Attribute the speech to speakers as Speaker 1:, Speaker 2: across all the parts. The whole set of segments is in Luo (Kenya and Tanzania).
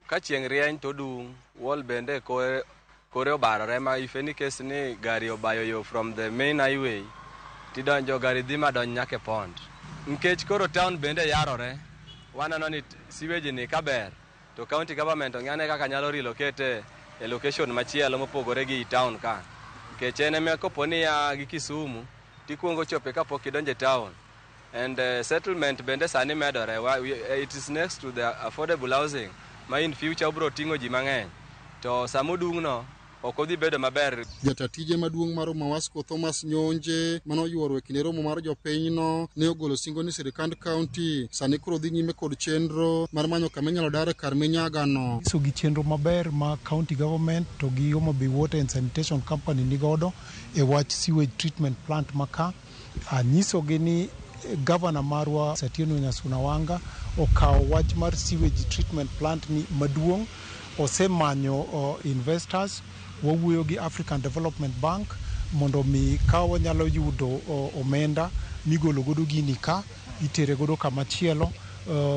Speaker 1: Ka chieng' rieny to odung', wall bende kore kore obarore ma if any case ni gari obayo yo from the main highway tidonjo gari dhi madonj nyaka e pond. Nikech koro town bende yarore, waneno ni sewage ni kaber to county government ong'i ane kaka nyalo relocate e location machielo mopogore gi town ka. Nikech en ema kopo ni ia gi Kisumu tikuongo chope kapok idonjo e town. And settlement bende sani medore. It is next to the affordable housing ma in future obro ting'o ji mang'eny. To sama odung'no ok odhi bedo maber.
Speaker 2: Jata tije maduong' mar Umawasco Thomas Nyonje mane oyuoro e kinde romo mar jopinyno ne ogolo singo ni sirikand kaunti sani koro dhi nyime kod chenro mar manyo kama inyalo dare kar minyagano.
Speaker 3: Nyiso gi chenro maber ma county government to gi Homa Bay Water and Sanitation Company nigodo e wach sewage treatment plant ma ka. Anyisogi ni gavana marwa Atieno Nyasuna Wanga okawo wach mar sewage treatment plant ni maduong'. Osemanyo investors, wawuoyo gi African Development Bank mondo mi ka wanyalo yudo omenda migolo godo gini ka itere godo kama chielo.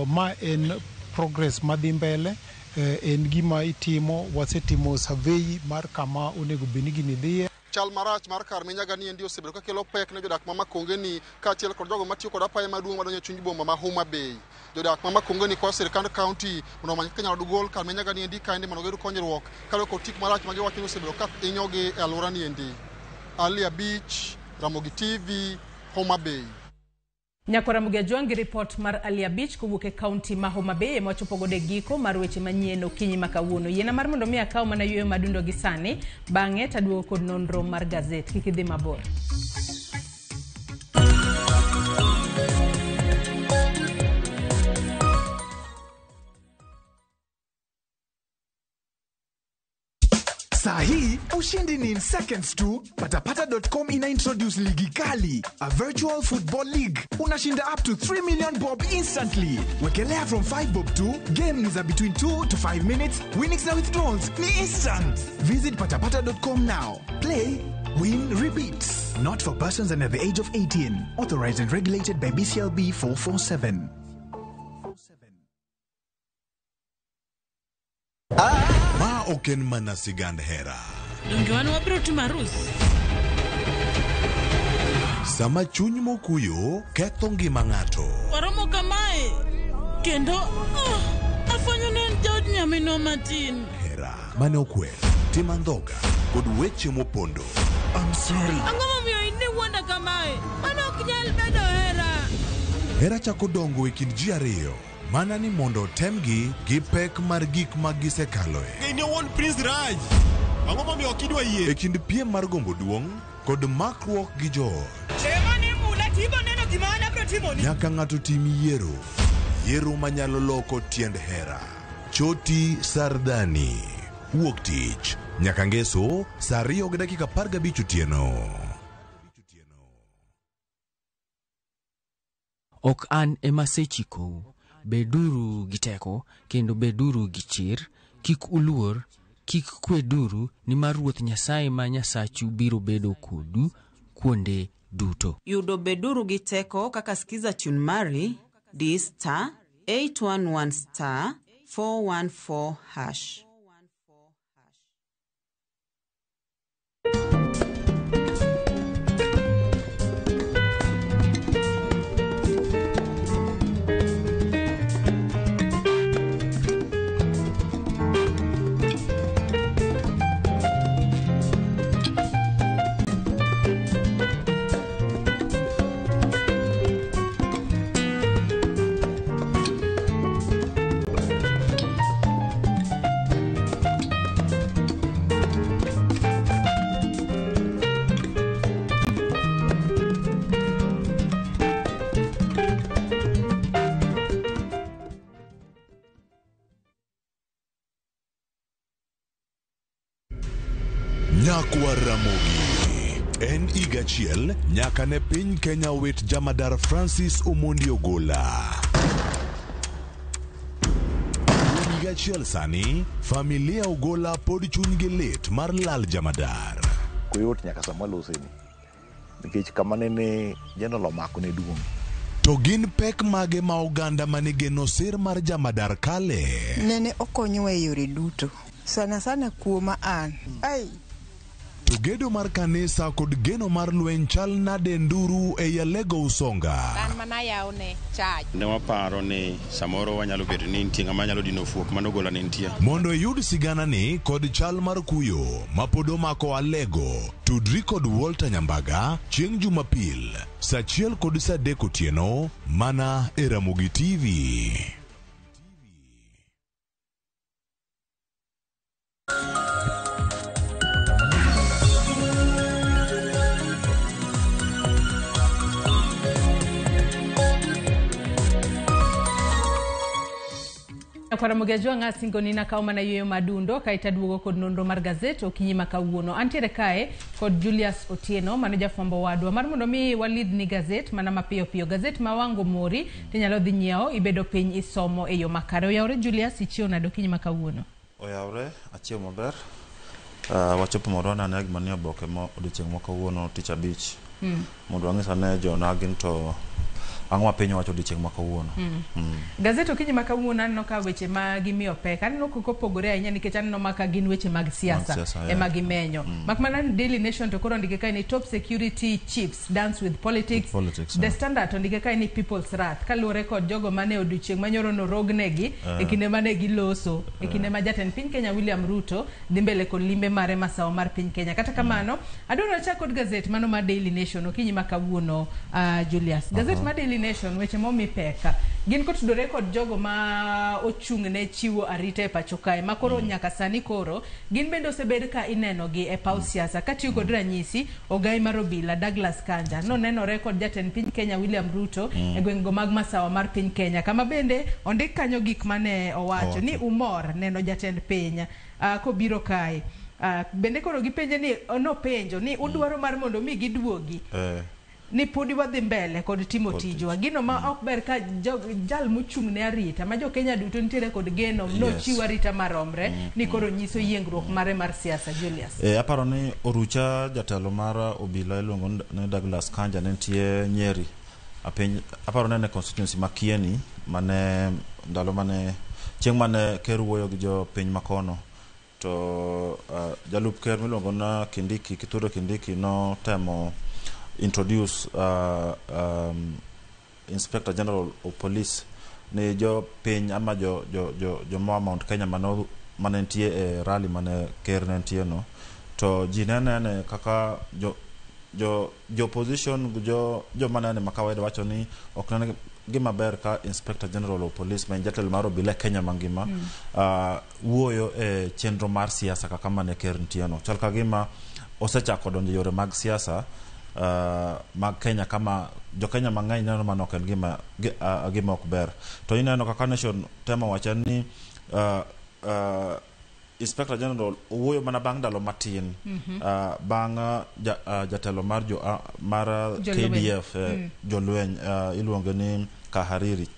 Speaker 3: Ma en progress madhi mbele, en gima itimo, wasetimo survey mar kama onego bed ni gini dhiye.
Speaker 2: Chal marach mar kar minyaga ni endi osebedo ka kelo pek ne jodak ma Makongeni kaachiel kod jogo matiyo kod apaya maduong' madonjo e chuny boma ma Homa Bay. Jodak ma Makongeni kwayo sirkand kaunti mondo omany kaka inyalo gol kar minyaga ni endi kaendi mondo giyud konyruok kaluwore kod tik marach ma giwacho ni osebedo ka hinyogi e alwora ni endi. Ali Abich, Ramogi TV, Homa Bay.
Speaker 4: Nyako Ramogi Ajwang' gi ripot mar Ali Abich kowuok e kaunti ma Homa Bay ema wachopo godo e giko mar weche manyien okinyi ma kawuono. Yiena mar mondo mi akaw mana yueyo madundo gi sani, bang'e taduogo kod nonro mar gazet. Kik idhi mabor.
Speaker 5: Saa hii ushindi ni in seconds tu. Patapata.com ina introduce ligi kali, a virtual football league. Unashinda up to 3 million bob instantly. Wekelea from 5 bob tu. Game ni za between 2 to 5 minutes. Winnings na withdrawals ni instant. Visit patapata.com now. Play, win, repeat. Not for persons under the age of 18. Authorized and regulated by BCLB 447.
Speaker 6: Ma ok en mana sigand hera.
Speaker 7: Donge wan wabiro timo arus?
Speaker 6: Sama chuny mokuyo ketho ngima ng'ato.
Speaker 7: Waromo kamae kendo oh, afwenyo ni en jaod nyaminwa matin.
Speaker 6: Hera mane okwer, tim andhoga kod weche mopondo.
Speaker 5: I'm sorry.
Speaker 7: Ang'o momiyo in iwuonda kamae? Mano ok nyal bedo hera.
Speaker 6: Hera chako dongo e kind ji ariyo mana ni mondo otemgi gi pek mar gik ma gisekaloe.
Speaker 8: In owuon Prince Raj. Ang'o momiyo ok idwa yie?
Speaker 6: E kind piem mar gombo duong' kod makruok gi joot.
Speaker 9: Ema ni mula tibo neno gima an abiro timoni.
Speaker 6: Nyaka ng'ato tim yiero. Yiero manyalo loko tiend hera. Choti Sardani. Wuok tich. Nyaka ngeso saa 2:15 otieno.
Speaker 10: Ok an ema asechikou. Beduru gi teko kendo beduru gi chir. Kik uluor, kik kweduru, nimar Ruoth Nyasaye ma Nyasachu biro bedo kodu kuonde duto.
Speaker 11: Yudo beduru gi teko kaka skiza tune mari di star 811 star 414 hash.
Speaker 6: Nyakwa Ramogi. En higa achiel nyaka ne piny Kenya wit jamadar Francis Omondi Ogola. Kuom higa achiel sani, familia Ogola pod chunygi lit mar lal jamadar.
Speaker 12: Koyot nyaka sama waloseni nikech kama nene General omako ne duong'.
Speaker 6: To To gin pek mage ma oganda manigeno sir mar jamadar kale?
Speaker 12: Nene okonyowa e yore duto. Sana sana kuoma an. Ai.
Speaker 6: To gedo mar kanisa kod geno mar lweny chal nade nduru ei Alego Usonga?
Speaker 13: An mana yawne church.
Speaker 14: Ne waparo ni samoro wanyalo bedo ni nitie ng'ama nyalo dino fuok mano gola ne nitie.
Speaker 6: Mondo iyud siganani kod chal mar kuyo mapod omako Alego, tudri kod Walter Nyambaga chieng' Jumapil saa 1 kod saa 3 otieno mana e Ramogi TV.
Speaker 4: Nyakwara Jwang' asingoni nakawo mana yueyo madundo kaeto aduogo kod nonro mar gazet okinyi ma kawuono. Antiere kae kod Julius Otieno mano jafwambo wadwa mar mondo mi walidhni gazet mana mapiyo piyo. Gazet ma wango mori tinyalo dhi nyiewo ibedo piny isomo e yo makare. Oyawore Julius, ichiewo nade okinyi ma kawuono?
Speaker 15: Oyawore, achiewo maber. Wachopo mondo wanane gima nie oboke ma odiochieng' ma kawuono tich abich. Mondo wang'is ane jona gin to ang'o ma piny owacho odiochieng' ma kawuono.
Speaker 4: Gazet okinyi ma kawuono aneno ka weche ma gimiyo pek aneno kopogore ahinya nikech aneno ma ka gin weche mag siasa ema gimenyo. Mak mana ni Daily Nation to koro ondike kae ni top security chiefs dance with politics. The Standard to ondike kae ni people's wrath kaluwore kod jogo mane odiochieng' manyoro norognegi e kinde mane giloso e kinde ma jatend piny Kenya William Ruto dhi mbele kod limbe mare masawa mar piny Kenya. Kata kamano adwaro achak kod gazet mano mar Daily Nation okinyi ma kawuono, Julius. Gazet mar Daily Nation weche momi pek gin kotudore kod jogo ma ochung' ne chiwo arita e pacho kae ma koro nyaka sani koro gin bende osebed ka ineno gi e paw siasa katiyo kod ranyisi ogai mar obila Douglas Kanja nonenore kod jatend piny Kenya William Ruto e gwengego mag masawa mar piny Kenya kama bende ondik kanyo gik mane owacho ni umor neno jatend piny kobiro kae. Bende koro gipenje ni nopenjo ni udwaro mar mondo mi giduogi ni podi wadhi mbele kod timo tijwa. Gino ma ok ber ka jal mochung' ne arita ma jo Kenya duto nitiere kod geno nochiw arita maromre ni koro nyiso yiengruok mare mar siasa. Julius.
Speaker 15: Aparo ni orucha jatelo mar obila iluongo ni Douglas Kanja ne nitie Nyeri. Aparo ni en e constituency ma Kieni mane ndalo mane chieng' mane ker wuoyo gi jopiny makono to jalup ker miluongo na Kindiki, Kithure Kindiki notemo introduce Inspector General of Police ni jo piny ama jo moa Mount Kenya mane nitie e rally mane ker ne nitie no to ji ne nene kaka jo opposition jo manene ma kawaida wacho ni ok nene gima ber ka Inspector General of Police ma en jatelo mar obila e Kenya mangima wuoyo e chenro mar siasa kaka mane ker nitie no. Chal ka gima osechako donjo yore mag siasa mag Kenya kama jo Kenya mang'eny neno mano ok en gima ok ber. To ineno kaka Nation temo wacho ni Inspector General owuoyo mana bang' ndalo matin bang' jatelo mar mar KDF jolweny iluongo ni Kahariri,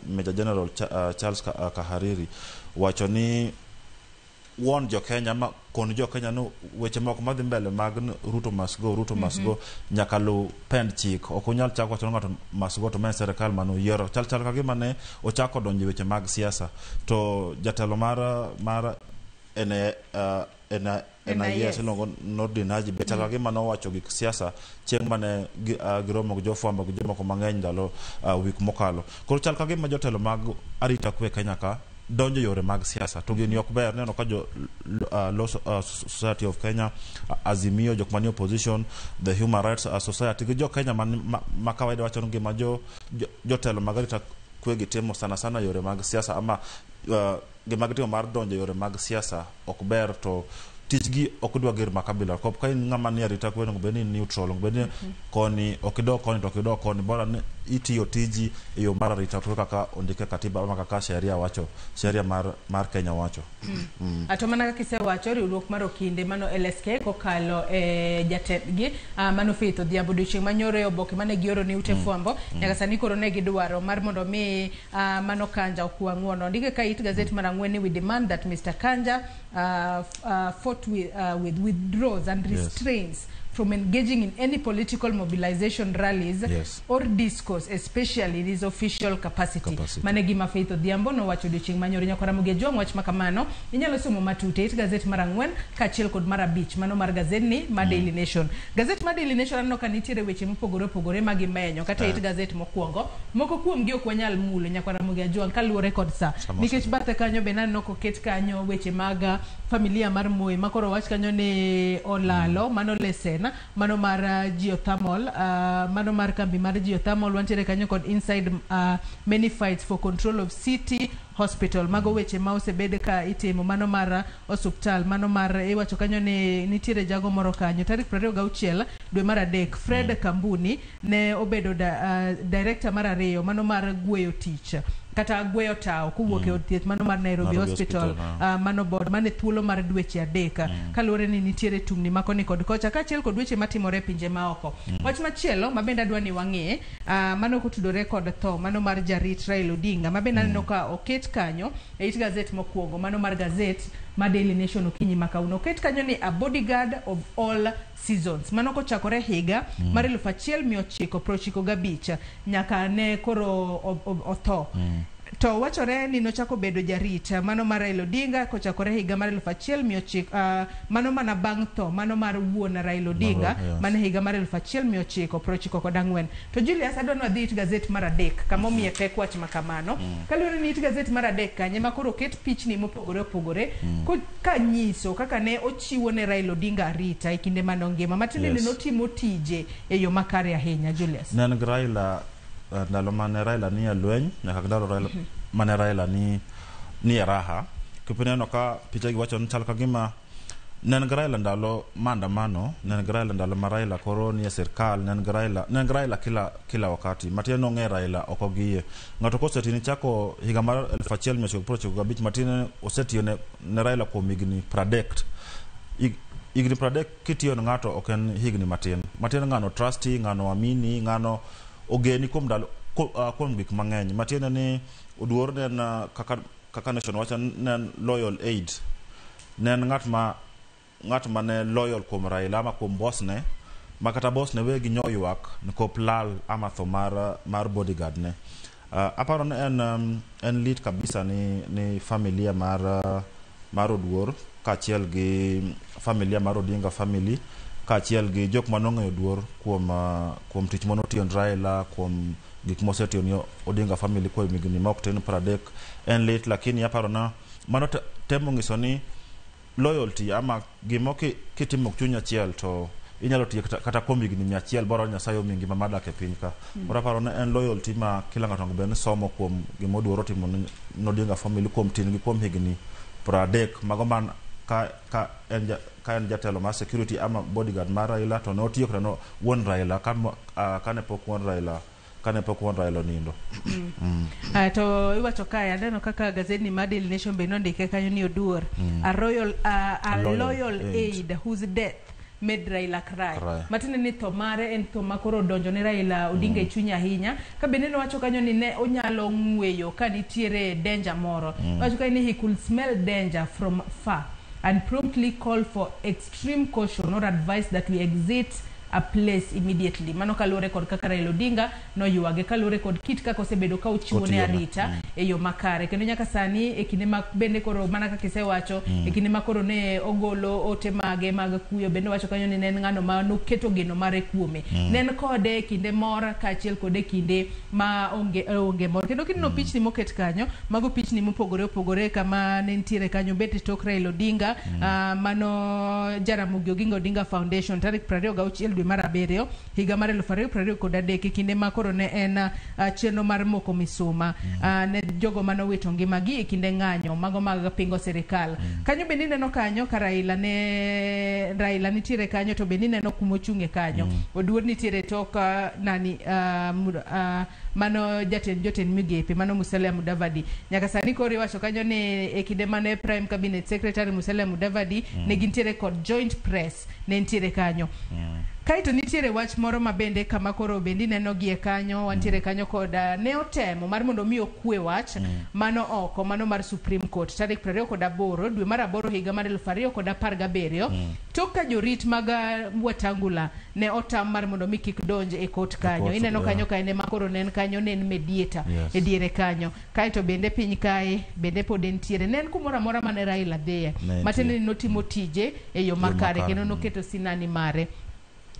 Speaker 15: Major General Charles Kahariri wacho ni won jo Kenya ma kon jo Kenya no weche moko madhi mbele mag Ruto must go, Ruto must go nyaka lu pend chik. Ok unyal chako wacho ng'ato must go to ma serikal mano yiero chal ka gima ne ochako donjo weche mag siasa. To jatelo mar NIS iluongo Nordin Haji be chal ka gima nowacho gik siasa chieng' mane giromo gi jofwambo gi jomoko mang'eny ndalo wik mokalo. Koro chal ka gima jotelo mag arita kwe Kenya ka donjo yore mag siasa to gini ok ber. Neno ka jo Law Society of Kenya, Azimio, jok manie opposition, the Human Rights Society gi jo Kenya ma kawaida wacho ni gima jotelo mag arita kwe gi timo sana sana yore mag siasa ama gima gitimo mar donjo yore mag siasa ok ber to tijgi ok dwa ger makabila. Kop ka in ng'ama ni arita kwe onego bed ni neutral, onego bed ni koni ok idog koni to ok idog koni, bora ni itiyo tiji e yo mar arita kwe kaka ondike katiba ama kaka sheria wacho, sheria mar Kenya wacho.
Speaker 4: Ato mana kaka isewacho riwruok mar okinde mano LSK kokalo e jatendgi mano Faith Odhiambo odiochieng' manyoro e oboke mane gioro ni ute fwambo nyaka sani koro ne gidwaro mar mondo mi mano Kanja okwa ng'uono. Ondike ka it gazet mar ang'wen ni we demand that Mr. Kanja fought with withdraws and restrains from engaging in any political mobilization rallies or discourse, especially in his official capacity.
Speaker 15: Capacity.
Speaker 4: Mane gima Faith Odhiambo nowacho odiochieng' manyoro. Nyakwara Ramogi Ajwang', wach makamano inyalo somo matut e it gazet mar 4 kaachiel kod mar 5 mano mar gazetni ma Daily Nation. Gazet mar Daily Nation aneno ka nitiere weche mopogore opogore ma gimenyo kata e it gazet mokwongo. Moko kuomgi ok wanyal mulo, nyakwara Ramogi Ajwang', kaluwore kod sa.
Speaker 15: Sama
Speaker 4: Nikech bathe kanyo bende aneno koket kanyo weche mag familia mar Moi ma koro wach kanyo ni olalo mano lesen mano mar geothermal, mano mar kambi mar geothermal. Wantiere kanyo kod inside many fights for control of city hospital. Mago weche ma osebed ka itimo mano mar osuptal mano mar iwacho kanyo ni nitiere jago moro kanyo tarik 26 dwe mar 3 Fred Kambuni ne obedo director mar 2 mano mar gweyo tich kata gweyo tawo kowuok e od thieth mano mar Nairobi,
Speaker 15: Nairobi
Speaker 4: Hospital,
Speaker 15: Hospital,
Speaker 4: mano board mane thuolo mar dweche 3 kaluwore ni nitiere tungni ma koni kod kocha kaachiel kod weche matimore e pinje maoko. Wach machielo ma bende adwa ni wang'e, mano kotudore kod tho mano mar jarit Raila Odinga ma bende aneno ka oket kanyo e it gazet mokwongo mano mar gazet ma Daily Nation okinyi ma kawuono. Oket kanyo ni a bodyguard of all seasons, mano kochakore higa mar 1995 nyaka ne koro otho. To wachore ni nochako bedo jarit mano mar Raila Odinga kochakore higa mar 1900, mano mana bang' tho mano mar wuon Raila Odinga, mano higa mar 1994. To Julius, adwa ni wadhi it gazet mar 3 kama omiye pek wach ma kamano. Kaluwore ni it gazet mar 3 kanyo ema koro oket pichni mopogore opogore kanyiso kaka ne ochiwo ne Raila Odinga arita e kinde mane ongima, matiende ni notimo tije e yo makare ahinya, Julius.
Speaker 15: Ne en gi Raila ndalo mane Raila ni e lweny nyaka gi ndalo Raila mane Raila ni e raha. Kipineno ka picha gi wacho ni chal ka gima ne en gi Raila ndalo maandamano, ne en gi Raila ndalo ma Raila koro ni e sirkal, ne en gi Raila, ne en gi Raila kila wakati. Matiende nong'e Raila oko gi iye. Ng'ato koseti ni chako higa mar 1995, matiende osetiyo ne Raila kuom higni 30. Higni 30 kitiyo ne ng'ato ok en higni matin. Matiende ng'ano trusti, ng'ano amini, ng'ano ogeni kuom ndalo kuom gik mang'eny. Matiende ni Oduor ne en kaka Nation wacho ne en loyal aide. Ne en ng'at ma ne loyal kuom Raila ama kuom boss ne, ma kata boss ne wegi nyoywak nikop lal ama tho mar bodyguard ne. Aparo ni en lit kabisa ni familia mar Oduor kaachiel gi familia mar Odinga family kaachiel gi jok manong'eyo Oduor kuom tich manotiyo ne Raila, kuom gik mosetiyo ne Odinga family kuom higni ma ok tin 30. En lit, lakini aparo na mano temo nyiso ni loyalty ama gimo kitimo chuny achiel to inyalo tiyo kata kuom higni 100 bora Nyasaye omiyi ngima mar dak e piny ka. Koro aparo ni en loyalty ma kila ng'ato onego bed ni somo kuom gima Oduor otimo ne Odinga family kuom tin gi kuom higni 30 mago man ka en jatelo mar security ama bodyguard mar Raila to notiyo kata no wuon Raila kane pok wuon Raila onindo.
Speaker 4: To iwacho kae aneno kaka gazetni mar Daily Nation be nondike kanyo ni Oduor a royal a loyal aide whose death made Raila cry. Matiende ni tho mare en tho ma koro odonjo ne Raila Odinga e chunye ahinya. Ka bende nowacho kanyo ni ne onyalo ng'weyo ka nitiere danger moro. Owacho kanyo ni he could smell danger from far and promptly call for extreme caution or advice that we exit a place immediately. Mano kaluwore kod kaka Raila Odinga noywage, kaluwore kod kit kaka osebedo ka ochiwo ne arita e yo makare. Kendo nyaka sani e kinde ma bende koro mana kaka isewacho, e kinde ma koro ne ogolo ote mage mag kuyo, bende owacho kanyo ni ne en ng'ano ma noketo geno mare kuome. Ne en kode e kinde mor kaachiel kod e kinde ma onge mor. Kendo kineno pichni moket kanyo, mago pichni mopogore opogore kama ne nitiere kanyo bet e tok Raila Odinga, mano Jaramogi Oginga Odinga Foundation tarik 26 dwe mar 7 higa mar 2023 e kinde ma koro ne en chenro mar moko misuma ne jogo manowito ngimagi e kinde ng'anyo mago mag pingo sirikal. Kanyo bende ineno kanyo ka Raila nitiere kanyo, to bende ineno kumochung'e kanyo. Oduor nitiere tok mano jatend jotend migepe mano Musalia Mudavadi. Nyaka sani koro iwacho kanyo ni e kinde mane Prime Cabinet Secretary Musalia Mudavadi ne gintiere kod joint press ne nitiere kanyo. Kaeto nitiere wach moro ma bende kama koro bende ineno gie kanyo, wantiere kanyo kod ne otemo mar mondo mi okwe wach mano oko mano mar Supreme Court tarik 28 dwe mar aboro higa mar 2017 tok ka jorit mag Wetangula ne otam mar mondo mi kik donj e court kanyo.
Speaker 15: Court,
Speaker 4: Ineno kanyo
Speaker 15: yeah.
Speaker 4: ka en ema koro ne en kanyo, ne en mediator
Speaker 15: Yes.
Speaker 4: e diere kanyo. Kaeto bende piny kae bende pod entiere. Ne en kumoro amora mane Raila dhiye.
Speaker 15: Ne
Speaker 4: Matiende
Speaker 15: entie.
Speaker 4: ni notimo tije e yo makare
Speaker 15: makare,
Speaker 4: kendo noketo sinani mare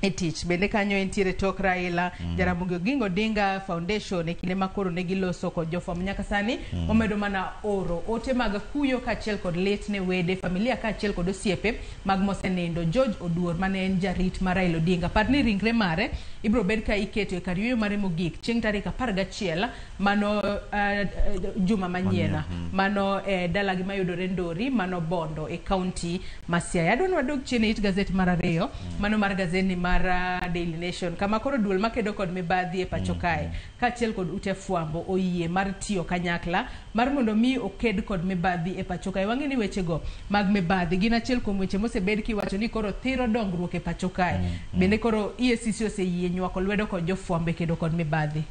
Speaker 4: e tich. Bende kanyo entiere tok Raila, Jaramogi Oginga Odinga Foundation e kinde ma koro ne giloso kod jofwambo. Nyaka sani wamedo mana oro ote mag kuyo kaachiel kod lit ne wede, familia kaachiel kod osiepe mag mosenindo. George Oduor mane en jarit mar Raila Odinga. Par ni ringre mare ibiro bed ka iketo e kar yueyo mare mogik chieng' tarik 11 mano juma manyien. Mano dalagi mayudore Ndori, mano Bondo e kaunti ma Siaya. Adwa ni wadog chien e it gazet mar ariyo, mano mar gazetni mar Daily Nation, kama koro duol makedo kod mibadhi e pacho kae kaachiel kod ute fwambo oyie mar tiyo kanyakla mar mondo mi oked kod mibadhi e pacho kae. Wang'e ni wechego mag mibadhi gin achiel kuom weche mosebed kiwacho ni koro thiro dongruok e pacho kae. Bende koro EACC oseyie nywako lwedo kod jofwambo e kedo kod mibadhi.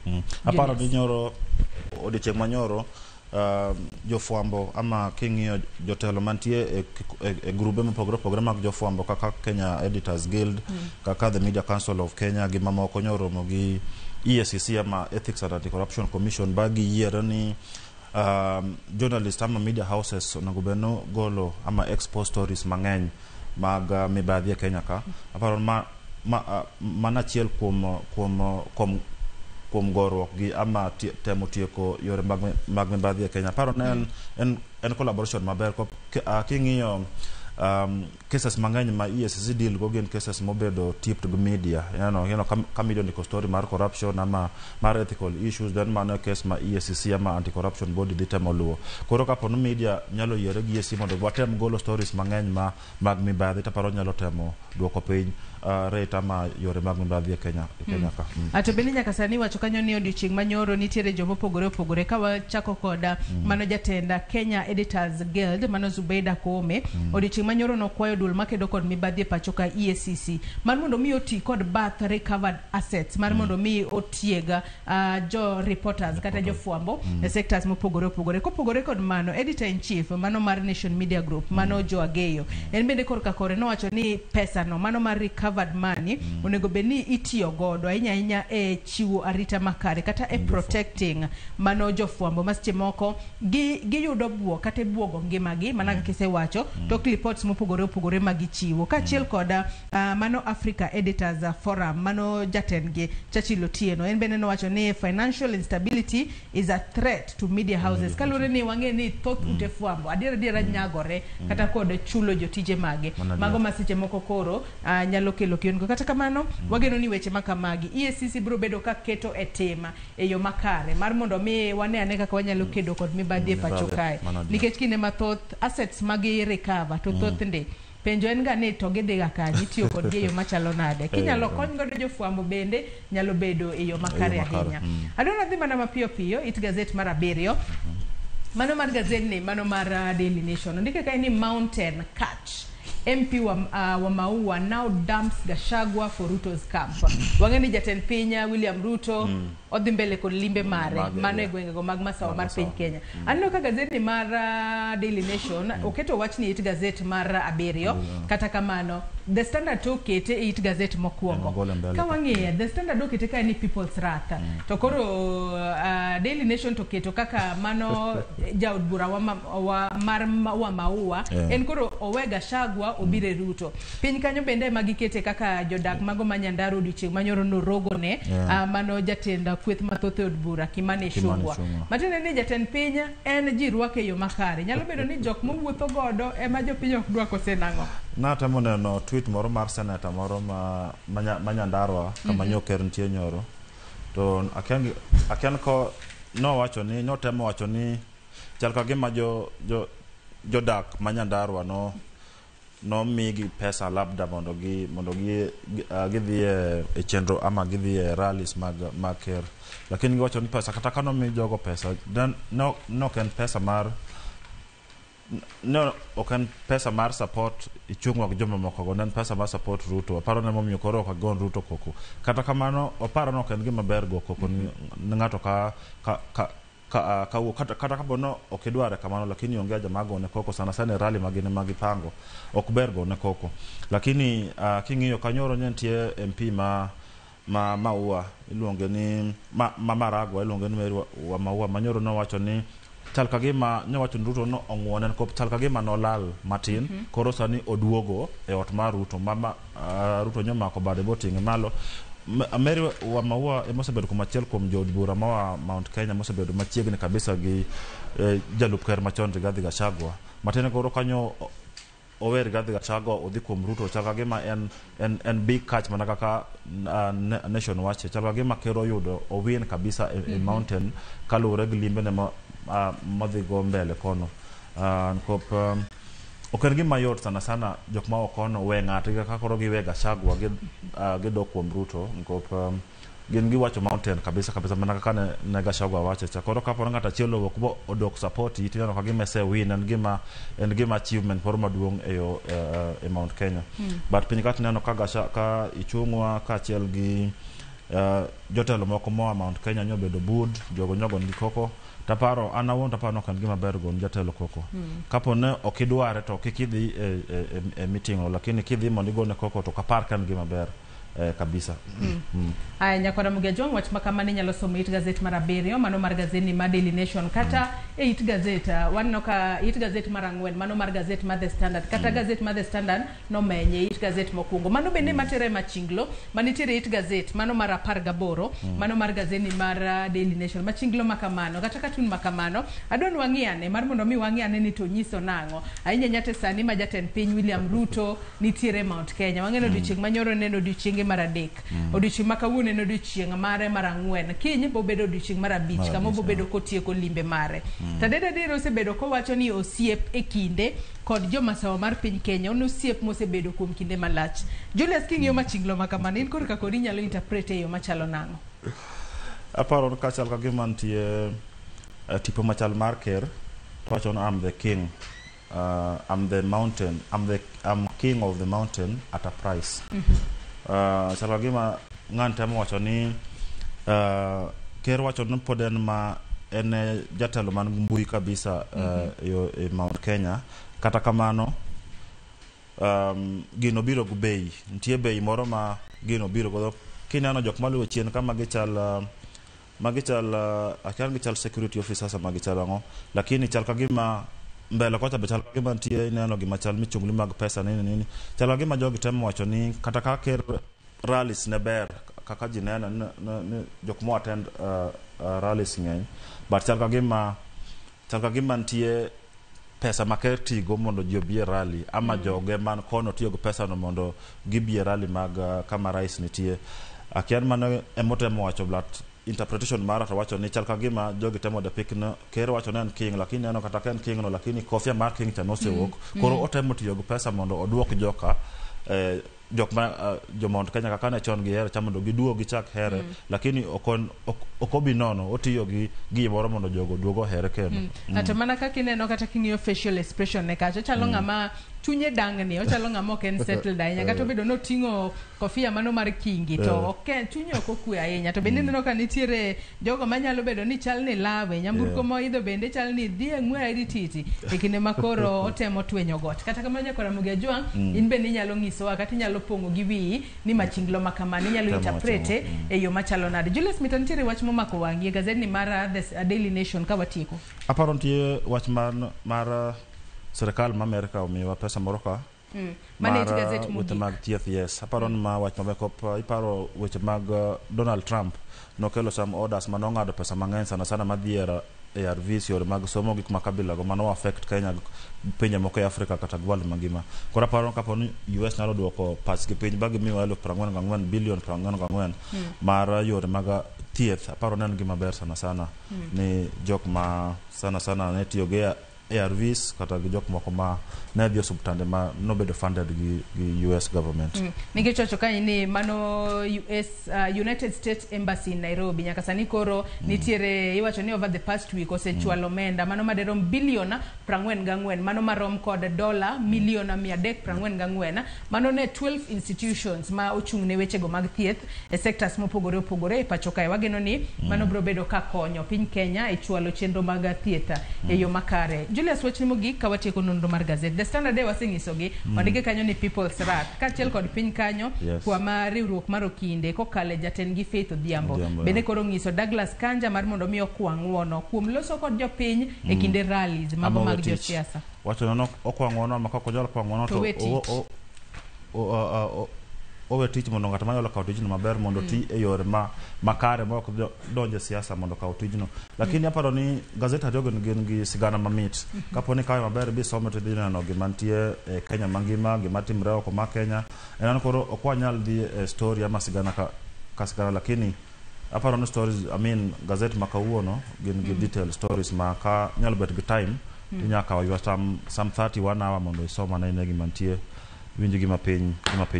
Speaker 15: Aparo ni
Speaker 4: Julius.
Speaker 15: nyoro odiochieng' manyoro jofwambo ama king'iyo jotelo mantie e grube mopogore opogore mag jofwambo kaka Kenya Editors Guild, kaka the Media Council of Kenya gi mamoko nyoromo gi EACC ama Ethics and Anti-Corruption Commission ba giyiero ni journalist ama media houses onego bed ni golo ama expose stories mang'eny mag mibadhi e Kenya ka. Aparo ma mana achiel kuom goruok gi ama temo tieko yore mag mibadhi e Kenya. Aparo ne en collaboration maber king'iyo cases mang'eny ma EACC deal go gin cases mobedo tipped gi media. Ka media ondiko story mar corruption ama mar ethical issues, then mano e case ma EACC ama anti-corruption body dhi temo luwo. Koro kapo ni media nyalo yiere gi EACC mondo watem golo stories mang'eny ma mag mibadhi, taparo nyalo temo duoko piny rate ama yore mag mibadhi e Kenya ka.
Speaker 4: Ato bende nyaka sani wacho kanyo ni odiochieng' manyoro nitiere jomopogore opogore ka wachako koda mano jatenda Kenya Editors Guild mano Zubeida Koome. Odiochieng' manyoro nokwayo duol makedo kod mibadhi e pacho ka EACC mar mondo mi oti kod bath recovered assets mar mondo mi otieg jo reporters kata jofwambo e sectors mopogore opogore. Kopogore kod mano, editor in chief mano mar Nation Media Group mano Joe Ageyo en bende korka kore nowacho ni pesa no mano mar recovered money onego bed ni itiyo godo ahinya ahinya e chiwo arita makare kata e protecting mano jofwambo ma seche moko giyudo buok kata ibuogo ngimagi mana kaka isewacho tok reports mopogore opogore ma gichiwo kaachiel koda mano Africa Editors Forum mano jatendgi Churchill Otieno en bende nowacho ni financial instability is a threat to media houses kaluwore ni wang'e ni thoth ute fwambo adier adiera nyagore kata kod chulo jotije mage
Speaker 15: Mano
Speaker 4: mago
Speaker 15: adier.
Speaker 4: ma seche moko koro nyalo kelo kiongo. Kata kamano wageno ni weche makamagi EACC biro bedo ka keto e tim e yo makare mar mondo mi wane ane kaka wanyalo kedo kod mibadhi e pacho
Speaker 15: Mibadhi,
Speaker 4: kae
Speaker 15: mano adier.
Speaker 4: nikech kinde mathoth assets magi recover to thoth ndi penjo en ga ni to gidhiga kanye, itiyo kodgi e yo machalo nade, kinyalo kony godo jofwambo bende nyalo bedo e yo makare
Speaker 15: makare,
Speaker 4: ahinya. Adwa nadhi mana mapiyo piyo it gazet mar abiriyo mano mar gazetni mano mar Daily Nation ondike kae ni mountain catch MP wa Maua now dumps Gachagua for Ruto's camp. Wang'e ni jatend piny William Ruto odhi mbele kod limbe mare
Speaker 15: Mage,
Speaker 4: mano e gwengego mag masawa
Speaker 15: Mag
Speaker 4: mar piny
Speaker 15: masawa.
Speaker 4: Kenya. Aneno ka gazetni mar Daily Nation oketo wachni e it gazet mar abiriyo. Kata kamano The Standard to okete e it gazet mokwongo.
Speaker 15: Ogole mbele
Speaker 4: Ka
Speaker 15: ka.
Speaker 4: wang'iye The Standard okete kae ni People's Wrath. To koro Daily Nation to keto kaka mano jaod bura wa mar wa Maua en koro owe Gachagua obire Ruto. Piny kanyo bende ema gikete kaka jodak mago ma Nyandarua odiochieng' manyoro norogone mano jatend kweth mathoth e od bura Kimani
Speaker 15: Kimani
Speaker 4: Ichung'wa.
Speaker 15: Ichung'wa.
Speaker 4: Matiende ni jatend piny en ji rwake e yo makare. Nyalo bedo ni jok mowuotho godo ema jopiny ok dwa kose nang'o.
Speaker 15: Natemo neno tweet moro mar senator moro ma Nyandarua kama nyo ker nitie nyoro to akia ko nowacho ni notemo wacho ni chal ka gima jo jo jodak ma Nyandarua no nomigi pesa labda mondo gidhi e chenro ama gidhi e rallies mag ker, lakini giwacho ni pesa kata ka nomi jogo pesa then no ok en pesa mar No, ok en pesa mar support Ichung'wa gi jomamoko go, ne en pesa mar support Ruto. Aparo ni emomiyo koro ok agon Ruto koko. Kata kamano, oparo ni ok en gima ber go koko ni ng'ato ka wuok kata kapo ni ok idware kamano, lakini onge haja mar gone koko sana sana e rally ma gin ema gipango. Ok ber gone koko. Lakini king'iyo kanyoro ne nitie MP ma Maua iluonge ni ma Maragwa iluonge ni Mary wa Maua manyoro nowacho ni chal ka gima nyowacho ni Ruto no ong'uone nikop chal ka gima nolal matin. Koro sani oduogo e ot mar Ruto Ruto nyomako bade boting'e malo. Mary wa Maua emosebedo kuom achiel kuom jood bura moa Mount Kenya mosebedo machiegni kabisa gi jalup ker machon Rigathi Gachagua. Matiende koro kanyo owe Rigathi Gachagua odhi kuom Ruto chal ka gima en big catch mana kaka Nation wache chal ka gima ker oyudo owin kabisa e mountain kaluwore gi limbene ma modhi go mbele kono. Nikop ok en gima yot sana sana jok ma kono we ng'atgi kaka koro giwe Gachagua gidok kuom Ruto nikop gin giwacho mountain kabisa kabisa mana kaka ne Gachagua wacho cha. Koro kapo ni ng'ato achiel owuok bo odok support yi tineno ka gima ese win en gima achievement moro maduong' e yo e Mount Kenya. But piny ka tineno ka Ichung'wa kaachiel gi jotelo moko moa Mount Kenya nyobedo bud jogo nyogo nigi koko taparo an awuon taparo ni ok en gima ber gone jatelo koko. Kapo ni ok idware to kik idhi e meeting no, lakini kidhi mondo igone koko to ok apar ka en gima ber kabisa.
Speaker 4: Aya, nyakwara Mugia Jwang', wach ma kamano inyalo somo e it gazet mar 7, mano mar gazet ni mar Daily Nation, kata e it gazet waneno ka it gazet mar 4, mano mar gazet mar The Standard, kata gazet mar The Standard nomenye it gazet mokwongo. Mano bende matere machinglo manitiere it gazet mano mar 18, mano mar gazet ni mar Daily Nation. Machinglo ma kamano kata katun ma kamano adwa ni wang'i ane mar mondo mi wang'i ane ni to nyiso nang'o ahinya nyate sani ma jatend piny William Ruto nitiere Mount Kenya. Wang'e ni odiochieng' manyoro ne en odiochienge mar 3, odiochieng' ma kawuono en odiochieng' mare mar 4, kiny bobedo odiochieng' mar 5
Speaker 15: Mar
Speaker 4: kama
Speaker 15: 5,
Speaker 4: obobedo kotieko limbe mare. To adier adier osebedo kowacho ni osiep e kinde kod jomasawa mar piny Kenya en osiep mosebedo kuom kinde malach. Julius, king'iyo machinglo ma kamano, in korka kodi inyalo interpret e yo machalo nang'o?
Speaker 15: Aparo ni kachal ka gima nitie tipo machal mar ker to wacho ni I'm the king, I'm the mountain, I'm king of the mountain at a price. Chal ka gima ng'ani temo wacho ni ker wacho ni pod en ma en e jatelo man gi mbui kabisa e Mount Kenya. Kata kamano gino biro gi bei, nitie bei moro ma gino biro godo. Kineno jok maluwo chien ka magi chal akia ni gichal security officers ama gichal ang'o, lakini chal ka gima mbele kocha be chal ka gima nitie ineno gima chal michungli mag pesa nini nini. Chal ka gima jogi temo wacho ni kata ka ker rallies ne ber kaka ji neno ni jok mo attend rallies ng'eny, but chal ka gima nitie pesa ma ker tigo mondo ji obi e rally ama joge man kono tiyo gi pesa no mondo gibi e rally mag kama rais nitie. Akia ni mano emotemo wacho, but interpretation mara to wacho ni chal ka gima jogi temo depict no ker wacho ni en king, lakini neno kata ka en king no, lakini kofia mar king cha nosewuok. Koro otemo tiyo gi pesa mondo oduok joka jok ma jo Mount Kenya kaka ne chon gihero cha mondo giduog gichak here, lakini ok obi nono otiyo gi gimoro mondo jogo oduog ohere kendo.
Speaker 4: Kata mana kaka ineno kata king'iyo facial expression ne kacha, ochalo ng'ama chunye dangni, ochalo ng'ama ok en settled ahinya. Kata obedo noting'o kofia mano mar kingi to ok en chunye ok okwe ahinya. To bende ineno ka nitiere jogo manyalo bedo ni chal ni lawe nyamburko moidho bende chal ni dhi e ng'we airititi e kinde ma koro otemo twenyo got. Kata kamano, nyakwara Ramogi Ajwang', in bende inyalo nyisowa kata inyalo pong'o gi wiyi ni machinglo ma kamano inyalo
Speaker 15: Temo
Speaker 4: interprete
Speaker 15: wacho,
Speaker 4: e yo machalo nade. Julius Mita, nitiere wach momako wang'i e gazet ni mar The Daily Nation ka watieko.
Speaker 15: Aparo nitie wach mar sirikal ma Amerika omiyowa pesa moro ka
Speaker 4: Mane it
Speaker 15: mar
Speaker 4: gazet
Speaker 15: weche
Speaker 4: mogik.
Speaker 15: Mag thieth, yes. Aparo ni ma wach maber kop iparo weche mag Donald Trump nokelo some orders manong'ado pesa mang'eny sana sana madhi e ARVs, yore mag somo, gik ma kabila go mano affect Kenya gi pinje moko e Africa kata world mangima. Koro aparo ni kapo ni US nyalo duoko pachgi piny ba gimiwa 44,000 billion 44 mar yore mag thieth, aparo ni en gima ber sana sana ni jok ma sana sana ne tiyo gi ARVs kata gi jok moko ma ne dhi osuptande ma nobedo funded gi US government.
Speaker 4: Nikech wacho kanyo ni mano US United States Embassy in Nairobi nyaka sani koro nitiere iwacho ni over the past week osechwalo omenda mano maderom bilion 44, mano marom kod dola milion 344, mano ne 12 institutions ma ochung' ne wechego mag thieth e sectors mopogore opogore e pacho kae. Wageno ni mano biro bedo ka konyo piny Kenya e chwalo chenro mag thieth e yo makare. Julius, wachni mogik ka watieko nonro mar gazet The Standard e wasenyisogi ondike kanyo ni People's Wrath kaachiel kod piny kanyo kwa riwruok mar okinde kokalo e jatendgi Faith Odhiambo bende koro ng'iso Douglas Kanja mar mondo mi okwa ng'uono kuom loso kod jopiny e kinde rallies mago mag josiasa.
Speaker 15: Wacho ni okwa ng'uono ma kok onyal kwa ng'uono to owe tich mondo ng'at manyalo kawo tijno maber mondo ti e yore ma makare ma ok donjo e siasa mondo okaw tijno. Lakini aparo ni gazet ariyogo gin gi sigana mamit. Kapo ni kawe maber bi some to idhi neno gima nitie e Kenya mangima, gima timre oko ma Kenya. En an koro ok wanyal dhi e story ama sigana ka sigana, lakini aparo ni stories, I mean gazet ma kawuono gin gi detailed stories ma ka nyalo bet gi time inyalo kawo ywa some 31 hour mondo isom ane ine gima nitie, winj gima piny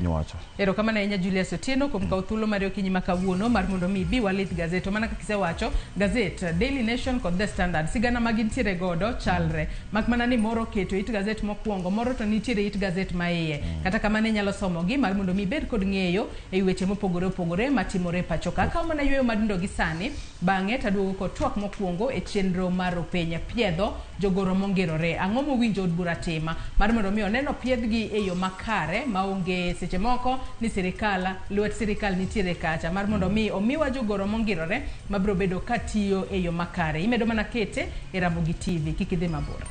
Speaker 15: wacho.
Speaker 4: Erokamano ahinya Julius Otieno kuom kawo thuolo mar okinyi ma kawuono mar mondo mi ibi walith gazet. To mana kaka isewacho, gazet Daily Nation kod The Standard sigana ma gintiere godo chalre, mak mana ni moro oketo it gazet mokwongo, moro to nitiere it gazet ma iye. Kata kamano inyalo somogi mar mondo mi ibed kod ng'eyo e weche mopogore opogore matimore e pacho ka. Akawo mana yueyo madundo gi sani, bang'e taduogo kod twak mokwongo e chenro mar Openya piedho jogoro mongirore. Ang'o mowinjo od bura tima mar mondo mi oneno piedhgi e yo makare maonge seche moko ni sirikal lwet sirikal nitiere kacha mar mondo mi omiwa jogoro mongirore mabiro bedo katiyo e yo makare. Imedo mana kete e Ramogi TV, kik idhi mabor.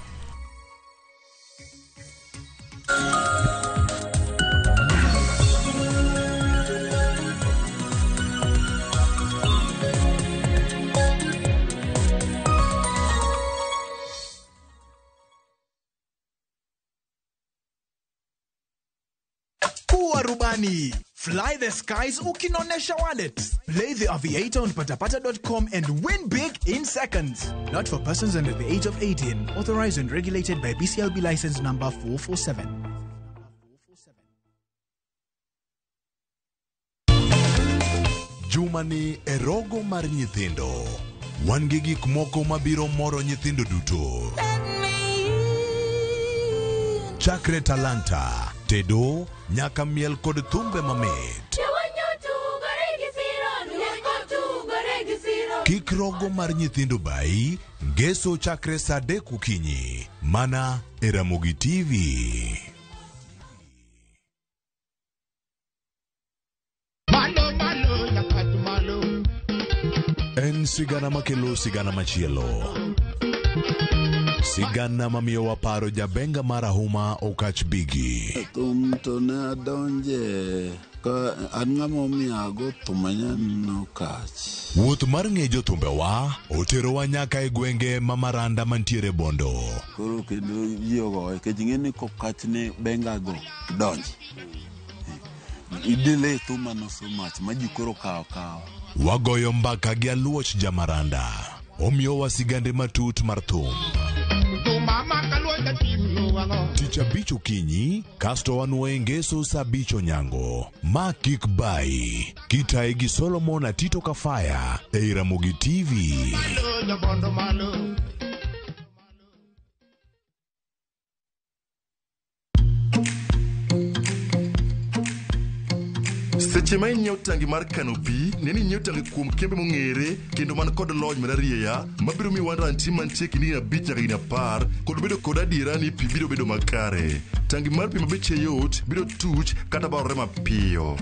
Speaker 5: Rubani. Fly the skies ukinonesha wallet. Play the Aviator on patapata.com and win big in seconds. Not for persons under the age of 18. Authorized and regulated by BCLB license number 447.
Speaker 6: Jumani e rogo mar nyithindo. Wan gi gik moko mabiro moro nyithindo duto. Chakre talanta, tedo, nyaka miel kod thumbe mamit. Kik rogo mar nyithindo bai, ngeso chakre saa 3 okinyi, mana e Ramogi TV. En sigana makelo sigana machielo. Sigana mamiyo waparo jabenga marahuma Okach Bigi.
Speaker 16: Thum to ne adonje ka an ng'ama omiyo ago thum aneno Okach.
Speaker 6: Wuoth mar ng'e jothumbewa oterowa nyaka e gwenge ma Maranda mantiere Bondo.
Speaker 16: Koro kendo ji ogoye nikech ing'e ni kokach ne benga go donji. Idile thumano so much ma ji koro kawo kawa.
Speaker 6: Wagoyo mbaka gi Aluoch Jamaranda. Omiyowa sigande matut mar thum. Tich abich okinyi, kasto wanuoye ngeso saa 5 onyango. Ma kik bai, kitaye gi Solomon Atito Kafaya e Ramogi TV.
Speaker 17: Seche ma inyiewo tangi mar kano pi, ne ni inyiewo tangi kuom kembe mong'ere kendo man kod lony mararieya mabiro miyi warranty mantie kind higni 5 nyaka higni 10 kod bedo kod adiera ni pi biro bedo makare. Tangi mar pi ma beche yot biro tuch kata barore mapiyo.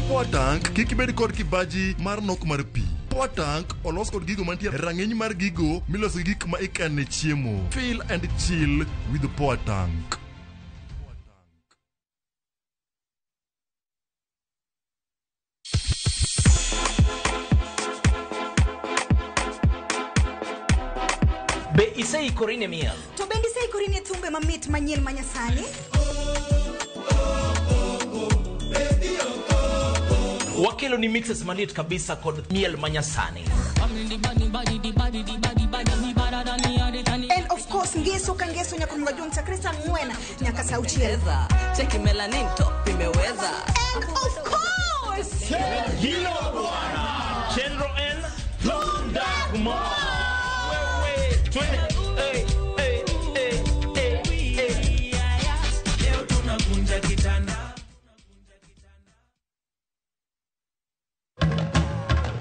Speaker 17: Power tank kik ibed kod kibaji mar nok mar pi. Power tank olos kod gigo mantie rang'iny mar gigo miloso gi gik ma ikane chiemo. Fill and chill with the power tank.
Speaker 18: Be iseikori ne miel?
Speaker 19: To bende iseikori ne thumbe mamit manyien manyasani?
Speaker 18: Wakelo ni mixes maliet kabisa kod miel manyasani.
Speaker 19: And of course ngeso ka ngeso nyaka Ramogi chakre saa 4 nyaka saa 6.
Speaker 20: Cheki melanin top imeweza.
Speaker 19: And of course
Speaker 18: Hilo bwana Chenro N Londa Kumar. Wewe twende. Hey hey hey hey. Leo tunakunja kitanda.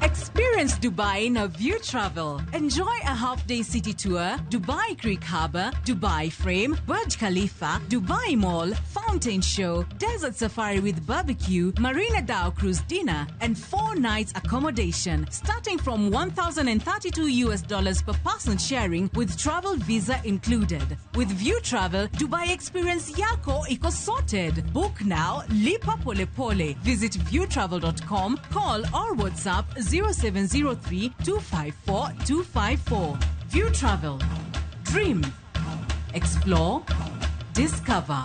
Speaker 21: Experience Dubai in a View Travel. Enjoy a half-day city tour, Dubai Creek Harbour, Dubai Frame, Burj Khalifa, Dubai Mall, Fountain Show, Desert Safari with barbecue, Marina Dhow Cruise dinner, and 4 nights accommodation, starting from $1,032 per person sharing with travel visa included. With View Travel, Dubai experience yako iko sorted. Book now, lipa pole pole. Visit viewtravel.com, call or WhatsApp 0703 254 254. View Travel. Dream. Explore. Discover.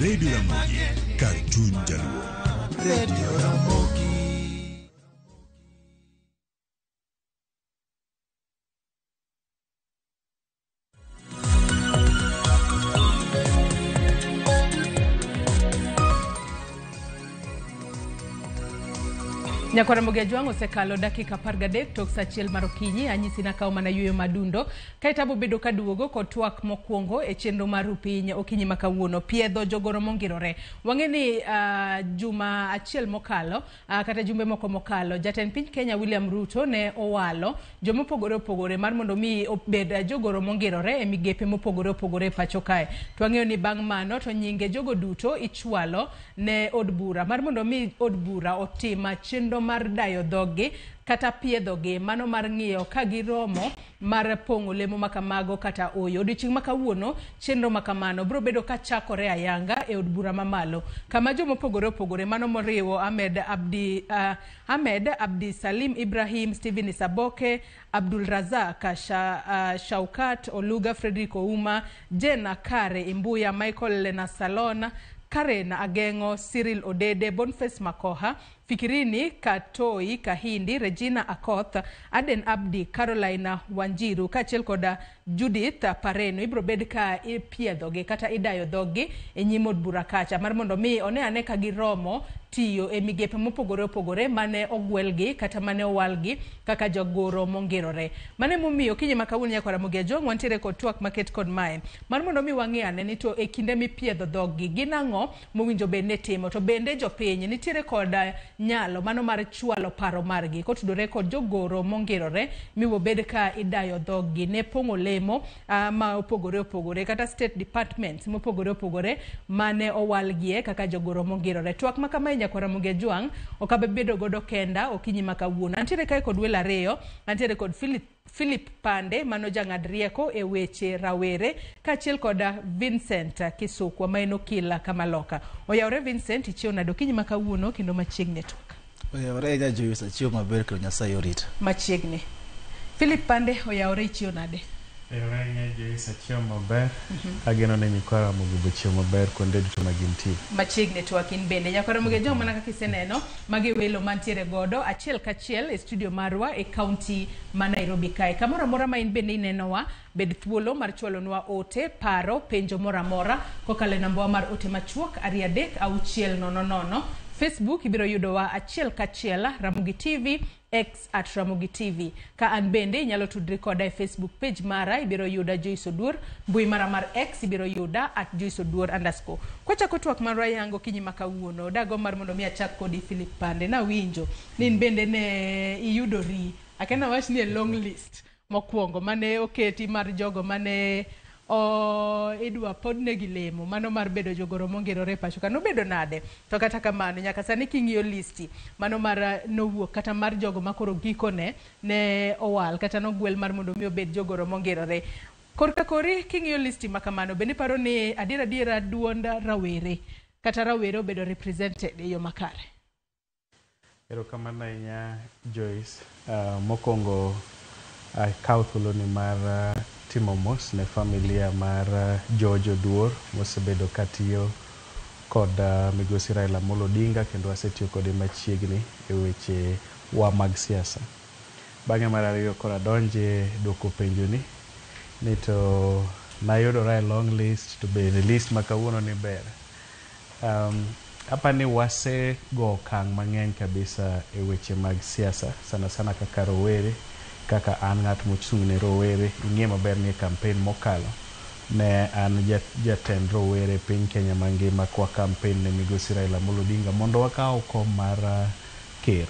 Speaker 6: Radio Ramogi, Cartoon Jaluo.
Speaker 5: Radio Ramogi.
Speaker 4: Nyakwar Ramogi Ajwang' osekalo dakika 13 tok saa 1 mar okinyi. Anyisi nakawo mana yueyo madundo kaeto abo bedo kaduogo kod twak mokwongo e chenro mar Rupiny okinyi ma kawuono. Piedho jogoro mongirore. Wang'e ni juma achiel mokalo, kata jumbe moko mokalo, jatend piny Kenya William Ruto ne owalo jomopogore opogore mar mondo mi obed jogoro mongirore e migepe mopogore opogore e pacho kae. To wang'eyo ni bang' mano to nyinge jogo duto ichwalo ne od bura mar mondo mi od bura otim chenro mar dayo dhoggi kata piedhogi, mano mar ng'iyo ka giromo mar pong'o lemo makamago kata oyo. Odiochieng' ma kawuono chenro makamano biro bedo ka chakore ayanga e od bura mamalo, kama jomopogore opogore mano moriwo Ahmed Abdi Salim Ibrahim, Stephen Isaboke, Abdul Razak Shaukat Oluga, Frederick Ouma, Jena Kare Imbuya, Michael Lenasalon, Karen Agengo, Cyril Odede, Boniface Makoha, Fikirini Katoi Kahindi, Regina Akoth, Aden Abdi, Carolina Wanjiru kaachiel koda Judith Pareno. Ibiro bed ka ipiedhogi kata idayo dhoggi e nyim od bura kacha mar mondo mi one ane ka giromo tiyo e migepe mopogore opogore mane ogwelgi kata mane owalgi kaka jogoro mongirore. Mano emomiyo okinyi ma kawuono nyakwar Ramogi Ajwang' wantiere kod twak maket kod mae mar mondo mi wang'e ane ni to e kinde mipiedho dhoggi gin ang'o mowinjo bed ni timo, to bende jopiny nitiere kod nyalo mano mar chwalo paro margi kotudore kod jogoro mongirore miwobed ka idayo dhoggi ne pong'o lemo ma opogore opogore kata state departments mopogore opogore mane owalgie kaka jogoro mongirore. Twak ma kamae nyakwar Ramogi Ajwang' ok abi bedo godo kenda okinyi ma kawuono. Antiere kae kod welo ariyo, antiere kod Philip Pande mano jang'ad rieko e weche rawere kaachiel kod Vincent Kisukwa ma en okil Kamaloka. Oyawore Vincent, ichiew nade okinyi ma kawuono kendo machiegni twak?
Speaker 22: Oyawore ahinya Joyce, achiew maber kendo Nyasaye orita.
Speaker 4: Machiegni. Philip Pande, oyawore ichiew nade?
Speaker 23: Oyawore ahinya Joyce, achiew maber. Ageno ni nyikwa Ramogi be ochiew maber kuonde duto ma gintie.
Speaker 4: Machiegni twak in bende. Nyakwar Ramogi Ajwang' mana kaka iseneno, magi welo mantiere godo achiel kachiel e studio marwa e kaunti ma Nairobi kae. Kamoro amora ma in bende inenowa, bed thuolo mar chwalonwa ote, paro, penjo moro amora kokalo e nambawa mar ote machuok 236 00. Facebook ibiro yudowa achiel kachiel Ramogi TV, X at Ramogi TV. Ka an bende inyalo tudri koda e Facebook page mara, ibiro yuda Joyce Oduor, mbui mara mar X ibiro yuda at Joyce Oduor underscore. Kwachako twak marwa yango kinyi ma kawuono, dago mar mondo mi achak kodi Philip Pande. Nawinjo ni in bende ne iyudori, akena wach ni e long list mokwongo mane oketi mar jogo mane o idwa podnegi lemo mano mar bedo jogoro mongirore e pacho ka. Nobedo nade? To kata kamano nyaka sani king'iyo listi mano mar nowuok kata mar jogo makoro gikone ne owal kata nogwel mar mondo mi obed jogoro mongirore. Korka kori king'iyo listi ma kamano, bende iparo ni adiera adiera duond rawere kata rawere obedo represented e yo makare?
Speaker 23: Erokamano ahinya Joyce. Mokwongo akaw thuoloni mar timo mos ne familia mar George Oduor mosebedo katiyo kod migosi Raila Amolo Odinga kendo wasetiyo kode machiegni e weche wa mag siasa. Bang'e mar ariyo koro adonje duoko penjoni ni to nayudora e long list to bende list ma kawuono ni ber. Apani wasego okang' mang'eny kabisa e weche mag siasa, sana sana kaka rowere, kaka an ng'at mochung' ne rowere. Ing'e maber ni e campaign mokalo ne an jatend rowere e piny Kenya mangima kwa campaign ne migosi Raila Amolo Odinga mondo wakaw kom mar ker.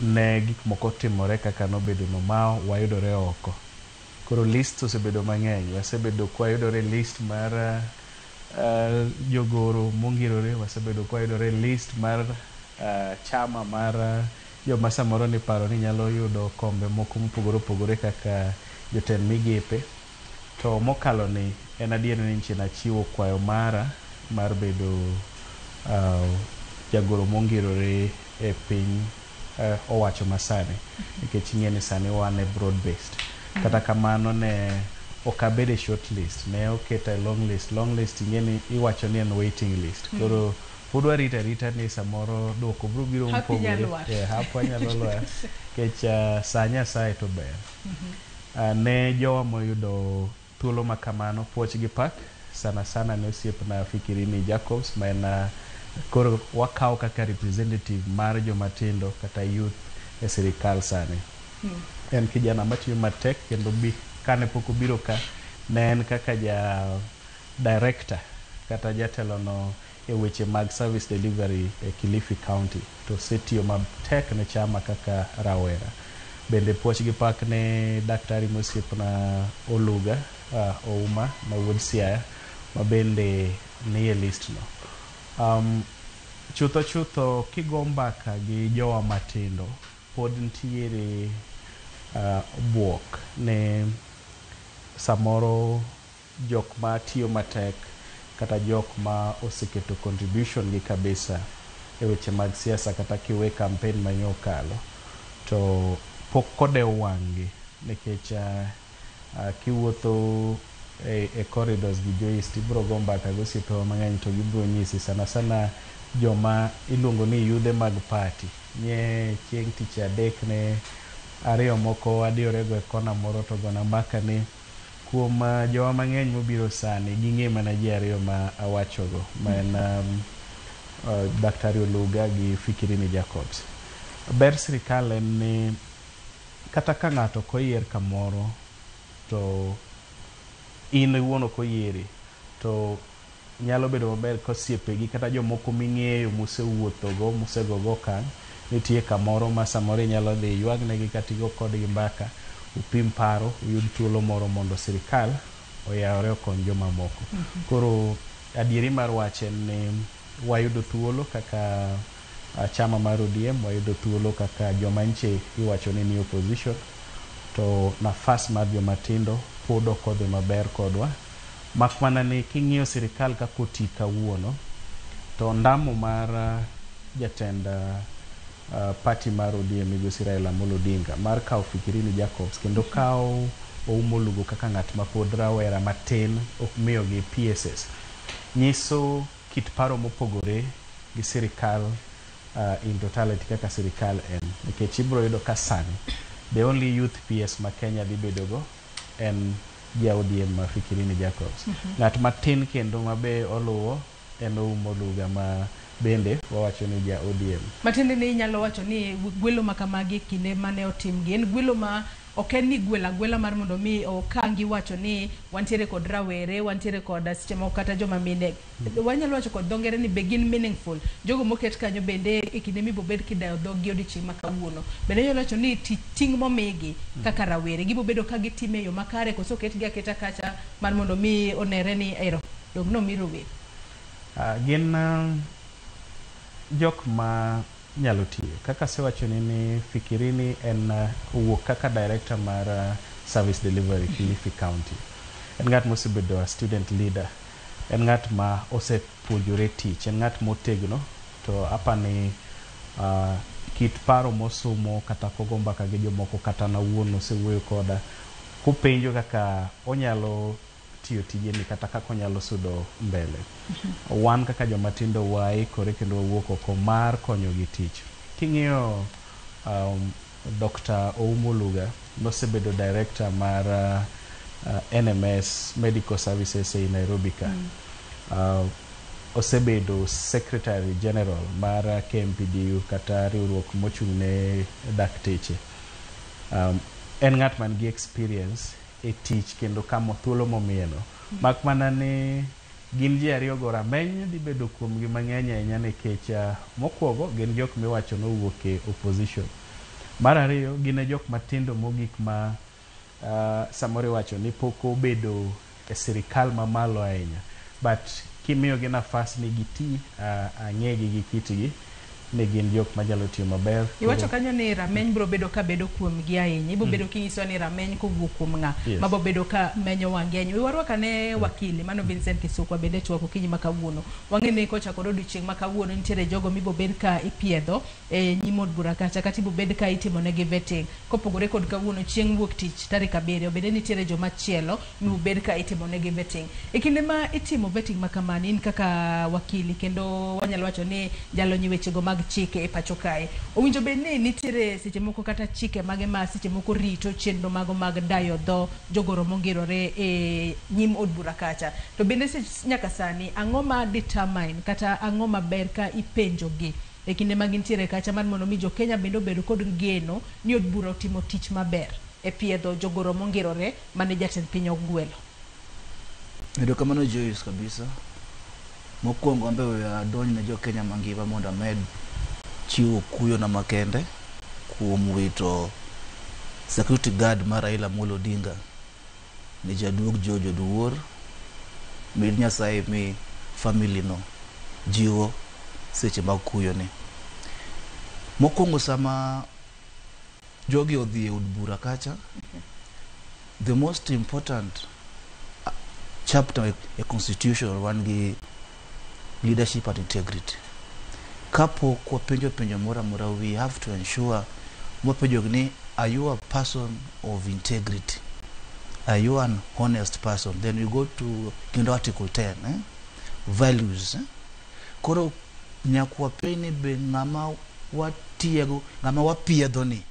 Speaker 23: Ne gik moko timore kaka nobedo no ma wayudore oko. Koro list osebedo mang'eny, wasebedo kwayudore e list mar jogoro mongirore, wasebedo kwayudore e list mar chama mar joma samoro niparo ni nyalo yudo kombe moko mopogore opogore kaka jotend migepe. To mokalo ni en adier ni nchi nachiwo kwayo mara mar bedo jagoro mongirore e piny owacho masani, nikech ing'e ni sani wan e broad based. Kata kamano ne ok abedo e short list, ne oketa e long list. Long list ing'e ni iwacho ni en waiting list. Koro pod warito arita ni samoro duoko biro biro mopogore. Hapwa nyalo lwar nikech sa Nyasaye to ber. Ne jowa moyudo thuolo ma kamano, puoch gi pak sana sana ne osiepna Fikirini Jacobs ma en koro wakawo kaka representative mar joma tindo kata youth e sirikal sani. En kijana matiyo matek kendo kane pok obiro ka ne en kaka ja director kata jatelo no e weche mag service delivery e Kilifi County, to osetiyo matek ne chama kaka rawera. Bende puoch gi pak ne daktari mosiepna Oluga Ouma ma wuod Siaya ma bende nie list no. Chutho chutho kigo mbaka gi jowa matindo pod nitiere buok ne samoro jok ma tiyo matek kata jok ma oseketo contribution gi kabisa e weche mag siasa kata kiwe campaign manyo okalo to pok kodew wang'gi nikech kiwuotho e corridors gi Joyce tibiro go mbaka gi osiepewa mang'eny to gibiro nyisi sana sana joma iluongo ni yudhe mag party. Nye chieng' tich adek ne ariyo moko adiyorego e kona moro to gona mbaka ni kuom jowa mang'eny mobiro sani ging'e mana ji ariyo ma awachogo ma en Daktari Oluga gi Fikirini Jacobs. Ber sirikal en ni kata ka ng'ato ok oyier kamoro to in iwuon ok oyieri to nyalo bedo maber ka osiepegi kata jomoko ming'eyo musewuothogo musegogo okang' nitie kamoro ma samoro inyalo dhi ywagnegi kata igo kodgi mbaka upim paro uyud thuolo moro mondo sirikal oyawre okony jomamoko. Koro adieri mar wach en ni wayudo thuolo kaka chama mar ODM, wayudo thuolo kaka joma nche iwacho ni opposition, to nafas mar joma tindo pod ok odhi maber kodwa. Mak mana ni king'iyo sirikal kaka oti kawuono to ndamo mar jatend party mar ODM migosi Raila Amolo Odinga mar kawo Fikirini Jacobs kendo kawo Ouma Olugo kaka ng'at ma pod rawera matin ok miyogi PSS nyiso kit paro mopogore gi sirikal in totality kaka sirikal en, nikech ibiro yudo ka sani the only youth PS ma Kenya dhi bedogo en ja ODM ma Fikirini Jacobs. Ng'at matin kendo mabe oluwo en Ouma Oluga ma bende wawacho ni ja ODM.
Speaker 4: Matiende ni inyalo wacho ni gwelo ma kamagi e kinde mane otimgi en gwelo ma ok en ni gwelo agwela mar mondo mi okangi wacho ni wantiere kod rawere, wantiere kod seche moko kata joma mine. Wanyalo wacho kod dho ngere ni be gin meaningful. Jogo moket kanyo bende e kinde mibobed kidayo dhog gi odiochieng' ma kawuono. Bende inyalo wacho ni ting' momigi kaka rawere gibobedo ka gitime e yo makare koso oketgi aketa kacha mar mondo mi onere ni ero dong nomi rowere.
Speaker 23: Gin jok ma nyalo tiyo. Kaka asewachoni ni Fikirini en owuok kaka director mar service delivery Kilifi County. En ng'at mosebedo a student leader. En ng'at ma osepuonjore tich. En ng'at motegno to apani kit paro mosomo kata kogo mbaka gi jomoko kata an awuon osewuoyo koda kopenjo kaka onyalo tiyo tijeni kata kaka onyalo sudo mbele. Wan kaka joma tindo waikore kendo wawuok oko mar konyogi tich. King'iyo Dr. Oumo Luga nosebedo director mar NMS Medical Services ei Nairobi ka. Osebedo Secretary General mar KMPDU kata riwruok mochung' ne dakteche. En ng'at man gi experience e tich kendo kamo thuolo momiyeno. Mak mana ni gin ji ariyo go rameny dhi bedo kuomgi mang'eny ahinya nikech mokwongo gin jok miwacho nowuok e opposition. Mar ariyo gin e jok matindo mogik ma samoro iwacho ni pok obedo e sirikal mamalo ahinya. But kimiyogi nafas ni giti ang'egi gi kitgi ni gin jok manyalo tiyo maber.
Speaker 4: Iwacho kanyo ni rameny biro bedo ka bedo kuomgi ahinya. Ibiro bedo kinyisowa ni rameny kowuok kuom ng'a mabo bedo ka menyo wang'i ahinya. We warwak ane wakili mano Vincent Kisukwa bende chwako okinyi ma kawuono. Wang'e ni kochakore odiochieng' ma kawuono nitiere jogo mibo bed ka ipiedho e nyim od bura kacha kata ibo bed ka itimonegi vetting. Kopogore kod kawuono chieng' wuok tich tarik 7 bende nitiere joma chielo mibo bed ka itimonegi vetting. E kinde ma itimo vetting ma kamani in kaka wakili kendo wanyalo wacho ni jalony e wechego mag chike e pacho kae. Owinjo bed ni nitiere seche moko kata chike mage ma seche moko rito chenro mago mag dayo dho jogoro mongirore e nyim od bura kacha. To bende nyaka sani ang'o ma determine kata ang'o maber ka ipenjo gi e kinde ma gintiere kacha mar mondo mi jo Kenya bende obed kod geno ni od bura otimo tich maber e piedho jogoro mongirore mane jatend piny ogwelo.
Speaker 22: Erokamano Joyce kabisa. Mokwongo ambe we adonj ne jo Kenya mangima mondo amed chiwo kuyo na makende kuom wito security guard mar Raila Amolo Odinga ne jaduog George Oduor. Med Nyasaye mi family no jiwo seche mag kuyo ni. Mokwongo sama jogi odhi e od bura kacha, the most important chapter e constitution wan gi leadership and integrity. Kapok wapenjo penjo moro amora, we have to ensure mwapenjo ni, are you a person of integrity? Are you an honest person? Then we go to kendo article 10, eh? Values, eh? Koro nyaka wapenj ni be ng'ama watiego, ng'ama wapiedho ni,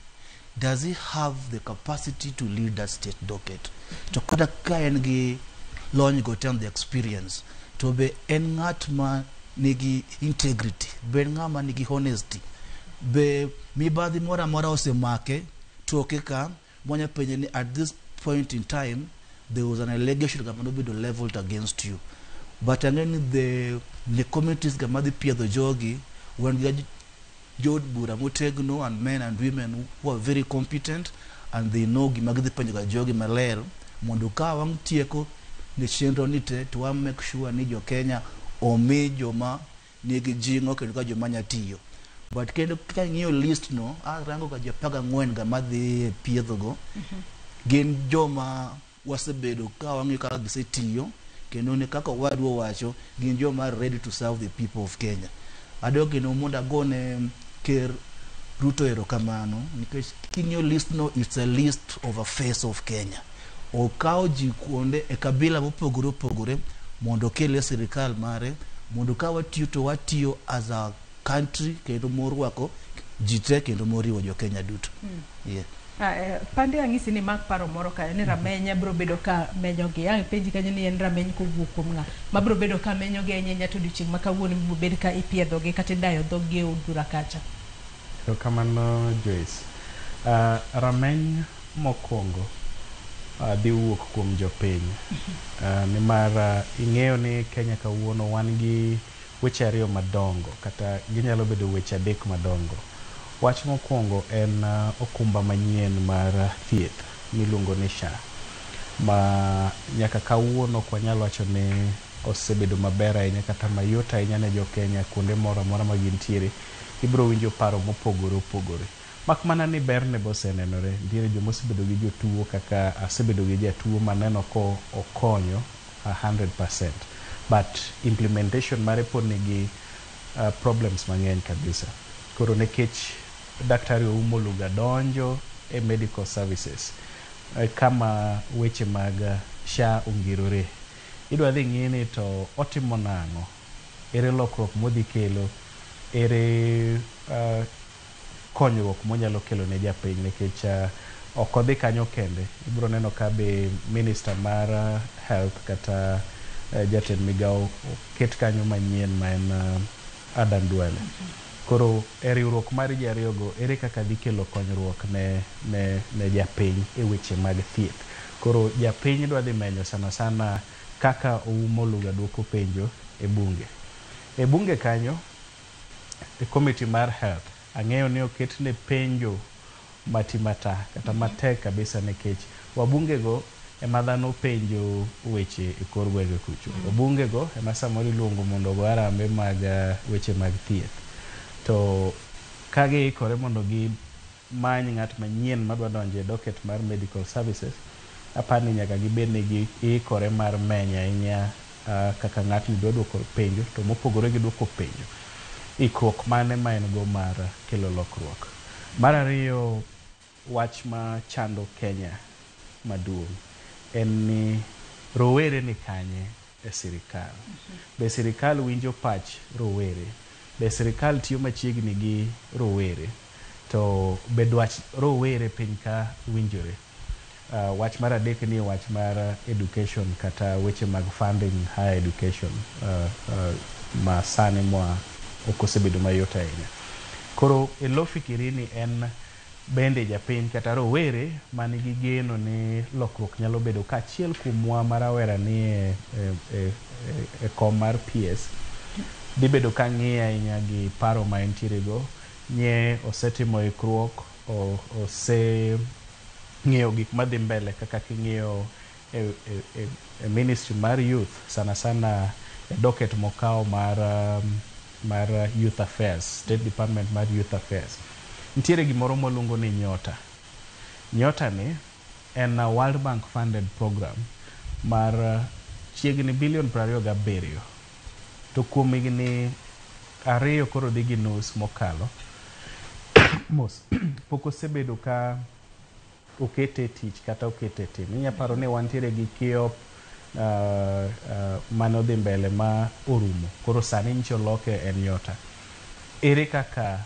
Speaker 22: does he have the capacity to lead that state docket? To kata ka en gi lony go te and the experience, to be en ng'at ma nigi integrity, be en ng'ama nigi honesty, be mibadhi moro amora osemake toke ka mwanya penje ni at this point in time there was an allegation kama nobedo leveled against you. But ang'e ni the committees ga madhi piedho jogi wan gi jood bura motegno and men and women who are very competent and they know gima gidhi penjo ga jogi maler mondo ka wang' tieko ne chenro ni te to wa make sure ni jo Kenya omi joma nigi jing'o kendo ka joma nya tiyo. But kendo ka ing'iyo list no, arango ga ji 14 ga madhi e piedho go, gin joma wasebedo ka wang'iyo kaka gisetiyo kendo ne kaka owadwa owacho, gin joma ready to serve the people of Kenya. Adwa kendo mondo agone Ker Ruto erokamano nikech king'iyo list no, it's a list of a face of Kenya. Okawo ji kuonde e kabila mopogore opogore mondo okel e sirikal mare mondo ka watiyo to watiyo as a country kendo morwako ji te kendo moriwo jo Kenya duto. Yeah.
Speaker 4: Pande ang'isi ni mak paro moro kae ni rameny biro bedo ka menyogi. Ang' penji kanyo ni en rameny kowuok kuom ng'a ma biro bedo ka menyogi ahinya ahinya to odiochieng' ma kawuono ibiro bed ka ipiedhogi kata idayo dhoggi e od bura kacha.
Speaker 23: Erokamano Joyce. Rameny mokwongo dhi wuok kuom jopiny. Nimar ing'eyo ni Kenya kawuono wan gi weche ariyo madongo kata ginyalo bedo weche adek madongo. Wach mokwongo en okumba manyien mar thieth miluongo ni SHA ma nyaka kawuono ok wanyal wacho ni osebedo maber ahinya kata mayot ahinya ne jokenya kuonde moro amora ma gintiere. Ibiro winjo paro mopogore opogore. Mak mana ni berne be osenenore. Nitiere joma osebedo gi jotuo kaka asebedo gi jatuo maneno ko okonyo 100%. But implementation mare pod nigi problems mang'eny kabisa. Koro nikech Daktari Oumo Oluga donjo e medical services kama weche mag SHA ongirore. Idwa dhi ng'i ni to otimo nang'o? Ere lokruok modhi kelo? Ere konyruok monyalo kelo ne japiny nikech ok odhi kanyo kende. Ibiro neno ka be minister mar health kata jatend migao oket kanyo manyien ma en Adan Duale. Koro e riwruok mar ji ariyogo ere kaka dhi kelo konyruok ne japiny e weche mag thieth. Koro japiny dwa dhi menyo sana sana kaka Oumo Oluga duoko penjo e bunge. E bunge kanyo, e committee mar health, ang'eyo ni oketne penjo matimata kata matek kabisa nikech wabunge go ema dhano penjo weche e kor gwenge kucho. Wabunge go ema samoro iluongo mondo ogo arambe mag weche mag thieth. To ka giikore mondo gimany ng'at manyien madwa donjo e docket mar medical services, apani nyaka gibed ni giikore mar menyo ahinya kaka ng'atni dwa duoko penjo, to mopogore gi duoko penjo, ikruok mane ma en go mar kelo lokruok. Mar ariyo, wach ma chando Kenya maduong' en ni rowere ni kanye e sirikal. Be sirikal winjo pach rowere? Be sirikal tiyo machiegni gi rowere? To be dwach rowere piny ka winjore? Wach mar adek ni wach mar education kata weche mag funding higher education ma sani ma ok osebedo mayot ahinya. Koro e lo fikiri ni en bende japiny kata rowere manigi geno ni lokruok nyalo bedo ka achiel kuomwa ma rawera ni e kom mar PS dhi bedo ka ng'iyo ahinya gi paro ma entiere go. Nye osetimo ikruok, oseng'iyo gik madhi mbele kaka king'iyo e ministry mar youth sana sana e docket mokawo mar youth affairs, state department mar youth affairs. Nitiere gimoro mwaluongo ni Nyota. Nyota ni en a World Bank funded program mar chiegni bilion 27. To kuom higni 2 koro dhi gi nus mokalo, mos pok osebedo ka okete tich kata okete tim. Inya paro ni wantiere gi KIOP mane odhi mbele ma orumo. Koro sani nyicha oloke en Nyota. Ere kaka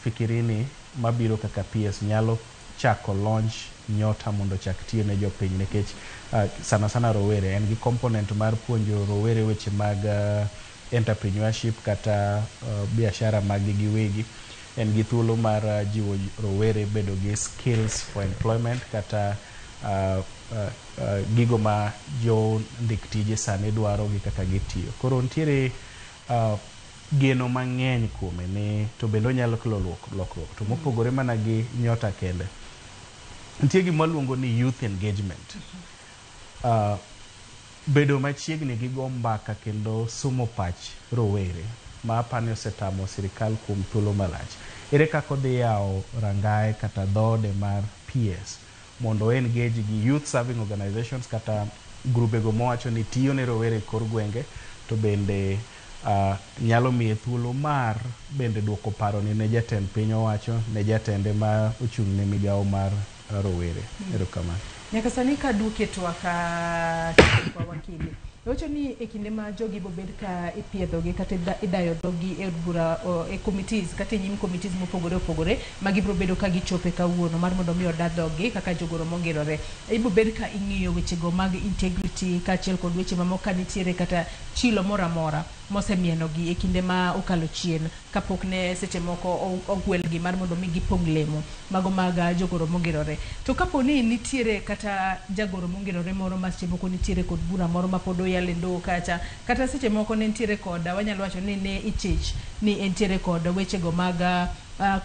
Speaker 23: fikirini mabiro kaka PS nyalo chako launch Nyota mondo ochak tiyo ne jopiny nikech sana sana rowere en gi component mar puonjo rowere weche mag entrepreneurship kata biashara mag gi giwegi. En gi thuolo mar jiwo rowere bedo gi skills for employment kata gigo ma jo ndik tije sani dwaro gi kaka gitiyo. Koro nitiere geno mang'eny kuome ni to bende onyalo kelo lokruok. To mopogore mana gi Nyota kende, nitie gima waluongo ni youth engagement. Bedo machiegni gi go mbaka kendo sumo pach rowere ma apani osetamo sirikal kuom thuolo malach. Ere kaka odhi yawo rangae kata dhoode mar PS mondo engage gi youth serving organizations kata grubego mowacho ni tiyo ne rowere e kor gwenge to bende nyalo miye thuolo mar bende duoko paro ni ne jatend piny owacho ne jatende ma ochung' ne migawo mar rowere. Erokamano.
Speaker 4: Nyaka sani ka duoke twak kwa wakili. Iwacho ni e kinde ma jogi bobed ka ipiedhogi kata idayo dhogi e od bura e committees kata e nyim committees mopogore opogore ma gibiro bedo ka gichope kawuono mar mondo mi oda dhogi kaka jogoro mongirore. Ibo bed ka ing'iyo wechego mag integrity kaachiel kod weche mamoko ka nitiere kata chilo moro amora mosemienogi e kinde ma okalo chien kapok ne seche moko ogwelgi mar mondo mi gipong' lemo mago mag jogoro mongirore. To kapo ni nitiere kata jagoro mongirore moro ma seche moko nitiere kod bura moro ma pod oyalo e doho kacha, kata seche moko ne nitiere kod wanyalo wacho ni ne ichich ni entiere kod wechego mag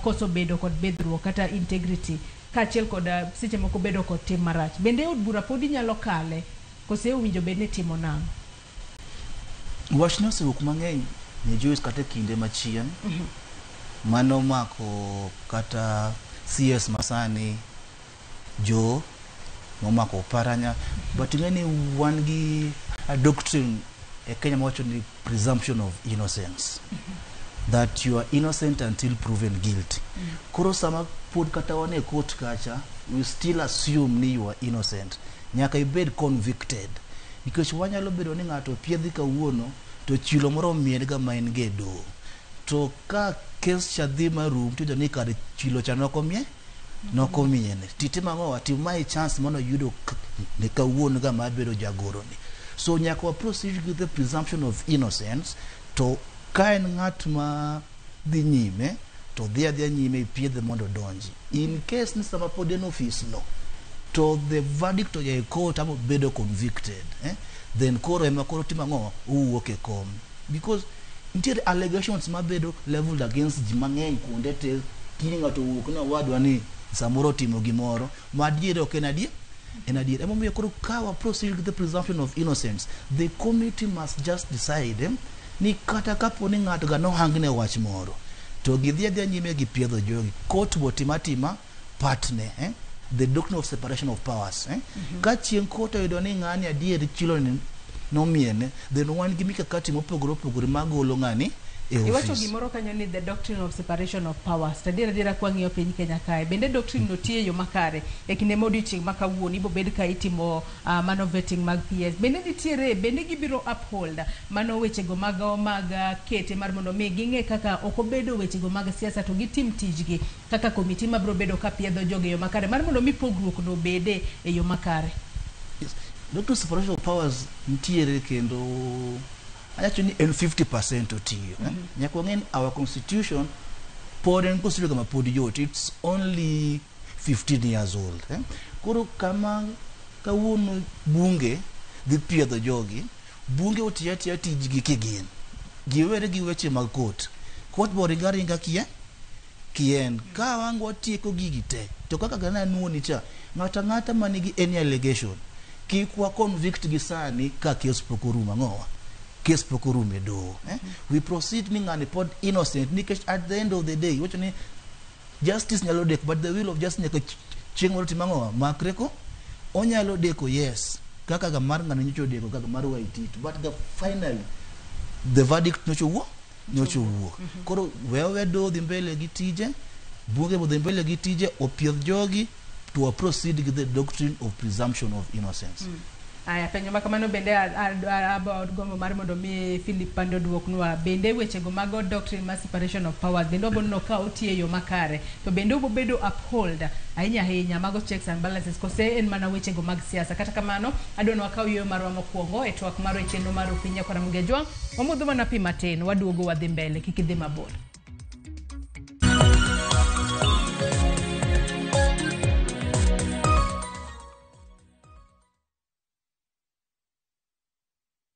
Speaker 4: koso bedo kod bidhruok kata integrity kaachiel kod seche moko bedo kod tim marach. Bende od bura pod inyalo kale kose owinjo bed ni itimo nang'o?
Speaker 22: Wachni osewuok mang'eny ne Joyce kata e kinde machien. Mano mako kata CS masani Joe nomako Oparanya, but ing'e ni wan gi a doctrine e Kenya mawacho ni presumption of innocence, that you are innocent until proven guilty. Koro sama pod kata wan e court kacha, we still assume ni you are innocent nyaka ibed convicted, nikech wanyalo bedo ni ng'ato opiedhi kawuono to chilo moro omien ga ma en go e doho, to ka kes cha dhi marum tiyudo ni kar chilo cha nokomie nokomiene titimo ang'o timaye chance mano yudo ne kawuono ga mar bedo jagoro ni. So nyaka wa proceed with the presumption of innocence. To ka en ng'at ma dhi nyime to dhi adhiya nyime ipiedhe mondo odonji. In case ni sama pod en ofis no to the verdict oya e court ama obedo convicted, then koro ema koro timo ang'o, owuok e kom, because nitiere allegations mabedo leveled against ji mang'eny kuonde te. Kiny ng'ato owuok ni owadwa ni samoro otimo gimoro ma adier ok en adier en adier. Emomiyo koro ka wa proceed with the presumption of innocence, the committee must just decide ni kata kapo ni ng'ato ga nohangne wach moro to gidhi adhiya nyime gi piedho jogi, court bo tim atima partne, the doctrine of separation of powers. Ka chieng' court oyudo ni ng'ani adier chilo ni nomiene, then wan gi mikakati mopogore opogore magolo ng'ani e
Speaker 4: Iwacho
Speaker 22: office.
Speaker 4: Gimoro kanyo ni the doctrine of separation of powers. To adier adiera kwang'iyo piny Kenya kae, bende doctrine no tiyo e yo makare e kinde ma odiochieng' ma kawuono ibo bed ka itimo mano vetting mag PS. Bende nitiere, bende gibiro uphold mano wechego mag kete mar mondo mi ging'e kaka ok obedo wechego mag siasa to gitim tijgi kaka komiti mabiro bedo ka piedho jogi e yo makare mar mondo mi pogruok no obede e yo makare.
Speaker 22: Yes. Doctrine of separation of powers nitiere kendo awacho ni en 50% otiyo. Nyaka wang'e ni our constitution pod en constitution kama pod yot. It's only 15 years old. Koro kama kawuono bunge dhi piedho jogi, bunge otiyo atiya tijgi kigin. Giwere gi weche mag court. Court bo ringa ringa kie kien. Ka wang' watieko gigi te, to kaka gana nuoni cha, ng'ato ang'ata manigi any allegation, kik wa convict gi sani ka kes pok orumo ang'owa. Kes pok orumo e doho. We proceed ni ng'ani pod innocent nikech at the end of the day, wacho ni justice nyalo deko, but the will of justice nyaka chieng' moro tim ang'owa, makre ko onyalo deko, yes, kaka ga mar ng'ani nyocha odeko kaka mar Waititu, but the finally the verdict nyocha owuok nyocha owuok. Koro we we doho dhi mbele gi tije, bunge bo dhi mbele gi tije opiedh jogi to wa proceed with the doctrine of presumption of innocence.
Speaker 4: Aya, penjo ma kamano bende abo gombo mar mondo mi Philip Pando oduoknwa. Bende wechego mago doctrine mar separation of powers bende wabo neno ka otiyo e yo makare to bende obo bedo uphold ahinya ahinya mago checks and balances kose en mana wechego mag siasa. Kata kamano adwa ni wakaw yueyo marwa mokwongo e twak marwa e chenro mar Okinyi kod Ramogi Ajwang'. Wamodho mana pi matin, waduogo wadhi mbele, kik idhi mabor.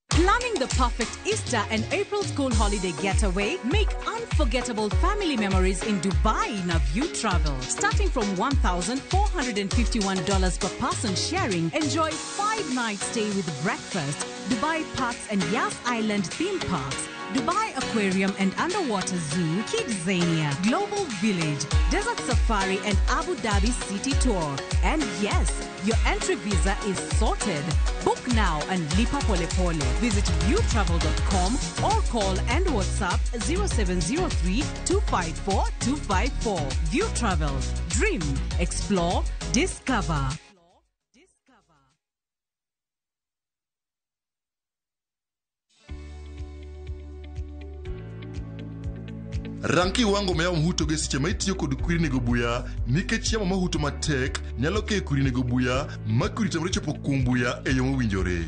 Speaker 21: Planning the perfect Easter and April school holiday getaway? Make unforgettable family memories in Dubai in a View Travel. Starting from $1,451 per person sharing, enjoy 5-night stay with breakfast, Dubai Parks and Yas Island theme parks, Dubai Aquarium and Underwater Zoo, Kidzania, Global Village, Desert Safari and Abu Dhabi City Tour. And yes, your entry visa is sorted. Book now and lipa pole pole. Visit viewtravel.com or call and WhatsApp 0703 254 254. View Travel. Dream, explore, discover.
Speaker 17: Rang kiwango ma yamo huto go e seche ma itiyo kod kwiri nego buya nikech yamo mahuto matek nyalo keyo kwiri nego buya ma kwiri tamre chopo kuom buya e yo mowinjore.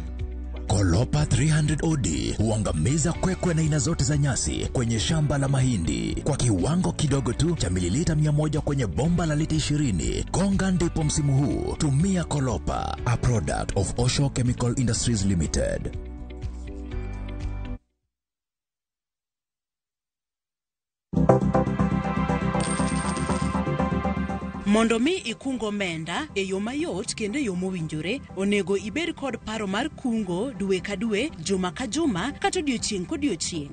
Speaker 1: Kolopa 300 OD huangamiza kwekwe na aina zote za nyasi kwenye shamba la mahindi kwa kiwango kidogo tu cha mililita 100 kwenye bomba la lita 20. Gonga ndipo msimu huu. Tumia Kolopa, a product of Osho Chemical Industries Limited.
Speaker 2: Mondo mi ikung omenda e yo mayot kendo e yo mowinjore, onego ibed kod paro mar kungo dwe ka dwe, juma ka juma, kata odiochieng' kodiochieng'.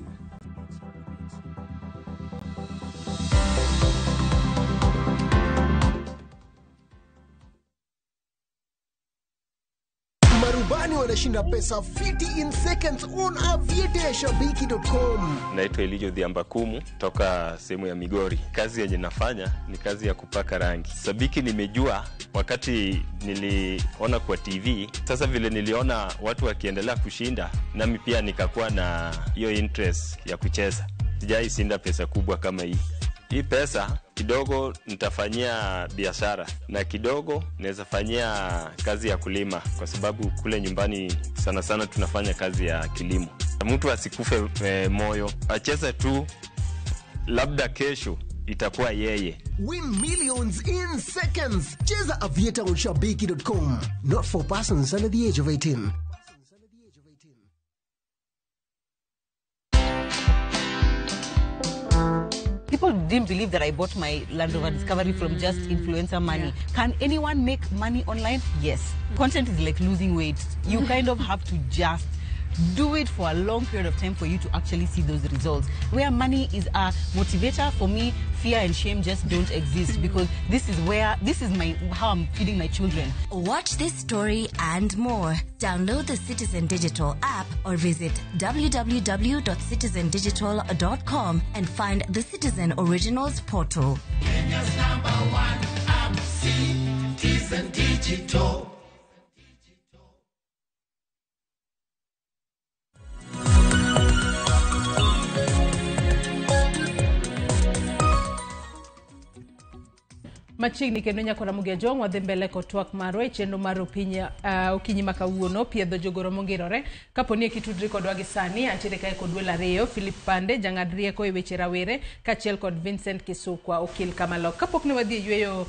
Speaker 3: Marubani wanashinda pesa fiti in seconds on aviateashabiki.com.
Speaker 24: Naitwa Elijo Dhiambakumu toka sehemu ya Migori. Kazi yenye nafanya ni kazi ya kupaka rangi. Sabiki nimejua wakati niliona kwa TV. Sasa vile niliona watu wakiendelea kushinda, nami pia nikakuwa na hiyo interest ya kucheza. Sijai shinda pesa kubwa kama hii. Hii pesa kidogo nitafanyia biashara na kidogo naweza fanyia kazi ya kulima, kwa sababu kule nyumbani sana sana tunafanya kazi ya kilimo. Mtu asikufe moyo, acheze tu, labda kesho itakuwa yeye.
Speaker 3: Win millions in seconds. Cheza Aviator on shabiki.com. Not for persons under the age of 18.
Speaker 25: People didn't believe that I bought my Land Rover Discovery from just influencer money. Can anyone make money online? Yes. Content is like losing weight. You kind of have to just do it for a long period of time for you to actually see those results. Where money is a motivator, for me, fear and shame just don't exist, because this is where, this is my, how I'm feeding my children.
Speaker 26: Watch this story and more. Download the Citizen Digital app or visit www.citizendigital.com and find the Citizen Originals portal.
Speaker 27: Kenya's number one app, Citizen Digital.
Speaker 4: Machiegni kendo nyako Ramogi Ajwang' wadhi mbele kod twak marwa e chenro mar okinyi ma kawuono piedho jogoro mongirore. Kapo ni kitudri kodwa gi sani, antiere kae kod welo ariyo, Philip Pande, jang'ad rieko e weche rawere, kaachiel kod Vincent Kisukwa, okil Kamalok. Kapok ne wadhi e yweyo,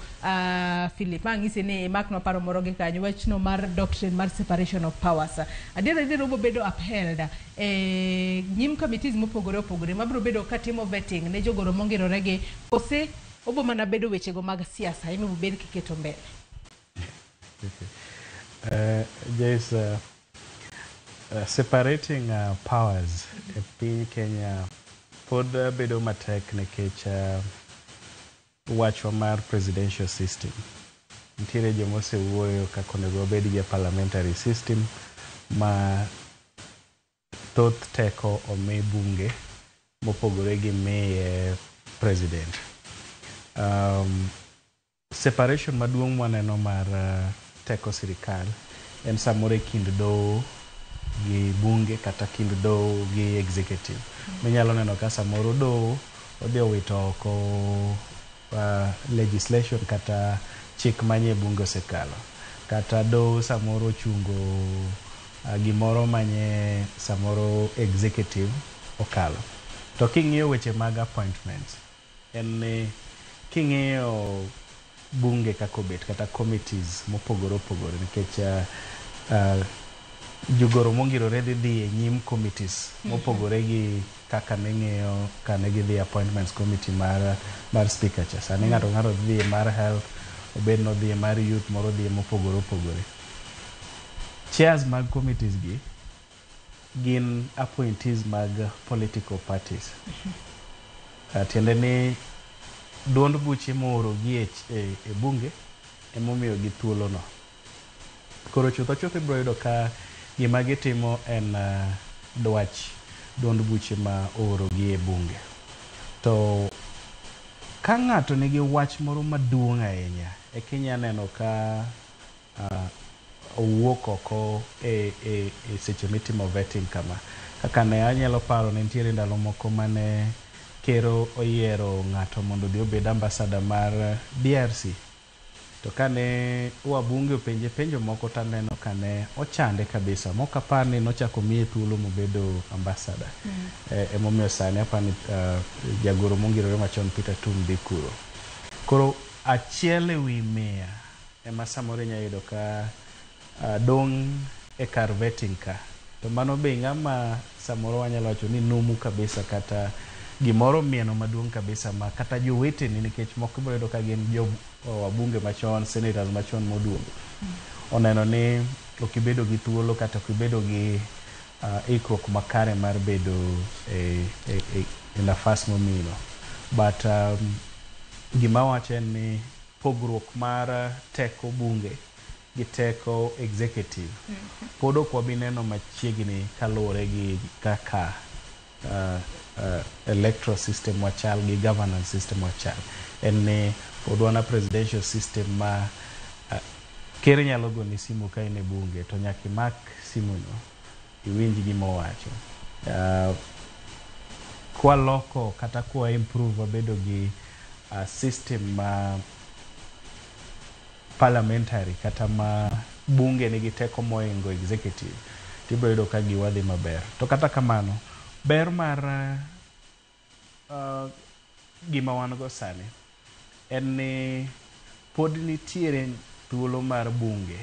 Speaker 4: Philip, ang'isi ni imaknwa paro moro gi kanyo, wachno mar doctrine mar separation of powers. Adier adier obo bedo upheld e nyim committees mopogore opogore mabiro bedo katimo vetting ne jogoro mongirore gi, kose obo mana bedo wechego mag siasa ema obed kiketo mbele?
Speaker 23: There is separating powers e piny Kenya pod bedo matek nikech wachwa mar presidential system. Nitiere joma osewuoyo kaka onego wabed gi parliamentary system ma thoth teko omi bunge mopogore gi miye president. Separation maduong' mwaneno mar teko sirikal en samoro e kind doho gi bunge kata kind doho gi executive. Minyalo neno ka samoro doho odhi owito oko legislation kata chik manye bunge osekalo, kata doho samoro ochungo gimoro manye samoro executive okalo. To king'iyo weche mag appointments, en ni king'iyo bunge kaka obet kata committees mopogore opogore, nikech jogoro mongirore dhi dhi e nyim committees mopogore gi kaka ne ng'iyo kane gidhi appointments committee mar speaker cha. Sani ng'ato ng'ato dhi e mar health, obed nodhi e mar youth, moro dhi e mopogore opogore. Chairs mag committees gi gin appointees mag political parties. Tiende ni duond buche moorogi e bunge emomiyogi thuolono. Koro chutho chutho ibiro yudo ka gima gitimo en dwach duond buche ma oorogi e bunge. To ka ng'ato nigi wach moro maduong' ahinya, eka inya neno ka owuok oko e seche mitimo vetting kama. Kaka ne anyalo paro ne nitiere ndalo moko mane Ker oyiero ng'ato mondo odhi obed ambassador mar DRC. To kane wabunge openje penjo moko to aneno kane ochande kabisa. Mok apar ni nochako miye thuolo mobedo ambassador. Emomiyo sani apar ni jagoro mongirore machon Peter Tum dhi kuro. Koro achiel ewi 100 ema samoro inya yudo ka dong' e kar vetting ka. To mano be ng'ama samoro wanyalo wacho ni numu kabisa kata gimoro mieno maduong' kabisa ma kata joweteni nikech moko ibiro yudo ka gin jo wabunge machon, senators machon moduogo. Oneno ni ok ibedo gi thuolo kata ok ibedo gi ikruok makare mar bedo e nafas momino. But gima wacho en ni pogruok mar teko bunge gi teko executive pod ok wabi neno machiegni kaluwore gi kaka electoral system wachal gi governance system wachal. En ni pod wan a presidential system ma ker nyalo goni simu ka in e bunge to nyaka imak simuno iwinj gima owacho. Kwaloko kata kwa improve wabedo gi system ma parliamentary kata ma bunge nigi teko moingo executive tibiro yudo ka giwa dhi maber. To kata kamano, ber mar gima wan go sani en ni pod nitiere thuolo mar bunge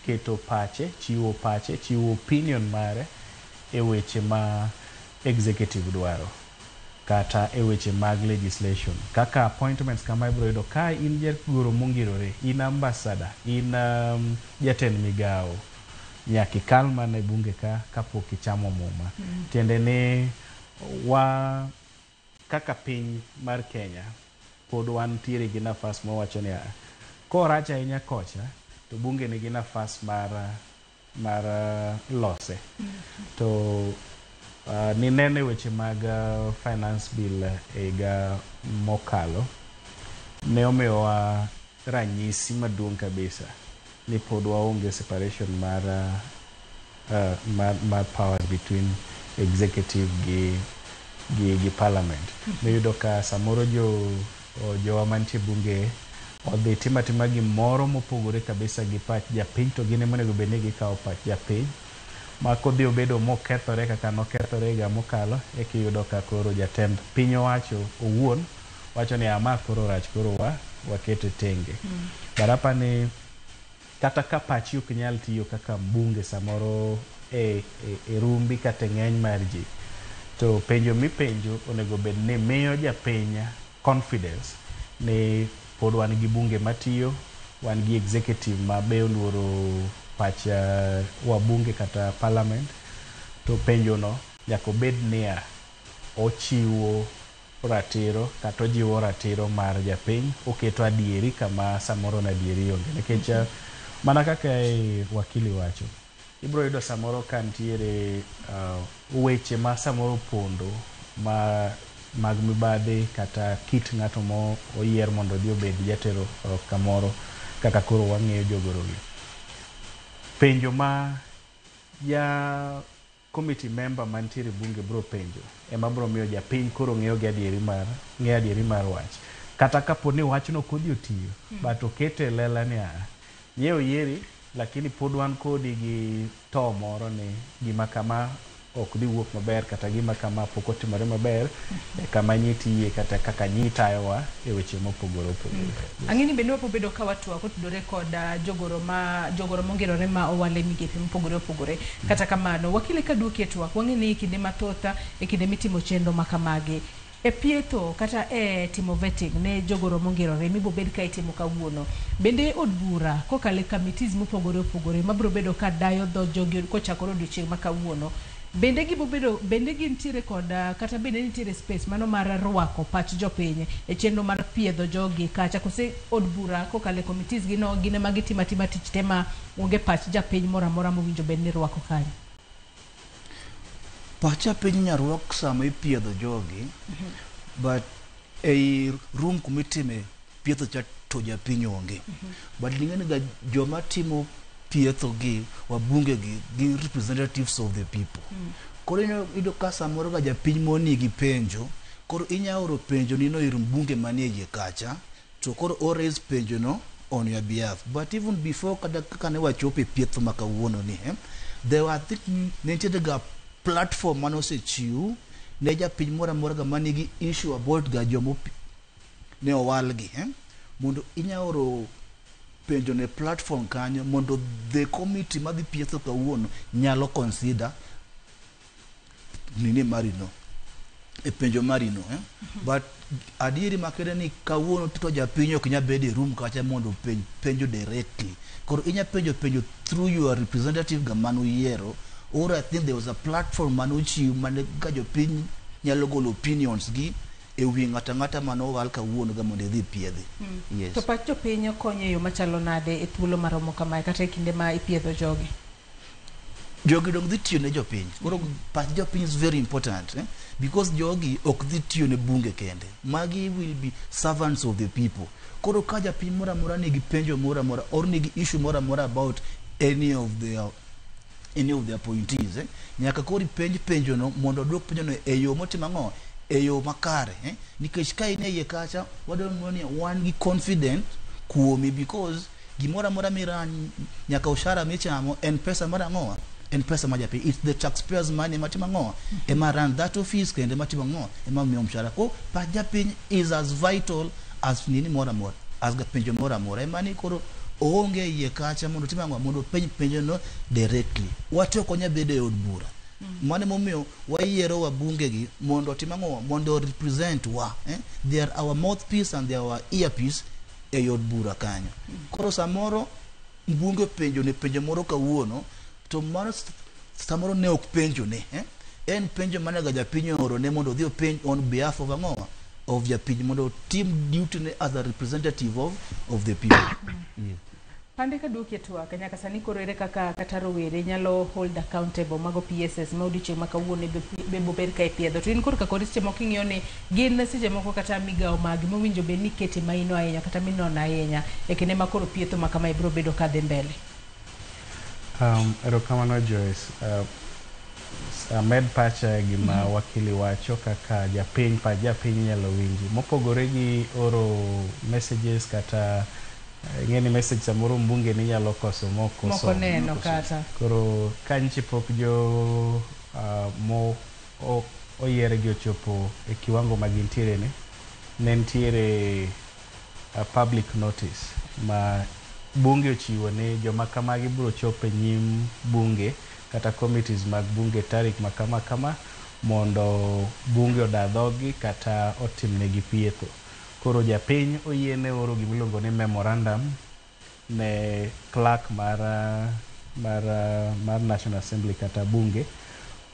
Speaker 23: keto pache, chiwo pache, chiwo opinion mare e weche ma executive dwaro kata e weche mag legislation kaka appointments kama ibiro yudo ka in jagoro mongirore, in ambassador, in jatend migawo, nyaka ikal mana e bunge ka kapok ichamo muma. Tiende ni wa kaka piny mar Kenya pod wantiere gi nafas mawacho ni korach ahinya kocha to bunge nigi nafas mar lose. To ninene weche mag finance bill e higa mokalo ne omiyowa ranyisi maduong' kabisa ni pod waonge separation mar powers between executive gi parliament. Miyudo ka samoro jowa mantie bunge odhi timo atima gimoro mopogore kabisa gi pach japiny to gin ema onego bed ni gikawo pach japiny ma kodhi obedo mokethore kaka nokethore higa mokalo eka iyudo ka koro jatend piny owacho owuon wacho ni ama koro rach koro wakete tenge. But apani kata ka pachi ok nyal tiyo kaka mbunge samoro e rumbi kata e ng'eny mar ji, to penjo mipenjo onego bed ni miyo japiny confidence ni pod wan gi bunge matiyo, wan gi executive ma be oluoro pach wabunge kata parliament, to penjo no nyaka obed niya ochiwo ratiro kata ojiwo ratiro mar japiny, oketo adieri kama samoro na adieri onge. Nikech mana kaka wakili wacho, ibiro yudo samoro ka nitiere weche ma samoro pondo ma mag mibadhi kata kit ng'ato mo oyier mondo odhi obed jatelo kamoro kaka koro wang'eyo jogorogi. Penjo ma ja committee member mantiere bunge biro penjo ema biro miyo japiny koro ng'eyo gi adieri mar ng'eyo adieri mar wach. Kata kapo ni wachno kodhi otiyo, but okete e lela ni nye oyieri lakini pod wan kodi gi to moro ni gima kama ok dhi wuok maber kata gima kama pok otimore maber kama nyitiye kata kaka nyitayowa e weche mopogore opogore.
Speaker 4: Ang'e ni bende wabobedo ka watwak kotudore kod jogoro mongirore ma owale migepe mopogore opogore. Kata kamano, wakile ka duoki e twak, wang'e ni kinde mathoth e kinde mitimo chenro ma kamagi e pietho kata e timo vetting ne jogoro mongirore mibobed ka itimo kawuono. Bende od bura kokalo e committees mopogore opogore mabiro bedo ka dayo dho jogi kochakore odiochieng' ma kawuono. Bende gibobedo bende gintiere kod kata bende nitiere space mano mar rwako pach jopiny e chenro mar piedho jogi kacha kose od bura kokalo e committees gi no gin ema gitimo atima tich te ma onge pach japiny moro amora mowinjo bed ni rwako kanyo.
Speaker 22: Pach japiny inyalo rwak sama ipiedho jogi, but ei room kumitime pietho cha to japiny onge. But ing'e ni ga joma timo pietho gi wabunge gi gin representatives of the people. Koro iyudo ka samoro ga japiny monigi penjo Koro inya oro penjo nino ir mbunge manie iye kacha, to koro o raise penjo no on your behalf. But even before kata kaka ne wachopo e pietho ma kawuono ni, there were, I think, ne nitiere ga platform mane osechiw ne japiny moro amora ga manigi issue about ga jomo ne owalgi, mondo inya oro penjo ne platform kanyo mondo the committee madhi pietho kawuono nyalo consider nini marino e penjo marino. But adieri makende ni kawuono to japiny ok nyal bedo e room kacha mondo openj penjo directly. Koro inya penjo penjo through your representative ga manuyiero, or I think there was a platform manochiw mane ka jopiny nyalo golo opinions gi e wi ng'ato ang'ata manowal kawuono ga mondo idhi piedhi. Yes.
Speaker 4: To pach jopiny konyo e yo machalo nade e thuolo maromo kamae kata e kinde ma ipiedho jogi?
Speaker 22: Jogi dong dhi tiyo ne jopiny. Koro pach jopiny is very important, eh? Because jogi ok dhi tiyo ne bunge kende. Magi will be servants of the people. Koro ka japiny moro amora nigi penjo moro amora or nigi issue moro amora about any of the appointees, eh? Nyaka koro ipenj penjo no mondo oduok penjo no e yo motimo ang'o, e yo makare, eh? Nikech ka in e iye kacha, wadwaro ni wan gi confident kuomi, because gimoro amora miran nyaka oshara michamo en pesa mar ang'o, en pesa ma japiny. It's the taxpayers' money matimo ang'o, ema run that office kendo ema timo ang'o, ema miyo mshahara. Ko pach japiny is as vital as nini moro amora, as ga penjo moro amora. Ema ni koro oonge e iye kacha mondo otim ang'o, mondo openj penjo no directly. Wate ok wanyal bedo e od bura. Mano emomiyo wayiero wabunge gi mondo otim ang'o, mondo represent wa, eh? They are our mouthpiece and they are our earpiece e od bura kanyo. Koro samoro mbunge openjo ne penjo moro kawuono, to mano samoro ne ok penjo ne, eh? En penjo mane ga japiny ooro ne mondo odhi openj on behalf of ang'o, of japiny, mondo otim duty ne as a representative of the people, yeah.
Speaker 4: Pande ka duoki e twak, nyaka sani koro ere kaka kata rowere nyalo hold accountable mago PSS ma odiochieng' ma kawuono be bobed ka ipiedho? To in korka kori, seche moko ing'iyo ni gin seche moko kata migawo magi mowinjo bed ni ikete maino ahinya kata minono ahinya e kinde ma koro pietho ma kamae biro bedo kadhi mbele.
Speaker 23: Erokamano Joyce. Amed pacha e gima wakili wacho kaka japiny, pach japiny inyalo winji. Mopogore gi oro messages kata ing'e ni message samoro mbunge ni nyalo koso mok
Speaker 4: moko
Speaker 23: osomo.
Speaker 4: Neno kata.
Speaker 23: Koro ka nchi pok jo mo oyier gi ochopo e kiwango ma gintiere ni, ne nitiere public notice ma bunge ochiwo ni joma kamagi biro chopo e nyim bunge kata committees mag bunge tarik ma kama kama mondo bunge oda dhoggi kata otimnegi pietho. Koro japiny oyiene oro gimiluongo ni memorandum ne clerk mar National Assembly kata bunge,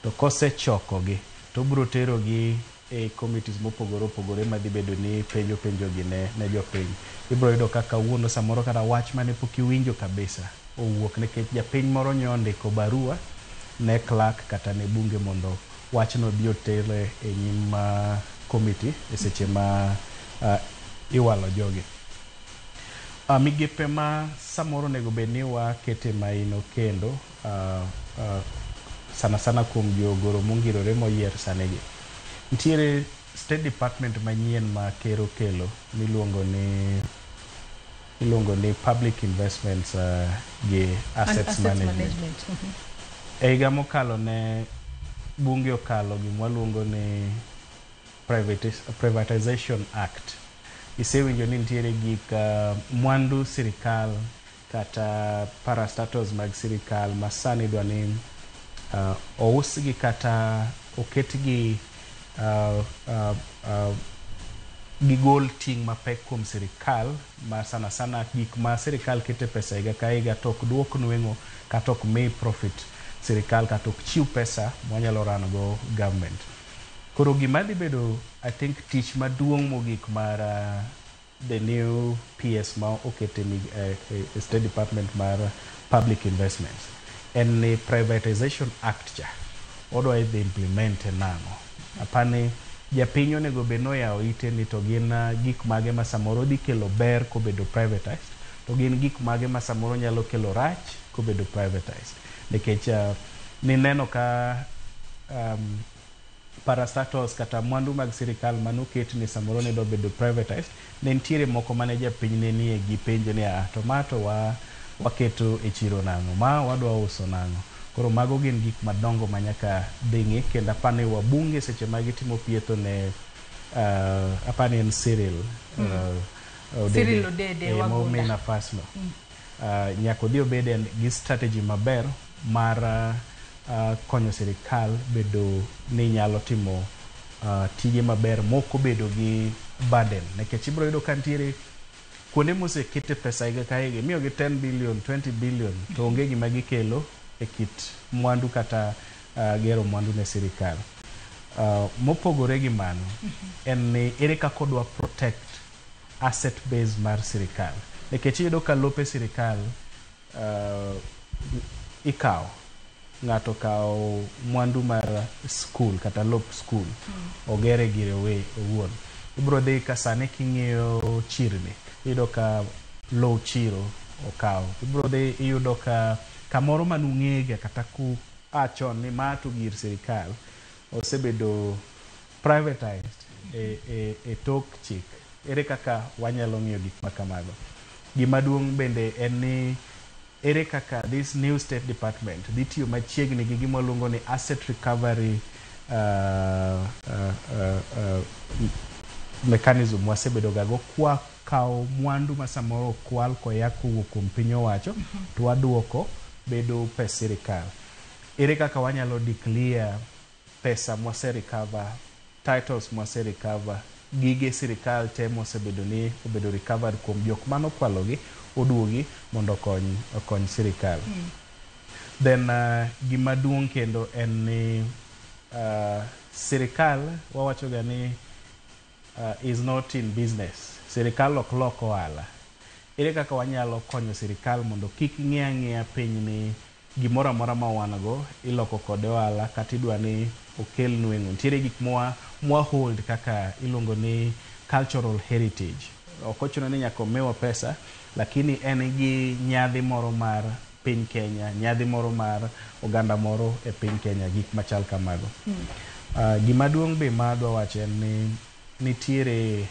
Speaker 23: to kosechokogi to obiro terogi e committees mopogore opogore madhi bedo ni penjo penjogi ne jopiny. Ibiro yudo ka kawuono samoro kata wach mane pok iwinjo kabisa owuok nikech japiny moro nyo ondiko barua ne clerk kata ne bunge mondo wachno obi otere e nyim committee e seche ma iwalo jogi. Migepe ma samoro onego bed ni wakete maino kendo sana sana kuom jogoro mongirore moyier sani gi. Nitiere State Department manyien ma ker okelo miluongo ni Public Investments gi Assets,
Speaker 4: Asset
Speaker 23: Management.
Speaker 4: Management.
Speaker 23: E higa mokalo ne bunge okalo gima waluongo ni Privatization Act. Isewinjo ni nitiere gik mwandu sirikal kata parastatals mag sirikal ma sani idwa ni ousgi kata oketgi gigol ting' mapek kuom sirikal, ma sana sana gik ma sirikal kete pesa higa ka higa to ok duok nweng'o kata ok mi profit sirikal kata ok chiw pesa mwanyalo run go government. Koro gima dhi bedo, I think, tich maduong' mogik mar the new PS ma oket e State Department mar Public Investments en ni Privatization Act cha odwa idhi implement nang'o. Apani japiny onego bed noyawo ite ni to gin gik mage ma samoro dhi kelo ber kobedo privatized, to gin gik mage ma samoro nyalo kelo rach kobedo privatized, nikech nineno ka Parastatals kata mwandu mag sirikal manoket ni samoro ne dwa bedo privatized, ne nitiere moko mane japiny ne nie gi penjo ni ah, to ma to waketo e chiro nang'o, ma wadwa uso nang'o. Koro mago gin gik madongo ma nyaka dhi ng'i kendo apani wabunge seche ma gitimo pietho ne apani en Cyril
Speaker 4: Cyril Odede Wagunda.
Speaker 23: Momi nafas no. Nyaka odhi obed gi strategy maber mar konyo sirikal bedo ni nyalo timo tije maber mok obedo gi burden nikech ibiro yudo ka nitiere kuonde mosekete pesa higa ka higa imiyogi 10 billion 20 billion to onge gima gikelo e kit mwandu kata gero mwandu ne sirikal. Mopogore gi mano en ni ere kaka odwa protect asset base mar sirikal nikech iyudo ka lope sirikal ikawo ng'ato kawo mwandu mar skul kata lop skul ogere gire owuon. Ibiro dhi ka sani king'iyo chirni iyudo ka low chiro okaw. Ibiro dhi iyudo ka kamoro manung'ega kata ku a chon ni ma to gir sirikal osebedo privatized e tok chik. Ere kaka wanyalo ng'iyo gik ma kamago? Gima duong' bende en ni ere kaka this new state department dhi tiyo machiegni gi gima waluongo ni asset recovery mechanism wasebedo ga go kwa kawo mwandu ma samoro okwal koya kowuok kuom piny owacho to waduoko bedo pes sirikal. Ere kaka wanyalo declare pesa mwase recover, titles mwase recover, gige sirikal te mosebedo ni obedo recovered kuom jok manokwalogi oduogi mondo okony sirikal. Then gima duong' kendo en ni sirikal wawacho ga ni is not in business. Sirikal ok lok ohala. Ere kaka wanyalo konyo sirikal mondo kik ng'i ang'iya piny ni gimoro amora ma wan go iloko kode ohala kata idwa ni okel nweng'o. Nitiere gik mwa hold kaka iluongo ni cultural heritage. Ok ochuno ni nyaka omiwa pesa, lakini en gi nyadhi moro mar piny Kenya, nyadhi moro mar oganda moro e piny Kenya, gik machal kamago. Gima duong' be ma adwa wacho en ni nitiere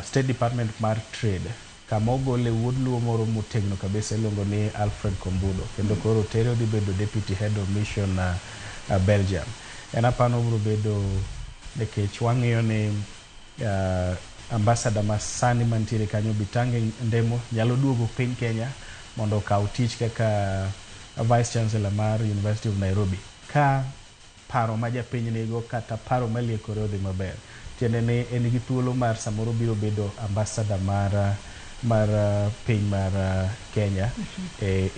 Speaker 23: State Department mar Trade kama ogole wuod luo moro motegno kabisa iluongo ni Alfred Kombudo kendo koro tere odhi bedo deputy head of mission Belgium. En apano obiro bedo nikech wang'iyo ni ambassador ma sani mantiere kanyo Bitange Ndemo nyalo duogo piny Kenya mondo okaw tich kaka vice chancellor mar University of Nairobi ka paro ma japiny nigo kata paro maliekore odhi maber. Tiende ni en gi thuolo mar samoro biro bedo ambassador mar piny mar Kenya e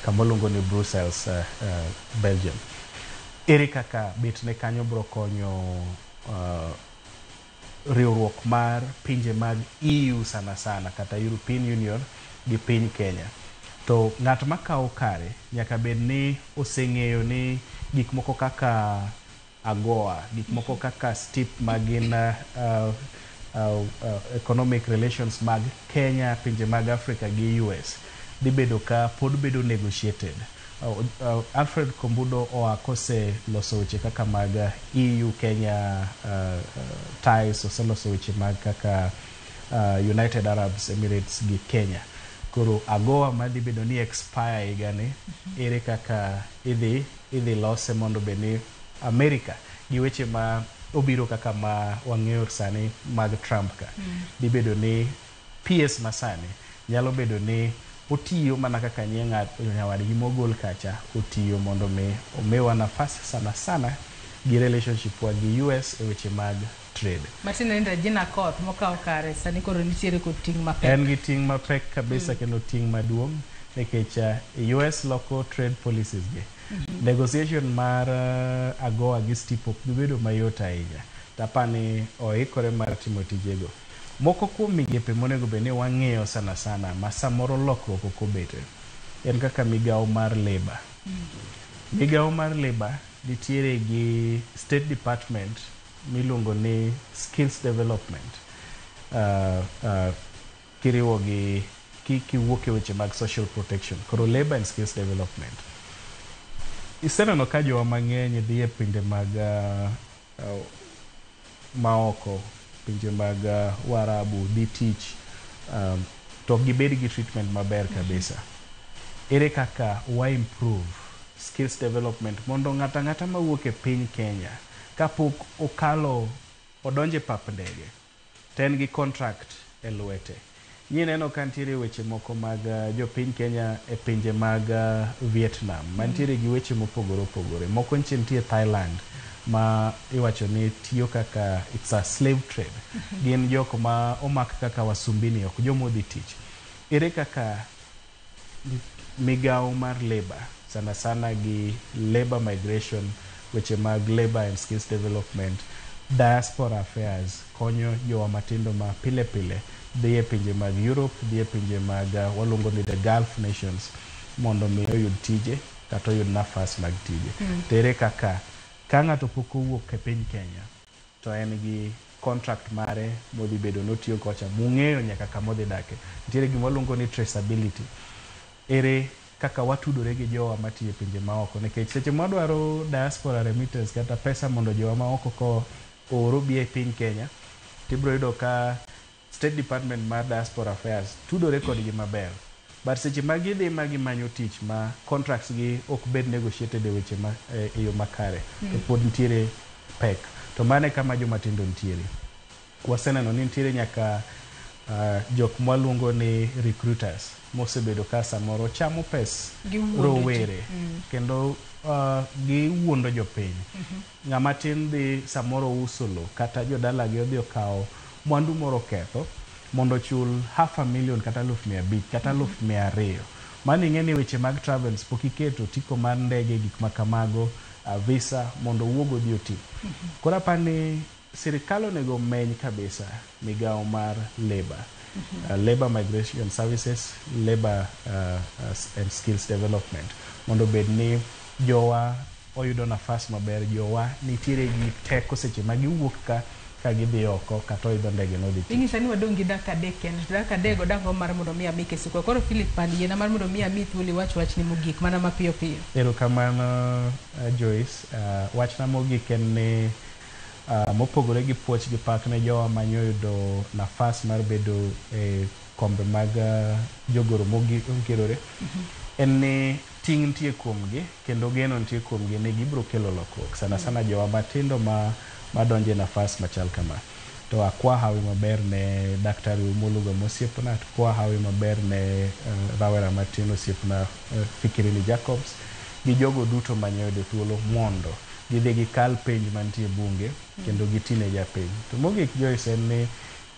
Speaker 23: kama waluongo ni Brussels, Belgium. Ere kaka betne kanyo biro konyo riwruok mar pinje mag EU sana sana kata European Union gi piny Kenya. To ng'at makawo kare nyaka bed ni oseng'eyo ni gik moko kaka AGOA, gik moko kaka STIP magin economic relations mag Kenya, pinje mag Africa gi US dhi bedo ka pod bedo negotiated. Alfred Kombudo oa kose loso weche kaka mag EU Kenya ties, oseloso weche mag kaka United Arab Emirates gi Kenya. Koro AGOA madhi bedo ni expire higani, ere kaka idhi lose mondo bed ni America gi weche ma obiro kaka ma wang'eyo sani mag Trump ka dhi bedo ni PS masani nyalo bedo ni otiyo mana kaka nye nyawadgi mogol kacha otiyo mondo mi omiwa nafas sana sana gi relationship wa gi US e weche mag trade.
Speaker 4: Matiende ni Regina Koth mokawo kare sani koro nitiere kod ting' mapek.
Speaker 23: En gi ting' mapek kabisa kendo ting' maduong' nikech US loko trade policies gi. Negotiation mar AGOA gi STIP ok bi bedo mayot ahinya. Tapani oikore mar timo tijego. Moko kuom migepe monego bed ni wang'iyo sana sana ma samoro lokruok ok obete en kaka migawo mar labour. Migawo mar labour nitiere gi State Department miluongo ni skills development kiriwo gi kiwuok e weche mag social protection koro labour and skills development. Iseneno ka jowa mang'eny dhi e pinje mag maoko, pinje mag Waarabu dhi tich, to ok gibed gi treatment maber kabisa. Ere kaka wa improve skills development mondo ng'ato ang'ata mawuok e piny Kenya kapok okalo odonjo e pap ndege to en gi contract e lwete. Nyineno ka nitiere weche moko mag jopiny Kenya e pinje mag Vietnam mantiere gi weche mopogore opogore. Moko nche nitie Thailand ma iwacho ni tiyo kaka it's a slave trade. Gin jok ma omak kaka wasumbini, ok joma odhi tich. Ere kaka migawo mar labor sana sana gi labor migration, weche mag labor and skills development, diaspora affairs konyo jowa matindo ma pile pile dhi e pinje mag Europe, dhi e pinje mag waluongo ni the Gulf nations mondo mi oyud tije kata oyud nafas mag tije. To ere kaka ka ng'ato pok owuok e piny Kenya to en gi contract mare modhi bedo notiyo kocha mung'eyo nyaka kama odhi dake. Nitiere gima waluongo ni traceability. Ere kaka watudore gi jowa matiyo e pinje maoko nikech seche mwadwaro diaspora remittance kata pesa mondo jowa maoko ko oor obi e piny Kenya tibiro yudo ka State Department mar Diaspora Affairs tudore kodgi maber. But seche ma gidhi ma gimanyo tich ma contracts gi ok bed negotiated e weche ma e yo makare to pod nitiere pek. To mano e kama joma tindo nitiere. Waseneno ni nitiere nyaka jok mwaluongo ni recruiters mosebedo ka samoro chamo pes
Speaker 4: Giwuondo ji.
Speaker 23: rowere kendo giwuondo jopiny. Ng'ama tin dhi samoro uso lo kata jodalagi odhi okawo mwandu moro oketho mondo ochul 500,000 kata 500,000 kata 200,000. Mano ing'e ni weche mag travels pok iketo otiko mar ndege gik ma kamago, visa mondo owuog odhi oti. Koro apani sirikal onego meny kabisa migawo mar labor. Labor migration services, labor and skills development mondo obed ni jowa oyudo nafas maber, jowa nitiere gi teko seche ma giwuok ka gidhi oko kata oidho ndege nodhi tich.
Speaker 4: Inyisa ni wadong' gi dakika 3 kende. To dakika 3 go dang' mar mondo mi ami Kisuko. Koro Philip Pandi, yiena mar mondo mi ami thuolo iwach wachni mogik mana mapiyo piyo.
Speaker 23: Erokamano Joyce. Wachna mogik en ni mopogore gi puoch gi pak ne jowa manyoyudo nafas mar bedo e kombe mag jogoro mogirore, en ni ting' nitie kuomgi kendo geno nitie kuomgi ni gibiro kelo lokruok sana sana jowa matindo madonjo e nafas machal kama. To akwa hawi maber ne Daktari Umuluga mosiepna, akwa hawi maber ne rawera matin osiepna Fikirini Jacobs gi jogo duto manyoyudo thuolo mondo gidhi gikal penj mantie bunge kendo gitine japiny. To mogik Joyce en ni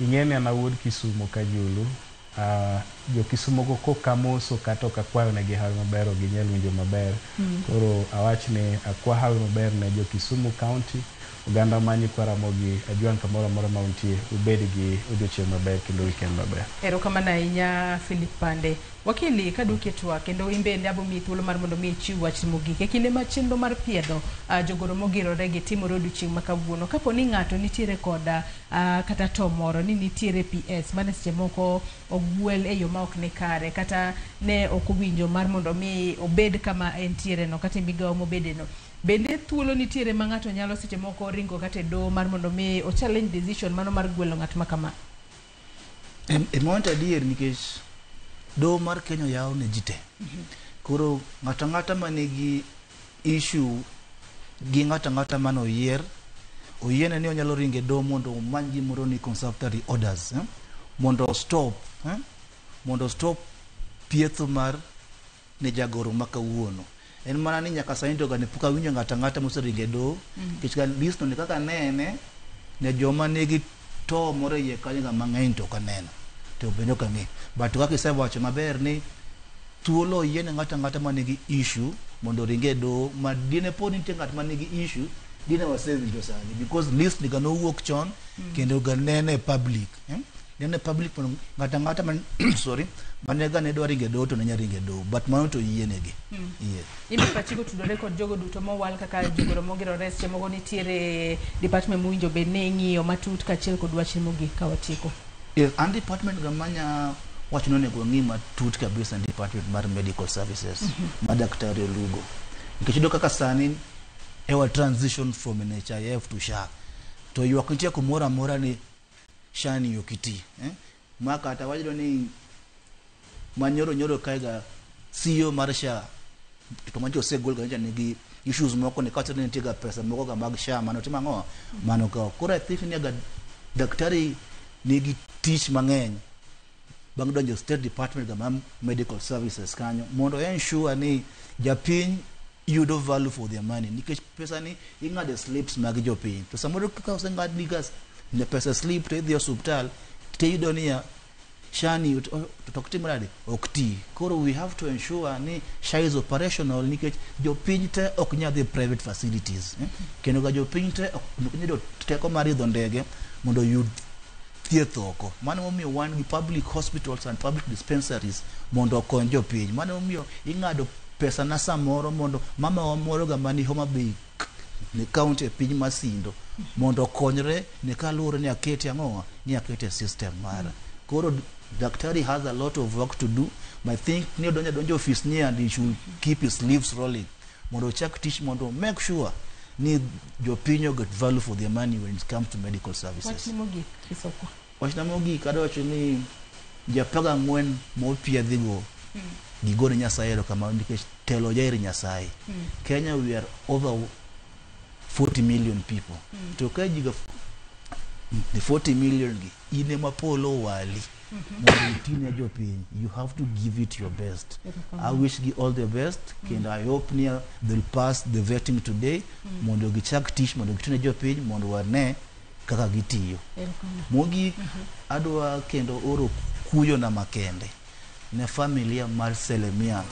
Speaker 23: ing'e ni an awuod Kisumo Kajulu, jo Kisumo go kokamoso kata ok akwayo negi hawi maber ok ginyal winjo maber. Koro awach ni akwa hawi maber ne jo Kisumu County, oganda ma nyikwa Ramogi Ajwang' kamoro amora ma untie, ubed gi odiochieng' maber kendo weekend maber.
Speaker 4: Erokamano ahinya Philip Pande. Wakili kaduoki e twak kendo in bende abo miyi thuolo mar mondo mi ichiw wach mogik. E kinde ma chenro mar piedho jogoro mogirore gi timore odiochieng' ma kawuono, kapo ni ng'ato nitiere koda kata to moro ni nitiere PS mane seche moko ogwel e yo ma ok ni kare kata ne ok owinjo mar mondo mi obed kama entiere no kata e migawo mobede no. Bende thuolo nitiere ma ng'ato nyalo seche moko ringo kata e doho mar mondo mi o challenge decision mano mar gwelo ng'at ma kama?
Speaker 22: E moment adier nikech doho mar Kenya oyaw ne ji te. Koro ng'ato ang'ata manigi issue gi ng'ato ang'ata mane oyier, oyiene ni onyalo ringo e doho mondo omany gimoro ni conservatory orders, mondo stop, mondo stop pietho mar ne jagoro ma kawuono. En mana ni nyaka sani to gane pok awinjo ng'ato ang'ata moseringo e doho, nikech ga list no ni kaka anene, ne joma nigi to moro e iye kanyo ga mang'eny to ok aneno. To bende ok ang'e. But kaka isewacho maber ni thuolo oyiene ng'ato ang'ata manigi issue mondo oring e doho ma dine po ni nitie ng'at manigi issue dine wasewinjo sani because list ni ga nowuok chon kendo ga nene e public. Nene public mondo ng'ato ang'ata man sorry mane ga ne dwa ringo e doho to ne nyalo ringo e doho but mano to oyienegi. Yes.
Speaker 4: In be pachi kotudore kod jogo duto mowal kaka jogoro mogirore seche moko nitiere department mowinjo bed ni ing'iyo matut kaachiel kod wachni mogik ka watieko.
Speaker 22: Yes, an department ga manya wacho ni onego wang'i matut kabisa en department mar medical services ma Daktari Olugo. Nikech iyudo kaka sani ewa transition from NHIF to SHA to ywak nitie kumoro amora ni SHA ni ok iti, eh? Ma kata wayudo ni manyoro nyoro kae ga CEO mar SHA to mancho osegol ga nyocha nigi issues moko ni kawacho ni nitie ga pesa moko ga mag SHA mano timo ang'o mano kawo. Koro I think ni ga daktari nigi tich mang'eny bang' donjo State Department ga mar medical services kanyo mondo ensure ni japiny yudo value for their money, nikech pesa ni ing'ado slips mag jopiny to samoro kaka oseng'adni ga ne pesa slip to idhi e osuptal tiyudo niya SHA ni to ok tim nade, ok ti. Koro we have to ensure ni SHA is operational nikech jopiny te ok nyal dhi private facilities, eh? Kendo ga jopiny te ok nyal yudo teko mar idho ndege mondo oyud thieth oko. Mano emomiyo wan gi public hospitals and public dispensaries mondo okony jopiny. Mano emomiyo ing'ado pesa na samoro mondo mama wa moro ga mani Homa Bay ne county e piny Masindo mondo okonyre ne kaluwore ni akete ang'owa ni akete system mara. Koro daktari has a lot of work to do, but I think ni odonjo adonja office ni and he should keep his sleeves rolling mondo ochak tich mondo make sure ni jopiny get value for their money when it comes to medical services.
Speaker 4: Wachni mogik Kisokwa.
Speaker 22: Wachna mogik adwa wacho ni ji 14 mopiedhigo gigone Nyasaye erokamano nikech telo jair Nyasaye. Kenya we are over 40 million people. To ka ji ga the 40 million gi in ema polo wali mondo itine jopiny, you have to give it your best. I wish gi all the best kendo I hope ni they'll pass the vetting today mondo gichak tich mondo gitine jopiny mondo wane kaka gitiyo. Mogik adwa kendo oro kuyo na makende ne familia mar Selemia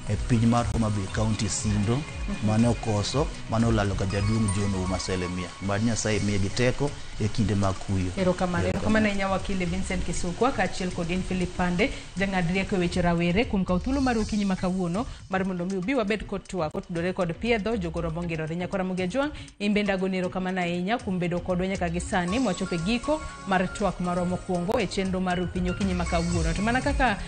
Speaker 22: e piny mar Homa Bay County Sindo mane okoso mane olalo ga jaduong' John Ouma Selemia. Mad Nyasaye miye gi teko e kinde mag kuyo.
Speaker 4: Erokamano. Erokamano ahinya wakili Vincent Kisukwa kaachiel kod in Philip Pande, jang'ad rieko e weche rawere kuom kawo thuolo mar okinyi ma kawuono mar mondo mi ubi wabed kod twak otudore kod piedho jogoro mongirore. Nyakora Ramogi Ajwang', in bende agoni erokamano ahinya kuom bedo kodwa nyaka gi sani mwachopo e giko mar twak marwa mokwongo e chenro mar Piny Okinyi ma kawuono. To mana kaka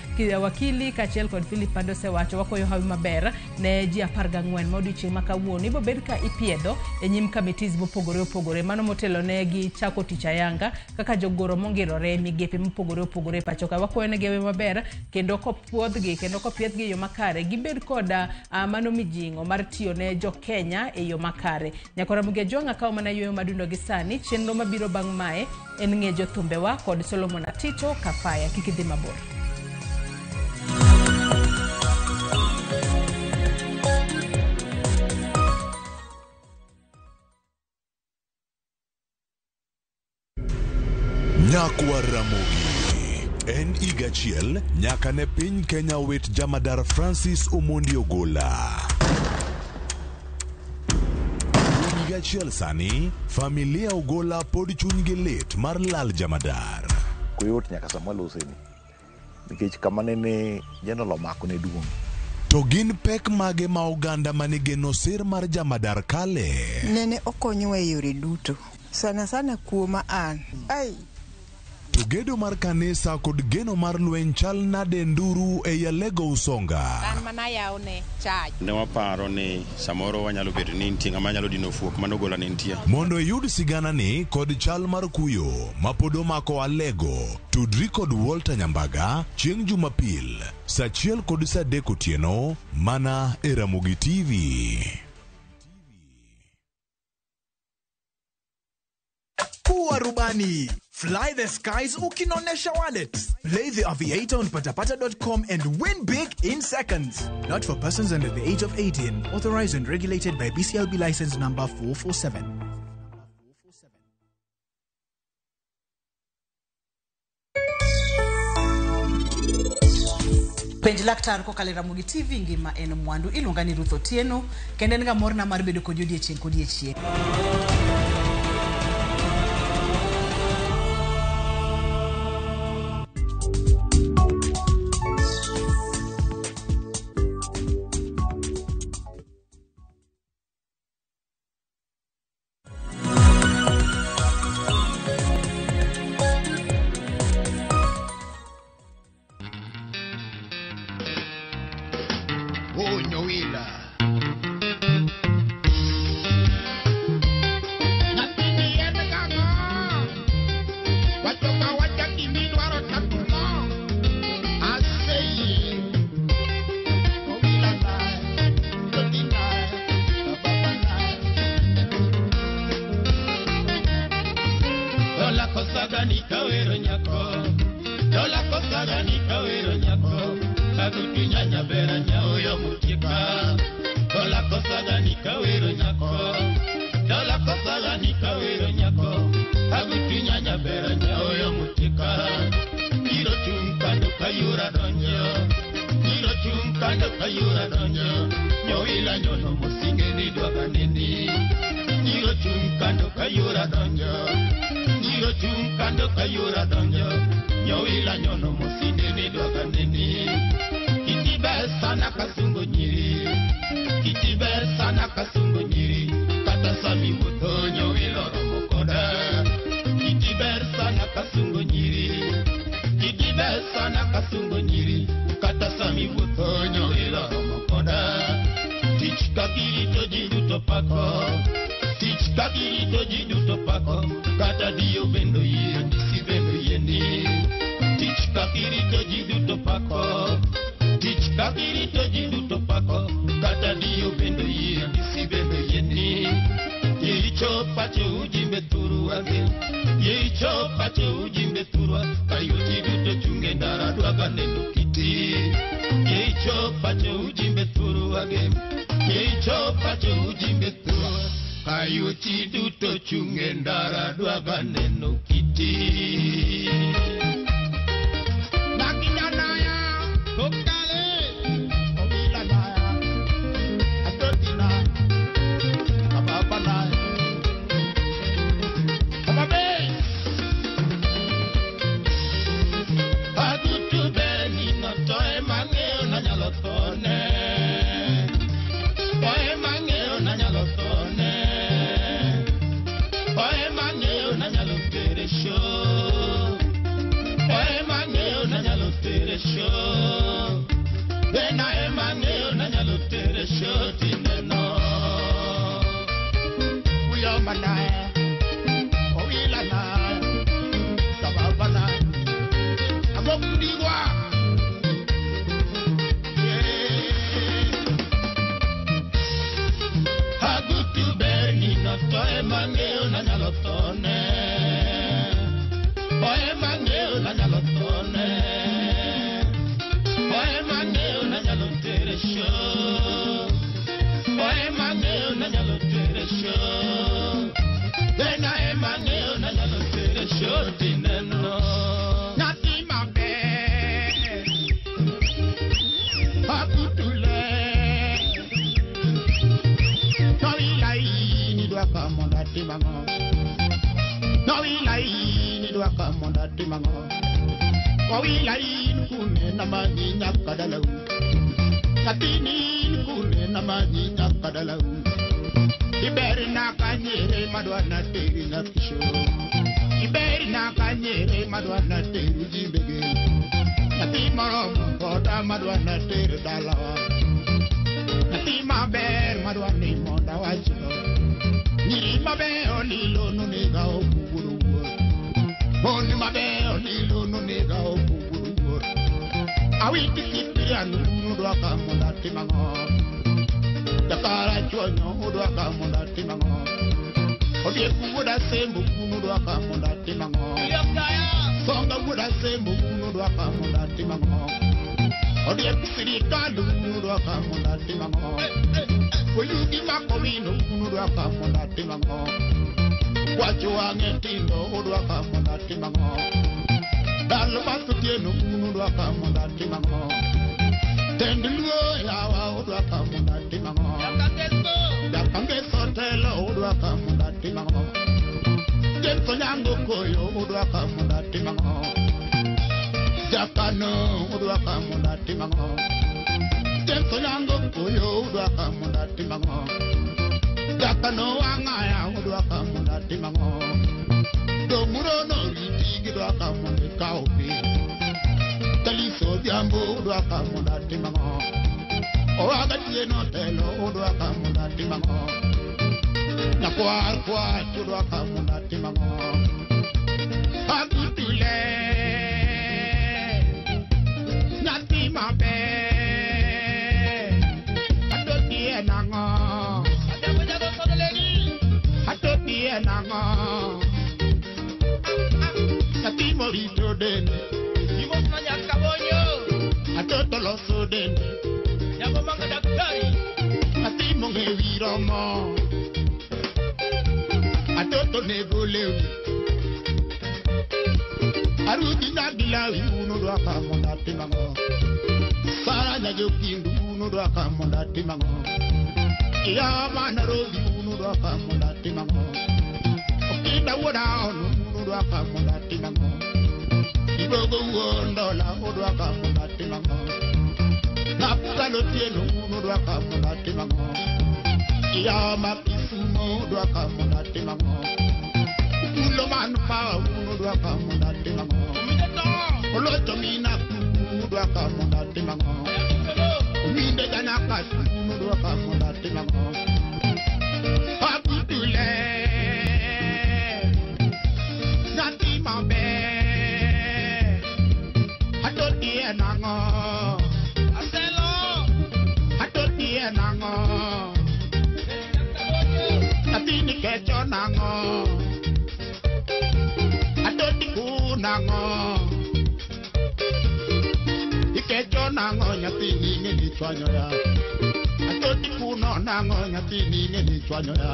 Speaker 4: wakili kaachiel kod Philip Pande osewacho, wakwayo hawi maber ne ji 14 ma odiochieng' ma kawuono ibo bed ka ipiedho e nyim committees mopogore opogore, mano motelo ne gi chako tich ayanga kaka jogoro mongirore e migepe mopogore opogore e pacho ka. Wakwayo negi hawi maber kendo kopuodhgi kendo kopiedhgi e yo makare gibed koda mano mijing'o mar tiyo ne jo Kenya e yo makare. Nyakora Ramogi Ajwang' akawo mana yueyo madundo gi sani. Chenro mabiro bang' mae en ng'e jothumbewa kod Solomon Atito Kafaya. Kik idhi mabor.
Speaker 6: Nyakwar Ramogi en higa achiel nyaka ne piny Kenya wit jamadar Francis Omondi Ogola. Kuom higa achiel sani, familia Ogola pod chunygi lit mar lal jamadar.
Speaker 7: Koyot nyaka sama waloseni nikech kama nene General omako ne duong'.
Speaker 6: To gin pek mage ma oganda manigeno sir mar jamadar kale?
Speaker 8: Nene okonyowa e yore duto, sana sana kuoma an. Ai.
Speaker 6: To gedo mar kanisa kod geno mar lweny chal nade nduru e Alego Usonga?
Speaker 9: An mana yawne chaj.
Speaker 14: Ne waparo ni samoro wanyalo bedo ni nitie ng'ama nyalo dino fuok mano gola ne nitie.
Speaker 6: Mondo iyud siganani kod chal mar kuyo mapod omako Alego, tudri kod Walter Nyambaga chieng' Jumapil saa 1 kod saa 3 otieno mana e Ramogi TV.
Speaker 5: Kuwa rubani. Fly the skies ukinonesha wallet. Play the Aviator on patapata.com and win big in seconds. Not for persons under the age of 18. Authorized and regulated by BCLB license number 447.
Speaker 2: Penj laktar kokalo e Ramogi TV ngima en mwandu. Iluonga ni Ruth Otieno kendo en ga morna mar bedo kodi odiechieng' kodiechieng'.
Speaker 27: Onyowila.
Speaker 10: kosa gani kawero nyako. Dola kosa gani kawero nyako. Agutu nyanya bera nyaoyo mutieka. Dola kosa gani kawero nyako. Dola kosa gani kawero nyako. Agutu nyanya bera nyaoyo mutieka. Iro chung kando kayura donjo. Iro chung kando kayura donjo. Nyoila nyono musinge ni dwaga nini. Iro chung kando kayura donjo. Iro chung kando kayura donjo. Nyoila nyono musinge ni dwaga nini. Kiti ber sana kasungu nyiri. Kiti ber sana kasungu nyiri. Kata sami wuotho nyoila oromo koda. Kiti ber sana kasungu nyiri. Kiti ber sana kasungu nyiri. Kata sami wuotho nyoila oromo koda. Tich kakirito ji duto pako. Tich kakirito ji duto pako. Kata dio bendo yie, disi bendo yieni. Tich kakirito ji duto pako. Tich kakirito ji duto pako. Kata dio bendo yie, disi bendo yieni. Yeicho pacho ujimbe turuage. Yeicho pacho ujimbe turwa. Kayuti duto chunge ndara dwaga neno kiti. Yeicho pacho ujimbe turuage. Yeicho pacho ujimbe turwa. Kayuti duto chunge ndara dwaga neno kiti. Nakinyanaya, kokale, obilanaya, atotinaya, kababanaya, kababe. Agutu berni no toe mang'eyo na nyalo thone. Toe mang'eyo na nyalo thone. Toe mang'eyo na nyalo tere show. Toe mang'eyo na nyalo tere show. Bena e mang'eyo na nyalo tere show tineno. Uyo manaya, owila naya, kababana. Agokundigwa. Agutu berni no toe mang'eyo na nyalo thone. Toe mang'eyo na nyalo thone. Toe mang'eyo na nyalo tere show. Toe mang'eyo na nyalo tere show. Bena e mang'eyo na nyalo tere show tineno. Nyathi maber, agutule. Nowila dwaka mondo atim ang'o. Nowila in dwaka mondo atim ang'o. Owila in kunena manyi nyaka dalau. Nyathini in kunena manyi nyaka dalau. Iberna kanyere madwa na teri nyakisho. Iberna kanyere madwa na teri jimbege. Nyathi moromo koda madwa na teri dalawa. Nyathi maber madwa ni mondo awachgo. Nyiri mabeyo lilo nonega okuwuoro wuor. Mon mabeyo lilo nonega okuwuoro wuor. Awiti Cyprian udwaka mondo atim ang'o. Jakarachuonyo udwaka mondo atim ang'o. Odhiek wuod Asembo udwaka mondo atim ang'o. Songa wuod Asembo udwaka mondo atim ang'o. Odhiek sirikal udwaka mondo atim ang'o. Oyugi makowino udwaka mondo atim ang'o. Wacho wang'e tindo udwaka mondo atim ang'o. Ndalo ma otieno udwaka mondo atim ang'o. Tend luo yawa udwaka mondo atim ang'o. Jakangeso telo udwaka mondo atim ang'o. James Onyango koyo udwaka mondo atim ang'o. Jakano udwaka mondo atim ang'o. James Onyango koyo udwaka mondo atim ang'o. Jakano wang'aya udwaka mondo atim ang'o. Domuro no riti gidwaka mondo ikaw pi. Taliso Odhiambo udwaka mondo atim ang'o. Owaga Tieno telo udwaka mondo atim ang'o. Nyakwar kwach udwaka mondo atim ang'o. Agutule nyathi maber adoti en ang'o. Adoti en ang'o. rito dende.
Speaker 18: Imosna nyakabonyo.
Speaker 10: Atoto loso dende.
Speaker 18: Nyabomanga daktari.
Speaker 10: Nyathi mong'e wiro mo. Atoto nego lewni. Arudhi nyadilawi uno dwaka mondo atim ang'o. Sara nyajokindu uno dwaka mondo atim ang'o. Iya ma Nairobi uno dwaka mondo atim ang'o. Okinda wuod Aono uno dwaka mondo atim ang'o. Ibogo wuon dola odwaka mondo atim ang'o. Napsal Otieno uno dwaka mondo atim ang'o. Iya ma Kisumo odwaka mondo atim ang'o. Ulo man power uno dwaka mondo atim ang'o. Olocho mina kuku dwaka mondo atim ang'o. Owinde janaka uno dwaka mondo atim ang'o. Abudule nyathi maber atoti en ang'o.
Speaker 18: Aselo.
Speaker 10: Atoti en ang'o. Nyathini kecho nang'o. Atoti ku nang'o. Ikecho nang'o nyathini ng'e ni chwanyoya. Atoti kuno nang'o nyathini ng'e ni chwanyoya.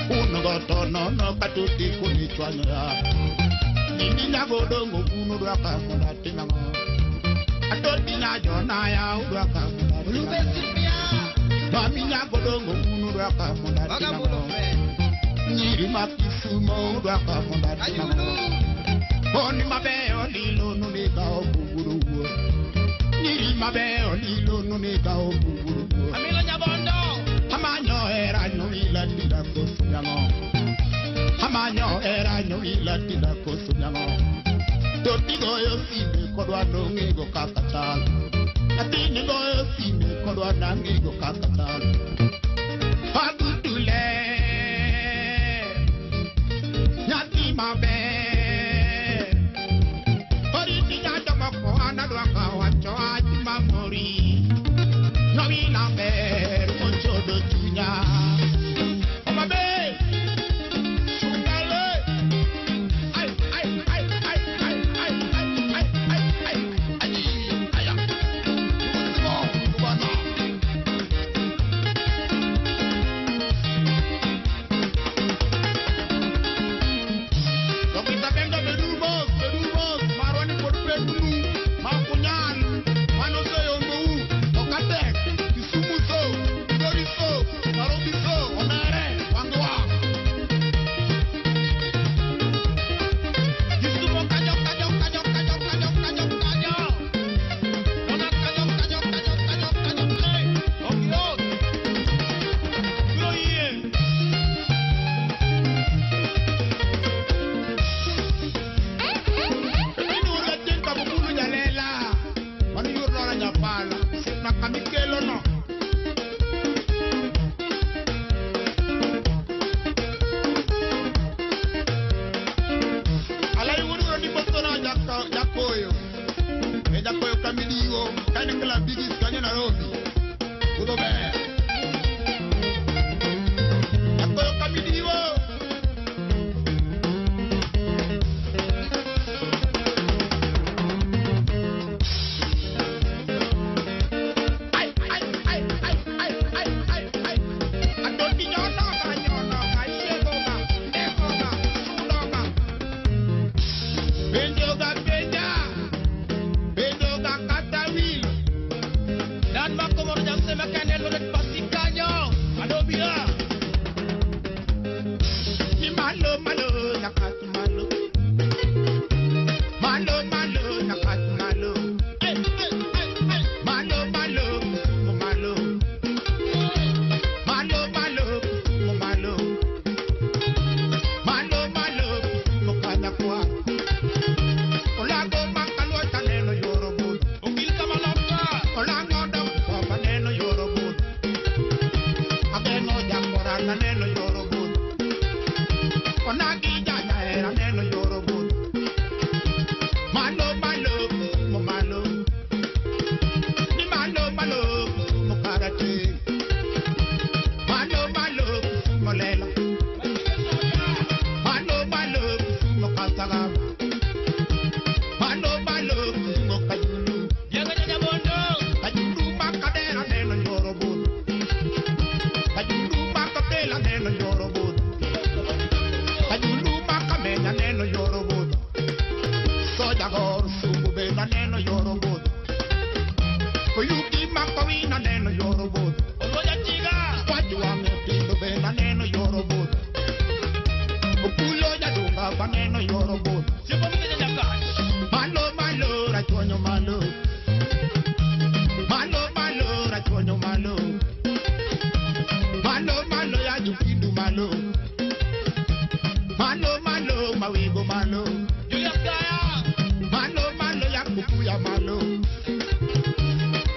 Speaker 10: Uno goto nono katoti kuni chwanyoya. Nini nyagodongo uno dwaka mondo atim ang'o. Atoti nyajonaya udwaka mondo atim ang'o. Mami nyagodongo uno dwaka mondo atim ang'o. Nyiri ma Kisumo udwaka mondo atim ang'o. Oni mabeyo lilo nunega obuguru wuo. Nyiri mabeyo lilo nunega obuguru wuo.
Speaker 18: Amilo nyabondo.
Speaker 10: Amanyo era nyoila tida koso nyang'o. Amanyo era nyoila tida koso nyang'o. Toti goyo sime kodwa nong'ego kaka chal. Nyathini goyo sime kodwa nang'ego kaka chal. Agudule nyathi maber. Oriti nyajomoko an adwaka wacho wach mamori. Nyowila ber mochodo chunya. Homa Bay. Chungale. Ai ai ai ai ai ai ai ai ai ai. Ai aya. Usibo bwana. Dokita Kendo bedumos bedumos marwani kod bedunu makunyan manoseyombou okatek Kisumu so Migori so Nairobi so Omere Wangwa
Speaker 18: Kisumu kanyo kanyo kanyo kanyo kanyo kanyo kanyo. Ona kanyo kanyo kanyo kanyo kanyo. Hey, okio. Biro yie.
Speaker 10: Inura chien kabukulu nyalela mano yor nora nyapala osiepna kamikelo no. Alai wuod ni bosona jakoyo. E jakoyo kamidigo ka en club bigis kanyo Nairobi. Budho ber. Jakoyo kamidigo. Ai ai ai ai ai ai ai ai. Atoti nyonoga nyonoga yiegoga negoga sudoga. Penjoga penja. Penjoga kata wil.
Speaker 18: Dan makomor nyasema kende loret pasi kanyo. Adobia.
Speaker 10: Ni malo malo nyakat malo. Malo malo nyakat malo. Eh eh eh eh. Malo malo Kisumu malo. Malo malo Kisumu malo. Malo malo Kisumu kanyakwa. Olago makaluocha neno yoro bud.
Speaker 18: Okil kamaloka.
Speaker 10: Olango dok kopa neno yoro bud. Ageno jakora neno yoro bud. Onagi janyahera neno yoro bud. Malo malo Kisumu malo. Ni malo malo Kisumu karate. Malo malo Kisumu lela. Malo malo Kisumu kasagam. aneno yoro budho. Soja gor sugu be aneno yoro budho. Oyugi makowin aneno yoro budho. Oloja chiga. Wajwang'e tindo be aneno yoro budho. Okulo jadunga aneno yoro budho. Malo malo rachuonyo malo. Malo malo rachuonyo malo. Malo malo ya jupindu malo. Malo malo mawego malo. Julius Gaya. Malo malo ya kupuya malo.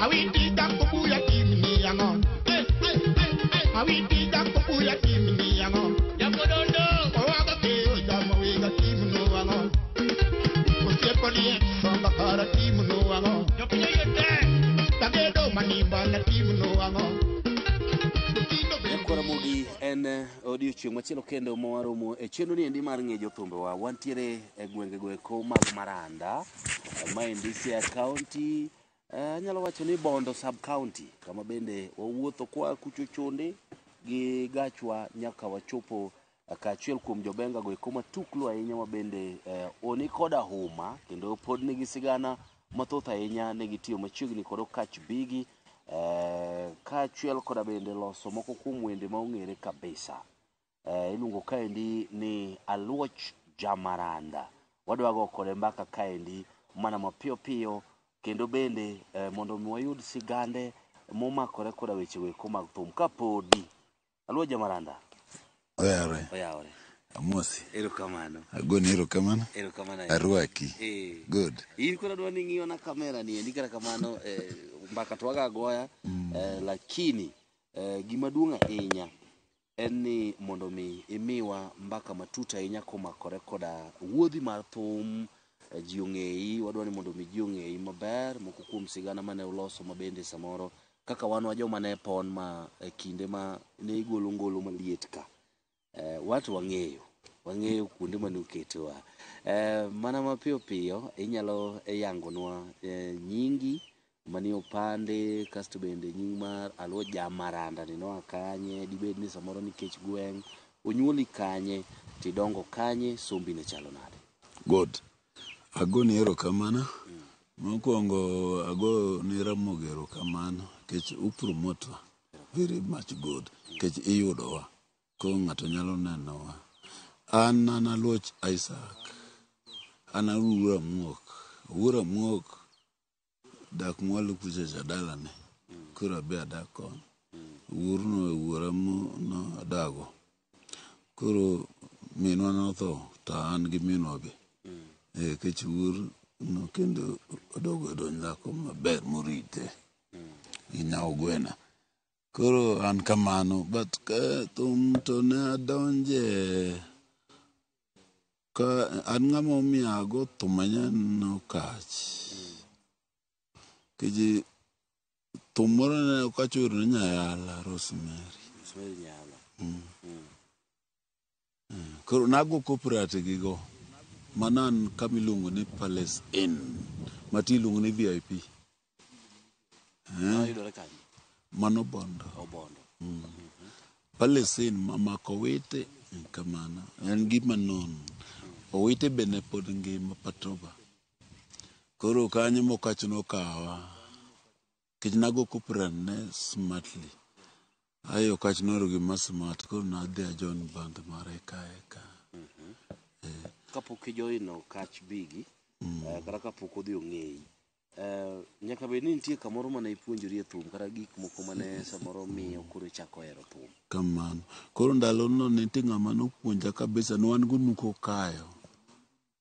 Speaker 10: Awiti da kupuya timni yango. Awiti da kupuya timni yango. Yakodondo. Owaga ke oja mawega timno wango. Osiepolie samba kara timno wango. Jopinyo yete. Tagedo manimba na timno wango.
Speaker 11: Ramogi en odiochieng' machielo kendo ma waromo e chenro ni endi mar ng'e jothumbewa. Wantiere e gwenge goeko mag Maranda, maendi Siaya County, anyalo wacho ni Bondo sub county, kama bende wawuotho kwa kucho chonde gi gachwa nyaka wachopo kaachiel kuom jobenga goeko matuklu ahinya ma bende oni koda huma kendo pod nigi sigana mathoth ahinya negitiyo machiegni kod Okach Bigi. Kaachiel koda bende loso moko kuom wende ma ong'ere kabisa. Iluongo kaendi ni Aluoch Jamaranda. Wadwa go kode mbaka kaendi mana mapiyo piyo kendo bende mondo mi wayud sigande momakore koda weche weko mag thum kapodi. Aluoch Jamaranda.
Speaker 12: Oyawore.
Speaker 11: Oyawore.
Speaker 12: Amosi.
Speaker 11: Erokamano.
Speaker 12: Agoni erokamano.
Speaker 11: Erokamano.
Speaker 12: Arwaki. Good.
Speaker 11: In koro adwa ni ing'iyo na kamera ni endi kata kamano mbaka to waga agoya lakini gima duong' ahinya en ni mondo mi imiwa mbaka matut ahinya komakore koda wuodhi mar thum, ji ong'eyi, wadwa ni mondo mi ji ong'eyi maber moko kuom sigana mane uloso mabende samoro kaka wan wa joma ne pon ma e kinde ma ne igolo ngolo maliet ka. Watu wang'eyo kuonde mane uketowa. Mana mapiyo piyo inyalo yangonwa nyingi manie opande kasto bende nying mar Aluoch Jamaranda ni noa kanye, dibed ni samoro nikech gweng' onyuoli kanye tidongo kanye, sombi ne chalo nade?
Speaker 12: Good. Agoni erokamano. Mokwongo agoni Ramogi erokamano nikech upromote very much good nikech iyudowa. Koro ng'ato nyalo nenowa. An Aluoch Isaac. An awuora Muok. Wuora Muok dak mwalo kucha cha dalane. Koro abe adak kono. Wuorno e wuora no adago. Koro minwa notho to an gi minwa be. Nikech wuor no kendo odogo odonjo dhako maber morite. Gi nyawgwena. Koro an kamano, but ka thum to ne adonje ka an ng'ama omiyo ago thum manyien Okach. Nikech thum moro ne Okach owero ne Nyayala, Rosemary.
Speaker 11: Rosemary Nyayala.
Speaker 12: Koro nago copyright gigo. Mano an kama iluongo ni Palace Inn, mati iluongo ni VIP.
Speaker 11: Yudore kanye?
Speaker 12: Mano Bondo.
Speaker 11: Obondo.
Speaker 12: Palace Inn mamako owete kamano. En gima nono. Owete be ne pod ngima Patroba. Koro kanyo mokach nokawa. Nikech nago copyright ne smartly. Ae Okach nohero gima smart. Koro nadhi a join band mare kae ka.
Speaker 11: Kapok ijoino Okach Bigi, kata kapok odhi ong'eyi, nyaka bed ni nitie kamoro mane ipuonjori e thum kata gik moko mane samoro miyo koro ichako hero thum.
Speaker 12: Kamano. Koro ndalono nitie ng'ama nopuonja kabisa. Ne wan gi Onuko Kayo.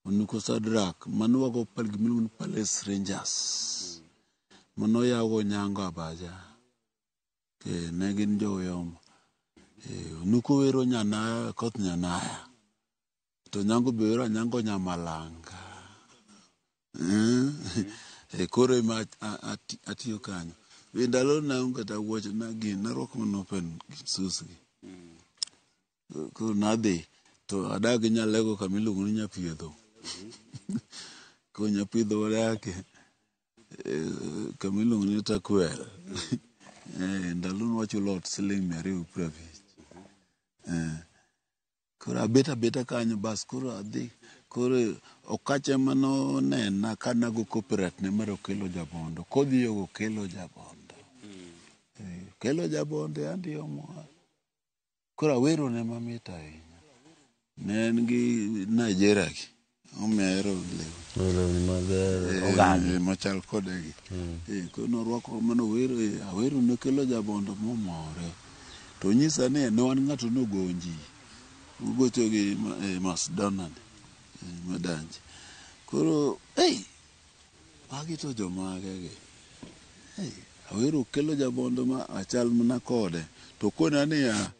Speaker 12: Onuko Sadrak. Mane wago gima iluongo ni Palace Rangers. Mane oyawo Onyango Abaja. Ne gin jo Uyoma. Onuko wero Nyanaya, koth Nyanaya. To Onyango be wero Anyango Nyamalanga. Koro ema atiyo kanyo. Ndalo naonge kata wuoche na gini narwako mana open shoes gi. Koro nadhi to adak gi Nyalego kama iluongo ni Nyapiedho. Koro Nyapiedho wadake kama iluongo ni Takwel. Ndalo wachulo ot siling 250. Koro abet abeta kanyo bas koro adhi Koro Okach ema nonena ka nago copyright ne mar Okello Jabondo. Kodhi yogo Okello Jabondo. Okello Jabondo yandi omor. Koro awerone mamit ahinya. Ne en gi Nigeria gi. Omiyo ahero lewni.
Speaker 11: Lewni mag oganda.
Speaker 12: Machal kode gi. Koro norwako manowero awerone Okello Jabondo momore. To onyisa ni ne wan ng'ato nogonji. Ugocho gi Masdona ni. Madanji. Koro, ei, magi to jomage gi. Ei, awero Okello Jabondo ma achal mana kode. To kona niya,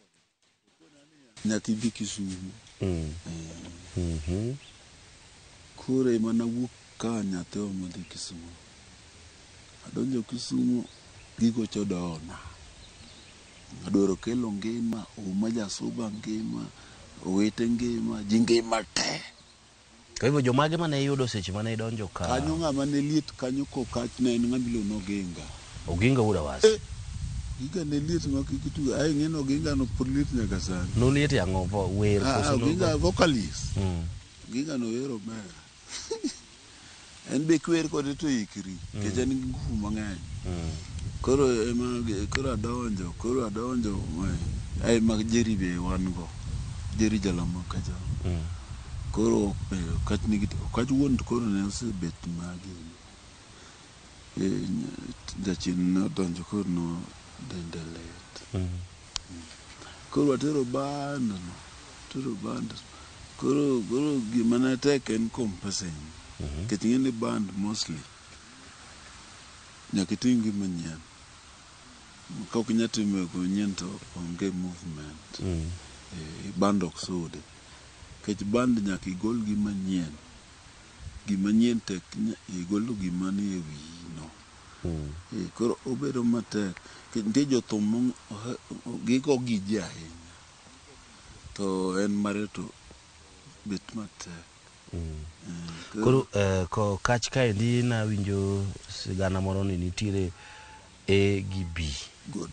Speaker 12: nyaka ibi Kisumu. Koro ema nawuok ka nyathiwa madhi Kisumu. Adonjo Kisumu, gigocho dona. Adwaro Okello ngima, Ouma Jasuba ngima, owete ngima, ji ngima te.
Speaker 11: Kwa hivyo jomage mane iyudo seche mane idonjo ka?
Speaker 12: Kanyo ng'ama ne liet kanyo kokach ne en ng'ama iluongo ni Oginga.
Speaker 11: Oginga wuod Awasi.
Speaker 12: Oginga ne liet ma kik itugo. Ai ing'e ni Oginga no pod liet nyaka sani.
Speaker 11: Noliet e ang'o? Wer koso
Speaker 12: Oginga vocalist. Oginga no wero ber. En be kiwer kode to ikri. Nikech en gi nguvu mang'eny. Koro ema koro adonjo, koro adonjo ai mag Jerry be wan go. Jerry Jalamo kacha. Koro Okach nigi Okach wuon to koro ne osebet magi. Jachien ne odonjo koro no dende lit. Koro watero band no, tero band. Koro gima ne tek en composing. Nikech ing'e ni band mostly nyaka iting' gima nyien. Ka ok inyal timo gima nyien to onge movement. Band ok sudi. Nikech band nyaka igol gima nyien. Gima nyien tek igolo gima nie wiyi no. Koro obedo matek. Nitie jothum gigo gi ji ahinya. To en mare to bet matek.
Speaker 11: Koro Okach kaendi nawinjo sigana moro ni nitiere A gi B.
Speaker 12: Good.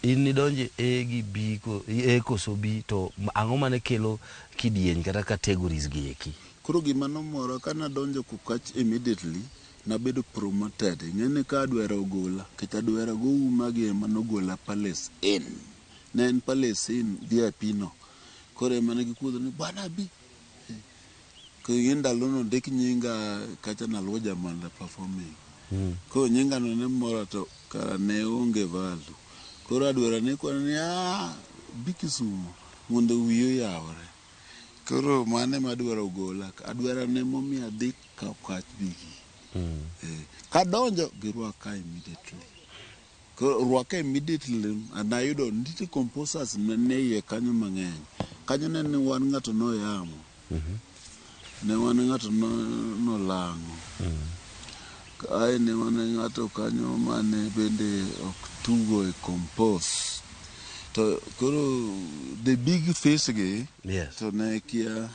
Speaker 11: In nidonje A gi B A koso B to ang'o mane kelo kidieny kata categories gi eki?
Speaker 12: Koro gima nomora ka nadonjo Kokach immediately nabedo promoted. Ing'e ni ka adwaro ogola, nikech adwaro go uma gi ema nogola Palace Inn. Ne en Palace Inn VIP no. Koro ema ne gikuodho ni bwana bi. Koro ing'e ndalono ndik nyinga kacha naluwo Jamanda performing. Koro nyinga no ne mora to kara ne onge value. Koro adwaro ne kwana ni bi Kisumu mondo wiyi oyawre. Koro mano ema adwaro gola. Adwaro ne momiyo adhi Okach bigi. Kadonjo girwaka immediately. Koro rwaka immediately anayudo nitie composers mane iye kanyo mang'eny. Kanyo ne ni wan ng'ato noyamo. Ne wan ng'ato nolang'o. Ae ne wan ng'ato kanyo mane bende ok tugo e compose. To koro the big face gi to ne kia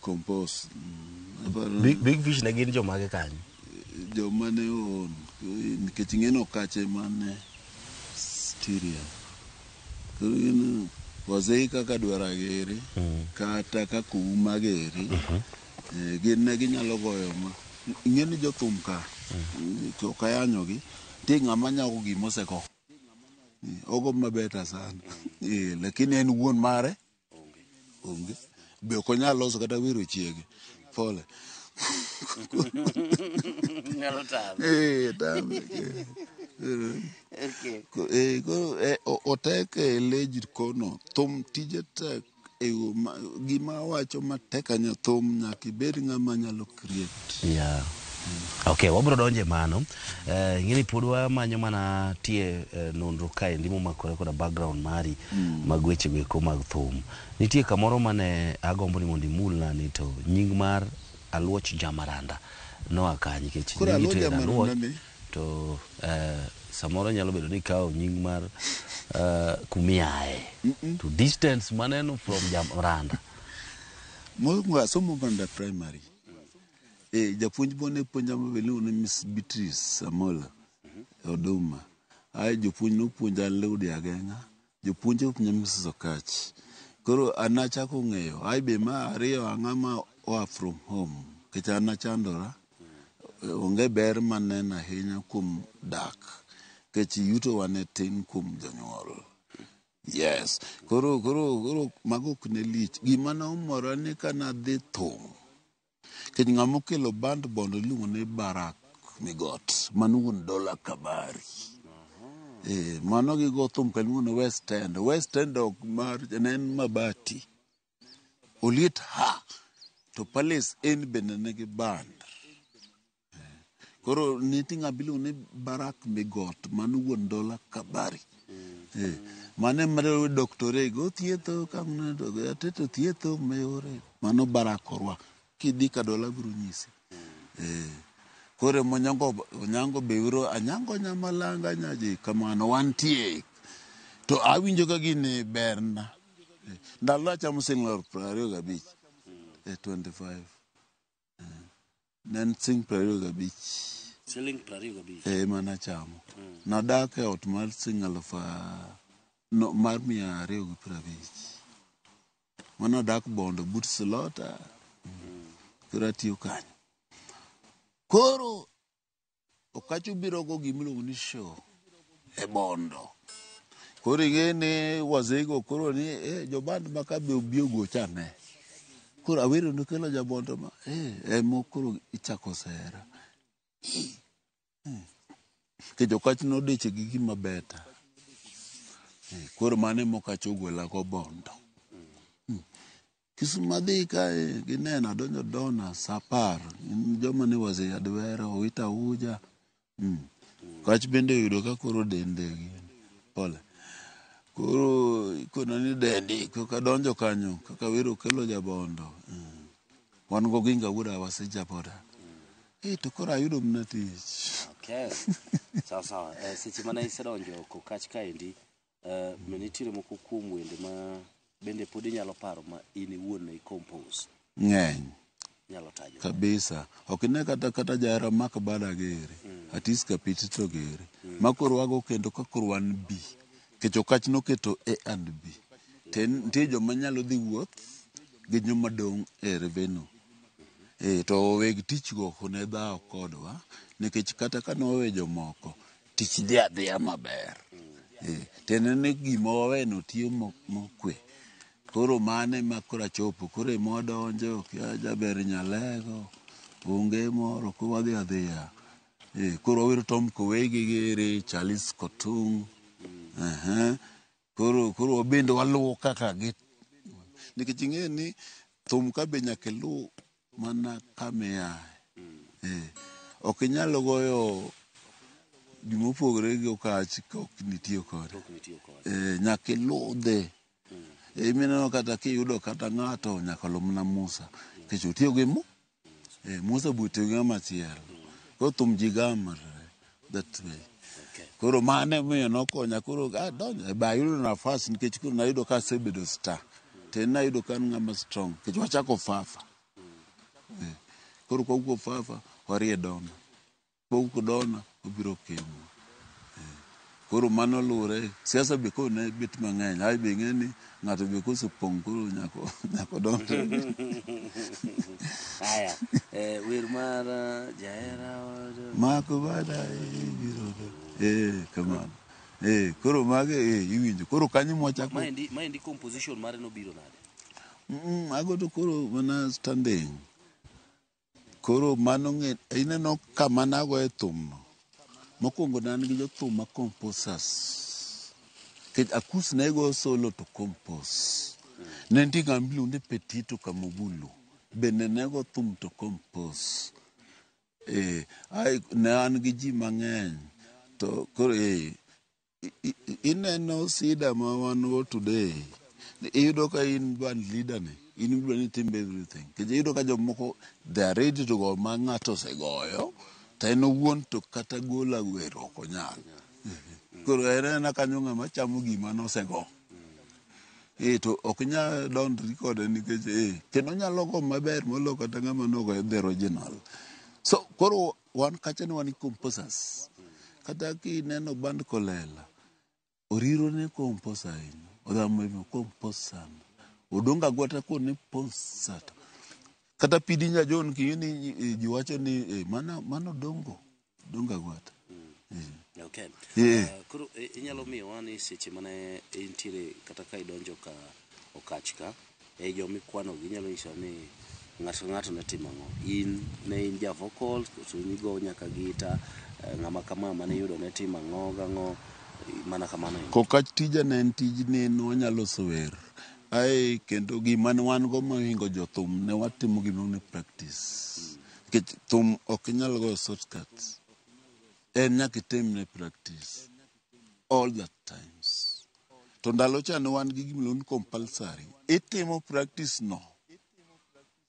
Speaker 12: compose.
Speaker 11: Big fish ne gin jomage kanyo?
Speaker 12: Joma ne oon nikech ing'e ni Okach ema ne stereo. Koro ing'e wazee kaka Dwara giri kata kaka Ouma giri gin ne ginyalo goyo ma ing'e ni jothum ka ok ayanyogi nitie ng'ama nyago gima osego. Ogo mabeta sana. Lakini en wuon mare onge. Be ok onyal loso kata wero chiege. Pole.
Speaker 11: Nyalo tame.
Speaker 12: Tame. Koro otek e lej kono. Thum tije tek. Gima awacho matek ahinya thum nyaka ibed ng'ama nyalo create.
Speaker 11: Yeah. Okay, wabiro donje mano. Ing'eni pod wamanyo mana tie nonro kaendi momakore koda background mari mag weche go eko mag thum. Nitie kamoro mane agombo ni mondo imulna ni to nying mar Aluoch Jamaranda noa kanye nikech
Speaker 12: Koro
Speaker 11: nyingi
Speaker 12: Aluoch
Speaker 11: to en
Speaker 12: Jamaranda
Speaker 11: Aluoch
Speaker 12: ni?
Speaker 11: to samoro nyalo bedo ni ikawo nying mar kumiaye to distance maneno from Jamaranda.
Speaker 12: Mokwongo asomo Maranda Primary. Japuonj mane puonja maber iluongo ni Miss Beatrice Amola Oduma. Ae jopuonj nopuonja Ludi Ageng'a, jopuonj opuonja Mrs. Okach. Koro an nachako ng'eyo, ai be ma ariyo ang'a ma oa from home. Nikech an nachandora, onge ber maneno ahinya kuom dak. Nikech yutowa ne tin kuom jonyuol. Yes. Koro, koro, koro mago ok ne lich. Gima nomora ni ka nadhi thum, nikech ng'ama okelo band bondo iluongo ni Barak Migot, mano wuon Dola Kabari. Eh, mano gigo thum ka iluongo ni West End. West End ok mar, ne en mabati. Oliet ha! To Palace Inn bende nigi band. Koro nitie ng'ama iluongo ni Barak Migot, mano wuon Dola Kabari. Eh, mano ema Dr. Rego thietho ka ateto thietho mayore. Mano Barak Orwa. Kidhi ka Dola biro nyisi. Eh, koro ema Onyango, Onyango be wero Anyango Nyamalanga nyaji kamano wantie. To awinjo ka gini berna. Eh, ndalo achamo siling 25. 25. Ne en siling 25.
Speaker 11: Siling 25.
Speaker 12: Eh, ema nachamo. Nadak e ot mar siling aluf no, mar 250. Mano adak Bondo but Slota. Koro atiyo kanyo. Koro Okachu biro go gimiluongo ni show e Bondo. Koro ing'e ni wazego koro ni eh, joband ma ka be obi ogocha ne. Koro Awero nokelo jabondo ma eh, emo koro ichako sera. Nikech Okach nodich gi gima beta. Koro mano ema Okach ogola go Bondo. Kisumu adhi kae gineno adonjo Dona sa 10. Joma ne wazee Adwero, Owita Uja. Okach bende oyudo ka koro dende pole. Koro ikona ni dendi koka donjo kanyo kaka Awero okelo jabondo. Wan go Ginga wuod Awasija boda. Eh, to koro ayudo mana tich.
Speaker 11: Okay. Sawa sawa. Seche mane isedonjo Kokach kaendi, ne nitiere moko kuom wende ma bende pod inyalo paro ma in iwuon ne i-compose.
Speaker 12: Ng'eny.
Speaker 11: Nyalo tajo.
Speaker 12: Kabisa. Ok ine kata kata jahera mak bada gere. Atis kapiti to gere. Ma koro wago kendo ka koro wan B. Nikech Okach noketo A and B. Te nitie joma nyalo dhi wuoth gi joma dong' e revenue. Eh, to weg tich go ok ne dhaw kodwa nikech kata ka nowe jomoko tich dhi adhiya maber. Eh, tiende ni gima waweno tiyo mokwe. Koro mano ema koro achopo, koro ema wadonjo, kia jaber nyalego, onge moro, koro wadhi adhiya. Eh, koro wawero Tom Kowegi giri, Charles Kotung. Koro, koro wabende waluwo kaka gi. Nikech ing'eyo ni thum ka be nyaka iluw mana kama iaye. Eh, ok inyal goyo gimopogore gi Okach ka ok nitiyo kode. Eh, nyaka iludhe. Eh, mineno kata kiyudo kata ng'ato nyaka luw mana Musa. Nikech otiyo gi mu. Eh, Musa be otiyo gi ng'ama chielo. Koro thum ji gamre that way. Koro mano emomiyo nokonya koro adonjo be ayudo nafas nikech koro nayudo ka asebedo star. To en nayudo ka an ng'ama strong nikech wachako Fafa. Eh, koro kwawuok Fafa warie Dona. Kwawuok Dona wabiro Kemu. Eh, koro mano luwore siasa be koro ne bet mang'eny. Ai be ing'e ni ng'ato be kosepong' koro nyako nyako donjre.
Speaker 11: Aya, wer mar jahera
Speaker 12: Mako bada ibiro eh kamano. Eh koro mage eh iwinjo. Koro kanyo mwachako.
Speaker 11: Maendi maendi composition mare nobiro nade?
Speaker 12: Ago to koro mana standing. Koro mano ng'e ineno kama nagoye thum no. Mokwongo ne an gi jothum ma composers. Nikech Akus ne goyo solo to compose. Ne nitie ng'ama iluongo ni Petito Kamogulu. Bende ne go thum to compose. Eh, ai ne an gi ji mang'eny. To koro eh, ineno sida ma wan go today. Iyudo ka in band leader ni, in idwa ni itim everything. Nikech iyudo ka jomoko they are ready to go ma ng'ato osegoyo, to en owuon to kata golo wer ok onyal. Koro en aena kanyo ng'ama chamo gima nosego. Eh, to ok inyal dondri kode nikech eh, kendo onyalo go maber moloyo kata ng'ama nogoyo the original. So koro wan kacha ne wan gi composers. Kata kineno band Kolela, Oriro ne compose ahinya. Odhamo be compose sana. Odongo Agwata kone Ponsata. Kata Pidi Nyajon king'e ni ji wacho ni mano Odongo. Odongo Agwata.
Speaker 11: Okay.
Speaker 12: Yeah.
Speaker 11: Koro inyalo miyowa ni seche mane intiere kata ka idonjo ka Okach ka, e jomikwano gi inyalo nyisowa ni ng'ato ka ng'ato ne timo ang'o. In ne in ja vocals, koso nigo nyaka gita, ng'ama kama mane iyudo ne timo ang'o gang'o, mana kamano.
Speaker 12: Kokach tija ne en tij ni wanyalo loso wer. Ae kendo gima ne wan go mohingo jothum ne watimo gima iluongo ni practice. Nikech thum ok inyal goyo shortcuts. En nyaka itimne practice all the times. To ndalo cha ne wan gi gima iluongo ni compulsory. Itimo practice no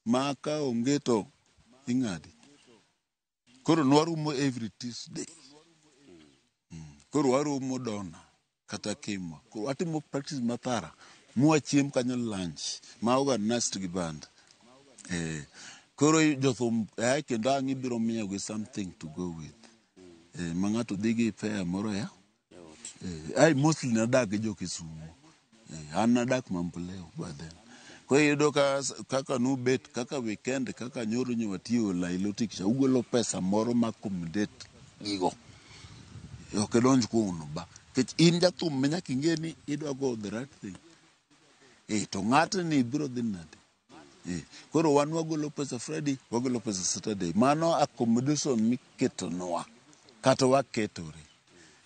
Speaker 12: ma ka onge to ing'adi. Koro nwarumo every Tuesday. Koro waromo Dona kata Kima. Koro watimo practice mathara mwachiem kanyo lunch ma organized gi band. Koro jothum ae kendo ang' ibiro miyogi something to go with. Ma ng'ato dhi gi fare moro ya. Ai mostly nadak gi jo Kisumu. An nadak Mamboleo by then. Koro iyudo ka kaka nubet kaka weekend kaka nyoro nyo watiyo Lailotik cha ugolo pesa moro ma accommodate gigo. Ok idonj kuno ba. Nikech in jathum ma nyaka ing'e ni idwa go the right thing. To ng'atni biro dhi nade? Koro wan wagolo pesa Friday, wagolo pesa Saturday. Mano accommodation miketonwa kata waketore.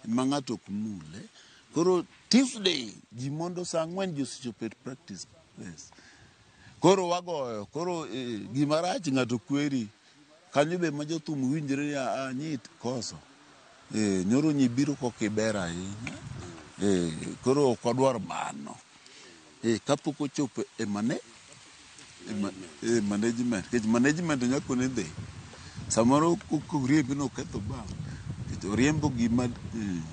Speaker 12: Ma ng'ato ok mule. Koro Tuesday ji mondo saa 4 ji osechopo e practice place. Koro wagoyo, koro gima rach ng'ato kweri. Kanyo be ma jothum winjre ni nyit koso. Nyoro nyi biro kokiber ahinya. Koro ok wadwar mano. Kapok ochopo e management. Nikech management nyaka ne dhi. Samoro koriembi noketho bang. Nikech oriembo gima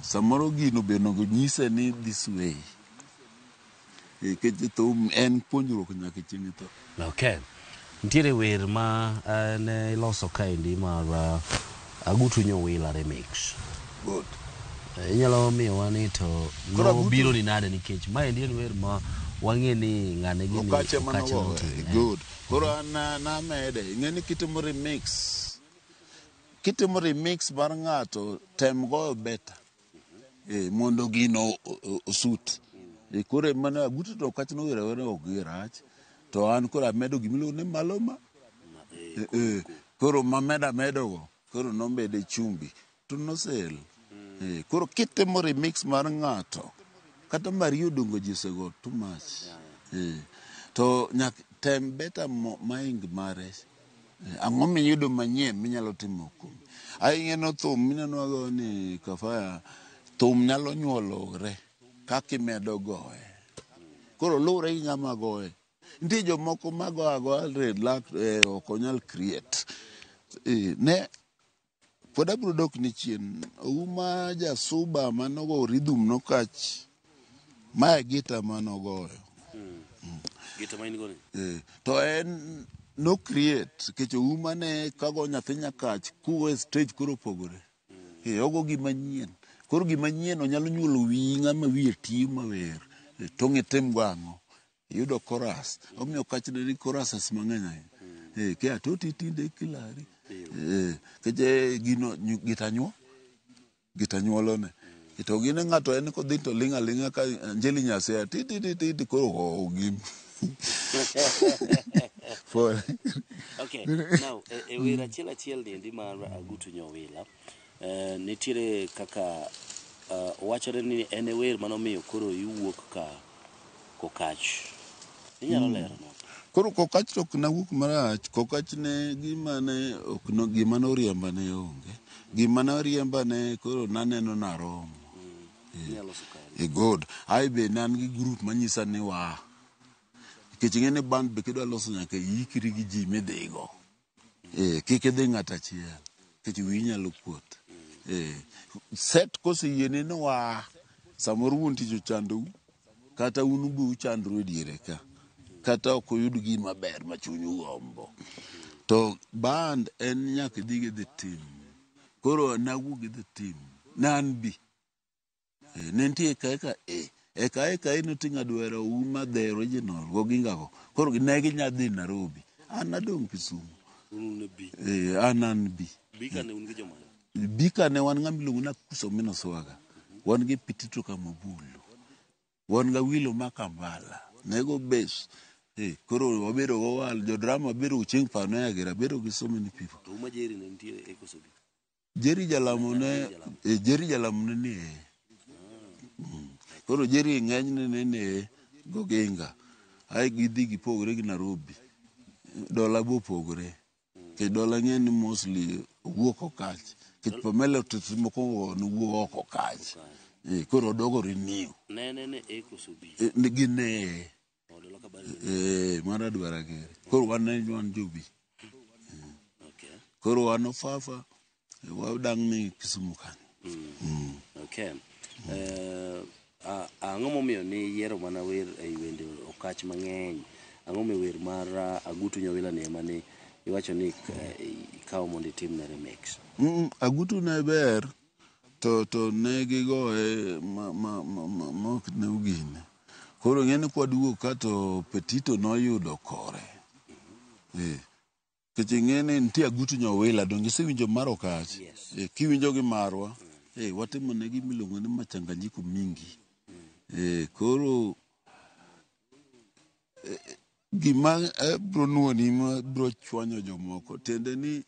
Speaker 12: samoro gino be onego nyise ni this way. Nikech thum en puonjruok nyaka chieng' itho.
Speaker 11: Okay. Nitiere wer ma ne iloso kaendi mar Agutu Nyowila remix.
Speaker 12: Good.
Speaker 11: Inyalo miyowa ni to nobiro ni nade nikech maendi en wer ma wang'e ni ng'ane gini
Speaker 12: Okache mane ogoyo. Good. Koro an namede. Ing'e ni kitimo remix. Kitimo remix mar ng'ato tem goyo better. Mondo gino osut. Koro mano Agutu to Okach nowero awera ok girach. To an koro amedo gimiluongo ni malo ma. Koro mameda amedogo. Koro nomede chumbi. To nosel. Koro kitimo remix mar ng'ato kata Mario Dongo ji osego too much. To nyaka tem better maing mare. Ang'o miyudo manyien minyalo timo kuome. Ahinya no thum mineno ago ni Kafaya thum nyalo nyuolore kaka imedo goye. Koro luwore gi ng'ama goye. Nitie jomoko mago agoya relax ok onyal create. Ne pod abiro dok ni chien. Ouma Jasuba manogo rhythm nokach. Mae gita manogoyo.
Speaker 11: Gita ma in go ni?
Speaker 12: To en no create nikech Ouma ne kago nyathi Nyakach kugo e stage koro opogore. Ogo gima nyien. Koro gima nyien onyalo nyuolo wiyi ng'ama wiye tiyo mawer. To ng'itim go ang'o? Iyudo chorus. Omiyo Okach ne nigi choruses mang'eny ahinya. Kia toti tinde kilari. Nikech gino gita nyuol. Gita nyuolone. To gine ng'ato en kodhi to ling' aling'a ka Anjeli Nyasaye ti ti ti ti koro ogim.
Speaker 11: Okay. Now e wer achiel achiel ni endi mar Agutu Nyowila, nitiere kaka wachore ni en e wer manomiyo koro iwuok ka Kokach. Inyalo lero no?
Speaker 12: Koro Kokach to ok nawuok marach. Kokach ne gima ne ok no, gima noriemba ne onge. Gima noriemba ne koro naneno naromo. Good. Ai be ne an gi group manyisa ni wa. Nikech ing'e ni band be kidwa loso nyaka iikri gi ji midhigo. Kik idhi ng'ato achiel. Nikech wiyi nyalo kuot. Set koseyieni ni wa, samoro wuon tich ochandou, kata un be uchandru e diere ka. Kata ok uyud gima ber ma chunyu gombo. To band en nyaka idhi gi the team. Koro nawuok gi the team. Ne an bi. Ne nitie kaka Eka eka inoting'o adwera uma the original goginga go. Koro ne ginya dhi Nairobi. An adong' Kisumu.
Speaker 11: Un ne B.
Speaker 12: Eh, an an B.
Speaker 11: B ka ne un gi jomane?
Speaker 12: B ka ne wan ng'ama iluongo ni Akuso Mino Swaga. Wan gi Pitito Kamabulu. Wan ga Wilo Makambala. Nego bass. Eh, koro wabedo go wal jodrama bedo chieng' panoya gira bedo gi so many people.
Speaker 11: To uma Jerry ne nitie e koso B?
Speaker 12: Jerry Jalamo ne eh, Jerry Jalamo ne ni e. Koro Jerry ng'enyne ne ni e Goginga. Ae gidhi gipogre gi Nairobi. Dola bo opogre. Nikech dola ng'e ni mostly owuok Okach. Nikech Pamela to mokwongo nowuok oko Okach. Eh, koro odogo renew.
Speaker 11: Ne ne ne A koso B?
Speaker 12: Eh, ne- gin ne e.
Speaker 11: Oh, Dola Kabari.
Speaker 12: Eh, mar adwara gere. Koro wan ne wan jobi.
Speaker 11: Okay.
Speaker 12: Koro wan ofafa wadang' ni Kisumu kanyo.
Speaker 11: Okay. Ang'o momiyo ni yiero mana wer ei wende Okach mang'eny? Ang'o momiyo wer mar Agutu Nyawila ni ema ni iwacho ni ikawo mondo itimne remix?
Speaker 12: Agutu ne ber to ne gigoye ma ma ma ma ma ok ne ogine. Koro ing'e ni kwaduogo ka to Petito noyudo kore. Eh. Nikech ing'e ni nitie Agutu Nyawila donge isewinjo mar Okach?
Speaker 11: Yes.
Speaker 12: Eh, kiwinjo gi marwa, eh, watimo ne gima iluongo ni machanganyiko mingi. Eh, koro gima bro nuoni ma bro chwanyo jomoko tiende ni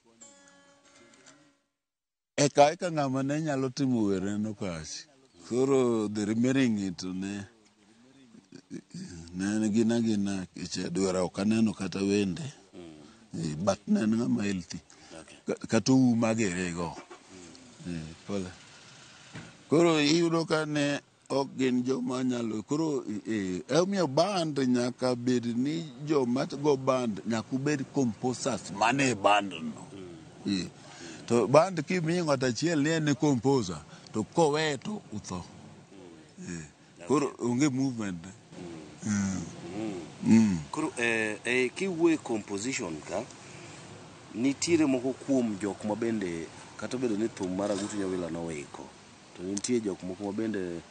Speaker 12: eka eka ng'ama ne nyalo timo wer en Okach. Koro the remaining to ne ne gin agina nikech adwara ok aneno kata wende. Eh, but ne en ng'ama healthy. Kata ouma gerego. Eh, pole. Koro iyudo ka ne ok gin joma nyalo koro eh, emomiyo band nyaka bed ni joma go band nyaka ubed composers mane band no. Eh. To band kimiyo ng'ato achiel ni en e composer to koweye to utho. Eh. Koro onge movement.
Speaker 11: Koro kiwuoyo e composition ka, nitiere moko kuom jok ma bende kata obedo ni thum mar Agutu Nyawila nowiko, to nitie jok moko ma bende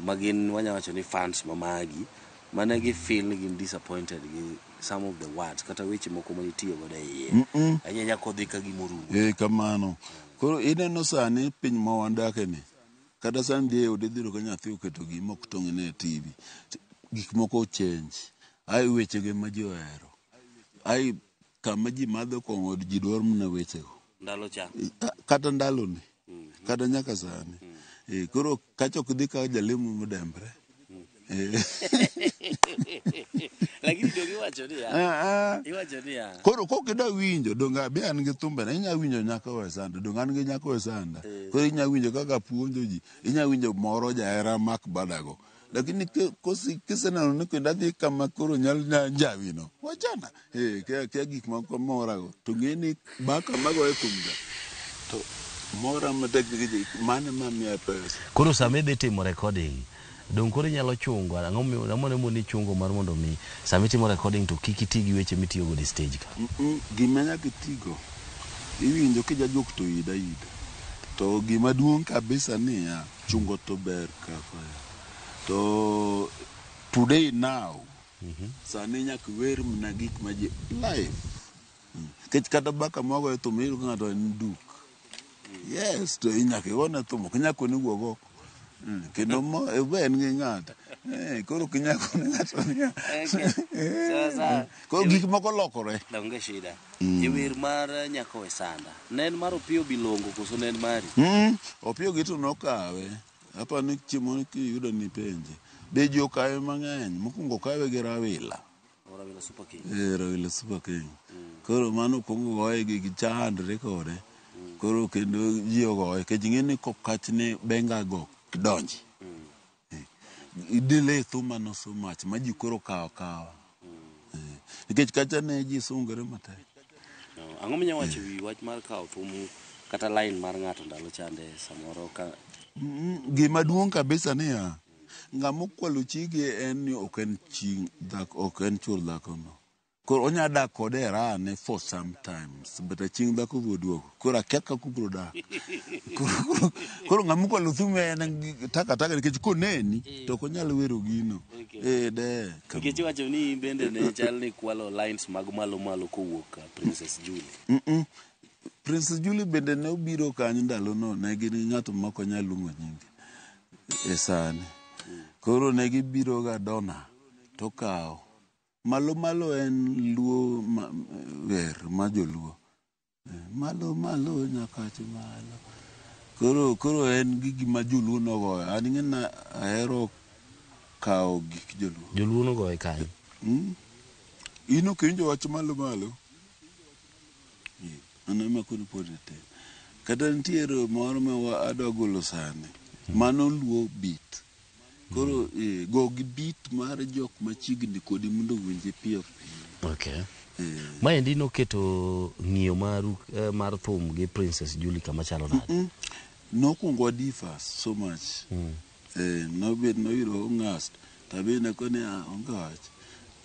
Speaker 11: magin wanya wacho ni fans ma magi mane gi feel ni gin disappointed gi some of the words kata weche moko manitiyo godo e iye. Ahinya ahinya kodhi ka gimorumo.
Speaker 12: Eh, kamano. Koro ineno sani piny ma wadake ni, kata sani dhi e odi idhi yudo ka nyathi oketo gima ok tong'ne e TV. Gik moko change. Ai wechego ema ji ohero. Ai kama ji madho kong'o ji dwaro mana wechego.
Speaker 11: Ndalo cha.
Speaker 12: Kata ndaloni. Kata nyaka sani. Eh, koro kacha ok dhi ka jalemo modembre. Eh.
Speaker 11: Lakini donge iwacho niya.
Speaker 12: Ah, ah.
Speaker 11: Iwacho niya.
Speaker 12: Koro kok idwa winjo, donge abe an gi thumbena, inya winjo nyako we sanda, donge an gi nyako we sanda. Koro inya winjo kaka puonjo ji, inya winjo moro jahera mak badago. Lakini kiseneno ni kendo adhi kama koro nyal njawi no, wachana. Eh, kia gik moko morago. To ng'e ni baka magoyo thum ga, to mora matek nikech mano ema miya pesa.
Speaker 11: Koro sama idhi timo recording, dong koro inyalo chungo, ang'o momiyo ang'o moni chungo mar mondo mi sama itimo recording to kik iti gi weche mitiyo godo e stage ka?
Speaker 12: Gima nyaka itigo, iwinjo kijajuok to ida ida. To gima duong' kabisa niya, chungo to ber kaka. To today now, sani nyaka iwer mana gik ma ji live. Nikech kata baka mwagoyo thum iyudo ka ng'ato en duk. Yes, to nyaka igone thum, ok inyal kone wuog oko. Kendo mo be en gi ng'ato. Eh, koro ok inyal kone ng'ato niya.
Speaker 11: Okay. Sawa sawa.
Speaker 12: Koro gik moko lokore.
Speaker 11: Onge shida. Jawer mar Nyako we Sanda. Ne en mar Opiyo Bilongo koso ne en mari?
Speaker 12: Opiyo gi to nokawe. Aparo ni chieng' moro kiyudo ni penje. Be ji okawe mang'eny. Mokwongo okawe gi Rawila.
Speaker 11: Oh, Rawila Super King.
Speaker 12: Eh, Rawila Super King. Koro mano okuongo goye gi gichandre kode. Koro kendo ji ogoye. Nikech ing'e ni kokach ni benga go ok donji. Idelay thuma no so much ma ji koro kawo akawa. Nikech kacha ne ji sungore matek.
Speaker 11: No, ang'o minya wacho ewi wach mar kawo thum kata line mar ng'ato ndalo chande samoro ka
Speaker 12: Gima duong' kabisa niya, ng'ama okwalo chigi en ni ok en chi dhako, ok en chuor dhakono. Koro onya dak kode e raha ne for some times but chieng' dhako biro duogo. Koro akia kaka ubiro dak. Koro ng'ama okwalo thum en taka taka nikech koneni to ok onyal wero gino. Eh de.
Speaker 11: Nikech iwacho ni in bende ne chal ni kwalo lines mag malo malo kowuok ka Princess Julie.
Speaker 12: Mm-mm. Princess Julie bende ne obiro kanyo ndalono ne gin gi ng'ato ma ok onyal luongo nyinge e sani. Koro ne gibiro ga dona to kawo. Malo malo en luo ma, wer ma joluo. Malo malo nyakach malo. Koro en gi gima joluo nogoyo. An ing'e ni ahero kawo gik joluo.
Speaker 11: Joluo nogoye kanyo.
Speaker 12: In ok iwinjo wach malo malo? Mano ema koro pod itin. Kata nitiere moro ma adwa golo sani. Mano luo beat. Koro go gi beat mar jok machiegni kodi mondo owinji piyo piyo.
Speaker 11: Okay. Maendi noketo ng'iyo maru mar thum gi Princess Julie kama chalo nade?
Speaker 12: Nokwongo wa differ so much. Nobet noyudo ong'ast to abe nakone onge wach.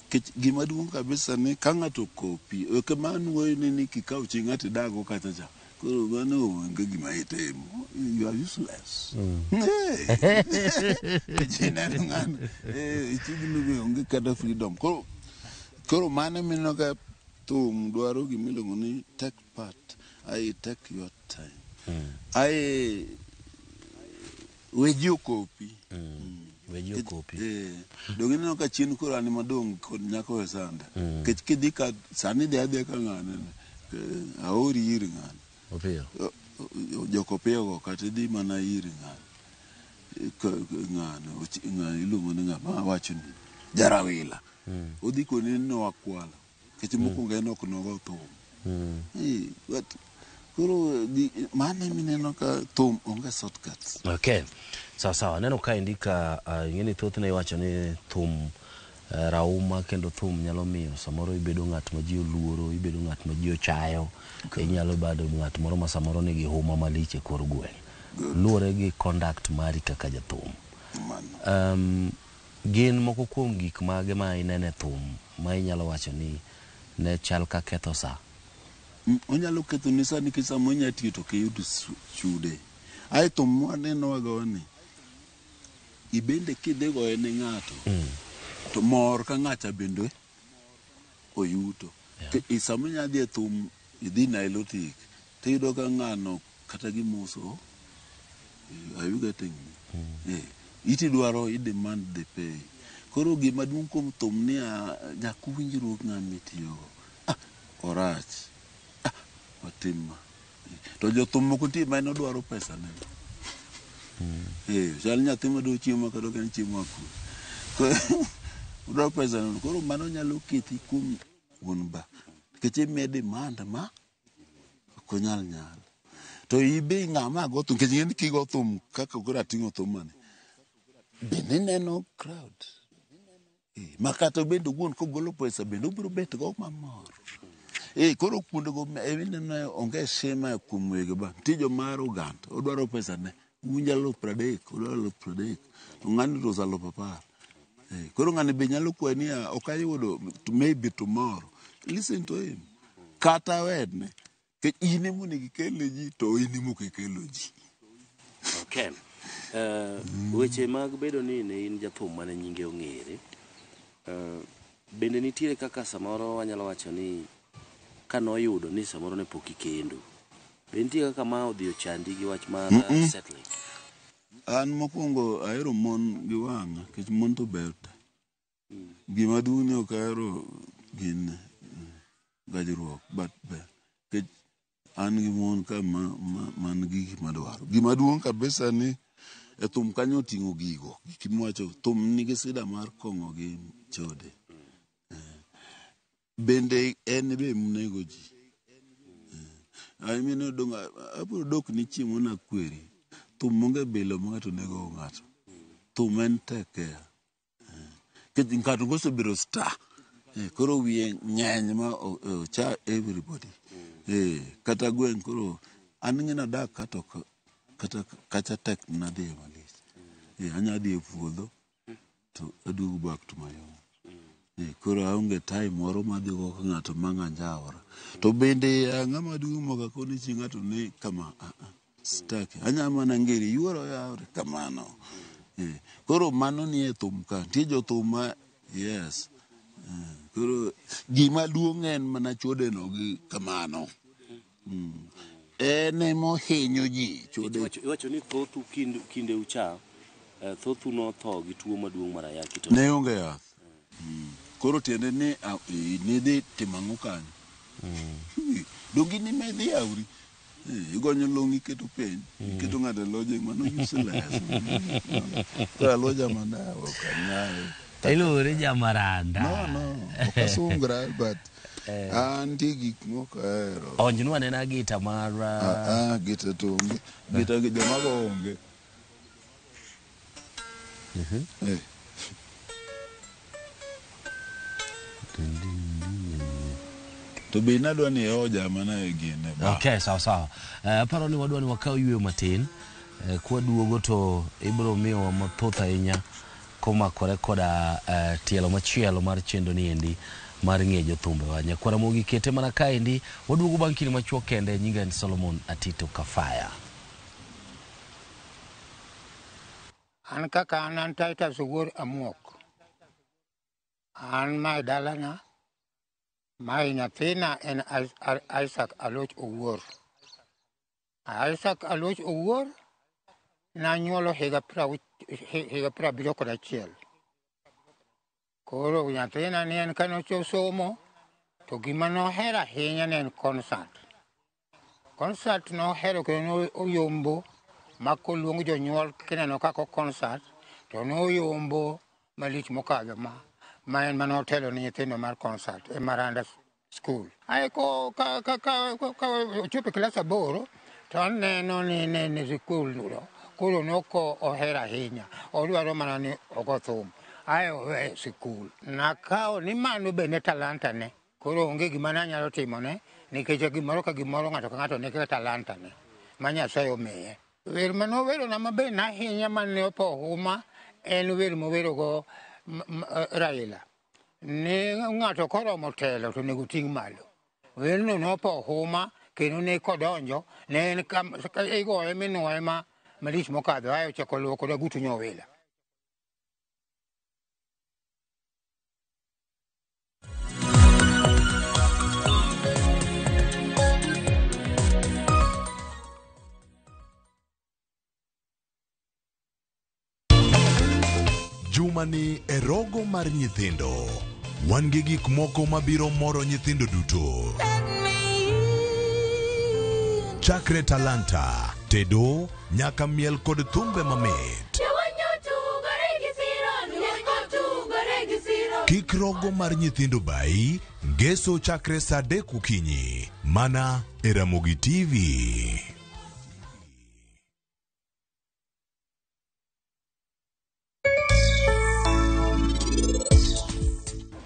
Speaker 12: Nikech gima duong' kabisa ni ka ng'ato kopi ok ema wuoyo ni kikawo chi ng'ato idago kacha cha. Koro mano onge gima itimo. You are useless. Nikech ineno ng'ano ichigni be onge kata freedom. Koro mano mineno ka thum dwaro gimiluongo ni take part. I take your time. Ae we ji okopi.
Speaker 11: We ji okopi.
Speaker 12: Donge ineno ka chien koro an ema adong' kod nyako e sanda. Nikech kidhi ka sani idhi adhiya ka ng'ane aori ir ng'ane.
Speaker 11: Opiyo.
Speaker 12: Jok opiyo go kata idhi mana ir ng'ane. Ng'ane iluongo ni ng'ama awachoni Jarawila. Odhi koni ni wakwalo. Nikech mokwongo en ok nogo thum. But koro mano emineno ka thum onge shortcuts.
Speaker 11: Okay. Sawa sawa. Aneno kaendi ka ing'e ni thothne iwacho ni thum rauma kendo thum nyalo miyo samoro ibedo ng'at ma ji oluoro, ibedo ng'at ma ji ochayo, inyalo bedo ng'at moro ma samoro nigi huma malich e kor gweng'. Luwore gi conduct mari kaka jathum. Gin moko kuom gik mage ma inene thum ma inyalo wacho ni ne chal ka ketho sa?
Speaker 12: Onyalo ketho ni sa nikech sama onya tiyo to ok iyud chude. Ae thum mwaneno wagoni, ibende kidhi goye ne ng'ato, to mor ka ng'acha bende oyuto. Sama inya dhi e thum, idhi Nilotic, tiyudo ka ng'ano kata gimoso, are you getting me? Iti dwaro, i demand the pay. Koro gima duong' kuom thum ni nyaka uwinjruok ng'ama itiyogo. Orach. Otim ma. To jothum moko nitie ma en odwaro pesa ne. Chal nyathi madwa chiemo kata ok en chiemo akul. Odwaro pesa ne. Koro mano nyalo keti kuom wuon ba. Nikech imiye demand ma ok onyal nyalo. To ibe ng'ama go thum, nikech ing'e ni kigo thum kaka koro ating'o thumani, bende ineno crowd. Ma kata bende owuon kogolo pesa bende obiro bet go mamor. Koro kuondego ineno onge heshima kuom wege ba. Nitie joma arrogant, odwaro pesa ne. Uwinjo 30,000, odwaro 30,000. To ng'ani to 10,000. Koro ng'ani be nyalo kwayi ni ok ayudo, maybe tomorrow. Listen to him. Kata wene. Nikech in ema onego ikel ne ji to in ema ok ikelo ji.
Speaker 11: Okay. Weche mag bedo ni ne in jathum mane nyinge ong'ere. Bende nitiere kaka samoro wanyalo wacho ni kanoyudo ni samoro ne pok ikendo. Be nitie kaka ma odhi ochandi gi wach mar settling?
Speaker 12: An mokwongo ahero mon gi wang'a nikech mon to ber te. Gima duong' ni ok ahero gin gajruok but ber. Nikech an gi mon ka man gi gik madwaro. Gima duong' kabisa ni e thum kanyo oting'o gigo. Gik miwacho thum nigi sida mar kong'o gi chode. Bende en be monego ji. I mean, odong' abiro dok ni chieng' moro nakweri. Thum onge bilo ma ng'ato nego ng'ato. Thum en take care. Nikech ng'ato kosebedo star, koro wiye ng'eny ma ocha everybody. Kata gweng' koro an ing'e nadak ka to kata kacha tek nadhiye malich. Anya dhi e puodho to aduogo back to my home. Koro aonge time moro madhi go ka ng'ato ma ng'anjawra. To bende ng'ama duong' moka koni chi ng'ato ni kama ah, ah, staki. Anya mana ngeri yuoro yawre kamano. Koro mano nie thum ka. Nitie jothum ma yes. Koro gima duong' en mana chode no gi kamano. En emohinyo ji chode.
Speaker 11: Iwacho ni thothu kinde ucha thothu notho gi tuo maduong' mar ayaki to
Speaker 12: Ne onge yath. Koro tiende ni nidhi timo ang'o kanyo? Donge in ema idhi yawri? Igonyo long' iketo piny, iketo ng'ato e lodging, mano useless. Koro aluo jamandawa ok anyal.
Speaker 13: Iluongo ni Jamaranda.
Speaker 12: No, ok asungra but an nitie gik mok ahero.
Speaker 13: Onjnwa anena gita mar
Speaker 12: Ah, gita to onge. Gita gi joma go onge. To be nadwa ni oja mana e gine. ba.
Speaker 13: Okay, sawa sawa. Aparo ni wadwa ni wakaw yueyo matin. Kwaduogo to ibiro miyowa mathoth ahinya komakore koda tielo machielo mar chenro ni endi mar ng'e jothumbewa. Nyakwara Ramogi kete mana kaendi, waduogo bang' kinde machuok kende. Nyinga en Solomon Atito Kafaya.
Speaker 15: An kaka an Titus Owuor Amuok. An mae dalana, mae nyathina en Isaac Aloch Owuor. Isaac Aloch Owuor nanyuolo higa 71. Koro nyathina ni en kanocho somo, to gima nohero ahinya ne en concert. Concert nohero kendo noyombo ma koluong jonyuol kineno kaka concert to noyombo malich mokadho ma en manotelo ne nyithindo mar concert e Maranda School. Ae ko ka ochopo e klas 8 to aneno ni ne sikul no koro noko ohero ahinya, odwaro mana ni ogo thum. Ae oweyo sikul. Nakawo ni mano bende talanta ne. Koro onge gima nanyalo timone nikech gimoro ka gimoro ng'ato ka ng'ato nigi talanta ne ma Nyasaye omiye. Wer manowerona maber ahinya mane opo huma en wer mowerogo Raila. Ni ng'ato koromo telo to onego ting' malo. Werno nopo huma kendo ne kodonjo ne en igoye minuoye ma malich mokadho ae ochako luwo kod Agutu Nyowila.
Speaker 6: Jumani e rogo mar nyithindo. Wan gi gik moko mabiro moro nyithindo duto. Chakre talanta, tedo, nyaka miel kod thumbe mamit. Kik rogo mar nyithindo bai, ngeso chakre saa 3 okinyi. Mana e Ramogi TV.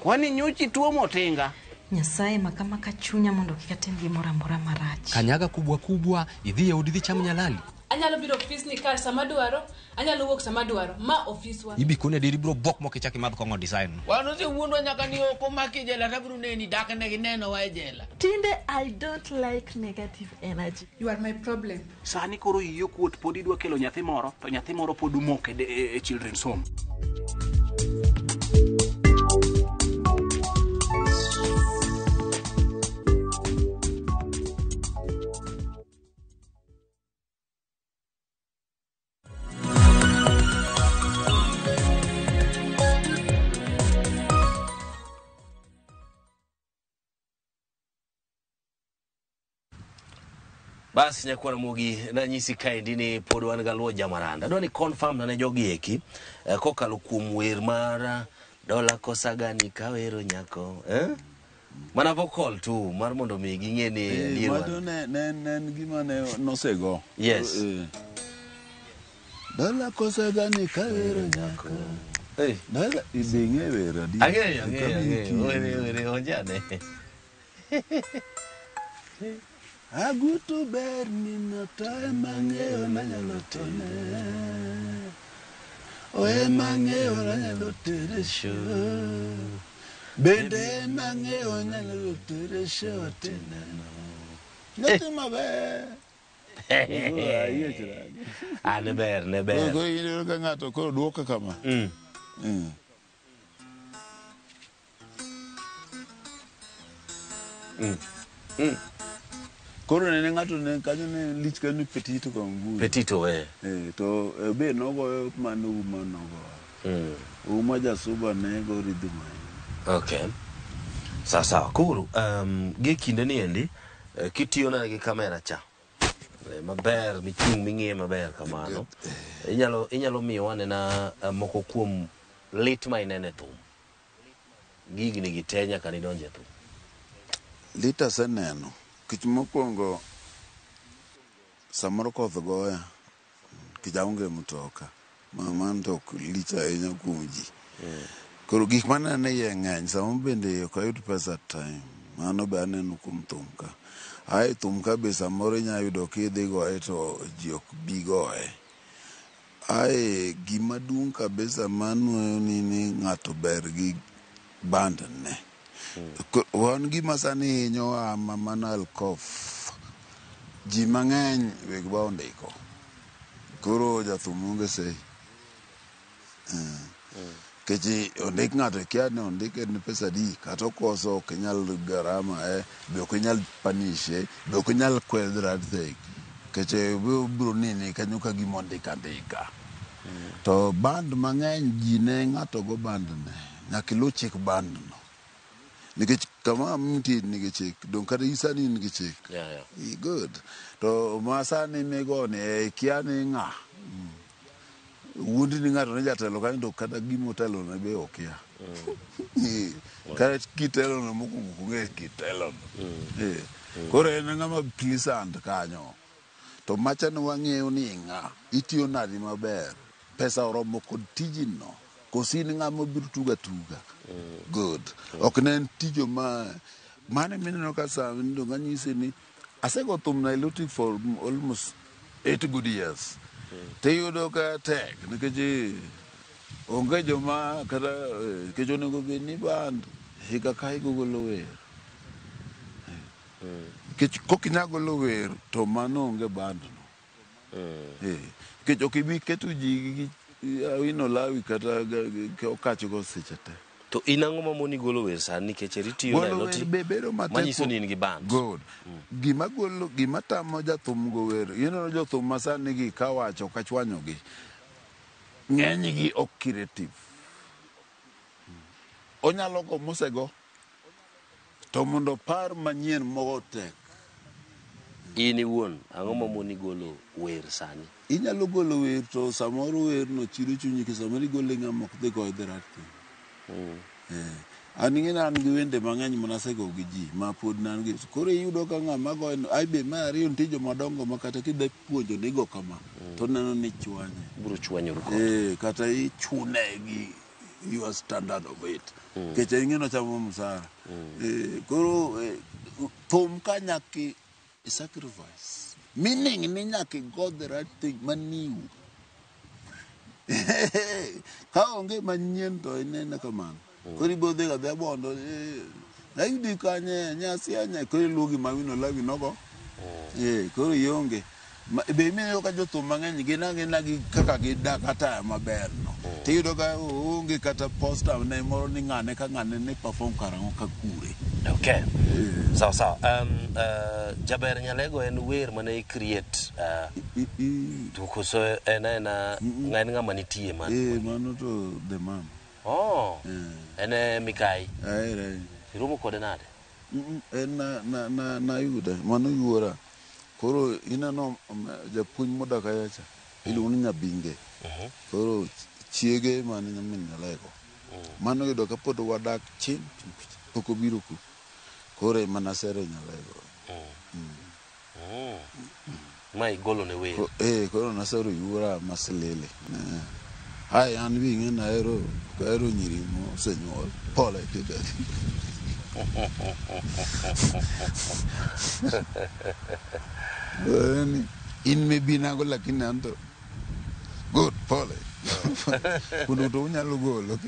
Speaker 16: Kwani nyuchi tuo motinga?
Speaker 17: Nyasaye makamaka chunya mondo kik atim gimoro amora marach.
Speaker 18: Kanyaga kubwa kubwa, idhi e odi dhi cham nyalali.
Speaker 19: Anyalo biro ofis ni kar sama dwaro, anyalo wuok sama dwaro. Ma ofiswa.
Speaker 18: Ibi kone adier ibiro bwok mok ichak imadh kong'o design.
Speaker 16: Wan osewuondwa nyaka ni ok omaki e jela to abiro neni dak ne ginenowa e jela.
Speaker 20: Tinde I don't like negative energy.
Speaker 19: You are my problem.
Speaker 16: Sani koro iyi okuot pod idwa kelo nyathi moro to nyathi moro pod umok e children's home.
Speaker 13: Bas nyakwar Ramogi nanyisi kaendi ni pod wan galuo Jamaranda. Adwa ni confirm na ne jogi eki kokalo kuom wer mar Dola kosa gani kawero nyako Mana vocal tu mar mondo mi ging'e ni adier
Speaker 12: Mano ne en gima ne nosego.
Speaker 13: Yes.
Speaker 12: Dola kosa gani kawero nyako. Dola ibe ing'e wer adier.
Speaker 13: Ang'eyo, ang'eyo, ang'eyo. Were, were, onjane.
Speaker 12: Agutu ber ni to ema ng'eyo nanyalo tone. O ema ng'eyo nanyalo tere show. Bende mang'eyo nyalo tere show tineno. Nyathi maber.
Speaker 13: Ah, ne ber, ne ber.
Speaker 12: Koro ineno ka ng'ato koro duoka kama. Koro nene ng'ato ne kanyo ne lich kanyo ni Petito Kamburu.
Speaker 13: Petito eh.
Speaker 12: Eh, to be nogoyo mano Uma nogoyo. Uma jasuba ne go rhythm ahinya.
Speaker 13: Okay. Sawa sawa. Koro gie kinde ni endi kitiyo nade gi kamera cha maber michung' ming'iye maber kamano inyalo inyalo miyo wanena moko kuom lit ma inene thum gigni gi te nyaka nidonj e thum.
Speaker 12: Lit aseneno. Kech mokwongo samoro koth goya kech aonge mtoka. Mano to ok lich ahinya kuom ji. Koro gik maneno e iye ng'eny samoro bende ok ayud pesa time. Mano be aneno kuom thum ka. Ae thum ka be samoro inya yudo kidhi goye to ji ok bi goye. Ae gima duong' kabisa manuoyo ni ng'ato ber gi band ne. Wan gima sani hinyowa ma mano alkof. Ji mang'eny weg ba ondiko. Koro jathum onge sei. Nikech ondik ng'ato ikia ni ondike ni pesa adi kata okoso ok inyal garama be ok inyal panishe be ok inyal kwede the right thing. Nikech obiro nini kanyo ka gima ondik andika. To band mang'eny ji ne ng'ato go band ne. Nyaka iluw chik band no. Nikech kama nitie nigi chik, dong kata in sani in gi chik.
Speaker 13: Yeah, yeah.
Speaker 12: Good. To ma sani migo ni ikia ni ng'a. Wuondi ni ng'ato ne jatelo kanyo to kata gima otelo ne be okia. Kata kitelo no mokwongo ok ong'e kitelo no. Koro en ng'ama pleasant kanyo. To macha ne wang'eyo ni ng'a, itiyo nadi maber, pesa oromo kod tiji no, koso in ng'ama obiro tuga tuga. Good. Ok ne en tijo ma mano mineno ka sani dong anyisi ni asego thum Nilotic for almost 8 good years. Tiyudo ka tek nikech onge joma kata nikech onego bed ni band higa ka higa ogolo wer. Nikech kok inyal golo wer to mano onge band no. Nikech ok ibi keto ji gi Awino Lawi kata Okach go seche te.
Speaker 13: To in ang'o mamoni golo wer sani nikech eri tiyo
Speaker 12: Golo wer be bedo matek.
Speaker 13: Manyiso ni in gi band.
Speaker 12: Good. Gima golo gima tamo jathum go wer. Ineno jothum ma sani gi kawacho kachwanyo gi. Ng'eny gi ok creative. Onyalo go mosego. To mondo par manyien mogo tek.
Speaker 13: In iwuon ang'o mamoni golo wer sani?
Speaker 12: Inyalo golo wer to samoro wer no chido chunyi ke samoro igole ng'ama ok dhi goyo the right thing. An ing'e ni an gi wende mang'eny manasego gi ji ma pod an gi. Koro iyudo ka ng'ama goyo no, ai be mar ariyo nitie joma dongo ma kata kidhi puonjo ni go kama to neno ni chwanye.
Speaker 13: Biro chwanyoru kode.
Speaker 12: Kata ichune gi your standard of it. Nikech ing'e nochamo msara. Koro thum ka nyaka sacrifice. Meaning ni nyaka go the right thing maniu. Ka onge manyien to inene kamano. Koro ibiro dhi ga dhi bondo. Ayudi kanye nyasi anya koro iluwo gima Awino Lawi nogo. Koro ionge. Be ineno ka jothum mang'eny gin agina gi kaka gidak ataya maber no. Tiyudo ka onge kata poster ne moro ni ng'ane ka ng'ane ne perform karang'o ka kure.
Speaker 13: Okay. Sawa sawa. Jaber Nyalego en wer mane i create to koso en aena en ng'ama nitie man.
Speaker 12: Mano to the mama.
Speaker 13: Oh. En Mikai.
Speaker 12: Ahere.
Speaker 13: Iromo kode nade?
Speaker 12: En na nayude, mano yuora. Koro ineno japuonj modak kacha iluongo ni Nyabinge. Koro chiege mane nyamin Nyalego. Mano yudo kapod wadak chien pok obiro ku. Koro ema nasero Nyalego.
Speaker 13: Ma igolo ne wer.
Speaker 12: Koro nasero yuora masilili. Ai an bi ing'e ni ahero nyiri mosenyuol. Pole kika. In mibinago lakini anto Good, pole. Kuno to unyalo golo.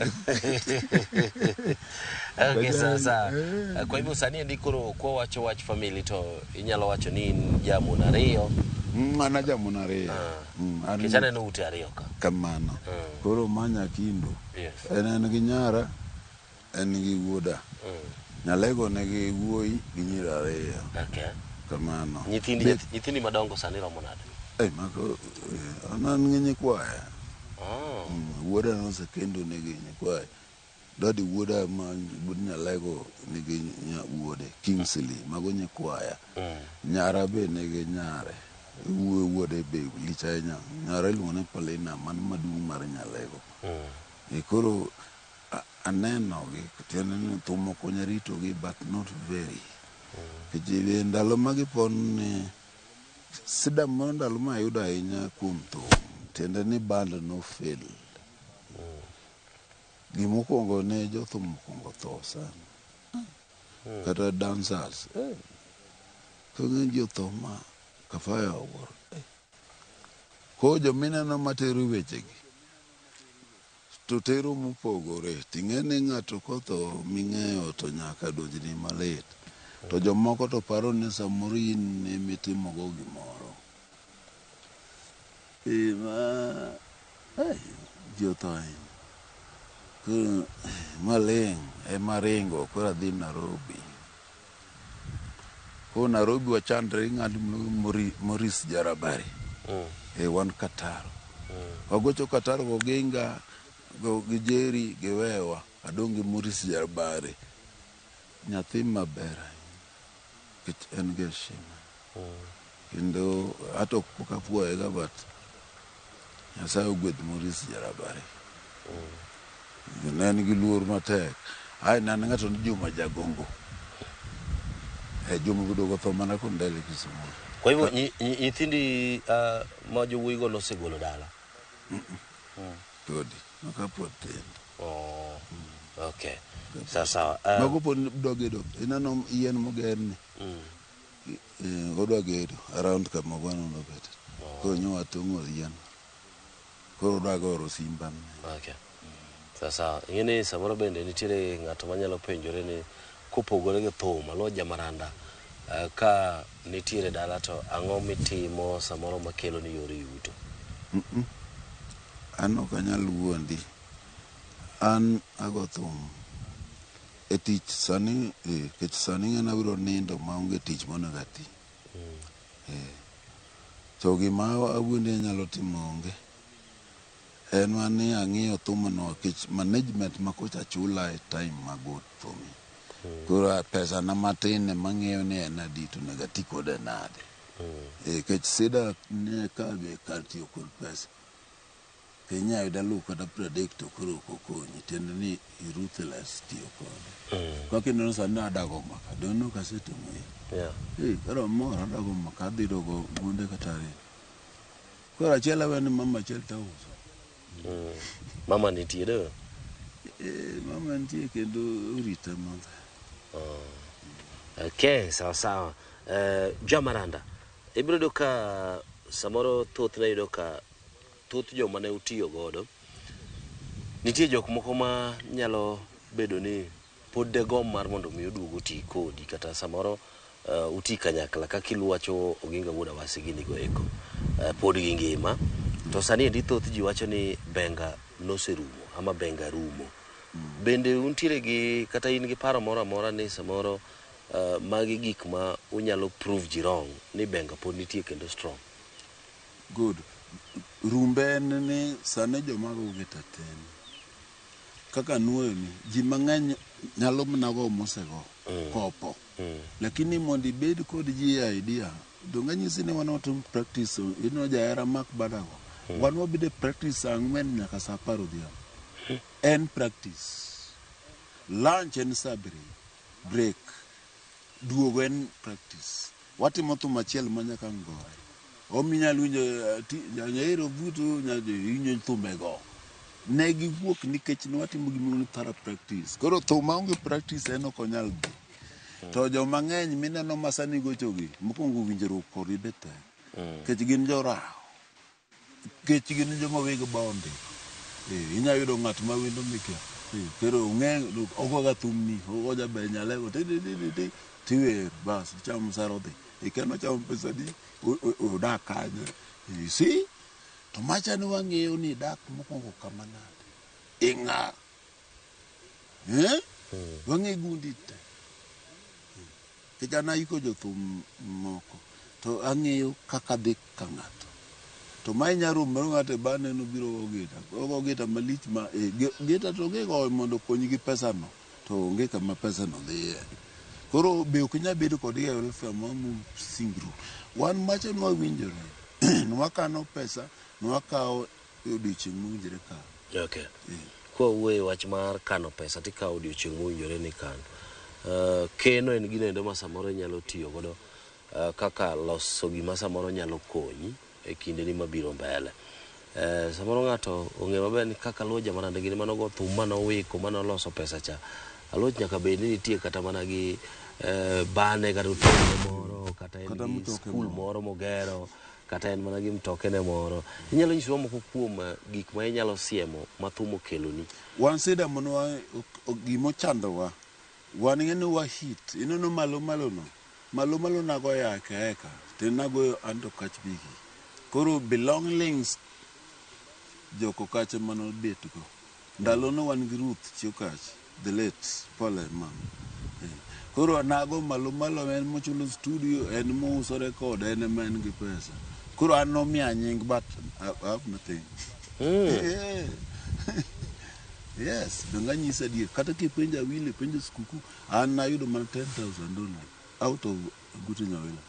Speaker 13: Okay, sawa sawa. Kwa hivyo sani endi koro kwa wacho wach family to inyalo wacho ni in jamon ariyo.
Speaker 12: An ajamon ariyo. An
Speaker 13: Nikech aneno ute ariyo ka.
Speaker 12: Kamano. Koro ma nyakindo.
Speaker 13: Yes.
Speaker 12: En gi nyara, en gi wuoda. Nyalego nigi wuoyi gi nyiri ariyo.
Speaker 13: Okay.
Speaker 12: Kamano.
Speaker 13: Nyithindi nyithindi madongo sani romo nade?
Speaker 12: Eh, mako, an an gi nyikwaya.
Speaker 13: Oh.
Speaker 12: Wuoda nosekendo nigi nyikwaya. Dadi wuoda ma wuod Nyalego nigi wuode Kingsley, mago nyikwaya. Nyara be nigi nyare. Wuode be lich ahinya. Nyara iluongo ni Paulina, mano maduong' mar Nyalego. E koro aneno gi tiende ni thum okonya ritogi but not very. Nikech e ndalo ma gipon ni sida moro ndalo ma ayudo ahinya kuom thum tiende ni band no fail. Gimokwongo ne jothum okwongo tho sana. Kata dancers. Ka ng'eny ji otho ma kafaya ogoro. Koro jomineno matero wechegi to tero mopogore. Ting'e ni ng'ato kotho ming'eyo to nyaka donjni malit. To jomoko to paro ni samoro in emitimogo gimoro. E ma ji otho ahinya. Koro maling' ema ringo koro adhi Nairobi. Koro Nairobi wachandre gi ng'at miluongo Maurice Jarabari. E wan Qatar. Wagocho Qatar goginga gi Jerry giwewa. Adong' gi Maurice Jarabari. Nyathi maber ahinya. Nikech en gi heshima. Kendo ato pok apuoyega but Nyasaye ogwedh Maurice Jarabari. Ne en gi luor matek. Ae ne an ng'ato ni Juma Jagongo. E Juma oduogo tho mana Kondele Kisumu.
Speaker 13: Kwa hivyo nyithindi ma jowuoyigo nosegolo dala?
Speaker 12: Podi. Maka pod tindo.
Speaker 13: Oh. Okay. Sawa sawa.
Speaker 12: Mago pod dwa gedo. Ineno yien mogerni. Odwa gedo around kama gweno nobete. Koro nyo watong'o yien. Koro odwa goro simba.
Speaker 13: Okay. Sawa sawa. Ing'e ni samoro bende nitiere ng'ato manyalo penjore ni kopogore gi thum, Aluo Jamaranda, ka nitiere dala to ang'o mitimo samoro makelo ni yor yuto?
Speaker 12: An ok anyal wuondi. An ago thum e tich sani, nikech sani ing'e abiro nindo maonge tich monego ati. To gima awuondi anyalo timo onge. En mana ni ang'iyo thumno nikech management ma kocha chula e time ma good for me. Koro pesa na matin ema ang'iyo ni en adi to onego ati kode nade. Nikech sida ne ka be kar tiyo kod pesa. Inya yudo alufu kata 30 to koro ok okonyi. Tiende ni i ruthless tiyo kode. Kaka ineno sani adago maka. Donge ok asetimo ye. Koro amor adago maka adhi dogo gunde kata ariyo. Koro achiel awe ni mama achiel tauso.
Speaker 13: Mama nitie do?
Speaker 12: Mama nitie kendo orita maber.
Speaker 13: Oh. Okay, sawa sawa. Jamaranda, ibiro yudo ka samoro thothne yudo ka thoth joma ne utiyo godo nitie jok moko ma nyalo bedo ni pod degomb mar mondo mi oduog oti kodi kata samoro uti kanyakla kaka iwacho Oginga Wuod Awasi gini go eko pod gingima to sani endi thoth ji wacho ni benga noserumo ama benga rumo. Bende untiere gi kata in gi paro moro amora ni samoro magi gik ma unyalo prove ji wrong ni benga pod nitie kendo strong?
Speaker 12: Good. Rumbe en ni sani joma go gita tin. Kaka nuoyo ni ji mang'eny nyalo mana go mosego kopo. Lakini mondo ibed kod ji e idea, donge anyisi ni wan watimo practice, ineno jahera mak badago. Wan wabedo e practice saa 4 nyaka saa 10 odhiambo. En practice. Lunch en saa 7, break. Duogo en practice. Watimo thum achiel ma nyaka ngore. Omi inyalo winjo nyaero buto iwinjo thumego. Ne giwuok nikech ne watimo gimiluongo ni thorough practice. Koro thum maonge practice en ok onyal dhi. To joma ng'eny mineno ma sani gochogi, mokwongo winjruok kodgi be tek. Nikech gin jorawo. Kech gin joma weg bondi. Eh, inya yudo ng'at ma wendo mikia. Eh, koro ong'e ogoga thumni, ogo jaber nyalego ti ti ti ti ti tiwer bas ichamo msara odhi. Ikia nochamo pesa adi, odak kanye. You see? To macha ne wang'eyo ni dak mokwongo kama nade. Ing'a. Eh? Wang'e gundi te. Nikech an aiko jothum moko to ang'eyo kaka dhi ka ng'ato. To ma inya romo ng'ato e bar neno biro go gita. Ogo gita malich ma eh, gita to gigoyo mondo okonyi gi pesa no to onge kama pesa no dhiye. Koro be ok inyal bedo kodgi e welfare ma musingru. Wan macha nwawinjore. Nwakano pesa, nwakawo e odiochieng' mowinjore kawo.
Speaker 13: Okay. Kwa wuoyo e wach mar kano pesa tikawo odiochieng' mowinjore ni kano. Keno en gino endo ma samoro inyalo tiyo godo kaka loso gima samoro nyalo konyi e kindeni mabiro mbele. Samoro ng'ato ong'eyo maber ni kaka Aluoch Jamaranda gini manogo thum manowiko manoloso pesa cha. Aluoch nyaka bed ni nitie kata mana gi bane kata otende moro kata en
Speaker 12: Kata
Speaker 13: gi
Speaker 12: mtoke
Speaker 13: skul
Speaker 12: moro.
Speaker 13: moro mogero kata en mana gi mtokene moro. Inyalo nyisowa moko kuom gik ma inyalo siemo ma thum okeloni.
Speaker 12: Wan sida mono gimochandowa. Wan ing'e ni wa hit. Ineno malo malo no. Malo malo nagoyo eka eka. To nagoyo anto kach bigi. Koro belongings joko kacha manobet go. Ndalo no wan gi Ruth Chiokach, the late pole mama. Koro nago malo malo en mochulo studio, en mouso record, en ema en gi pesa. Koro an nomiya nying but I have nothing. Yeah. Yes, donge anyisi adier. Kata kipenjo Awilo, ipenjo Skuku, an nayudo mana $10,000 only out of Guto Nyawila.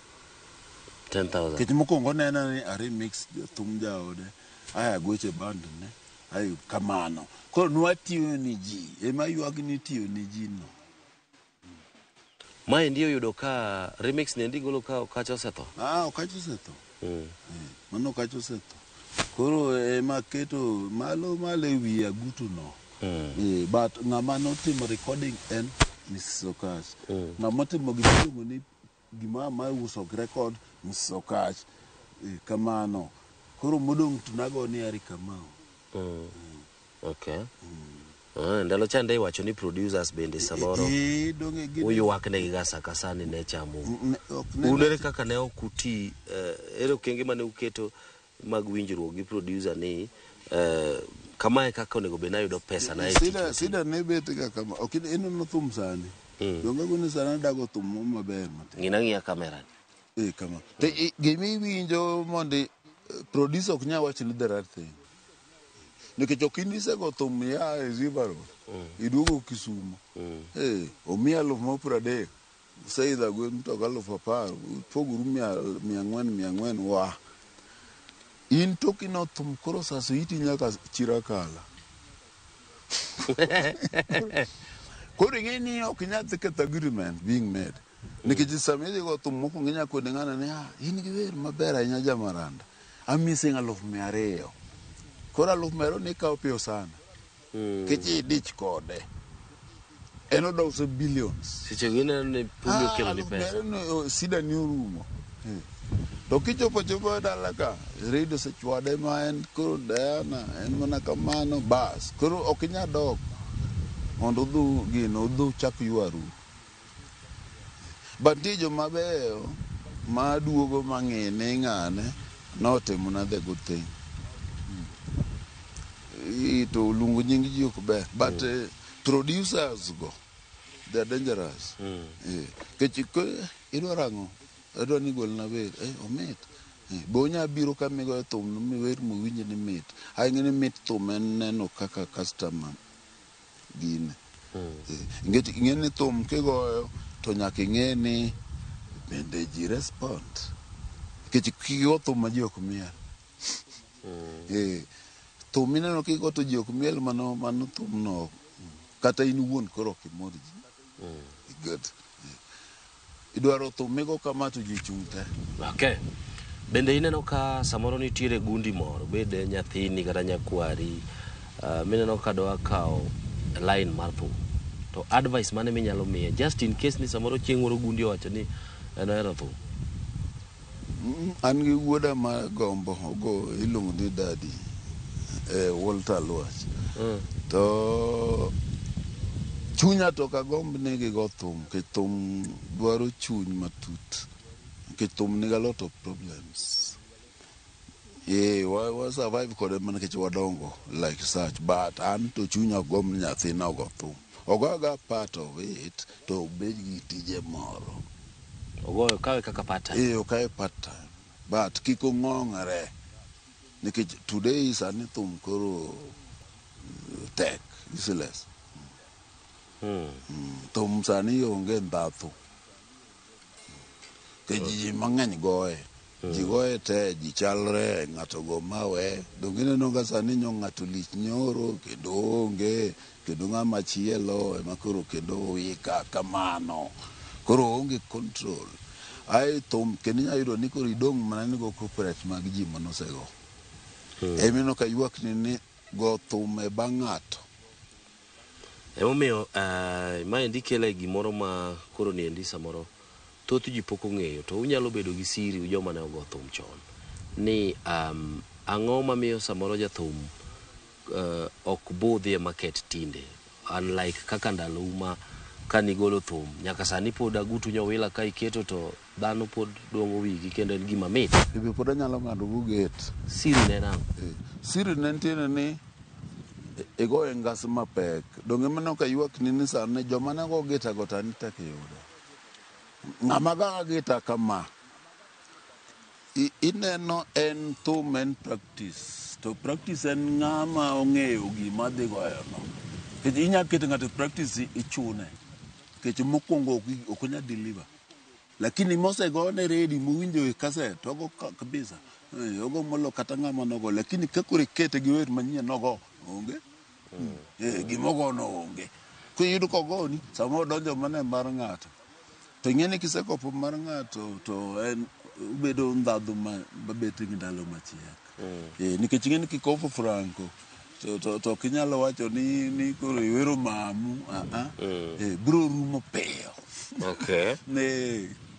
Speaker 13: 10,000.
Speaker 12: Nikech mokwongo onena ni a remix thum jaode, aya agoche band ne, ayo kamano. Koro nwatiyo ni ji, ema ywak ni tiyo ni ji no.
Speaker 13: Maendi oyudo ka remix ni endi golo ka Okacha osetho.
Speaker 12: Ah, Okacha osetho. Mano Okacha osetho. Koro ema keto malo malo e wi agutu no. But ng'ama notimo recording en Mrs. Okach. Ng'ama otimo gima iluongo ni gima ma uso record Mrs. Okach. Kamano. Koro modong' to nago ni Harry Kamau.
Speaker 13: Okay. Ndalo chande iwacho ni producers bende samoro
Speaker 12: Donge gin-
Speaker 13: uywak negi ga sa ka sa ni ne chamo.
Speaker 12: Ok ne
Speaker 13: Un ere kaka ne ok uti ere okenge mane uketo mag winjruok gi producer ni kamae kaka onego bed nayudo pesa na e tich
Speaker 12: Sida, sida ne bet ga kama. Ok ineno thum sani. Donge gone sani dago thum mo maber matin.
Speaker 13: Ng'ina ng'iya kamera ni.
Speaker 12: Kama. To gima iwinjo mondo producer ok nyal wacho ni the right thing. Nikech ok in isego thum ya e River Road. Iduogo Kisumo. Omiyi 30,000. Useidho gwen mtoka 10,000. Upogoru 400 400 wa. In to kino thum koro saso iti nyaka Chirakala. Koro ing'e ni ok inyal dhi ketho agreement being made. Nikech sama idhi go thum mokwongo inya kone ng'ano ni ah, in gi wer maber ahinya Jamaranda. Amiyi siling 200,000. Koro 200,000 ni ikawo piyo sana. Nikech idich kode. En odwa uso billions.
Speaker 13: Seche go ineno ni pumi okelo ni pesa.
Speaker 12: 200,000 no, sida ni orumo. To kichopo chopo e dala ka, radio osechwade ma en koro Diana, en mana kamano, bas. Koro ok inyal dok mondo udhu gino, udhu chak ywaru. But nitie joma beyo ma duogo ma ng'e ni ng'ane notimona the good thing. To luongo nying ji ok ber. But producers go, they are dangerous. Nikech idwaro ang'o? Adwa ni golna wer. Omit. Be onya biro kama igoyo thum no miwer mowinj ni mit. Aing'e ni mit thum en neno kaka customer gine. Nikech ing'e ni thum kigoyo to nyaka ing'e ni bende ji respond. Nikech kigo thum ma ji ok miel. Thum mineno kigo to ji ok miel mano mano thum no kata in iwuon koro ok imor ji. Good. Idwaro thum migo kama to ji chung' te.
Speaker 13: Okay. Bende ineno ka samoro nitiere gundi moro, bed nyathini kata nyakwari, mineno ka dwa kawo line mar thum. To advice mane minyalo miye just in case ni samoro chieng' moro gundi owacho ni en ohero thum.
Speaker 12: An gi wuoda ma gombo ogo iluongo ni Daddy Walter Luach. To chunya to ok agomb ni gigo thum nikech thum dwaro chuny matut nikech thum nigi a lot of problems. Wa survive kode mana nikech wadongo like such but an to chunya ok gomb ni nyathina ogo thum. Ogo agoya part of it to obed gi tije moro.
Speaker 13: Ogoyo okawe kaka part time.
Speaker 12: Okawe part time but kik ong'ong're nikech today sani thum koro tek useless. Thum sani onge ndhathu. Nikech ji mang'eny goye. Ji goye te, ji chalre, ng'ato go mawe. Donge ineno ka sani nyo ng'ato lich nyoro kendo onge, kendo ng'ama chielo ema koro kendo wika kamano. Koro oonge control. Ae thum kendo inya yudo ni koro idong' mana ni go copyright mag ji manosego. Emineno ka ywak ni go thum e bang' ng'ato.
Speaker 13: Emomiyo maendi kelo gimoro ma koro niendi samoro thoth ji pok ong'eyo to unyalo bedo gi siri joma ne ogo thum chon ni ang'o mamiyo samoro jathum ok budhi e market tinde unlike kaka ndalou ma kanigolo thum nyaka sani pod agutu nyowila ka iketo to dhano pod duong'o wigi kendo en gima mit.
Speaker 12: Be pod anyalo ng'ado go gate.
Speaker 13: Siri ne nang'o?
Speaker 12: Siri ne nitiere ni igoye ngas mapek. Donge mano ka ywak ni sani joma ne go gita go tani tek yudo. Ng'ama goyo gita kama ineno en thum en practice. To practice en ng'ama ong'eyo gima dhi goyo no. Nikech inya keto ng'ato e practice ichune. Nikech mokwongo ok onyal deliver. Lakini mosegone ready mowinjo e cassette ogo kabisa. Ogo molo kata ng'ama nogo. Lakini ka koro ikete gi wer manyien nogo onge. Gimogo no onge. Kiyudo kogoni samoro odonjo mana e mar ng'ato. To ing'e ni kisekopo mar ng'ato to en obedo ndhadhu mabet gi ndalo machiek. Nikech ing'e ni kikopo Franco to ok inyalo wacho ni koro iwero mamu. Biro rumo piyo.
Speaker 13: Okay.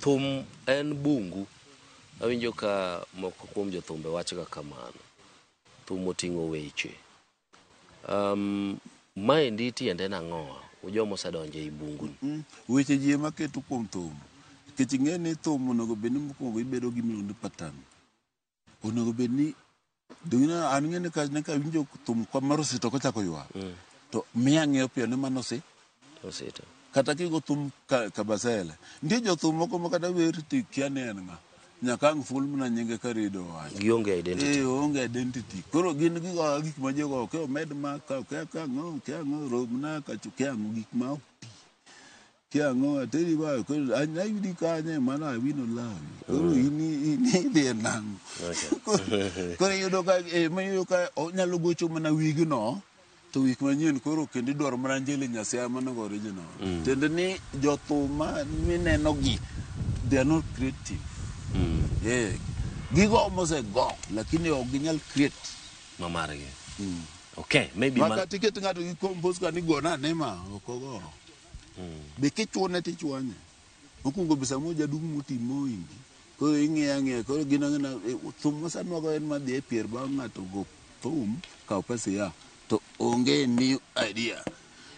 Speaker 13: Thum en bungu. Awinjo ka moko kuom jothumbe wacho ga kamano. Thum oting'o weche. Maendi tiende nang'o? Joma osedonjo ei bungu ni.
Speaker 12: Weche ji ema keto kuom thum. Nikech ing'e ni thum onego bed ni mokwongo ibedo gi miluongo ni pattern. Onego bed ni an ng'e ni ka awinjo thum mar Osito kochako ywak to miya ang'eyo piyo ni mano
Speaker 13: Osito.
Speaker 12: Kata kigo thum Kabasele. Nitie jothum moko ma kata wer to ikia ni en ng'a. Nyaka ang' ful mana nyinge ka redio owacho.
Speaker 13: Gionge identity.
Speaker 12: Onge identity. Koro gin gigo gik ma ji ogo, kia omed ma ka, kia ang'o, kia ang'o, romna kacho, kia ang'o, gik ma ok ti. Kia ang'o, ateri ba, koro ayudi kanye, mano awino lawi. Koro in idhi e nang'o. Koro iyudo ka, iyudo ka onyalo gocho mana wigno, to wik manyien koro kendo idwaro mana Njili Nyasaye mano go original. Tiende ni jothum ma mineno gi, they are not creative. Gigo mosego, lakini ok ginyal create.
Speaker 13: Ma margi. Okay, maybe
Speaker 12: Makata iket ng'ato gi compose ka ni gona ane ma, ok ogo. Be kichune tichwanye. Mokwongo be samoro jaduong' moti mohingi. Koro ing'iyo ang'iya, koro gin ang'ina, thum ma sani wago en madhi e pier bang' ng'ato go thum, kaw pesa ia. To onge new idea.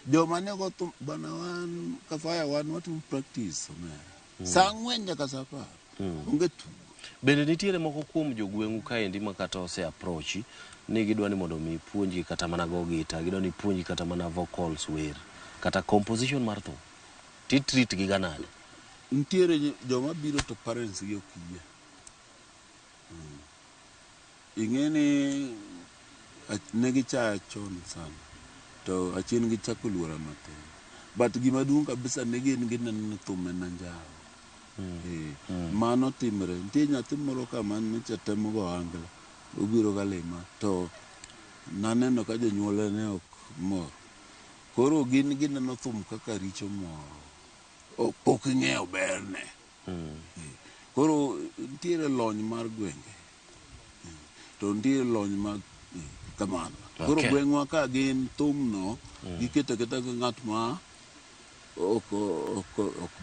Speaker 12: Joma ne go thum, bana wan, Kafaya wan watimo practice omera. Sa 4 nyaka sa 10. Onge tugo.
Speaker 13: Bende nitiere moko kuom jogweng'u kaendi ma kata ose approach ni gidwa ni mondo mi puonjgi kata mana go gita, gidwa ni puonjgi kata mana vocals wer, kata composition mar thum. Ti treat gi ga nade?
Speaker 12: Nitiere joma biro to parents gi ok yie. Ing'e ni ne gichaya chon sana to achien gichako luora matin. But gima duong' kabisa ne gin gineno ni thum en anjawo. Mano timre. Nitie nyathi moro ka man nyocha temo go ohangla, obiro ga lima to naneno ka jonyuolne ne ok mor. Koro gin gineno thum kaka richo moro. Pok ing'eyo berne. Koro nitiere lony mar gwenge. To nitiere lony mag kamano. Koro gweng'wa ka gin thum no, giketo aketa ka ng'at ma ok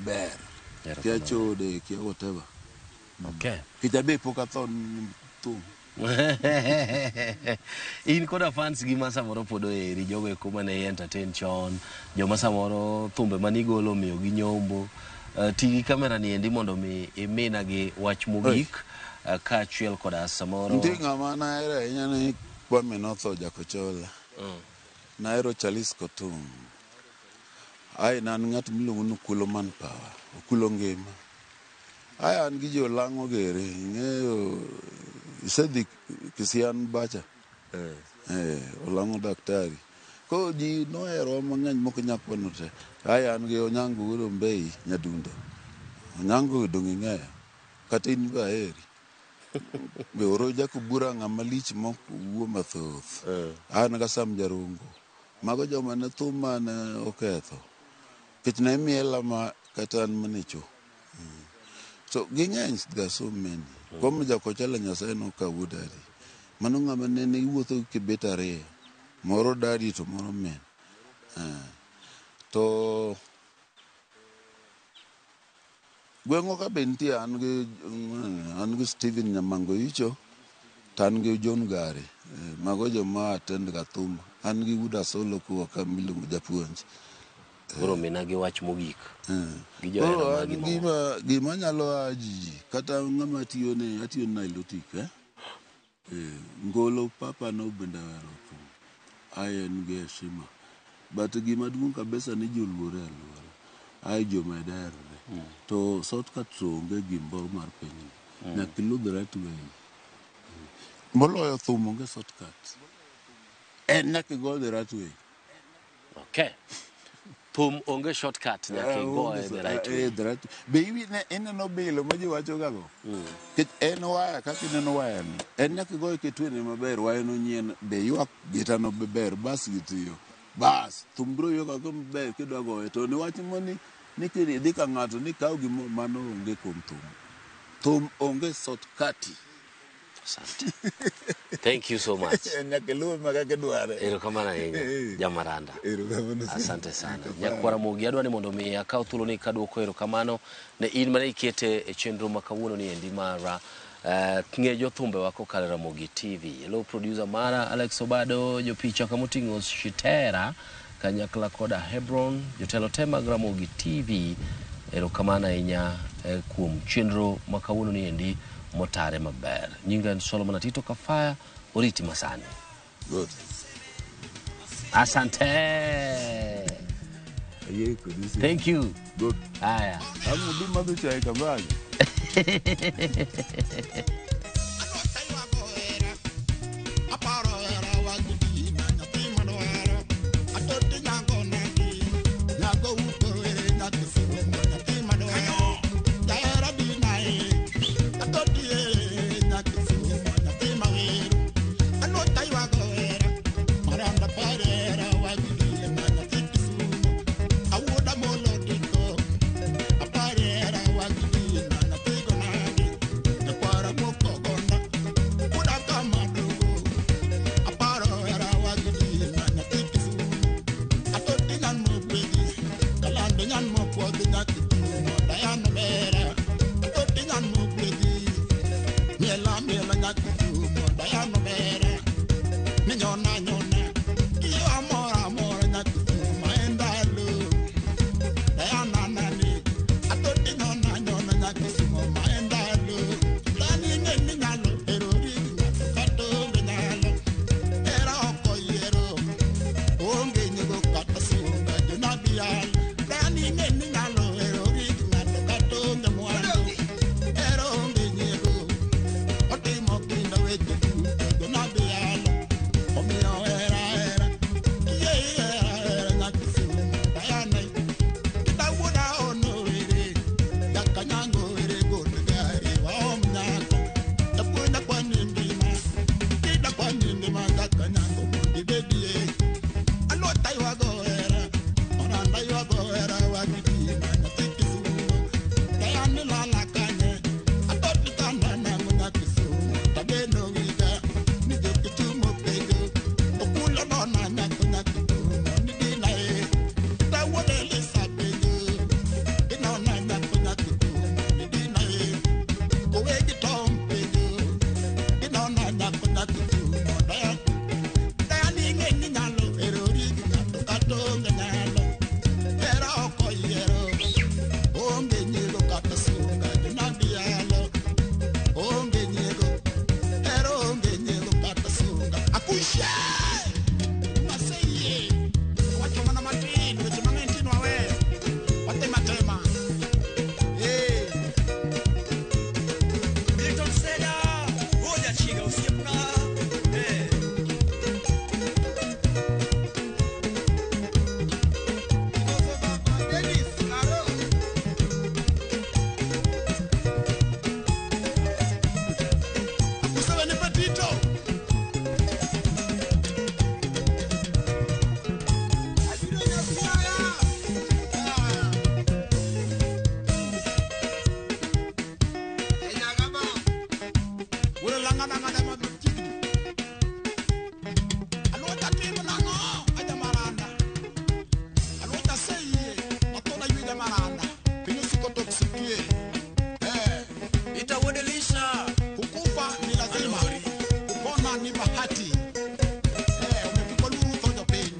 Speaker 12: ber. Kia chode, kia whatever.
Speaker 13: Okay.
Speaker 12: Nikech abe pok atho ni thum.
Speaker 13: In koda fans gi ma samoro pod oheri, jogo eko mane entertain chon, joma samoro thumbe manigolo omiyo gi nyombo. Ti gi kamera ni endi mondo mi imina gi wach mogik kaachiel koda samoro.
Speaker 12: Nitie ng'ama nahero ahinya ni Kwame notho Jakochola. Nahero Charles Kotum. Ae ne an ng'at miluongo ni Okulo Manpower, Okulo ngima. Ae an gi jolang'o gere, ing'eyo isedhi Kisian bacha. Eh, Olang'o daktari. Koro ji noherowa mang'eny mok inyal kwano te. Ae an gi Onyango wuod Ombei Nyadundo. Onyango dong' ing'eyo. Kata in be aheri. Be oro Jakobura ng'ama lich mok wuo mathoth. An ga Sam Jarongo. Mago joma ne thum mane oketho. Nikech ne miela ma kata an mana e cho. So ging'eny there are so many. Kwame Jakochala Nyasaye nokawo wuod Ari. Mano ng'ama nene iwuotho gi kibet ariyo. Moro dadi to moro min. To gweng'wa ka be nitie an gi Stephen Nyamango Icho to an gi John Gari. Mago joma attend ga thum. An gi Wuod Asolo kuwa ka miluongo japuonj.
Speaker 13: Koro mina gi wach mogik. Gi johera
Speaker 12: Koro
Speaker 13: magi
Speaker 12: an
Speaker 13: moko.
Speaker 12: gima nyalo aji ji kata ng'ama tiyo ne atiyo ne Nilotic Ngolo papa no bende ohero thum. Ae en gi heshima. But gima duong' kabisa ni ji oluore aluora. Ae jomed herre. To shortcut to onge gimoro mar pinyni. Nyaka iluw the right way. Moloyo thum onge shortcut. En nyaka igo the right way.
Speaker 13: Okay. Thum onge shortcut, nyaka igoye the right way.
Speaker 12: The right be ineno bilo ma ji wacho gago. Nikech en waya kaka ineno waya ni. En nyaka igoye kitwene maber, waya no nyien be ywak gita no be ber, bas gitiyo. Bas, thum biro ywak kaka maber kidwa goye. To ni wach moni ni kidhi ka ng'ato ni kaw gimo mano onge kuom thum. Thum onge shortcut.
Speaker 13: Asante. Thank you so much.
Speaker 12: Nyaka iluwe ma kaka idware.
Speaker 13: Erokamano ahinya, Jamaranda.
Speaker 12: Erokamano.
Speaker 13: Asante sana. Nyakwara Mogi, adwa ni mondo mi akaw thuolo ni kaduoko erokamano ne in mane ikete e chenro ma kawuono ni endi mara ng'e jothumbewa kokalo e Ramogi TV. Hello producer mara Alex Obado, jopicha kamoting'o Shitera kanyakla koda Hebron, jotelo te mag Ramogi TV. Erokamano ahinya kuom chenro ma kawuono ni endi motare maber. Nyinga en Solomon Atito Kafaya, oriti masani.
Speaker 12: Good.
Speaker 13: Asante.
Speaker 12: Ayie kodi.
Speaker 13: Thank you.
Speaker 12: Good.
Speaker 13: Haya.
Speaker 12: Amudhi madho chai kambaga.
Speaker 10: Para
Speaker 18: ng'ada ng'ada machiegni. Aluocha tim nang'o aja Maranda. Aluocha aseyie mathona ywe ja Maranda. Piny osiko toksikie.
Speaker 1: Ita wuod Elisha.
Speaker 18: Kukufa ni lazima. Kupona ni bahati. Omiyo kik waluor tho jopiny.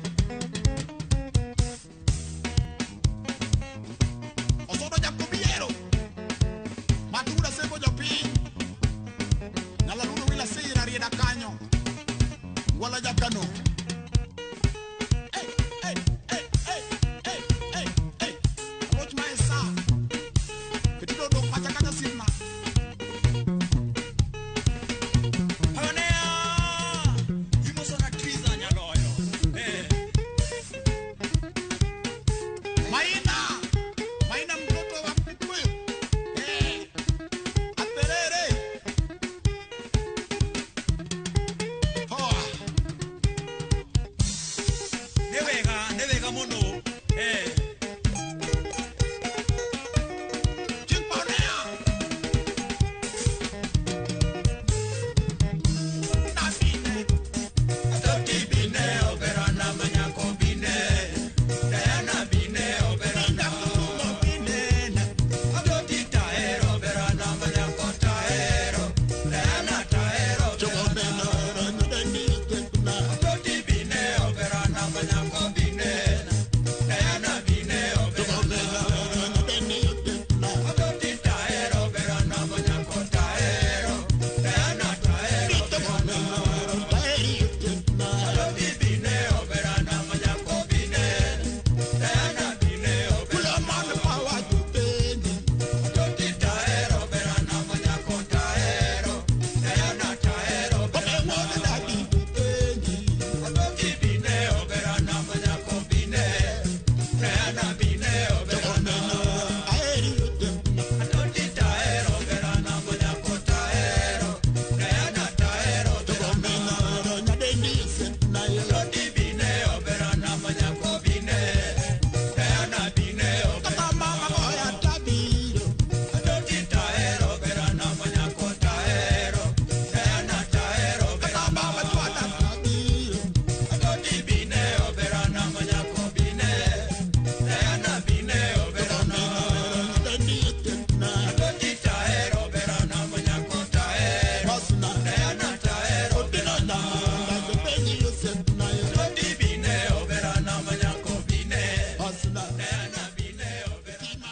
Speaker 18: Osodo Jakobiero. Matunda sebo jopiny. Nyalalundo wila sira rieda kanyo. Wala jakano. Hey. Aloch ma e sa. Ketido dok pacha kacha sirna.
Speaker 1: Pionea. Imoso na Triza Nyaloyo.
Speaker 18: Maina. Maina mtoto wa Kikuyu. Aterere. Poa.
Speaker 1: Nĩ wega, nĩ wega mũno.
Speaker 18: Chimponea. Nabine.
Speaker 1: Atoti bine oberana manyako bine. Diana bine oberana.
Speaker 18: Kusumo bine.
Speaker 1: Atoti taero oberana manyako taero. Diana taero oberana. Atoti bine oberana manyako bine. Diana bine oberana. Atoti taero oberana manyako taero. Diana taero oberana. Atoti bine oberana manyako bine. Diana bine oberana. Atoti taero oberana manyako taero. Diana taero oberana. Atoti bine oberana manyako bine. Diana bine oberana. Atoti taero oberana manyako taero. Diana taero oberana. Atoti bine oberana manyako bine. Diana bine oberana. Atoti taero oberana manyako taero. Diana taero oberana. Atoti bine oberana manyako bine. Diana bine oberana. Atoti taero oberana manyako taero. Diana taero oberana. Atoti bine oberana manyako bine. Diana bine oberana.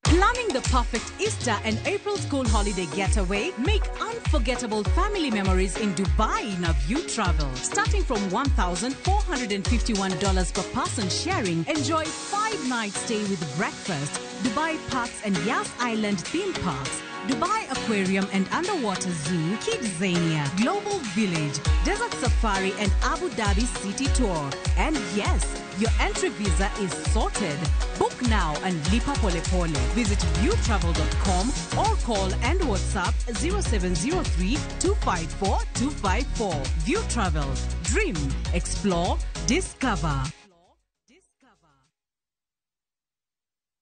Speaker 3: Planning the perfect Easter and April school holiday getaway? Make unforgettable family memories in Dubai in a View Travel. Starting from $1,451 per person sharing, enjoy 5-night stay with breakfast, Dubai Parks and Yas Island theme parks, Dubai Aquarium and Underwater Zoo, Kidzania, Global Village, Desert Safari and Abu Dhabi City Tour. And yes, your entry visa is sorted. Book now and lipa pole pole. Visit viewtravel.com or call and WhatsApp 0703 254 254. View Travel. Dream, explore, discover.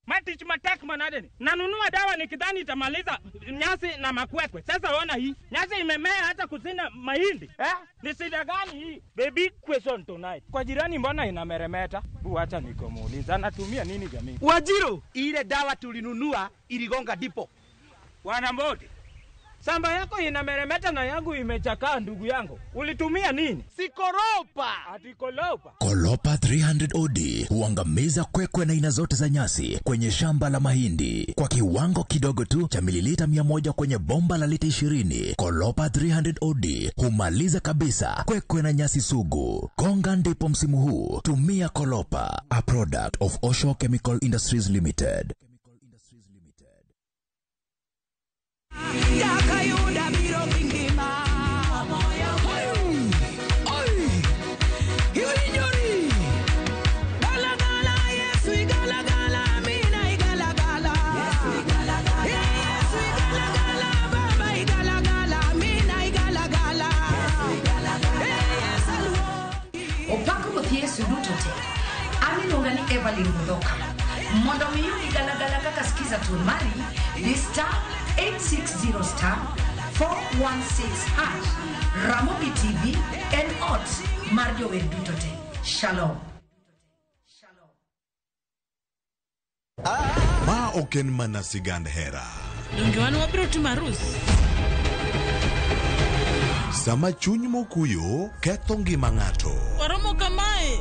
Speaker 21: Matich matek manadeni. Nanunua dawa nikidhani itamaliza nyasi na makwekwe. Sasa ona hii. Nyasi imemea hata kusina mahindi. Eh? Ni shida gani hii? Baby question tonight. Kwa jirani mbona inameremeta? Bu acha nikomuuliza. Anatumia nini jamii?
Speaker 23: Wajiro, ile dawa tulinunua iligonga dipo.
Speaker 21: Wanambodi. Samba yako inameremeta na yangu imechakaa ndugu yangu. Ulitumia nini? Sikoropa. Ati kolopa.
Speaker 4: Kolopa 300 OD huangamiza kwekwe na aina zote za nyasi kwenye shamba la mahindi kwa kiwango kidogo tu cha mililita 100 kwenye bomba la lita 20. Kolopa 300 OD humaliza kabisa kwekwe na nyasi sugu. Konga ndipo msimu huu, tumia Kolopa, a product of Osho Chemical Industries Limited.
Speaker 27: Jakayuda biro gi ngima. Oi, iwinjori. Gala gala Yesu igala gala mina igala gala. Yesu igala gala baba igala gala mina igala gala. Yesu aluo.
Speaker 7: Opako Ruoth Yesu duto te. An iluonga ni Evelyn Mudhoka. Mondo mi iyud galagala kaka skiza tune mari, di star 860 star 416 hash. Ramogi TV en ot mar jower duto te. Shalom.
Speaker 6: Ma ok en mana sigand hera.
Speaker 19: Donge wan wabiro timo arus?
Speaker 6: Sama chuny mokuyo ketho ngima ng'ato.
Speaker 19: Waromo kamae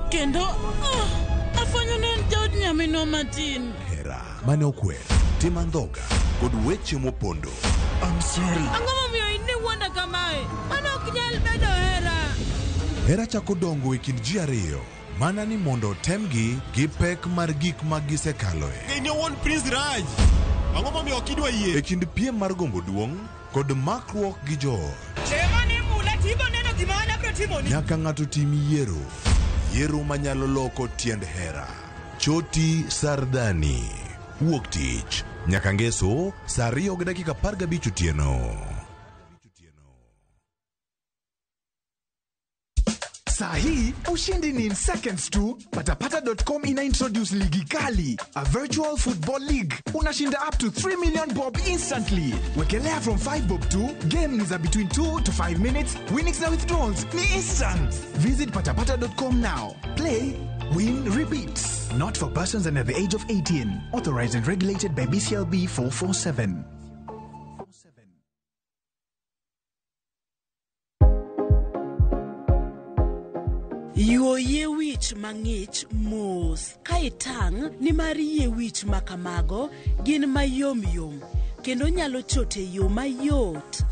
Speaker 19: kendo afwenyo ni en jaod nyaminwa matin.
Speaker 6: Hera mane okwer, tim andhoga kod weche mopondo. I'm sorry.
Speaker 19: Ang'o momiyo in iwuonda kamae? Mano ok nyal bedo hera.
Speaker 6: Hera chako dongo e kind ji ariyo mana ni mondo otemgi gi pek mar gik ma gisekaloe.
Speaker 1: In owuon Prince Raj. Ang'o momiyo ok idwa yie?
Speaker 6: E kind piem mar gombo duong' kod makruok gi joot.
Speaker 21: Chema ni mula tibo neno gima an abiro timoni.
Speaker 6: Nyaka ng'ato tim yiero. Yiero manyalo loko tiend hera. Choti Sardani. Wuok tich. Nyaka ngeso saa 2:15 otieno.
Speaker 5: Saa hii ushindi ni in seconds tu. Patapata.com ina introduce ligi kali, a virtual football league. Unashinda up to 3 million bob instantly. Wekelea from 5 bob to game ni za between 2 to 5 minutes. Winnings na withdrawals ni instant. Visit patapata.com now. Play, win, repeat. Not for persons under the age of 18. Authorized and regulated by BCLB 447.
Speaker 2: Yuo yie wich mang'ich mos ka itang' nimar yie wich ma kamago gin mayom yom kendo nyalo chot e yo mayot.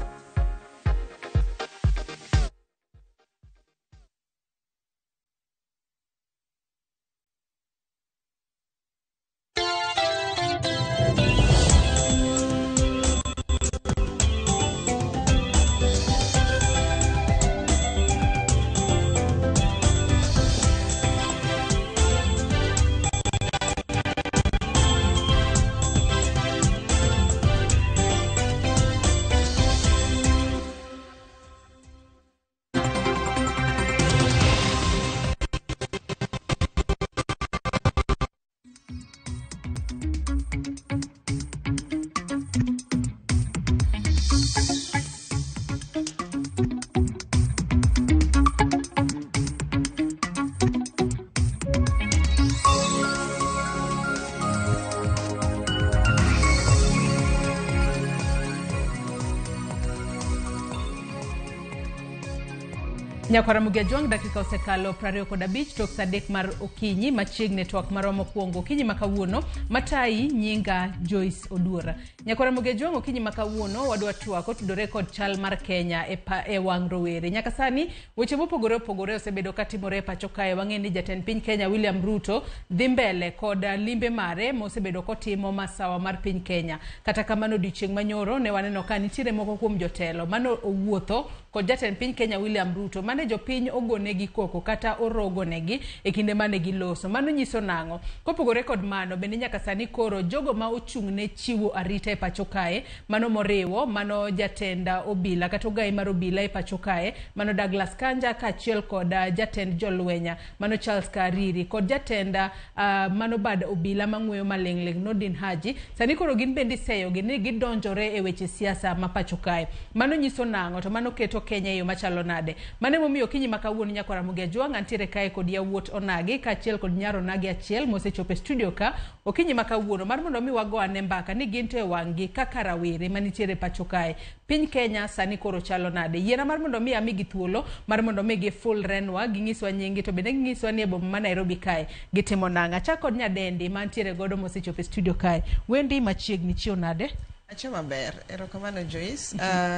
Speaker 22: Nyakwara Mugia Jwang' dakika osekalo 25 tok saa 3 mar okinyi machiegni twak marwa mokwongo okinyi ma kawuono matayi nyinga Joyce Oduora. Nyakwara Mugia Jwang' okinyi ma kawuono wadwa twak otudore kod chal mar Kenya e wang' rowere. Nyaka sani weche mopogore opogore osebedo katimore e pacho kae. Wang'e ni jatend piny Kenya William Ruto dhi mbele kod limbe mare mosebedo kotimo masawa mar piny Kenya. Kata kamano odiochieng' manyoro ne waneno ka nitiere moko kuom jotelo mano owuotho kod jatend piny Kenya William Ruto mane jopiny ogonegi koko kata orogonegi e kinde mane giloso. Mano nyiso nang'o? Kopogore kod mano, bende nyaka sani koro jogo ma ochung' ne chiwo arita e pacho kae, mano moriwo, mano jatend obila kata ogai mar obila e pacho kae, mano Douglas Kanja kaachiel kod jatend jolwenya, mano Charles Kariri, kod jatend mano bad obila mang'weyo maling'ling' Nordin Haji. Sani koro gin bende iseyogi ni gidonjore e weche siasa ma pacho kae. Mano nyiso nang'o? To mano keto Kenya e yo machalo nade? Mano Mano emomiyo okinyi ma kawuono nyakwar Ramogi Ajwang' antiere kae kod yawuot Onagi kaachiel kod nyar Onagi achiel mosechopo e studio ka okinyi ma kawuono mar mondo mi wago ane mbaka ni gin to e wang' gi kaka rawere manitiere pacho kae. Piny Kenya sani koro chalo nade? Yiena mar mondo mi amigi thuolo mar mondo mi gifulrenwa, ging'iswa nyinggi to bende ging'iswa ni e boma ma Nairobi kae gitimo nang'o. Achak kod nyadendi mantiere godo mosechopo e studio kae. Wendi machiegni chiew nade?
Speaker 8: Achiew maber, erokamano Joyce.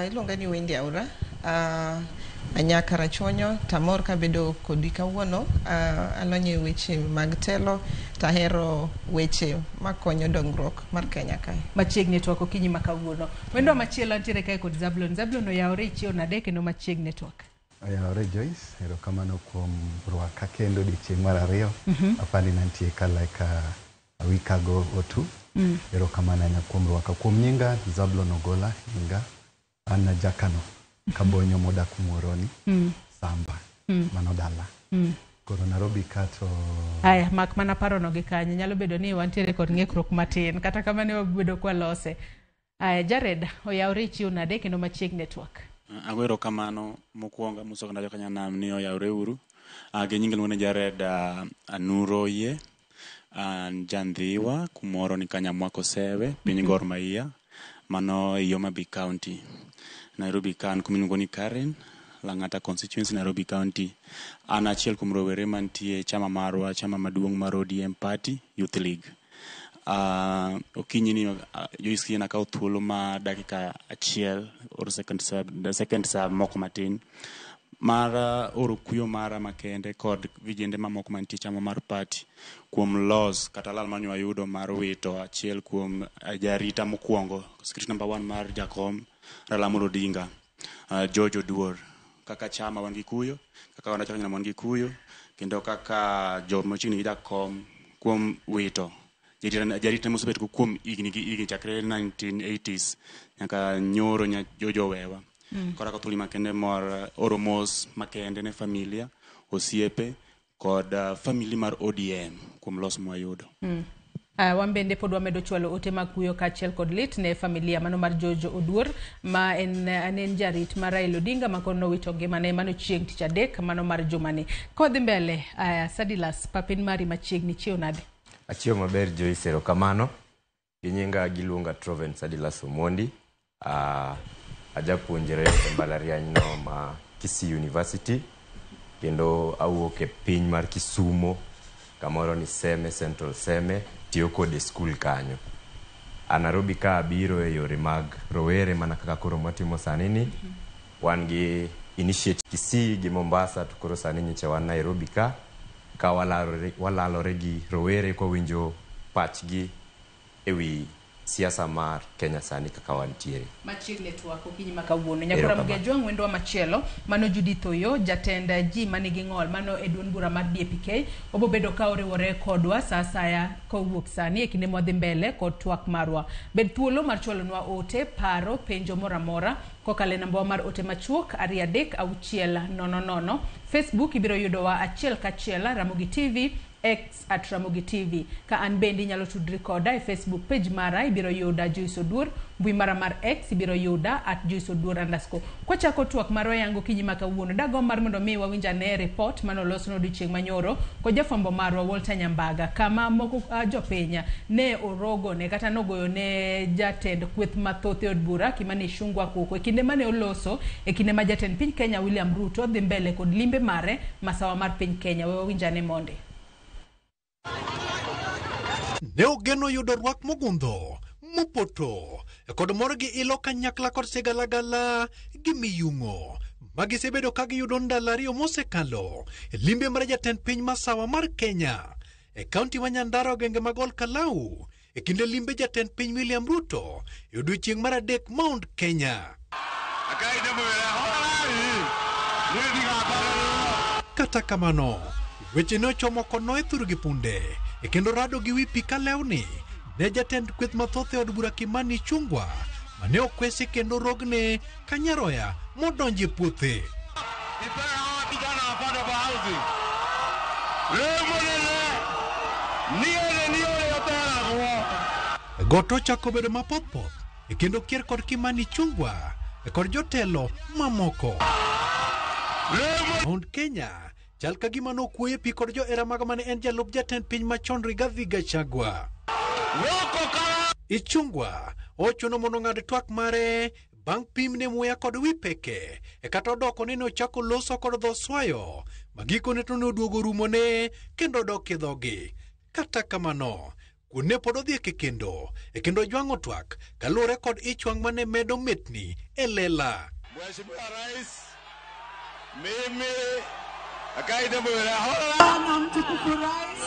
Speaker 8: Iluonga ni Wendy Aura. Anyaka Rachuonyo, tamor kabedo kodi kawuono. Alony e weche mag telo, tahero weche makonyo dongruok mar Kenya kae.
Speaker 22: Machiegni twak okinyi ma kawuono. Wendwa machielo antiere kae kod Zablon. Zablon oyawore ichiew nade kendo machiegni twak.
Speaker 9: Oyawore Joyce, erokamano kuom rwaka kendo odiochieng' mar ariyo. Apani nantie ka like a week ago or two. Erokamano ahinya kuom rwaka. Kuom nyinga Zablon Ogola nyinga. An jakano Kabonyo modak Muhoroni, Samba, mano dala. Koro Nairobi ka to
Speaker 22: Aya, mak mana parono gi kanyo. Nyalo bedo ni wantiere kod ng'ikruok matin. Kata kamano wabedo kwalose. Aya, Jared, oyawore ichiew nade kendo machiegni twak.
Speaker 14: Ago erokamano mokwongo amoso kanda joka nyanam ni oyawre uru. Gi nyinga iluongo ni Jared Anuro Oyie. An jandhiwa kumoro ni Kanyamwako Sewe, piny Gor Mahia, mano ei Homa Bay County. Nairobi ka an kuma iluongo ni Karen, Lang'ata constituency, Nairobi County. An achiel kuom rowere mantie e chama marwa, chama maduong' mar ODM Party, Youth League. Okinyi ni Joyce kiyie nakaw thuolo ma dakika achiel or second sub, second sub moko matin mar oro kuyo mara makende kod vijende mamoko mantie chama mar party kuom loss kata lal mane wayudo mar wito achiel kuom jarita mokwongo secretary number one mar jakom Raila Amolo Odinga George Oduor. Kaka chama wan gi kuyo, kaka wan chama wan gi kuyo, kendo kaka joma chiegni gi jakom kuom wito jarit mosebet go kuom higni gi higni chakre 1980s nyaka nyoro nya George owewa. Koro akawo thuolo makende mar oro mos makende ne familia, osiepe kod family mar ODM kuom loss mwayudo.
Speaker 22: Wan bende pod wamedo chwalo ote mag kuyo kaachiel kod lit ne familia mano mar George Oduor ma en ne en jarit mar Raila Odinga ma koro nowito ngimane mano chieng' tich adek mano mar jumani. Kodhi mbele, Sadilas, papin mari machiegni chiew nade?
Speaker 23: Achiew maber Joyce, erokamano. Gi nyinga giluonga Troven Sadilas Omondi. Ajapuonjre e mbalariany no ma Kisii University kendo awuok e piny mar Kisumo kamoro ni Seme, Central Seme, tiyo kod e skul kanyo. A Nairobi ka abiro e yore mag rowere mana kaka koro mwatimo sani ni wan gi initiate Kisii gi Mombasa to koro sani nyocha wan Nairobi ka ka walalore, walalore gi rowere kwawinjo pachgi ewi siasa mar Kenya sani kaka wantiere.
Speaker 22: Machiegni twak okinyi ma kawuono. Nyakora
Speaker 23: Erokamano.
Speaker 22: Mugejwang' wendwa machielo mano Judith Oyo jatend ji manigi ng'ol mano e duond bura mar DAPK obobedo ka oriwore kodwa sa asaya kowuok sani e kinde mwadhi mbele kod twak marwa. Bed thuolo mar chwalonwa ote, paro, penjo moro amora kokalo e nambawa mar ote machuok 23600. Facebook ibiro yudowa achiel kachiel Ramogi TV, X at Ramogi TV. Ka an bende inyalo tudri koda e Facebook page mara ibiro yuda Joyce Oduor, mbui mara mar X ibiro yuda at Joyce Oduor underscore. Kwachako twak marwa yango okinyi ma kawuono, dagomb mar mondo mi wawinj ane report manolosno odiochieng' manyoro kod jafwambo marwa Walter Nyambaga kama moko jopiny ne orogone kata nogoyo ne jatend kweth mathoth e od bura Kimani Ichung'wa koko e kinde mane oloso e kinde ma jatend piny Kenya William Ruto dhi mbele kod limbe mare masawa mar piny Kenya. We wawinj ane monde.
Speaker 24: Ne ogeno yudo rwak mogundho mopoto kod mor gi ilo kanyakla kod sigalagala gi miyung'o ma gisebedo ka giyudo ndalo ariyo mosekalo e limbe mar jatend piny masawa mar Kenya e kaunti ma Nyandarua gwenge mag Ol Kalou e kinde limbe jatend piny William Ruto e odiochieng' mar adek Mount Kenya. Kata kamano, weche ne ochomo kono e thurgi punde e kendo rado gi wi pi ka lewni ne jatend kweth mathoth e od bura Kimani Ichung'wa mane okwesi kendo rogne ka nyaroya modonjo e puothe. Got ochako bedo mapothpoth e kendo kier kod Kimani Ichung'wa e kod jotelo mamoko. Mount Kenya chal ka gima nokwoye pi kod johera mag mane en jalup jatend piny machon Rigathi Gachagua. Ichung'wa ochuno mondo ong'ad twak mare bang' pim ne muya kod wi peke e kata odoko ni nochako loso kod dho swayo ma gikone to noduogo rumone kendo odok e dhogi. Kata kamano, kuon ne pod odhiek e kendo e kendo ojwang'o twak kaluwore kod ich wang' mane medo metni e lela.
Speaker 1: Mheshimiwa Rais, mimi akaide mwira
Speaker 27: Bwana mtukufu Rais.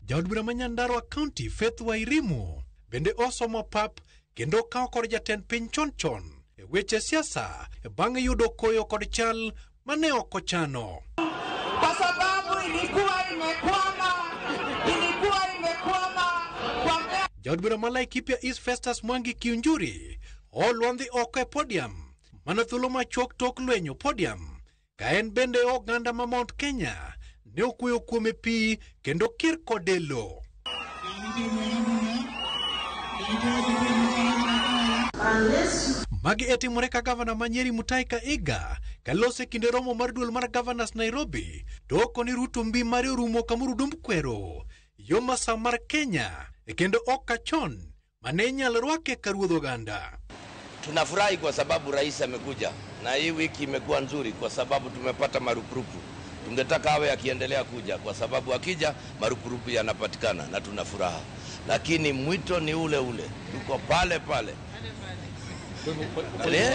Speaker 24: Jaod bura ma Nyandarua County Faith Wairimu bende osomo pap kendo okawo kod jatend piny chon chon e weche siasa bang' yudo koyo kod chal mane ok ochano.
Speaker 27: Kwa sababu ilikuwa imekwama, ilikuwa imekwama kwa
Speaker 24: Jaod bura ma Laikipia East Festus Mwangi Kiunjuri olwandhi oko e podium mana thuolo machuok tok lwenyo podium ka en bende oganda ma Mount Kenya ne okweyo kuome pi kendo kir kode lo. Magi e timore ka gavana ma Nyeri Mutahi Kahiga kalose kinde romo mar duol mar Governors Nairobi to okoni Ruto mbi mare orumo kamoro kwero yo masawa mar Kenya e kendo ok kachon mane inyalo rwake ka ruodh oganda.
Speaker 11: Tunafurahi kwa sababu rais amekuja na hii wiki imekuwa nzuri kwa sababu tumepata marupurupu. Tungetaka awe akiendelea kuja kwa sababu akija marupurupu yanapatikana na tuna furaha, lakini mwito ni ule ule, tuko pale pale.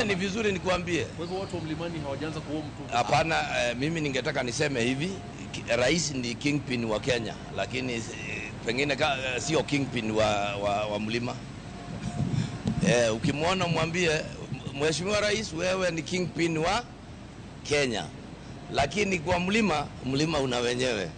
Speaker 11: Ni vizuri nikuambie.
Speaker 15: Kwa hivyo watu wa mlimani hawajaanza kuua mtu.
Speaker 11: Hapana, mimi ningetaka niseme hivi, rais ni kingpin wa Kenya, lakini pengine sio kingpin wa mlima. Ukimwona mwambie Mheshimiwa Rais, wewe ni kingpin wa Kenya, lakini kwa mlima, mlima una wenyewe.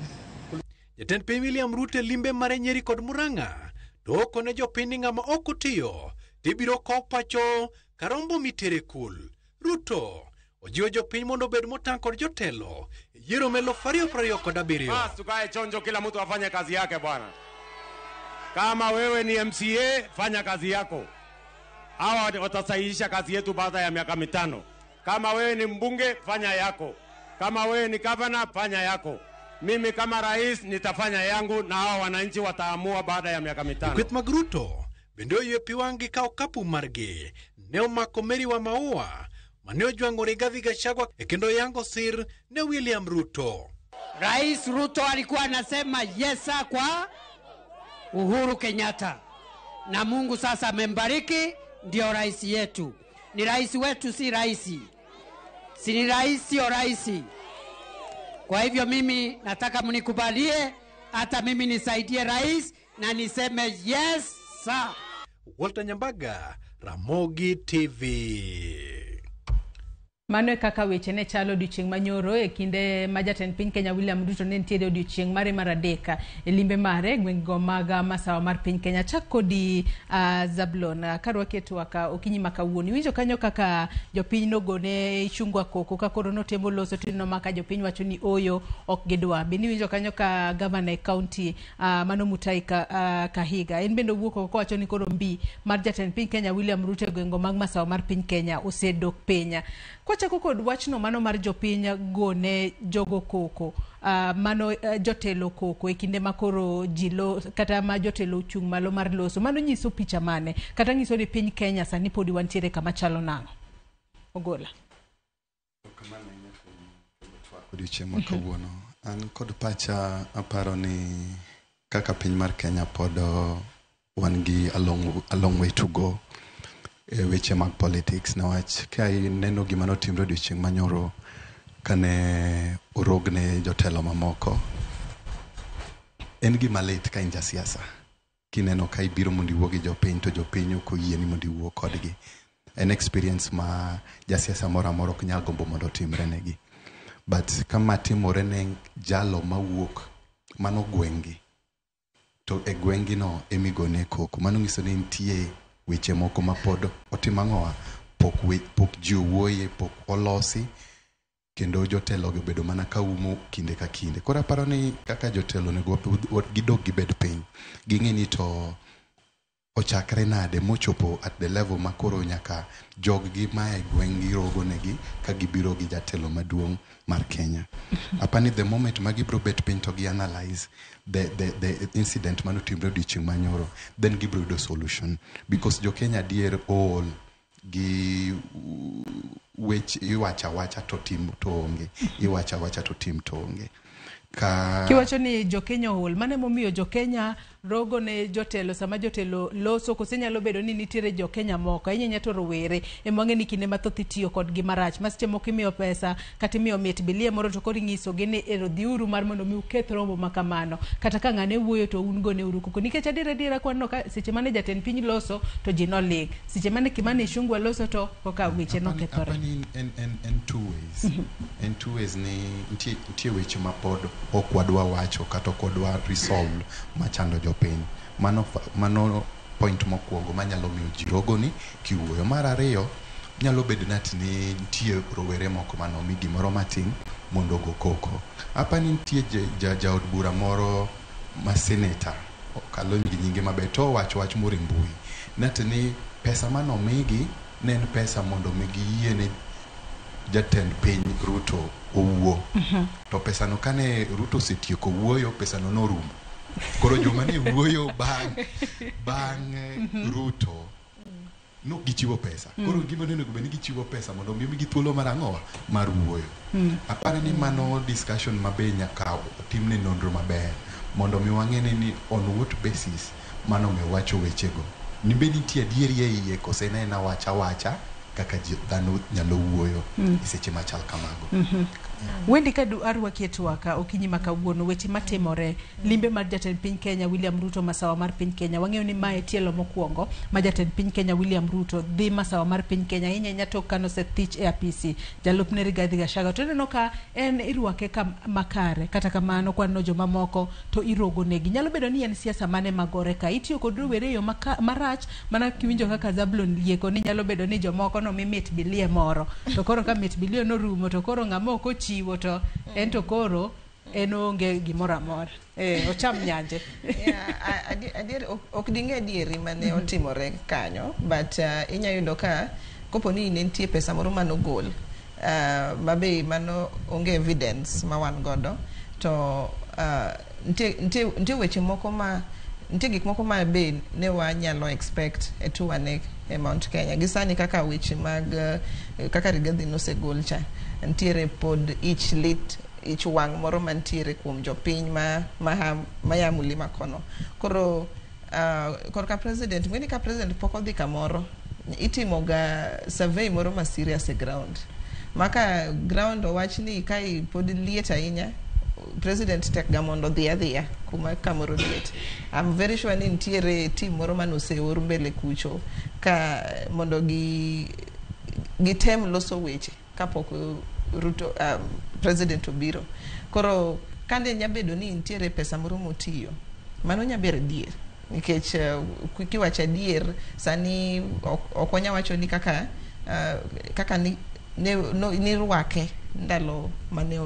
Speaker 24: Jatend piny William Ruto e limbe mare Nyeri kod Murang'a to okone jopiny ni ng'ama ok otiyo tibiro kow pacho karombo mitere kul. Ruto ojiwo jopiny mondo obed motang' kod jotelo e yiero ma 2027.
Speaker 16: Basi tukae chonjo, kila mtu afanye kazi yake bwana. Kama wewe ni MCA, fanya kazi yako. Hawa watasahihisha kazi yetu baada ya miaka 5. Kama wewe ni mbunge, fanya yako. Kama wewe ni governor, fanya yako. Mimi kama rais nitafanya yangu na hawa wananchi wataamua baada ya miaka 5.
Speaker 24: Kweth mag Ruto bende oyie pi wang' gi kawo kapu margi ne omako Mary wa Maua mane ojwang'o Rigathi Gachagua e kendo yango sir ne William Ruto.
Speaker 17: Rais Ruto alikuwa anasema yes sir kwa Uhuru Kenyatta, na Mungu sasa amembariki, ndio rais yetu. Ni rais wetu, si rais. Si ni rais, sio rais. Kwa hivyo mimi nataka mnikubalie, hata mimi nisaidie rais na niseme yes sir.
Speaker 24: Walter Nyambaga, Ramogi TV.
Speaker 22: Mano e kaka weche ne chalo odiochieng' manyoro e kinde ma jatend piny Kenya William Ruto ne nitiere odiochieng' mare mar adek e limbe mare e gwengego mag masawa mar piny Kenya. Chak kodi Zablon, karwaki e twak okinyi ma kawuono. Iwinjo kanyo kaka jopiny nogone Ichung'wa koko ka koro notemo loso to ineno ma ka jopiny wacho ni oyo ok gidwa. Bende iwinjo kanyo ka gavana e kaunti mano Mutahi Kahiga en bende owuok oko kowacho ni koro mbi mar jatend piny Kenya William Ruto e gwengego mag masawa mar piny Kenya osedok piny. Kwachako kod wachno mano mar jopiny gone jogo koko, mano jotelo koko e kinde ma koro ji kata ma jotelo ochung' malo mar loso, mano nyiso picha mane kata nyiso ni piny Kenya sani podi wantiere kama chalo nang'o? Ogola.
Speaker 9: Odiochieng' ma kawuono an kod pacha aparo ni kaka piny mar Kenya pod wan gi a long way to go e weche mag politics, niwach ka ineno gima notimre odiochieng' manyoro kane orogne jotelo mamoko, en gima lit ka in jasiasa kineno ka ibiro mondo iwuo gi jopiny to jopiny ok oyieni mondo iwuo kodgi. En experience ma jasiasa moro amora ok nyal gombo mondo otimre negi. But kama timore ne jalo mawuok mano gweng'gi, to e gweng'gi no emigone koko, mano nyiso ni nitie weche moko ma pod otimo ang'owa, pok ji owuoye, pok olosi, kendo jotelo gi obedo mana ka umo kinde ka kinde. Koro aparo ni kaka jotelo onego gidog gibed piny, ging'e ni to ochakre nade mochopo at the level ma koro nyaka jog-gi mae gweng' girogo negi ka gibiro gi jatelo maduong' mar Kenya. Apani the moment ma gibiro bet piny to gi analyze the incident manotimre odiochieng' manyoro, then gibiro yudo solution. Because jo Kenya adier ool gi weche iwacho awacha to tim to onge, iwacho awacha to tim to onge. Ka
Speaker 22: Kiwacho ni jokenya ool, mano emomiyo jokenya rogo ne jotelo sama jotelo loso, kose nyalo bedo ni nitiere jokenya moko ahinya ahinya to rowere ema wang'e ni kinde mathoth itiyo kodgi marach ma seche moko imiyo pesa kata imiyo mit bilie moro to koro inyisogi ni ero dhiuru mar mondo mi uketh romo ma kamano kata ka ng'ane wuoyo to un gone uru koko nikech adier adiera kwaneno ka seche mane jatend piny loso to ji noling seche mane Kimani Ichung'wa loso to koka weche nokethore.
Speaker 9: Apani en two ways. En two ways ni nitie weche ma pod ok wadwa wacho kata ok wadwa resolve machando jopiny. Mano point mokwongo manyalo miyo ji rogo ni kiwuoyo. Mar ariyo, nyalo bedo nati ni nitie rowere moko manomi gimoro matin mondo ogo koko. Apani nitie jaod bura moro ma seneta, ok alony gi nyinge maber, to owacho wach moro e mbui. Nati ni pesa manomigi ne en pesa mondo mi giyie ne jatend piny Ruto owuo. To pesano kane Ruto osetieko wuoyo, pesano norumo. Koro joma ne wuoyo bang' Ruto nok gichiwo pesa. Koro gima onego bed ni gichiwo pesa mondo mi omigi thuolo mar ang'owa mar wuoyo. Aparo ni mano discussion ma be nyaka timne nonro maber mondo mi wang'e ni on what basis mano omiyo wacho wechego. Ni be nitie adieri e iye kose ne en awacha awacha kaka dhano nyalo wuoyo e seche machal kamago.
Speaker 22: Wendi ka arwaki e twaka okinyi ma kawuono weche matimore limbe mar jatend piny Kenya William Ruto masawa mar piny Kenya wang'eyo ni mae tielo mokwongo ma jatend piny Kenya William Ruto dhi masawa mar piny Kenya ahinya ahinya tok kanosethich e apisi jalupne Rigathi Gachagua to ineno ka en irwake ka makare kata kamano kwaneno jomamoko to irogo negi nyalo bedo ni en siasa mane magore ka itiyo kod rowere e yo marach mana kiwinjo kaka Zablon lieko ni nyalo bedo ni jomoko nomi mit bilie moro to koro ka mit bilie norumo to koro ng'ama ok ochiwo to en to koro en onge gimoro amora ocham nyanje.
Speaker 8: Yeah, adier ok ding'e adieri mane otimore kanyo, but inya yudo ka kopo ni ne nitie pesa moro manogol ma be mano onge evidence ma wan godo to nitie weche moko ma nitie gik moko ma be ne wanyalo expect e tuwane e Mount Kenya gi sani kaka weche mag kaka Rigathi nosegol cha nitiere pod ich lit ich wang' moro mantiere kuom jopiny ma ya mulima kono. Koro korka president ng'eni ka president pok odhi kamoro itimo ga survey moro ma serious e ground maka ground owach ni kae pod liet ahinya president tek ga mondo odhi adhiya kuma kamoro liet. I'm very sure ni nitiere team moro manoseor mbele kucho ka mondo gitem loso weche kapok Ruto president obiro. Koro kande nyabedo ni nitiere pesa moro motiyo mano nyaber adier nikech kiwacho adier sani ok wanya wacho ni kaka nirwake ndalo mane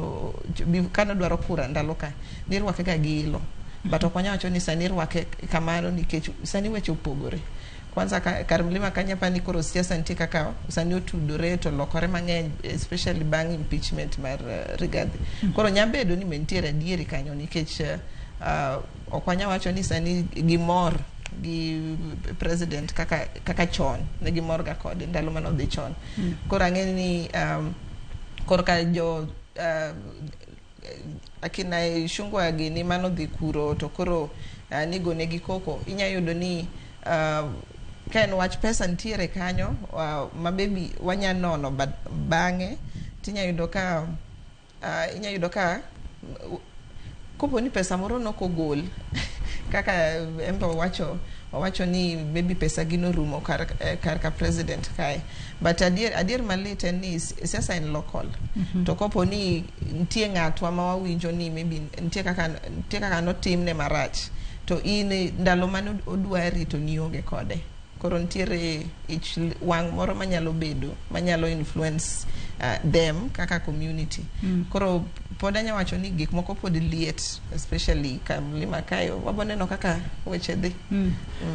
Speaker 8: kanodwaro kura ndalo ka nirwake ga gi ilo but ok wanya wacho ni sani irwake kamano nikech sani weche opogore. Kwanza kar mlima Kenya pani koro siasa nitie kaka sani otudore to lokore mang'eny especially bang' impeachment mar Rigathi. Koro nyabedo ni nitiere adieri kanyo nikech ok wanya wacho ni sani gimor gi president kaka chon ne gimor ga kode ndalo manodhi chon. Koro ang'e ni korka jo akina Ichung'wa gini manodhi kuro to koro nigonegi koko inya yudo ni ka en wach pesa nitiere kanyo ma maybe wanya nono but bang'e tinya yudo ka kopo ni pesa moro nokogol kaka embe owacho ni maybe pesa gi norumo kar ka president kae but adier malit en ni siasa en local. To kopo ni nitie ng'atwa ma wawinjo ni maybe nitie kaka notimne marach to in ndalo mane odwari to nionge kode. Koro nitiere ich wang' moro manyalo bedo manyalo influence them kaka community. Koro pod anya wacho ni gik moko pod liet, especially ka mlima kayo waboneno kaka weche dhi.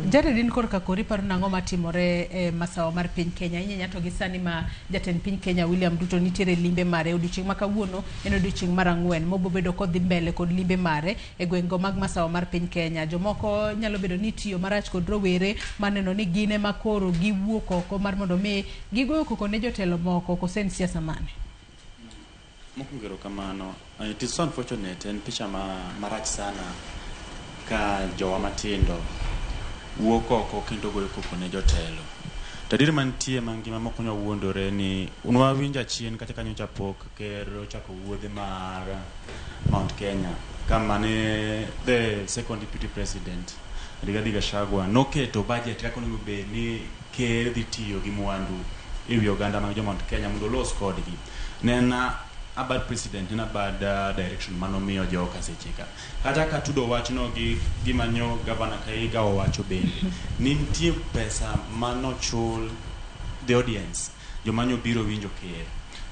Speaker 22: Jared, in korka kori paro nang'o matimore e masawa mar piny Kenya? Inyenya to gi sani ma jatend piny Kenya William Ruto nitiere limbe mare odiochieng' ma kawuono en odiochieng' mar ang'wen mobobedo kodhi mbele kod limbe mare e gwengego mag masawa mar piny Kenya. Jomoko nyalo bedo ni tiyo marach kod rowere maneno ni gin ema koro giwuok oko mar mondo mi gigoyo koko ne jotelo moko kose en siasa mane?
Speaker 14: Mokwongo erokamano. It is so unfortunate, en picha ma marach sana ka jowa matindo wuok oko kendo goyo koko ne jotelo. To adier mantie mangima mok wanyal wuondore ni nwawinjo achien kata ka nyocha pok ker ochako wuodhe mar Mount Kenya kama ne the second deputy president Rigathi Gachagua noketo budget kaka onego bed ni ker dhi tiyo gi mwandu e wi oganda mag jo Mount Kenya mondo olos kodgi. Ne en a bad president, en a bad direction manomiyo joka seche ka. Kata ka tudo wachno gi gima nyo gavana Kahiga owacho bende, ni nitie pesa manochul the audience, joma nyo biro winjo ker.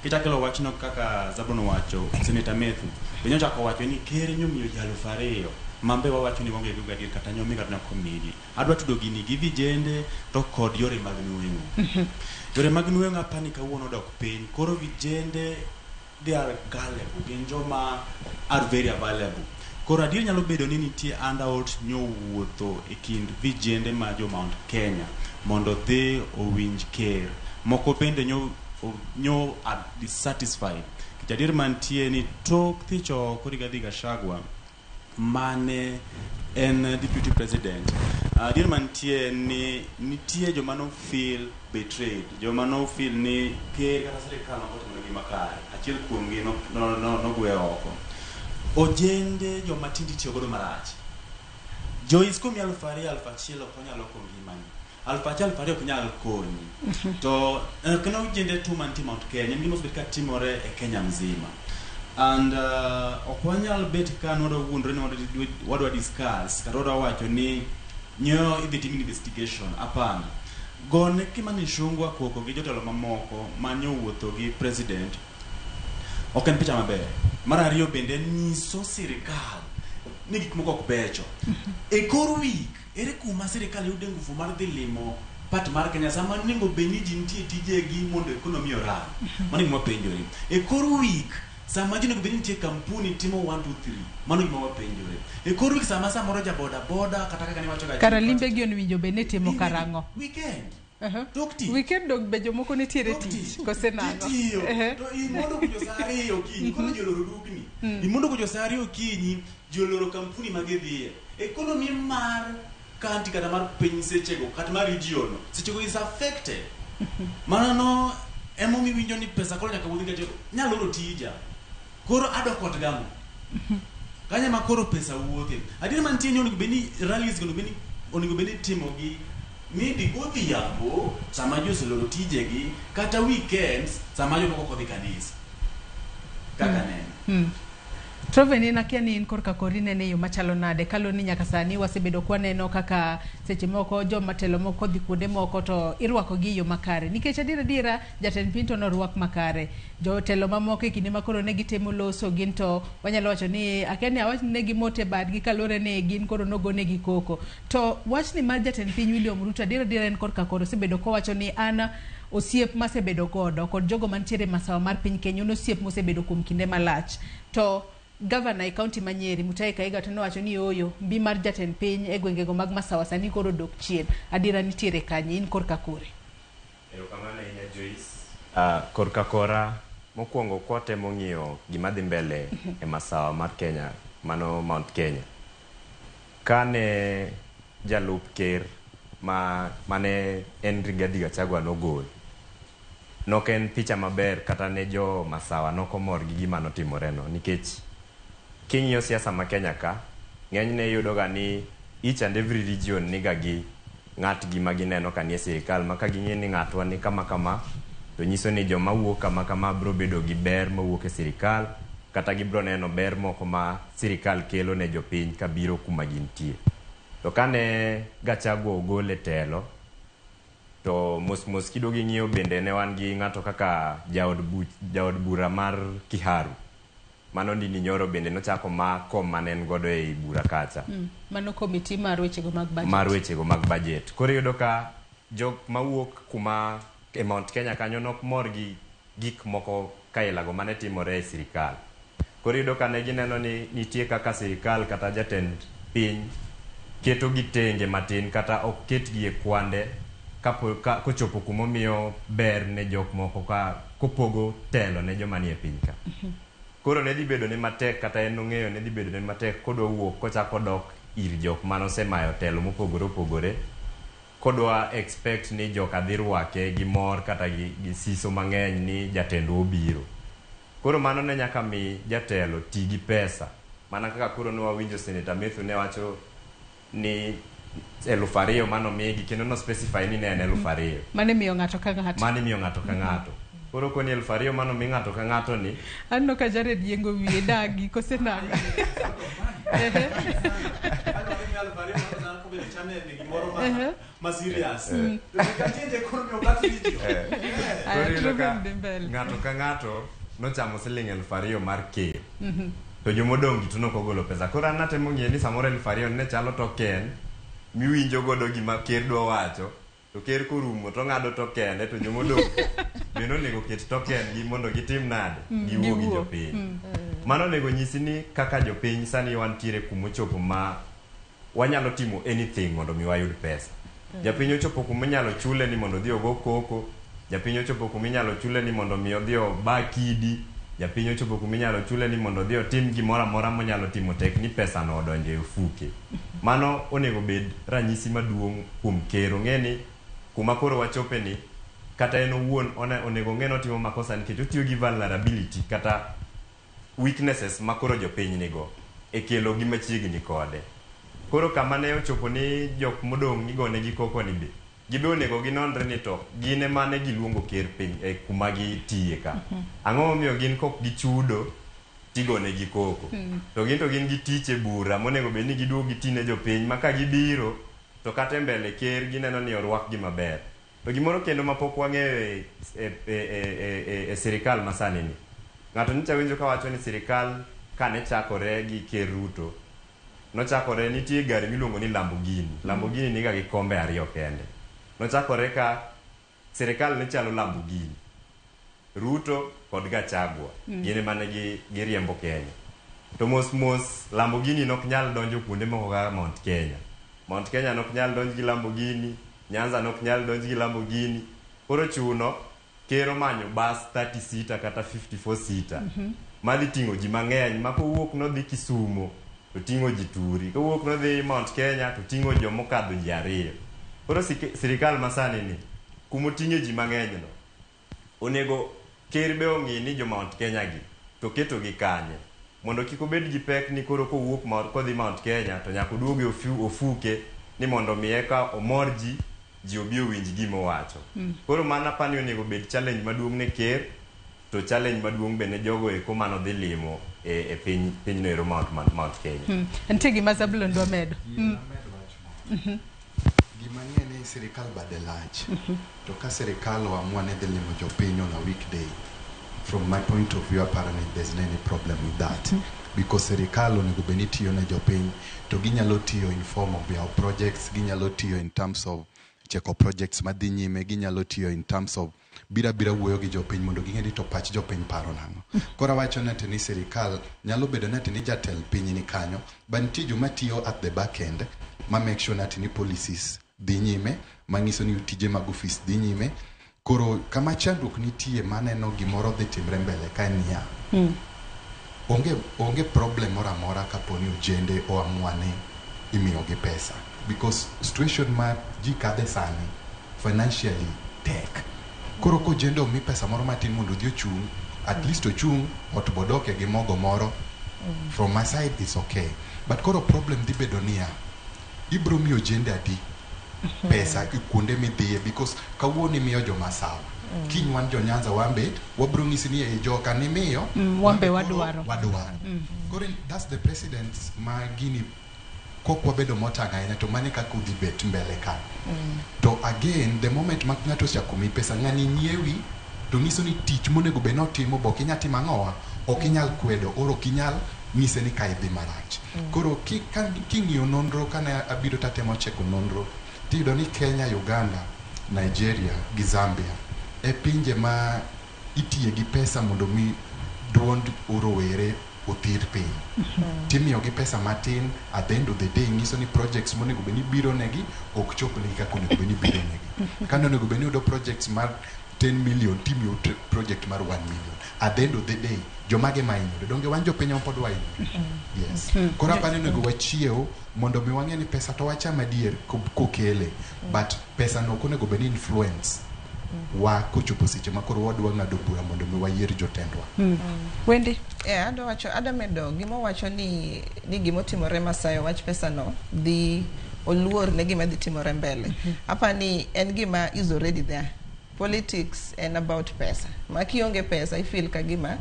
Speaker 14: Kichakelo wachno kaka Zablon owacho, Senator Methu, be nyochako wacho ni ker nyomiyo ji 2000, mambe wawacho ni waonge go gadier kata nyomi kata nok omigi. Adwa tudo gini gi vijende to kod yore mag nweng'o. Yore mag nweng'o apani kawuono odok piny, koro vijende they are gullible, gin joma are very available. Koro adier nyalo bedo ni nitie handout nyowuotho e kind vijende ma jo Mount Kenya mondo dhi owinj ker. Moko bende nyo are dissatisfied. Nikech adier mantie ni tok thich oko Rigathi Gachagua mane en deputy president. Adier mantie ni nitie joma no feel betrayed, joma no feel ni ker kata sirikal ok otimo negi makare. Achiel kuomgi nogwe oko. Ojende joma tinde itiyo godo marach. Joyce komi 2000 1000 ok onyal loko ngimani. 1000 2000 ok nyal konyi. To ok en ojende tu mantie Mount Kenya, en gima osebet ka timore e Kenya mzima. And ok wanyal bet ka nwadwa wuondore ni wadwa discuss kata wadwa wacho ni nyo idhi tim investigation. Hapana. Gone Kimani Ichung'wah koko gi jotelo mamoko manyowuotho gi president ok en picha maber. Mar ariyo bende nyiso sirikal ni gik moko ok becho. E kor week, ere kuma sirikal yude nguvu mar dhi limo part mar Kenya sama onego bed ni ji nitie tijegi mondo economy oran. Mano gima wapenjore. E kor week, sama ji onego bed ni nitie kampuni timo 1 2 3. Mano gima wapenjore. E kor week sama samoro ja boda boda kata kaka niwacho ga
Speaker 22: Kara limbe gi owinjo bed ni timo karang'o?
Speaker 14: Weekend.
Speaker 22: Tok tich. Weekend dong be jomoko nitiere tich kose nang'o?
Speaker 14: Titiyo.
Speaker 22: Ehe.
Speaker 14: To imondo kucho saa 2 okinyi, koro ji oloro dukni. Imondo kucho saa 2 okinyi, ji oloro kampuni ma gidhiye. Economy mar county kata mar piny sechego kata mar region no, sechego is affected. Mano no emomiyo iwinjo ni pesa koro nyaka wuoth nikech nyaloro tija. Koro adok ot gang'o? Kanyo ema koro pesa wuothe. Adier mantie ni onego bed ni rallies go onego bed ni itimogi maybe godhiambo sama ji oseloro tijegi kata weekends sama jomoko ok odhi kanisa. Kaka neno.
Speaker 22: Troven, in akia ni in korka kori nene e yo machalo nade kaluwore ni nyaka sani wasebedo kwaneno kaka seche moko joma telo moko dhi kuonde moko to irwako gi e yo makare nikech adier adiera jatend piny to norwak makare jotelo mamoko e kinde ma koro ne gitemo loso gin to wanyalo wacho ni akia ni awach ni ne gimote badgi kaluwore ni gin koro nogonegi koko to wachni mar jatend piny William Ruto adier adiera en korka koro osebedo kowacho ni an osiep masebedo godo kod jogo mantiere masawa mar piny Kenya en osiep mosebedo kuom kinde malach to gavana e kaunti ma Nyeri Mutahi Kahiga to nowacho ni ooyo mbi mar jatend piny e gwengego mag masawa sani koro odok chien adiera nitiere kanye in korka kore?
Speaker 23: Erokamano ahinya Joyce. Korka kora mokwongo kwatemo ng'iyo gima dhi mbele e masawa mar Kenya mano Mount Kenya. Kane jalup ker ma mane en Rigathi Gachagua nogol, nok en picha maber kata ne jo masawa nokomor gi gima notimore no nikech king'iyo siasa ma Kenya ka ng'enyne iyudo ga ni each and every region niga gi ng'atgi ma gineno ka nie sirikal ma ka ging'e ni ng'atwa ni kama kama to nyiso ni joma wuok kama kama biro bedo gi ber mawuok e sirikal kata gibiro neno ber moko ma sirikal kelo ne jopiny kabiro kuma gintie. To kane Gachagua ogol e telo, To mos mos kiduogo ing'iyo bende ne wan gi ng'ato kaka jaod bura mar Kiharu. Mano Ndindi Nyoro bende nochako ma kom mane en godo ei bura kacha.
Speaker 22: Mano komiti mar wechego mag budget.
Speaker 23: Mar wechego mag budget. Koro iyudo ka jok mawuok kuma e Mount Kenya kanyo nok mor gi gik moko kailago mane timore e sirikal. Koro iyudo ka ne gineno ni nitie kaka sirikal kata jatend piny keto gi tenge matin kata ok ketgi e kwande kapo, kochopo kumomiyo ber ne jok moko ka kopogo telo ne joma nie piny ka. Koro ne dhi bedo ne matek kata en nong'eyo ne dhi bedo ne matek kodwa wuok kochako dok ir jok manosemayo telo mopogore opogore kodwa expect ni joka dhi rwake gi mor kata gi siso mang'eny ni jatendwa obiro. Koro mano ne nyaka mi jatelo ti gi pesa. Mana kaka koro ne wawinjo Senator Methu ne wacho ni 2,000 manomigi kendo no specify ni ne en 2,000.
Speaker 22: Mane miyo ng'ato ka ng'ato.
Speaker 23: Mane miyo ng'ato ka ng'ato. Koro koni 2,000 manomi ng'ato ka ng'ato ni
Speaker 22: Aneno ka Jared yiengo wiye dagi kose nang'o.
Speaker 10: Ma serious.
Speaker 23: Ng'ato ka ng'ato nochamo siling 2,000 mar ker. To jomodong' gi to nokogolo pesa. Koro an natemo ng'iye ni samoro 2,000 ne chalo token miwinjo godo gima ker dwa wacho. To ker korumo to ng'ado tokende to jomodong' bende onego ket token gi mondo gitim nade? Giwuo gi jopiny. Mano onego nyisi ni kaka jopiny sani wantiere kumochopo ma wanyalo timo anything mondo mi wayud pesa. Japiny ochopo kuma inyalo chule ni mondo odhi ogo koko, japiny ochopo kuma inyalo chule ni mondo mi odhi oba kidi, japiny ochopo kuma inyalo chule ni mondo odhi otim gimoro amora monyalo timo tek ni pesa no odonjo e ofuke. Mano onego bed ranyisi maduong' kuom ker. Ong'e ni kuma koro wachope ni kata en owuon onego ong'e ni otimo makosa nikech otiyo gi vulnerability kata weaknesses ma koro jopiny nigo e kelo gi machiegni kode. Koro kama ne ochopo ni jok modong' igonegi koko ni be gibe onego ginonre ni to gin ema ne giluongo ker piny e kuma gitiye ka. Ang'o momiyo gin kok gichudo tigonegi koko? To gin gi tich e bura monego bed ni giduog giti ne jopiny ma ka gibiro to kata e mbele ker gineno ni orwakgi maber. To gimoro kendo mapok wang'eyo e sirikal masani ni ng'ato nyocha winjo kawacho ni sirikal kane chakore gi ker Ruto nochakore nitie gari miluongo ni Lamborghini. Lamborghini niga gi kombe ariyo kende. Nochakore ka sirikal ne chalo Lamborghini. Ruto kod Gachagua gin ema ne giriembo Kenya. To mos mos Lamborghini nok nyal donjo kuonde moko kaka Mount Kenya. Mount Kenya nok nyal donj gi Lamborghini, Nyanza nok nyal donj gi Lamborghini. Koro chuno ker omanyo bus 30 seater kata 54 seater. Madhi ting'o ji mang'eny ma kowuok nodhi Kisumo to ting'o ji turi. Kowuok nodhi Mount Kenya to ting'o jomokadho ji ariyo. Koro sirikal masani ni kumoting'e ji mang'eny no onego ker be ong'i ni jo Mount Kenya gi to keto gi kanye mondo kik obed gi pek ni koro kowuok kodhi Mount Kenya to nyaka oduog e ofuke ni mondo mi eka omor ji ji obi owinj gima owacho. Koro mano apani onego bed challenge maduong' ne ker to challenge maduong' be ne jogo eko manodhi limo e pinyno ero Mount Kenya.
Speaker 22: Nitie gima Zablon dwa medo.
Speaker 9: Gima ng'e ni sirikal bade lach. To ka sirikal oamua ni dhi limo jopiny on a weekday, from my point of view apparently there's no any problem with that. Because sirikal onego bed ni tiyo ne jopiny to ginyalo tiyo in form of yawo projects, ginyalo tiyo in terms of cheko projects madhi nyime, ginyalo tiyo in terms of bira bira wuoyo gi jopiny mondo ging'e ni to pach jopiny paro nang'o. Koro awacho ni ati ni sirikal nyalo bedo ni ati ni jatend piny ni kanyo, but nitie joma tiyo at the back end ma make sure ni ati ni policies dhi nyime, manyiso ni tije mag ofis dhi nyime. Koro kama chandruok nitie maneno gimoro dhi timre mbele ka en niya, onge problem moro amora kapo ni ojende oamua ni imiyogi pesa. Because situation ma ji kadhe sani financially tek. Koro kojende omi pesa moro matin mondo odhi ochung', at least ochung' ot bodoke gi mogo moro. From my side it's okay. But koro problem dhi bedo niya, ibro miyo ojende adi pesa kuonde midhiye because kawuono imiyo joma sawa. Kiny wan jo Nyanza wambe wabro ng'isi ni e joka nimiyo
Speaker 22: wambe wadwaro.
Speaker 9: Wadwaro. Koro that's the precedence ma gini Kok wabedo motang' ahinya to mano e kaka udhi bet mbele ka. To again, the moment ma ng'ato osechako miyi pesa, ng'ani nyiewi to nyiso ni tich monego bed ni otimo be ok inyal timo ang'owa? Ok inyal kwedo or ok inyal nyise ni kae dhi marach. Koro king'iyo nonro kane abiro tatemo cheko nonro, tiyudo ni Kenya, Uganda, Nigeria gi Zambia e pinje ma itiye gi pesa mondo mi duond rowere othir piny. Timiyogi pesa matin, at the end of the day nyiso ni projects monego bed ni biro negi ok chop negi kaka onego bed ni biro negi. Kane onego bed ni yudo projects mar 10 million, timiyo project mar 1 million. At the end of the day, jomage ma hinyore? Donge wan jopiny ma pod wahinyore? Yes. Koro apani onego wachiew mondo mi wang'e ni pesa to wacham adier kokele, but pesa no ok onego bed ni influence wa kochopo seche ma koro wadwa ng'ado bura mondo mi wayier jotendwa.
Speaker 22: Wendy?
Speaker 8: Yeah, adwa wacho, adwa medo gima owacho ni gimotimore Masayo wach pesa no dhi oluor ne gima dhi timore mbele. Apani en gima is already there. Politics en about pesa. Ma kionge pesa ifeel ka gima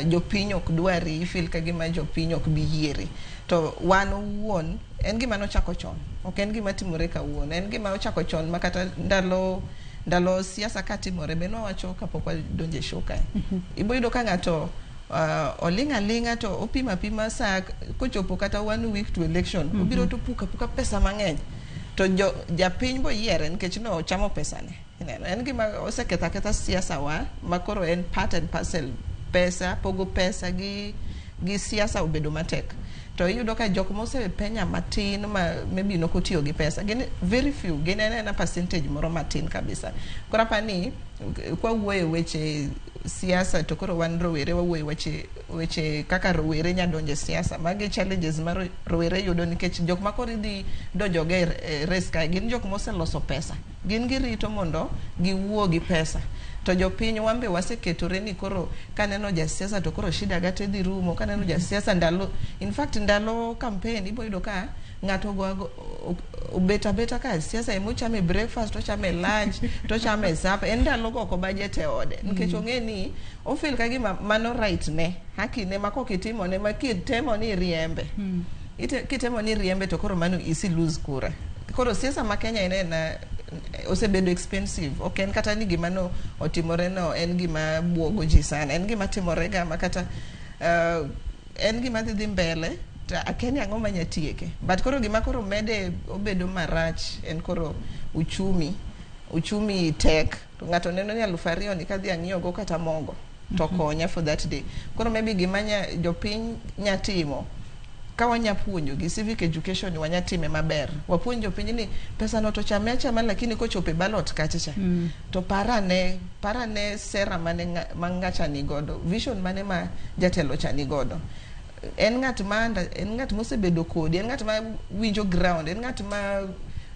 Speaker 8: jopiny ok dwari, ifeel ka gima jopiny ok bi yieri. To wan owuon en gima nochako chon. Ok en gima timore kawuono. En gima ochako chon ma kata ndalo siasa katimore be nwawacho kapok wadonjo e show kae. Ibo yudo ka ng'ato oling' aling'a to opimo apima sa kochopo kata one week to election obiro to puka puka pesa mang'eny to jo japiny bo yiere nikech no ochamo pesane. Ineno, en gima oseketho aketha siasa wa ma koro en part and parcel pesa pogo pesa gi siasa obedo matek. To iyudo ka jok mosepenya matin ma maybe nokotiyo gi pesa gin very few, gin en ena percentage moro matin kabisa. Koro apani kwawuoyo weche siasa to koro wan rowere wawuoyo weche kaka rowere nya donjo e siasa. Magi challenges ma rowere yudo nikech jok ma koro idhi donjogo e race kae gin jok moseloso pesa. Gin girito mondo giwuo gi pesa. To jopiny wan be waseketore ni koro kaneno jasiasa to koro shida ga te dhi rumo. Kaneno jasiasa ndalo, in fact ndalo campaign ibo yudo ka ng'ato obet abeta ka siasa emochame breakfast, tochame lunch, tochame supper. En ndalo go ok obajet e ode nikech ong'e ni ofeel ka gima mano right ne, haki ne ma kokitimo ne ma kitemo ni iriembe. Kitemo ni iriembe to koro mano isi lose kura. Koro siasa ma Kenya en ena osebedo expensive. Ok en kata ni gima no otimore no en gima buogo ji sana. En gima timore ga ma kata en gima dhi mbele to akia ni ang'o manya tieke. But koro gima koro mede obedo marach en koro uchumi. Uchumi tek. To ng'ato neno ni 2000 ni kadhi ang'iewo go kata mogo to konya for that day. Koro maybe gima nya jopiny nya timo ka wanya puonjo gi civic education wanya time maber. Wapuonj jopiny ni pesa no to chame achama lakini kochopo e ballot kacha cha to parane sera mane ma ng'acha ni godo, vision mane ma jatelo cha ni godo. En ng'at ma en ng'at mosebedo kodi, en ng'at ma winjo ground, en ng'at ma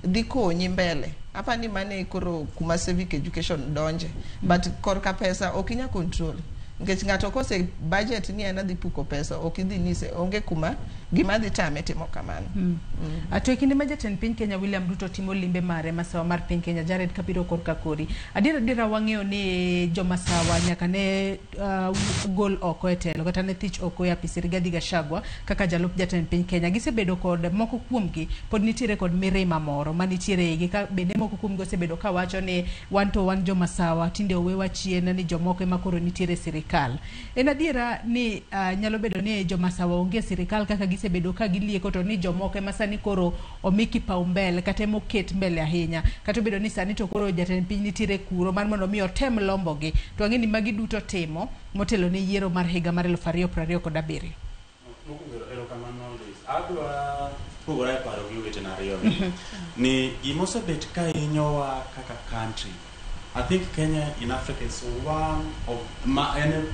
Speaker 8: dhi konyi mbele. Apani mane koro kuma civic education donje. But korka pesa ok inya control. Nikech ng'ato kose budget ni en adhi puko pesa, ok idhi nyise onge kuma gima dhi tame timo kamano.
Speaker 22: To e kinde ma jatend piny Kenya William Ruto timo limbe mare masawa mar piny Kenya Jared kabiro korka kori. Adier adiera wang'eyo ni jomasawa nyaka ne gol oko e telo kata ne thich oko e apis Rigathi Gachagua kaka jalup jatend piny Kenya. Gisebedo kod moko kuomgi pod nitiere kod mirima moro manitiere eigi ka bende moko kuomgi osebedo kawacho ni wan to wan jomasawa tinde owewa chien ni jomoko ema koro nitiere e sirikal. En adiera ni nyalo bedo ni jomasawa onge e sirikal kaka gisebedo ka gilieko to ni jomoko ema sani koro omi kipaumbele kata ema oket mbele ahinya. Kata obedo ni sani to koro jatend piny nitiere kuro mar mondo mi otem lombogi. To ang'e ni magi duto timo motelo ne yiero mar higa mar 2027.
Speaker 14: Mokwongo erokamano Lois. Adwa pogora e paro gi owetena ariyo gi. Ni gimosebet ka hinyowa kaka country. I think Kenya in Africa is one of ma en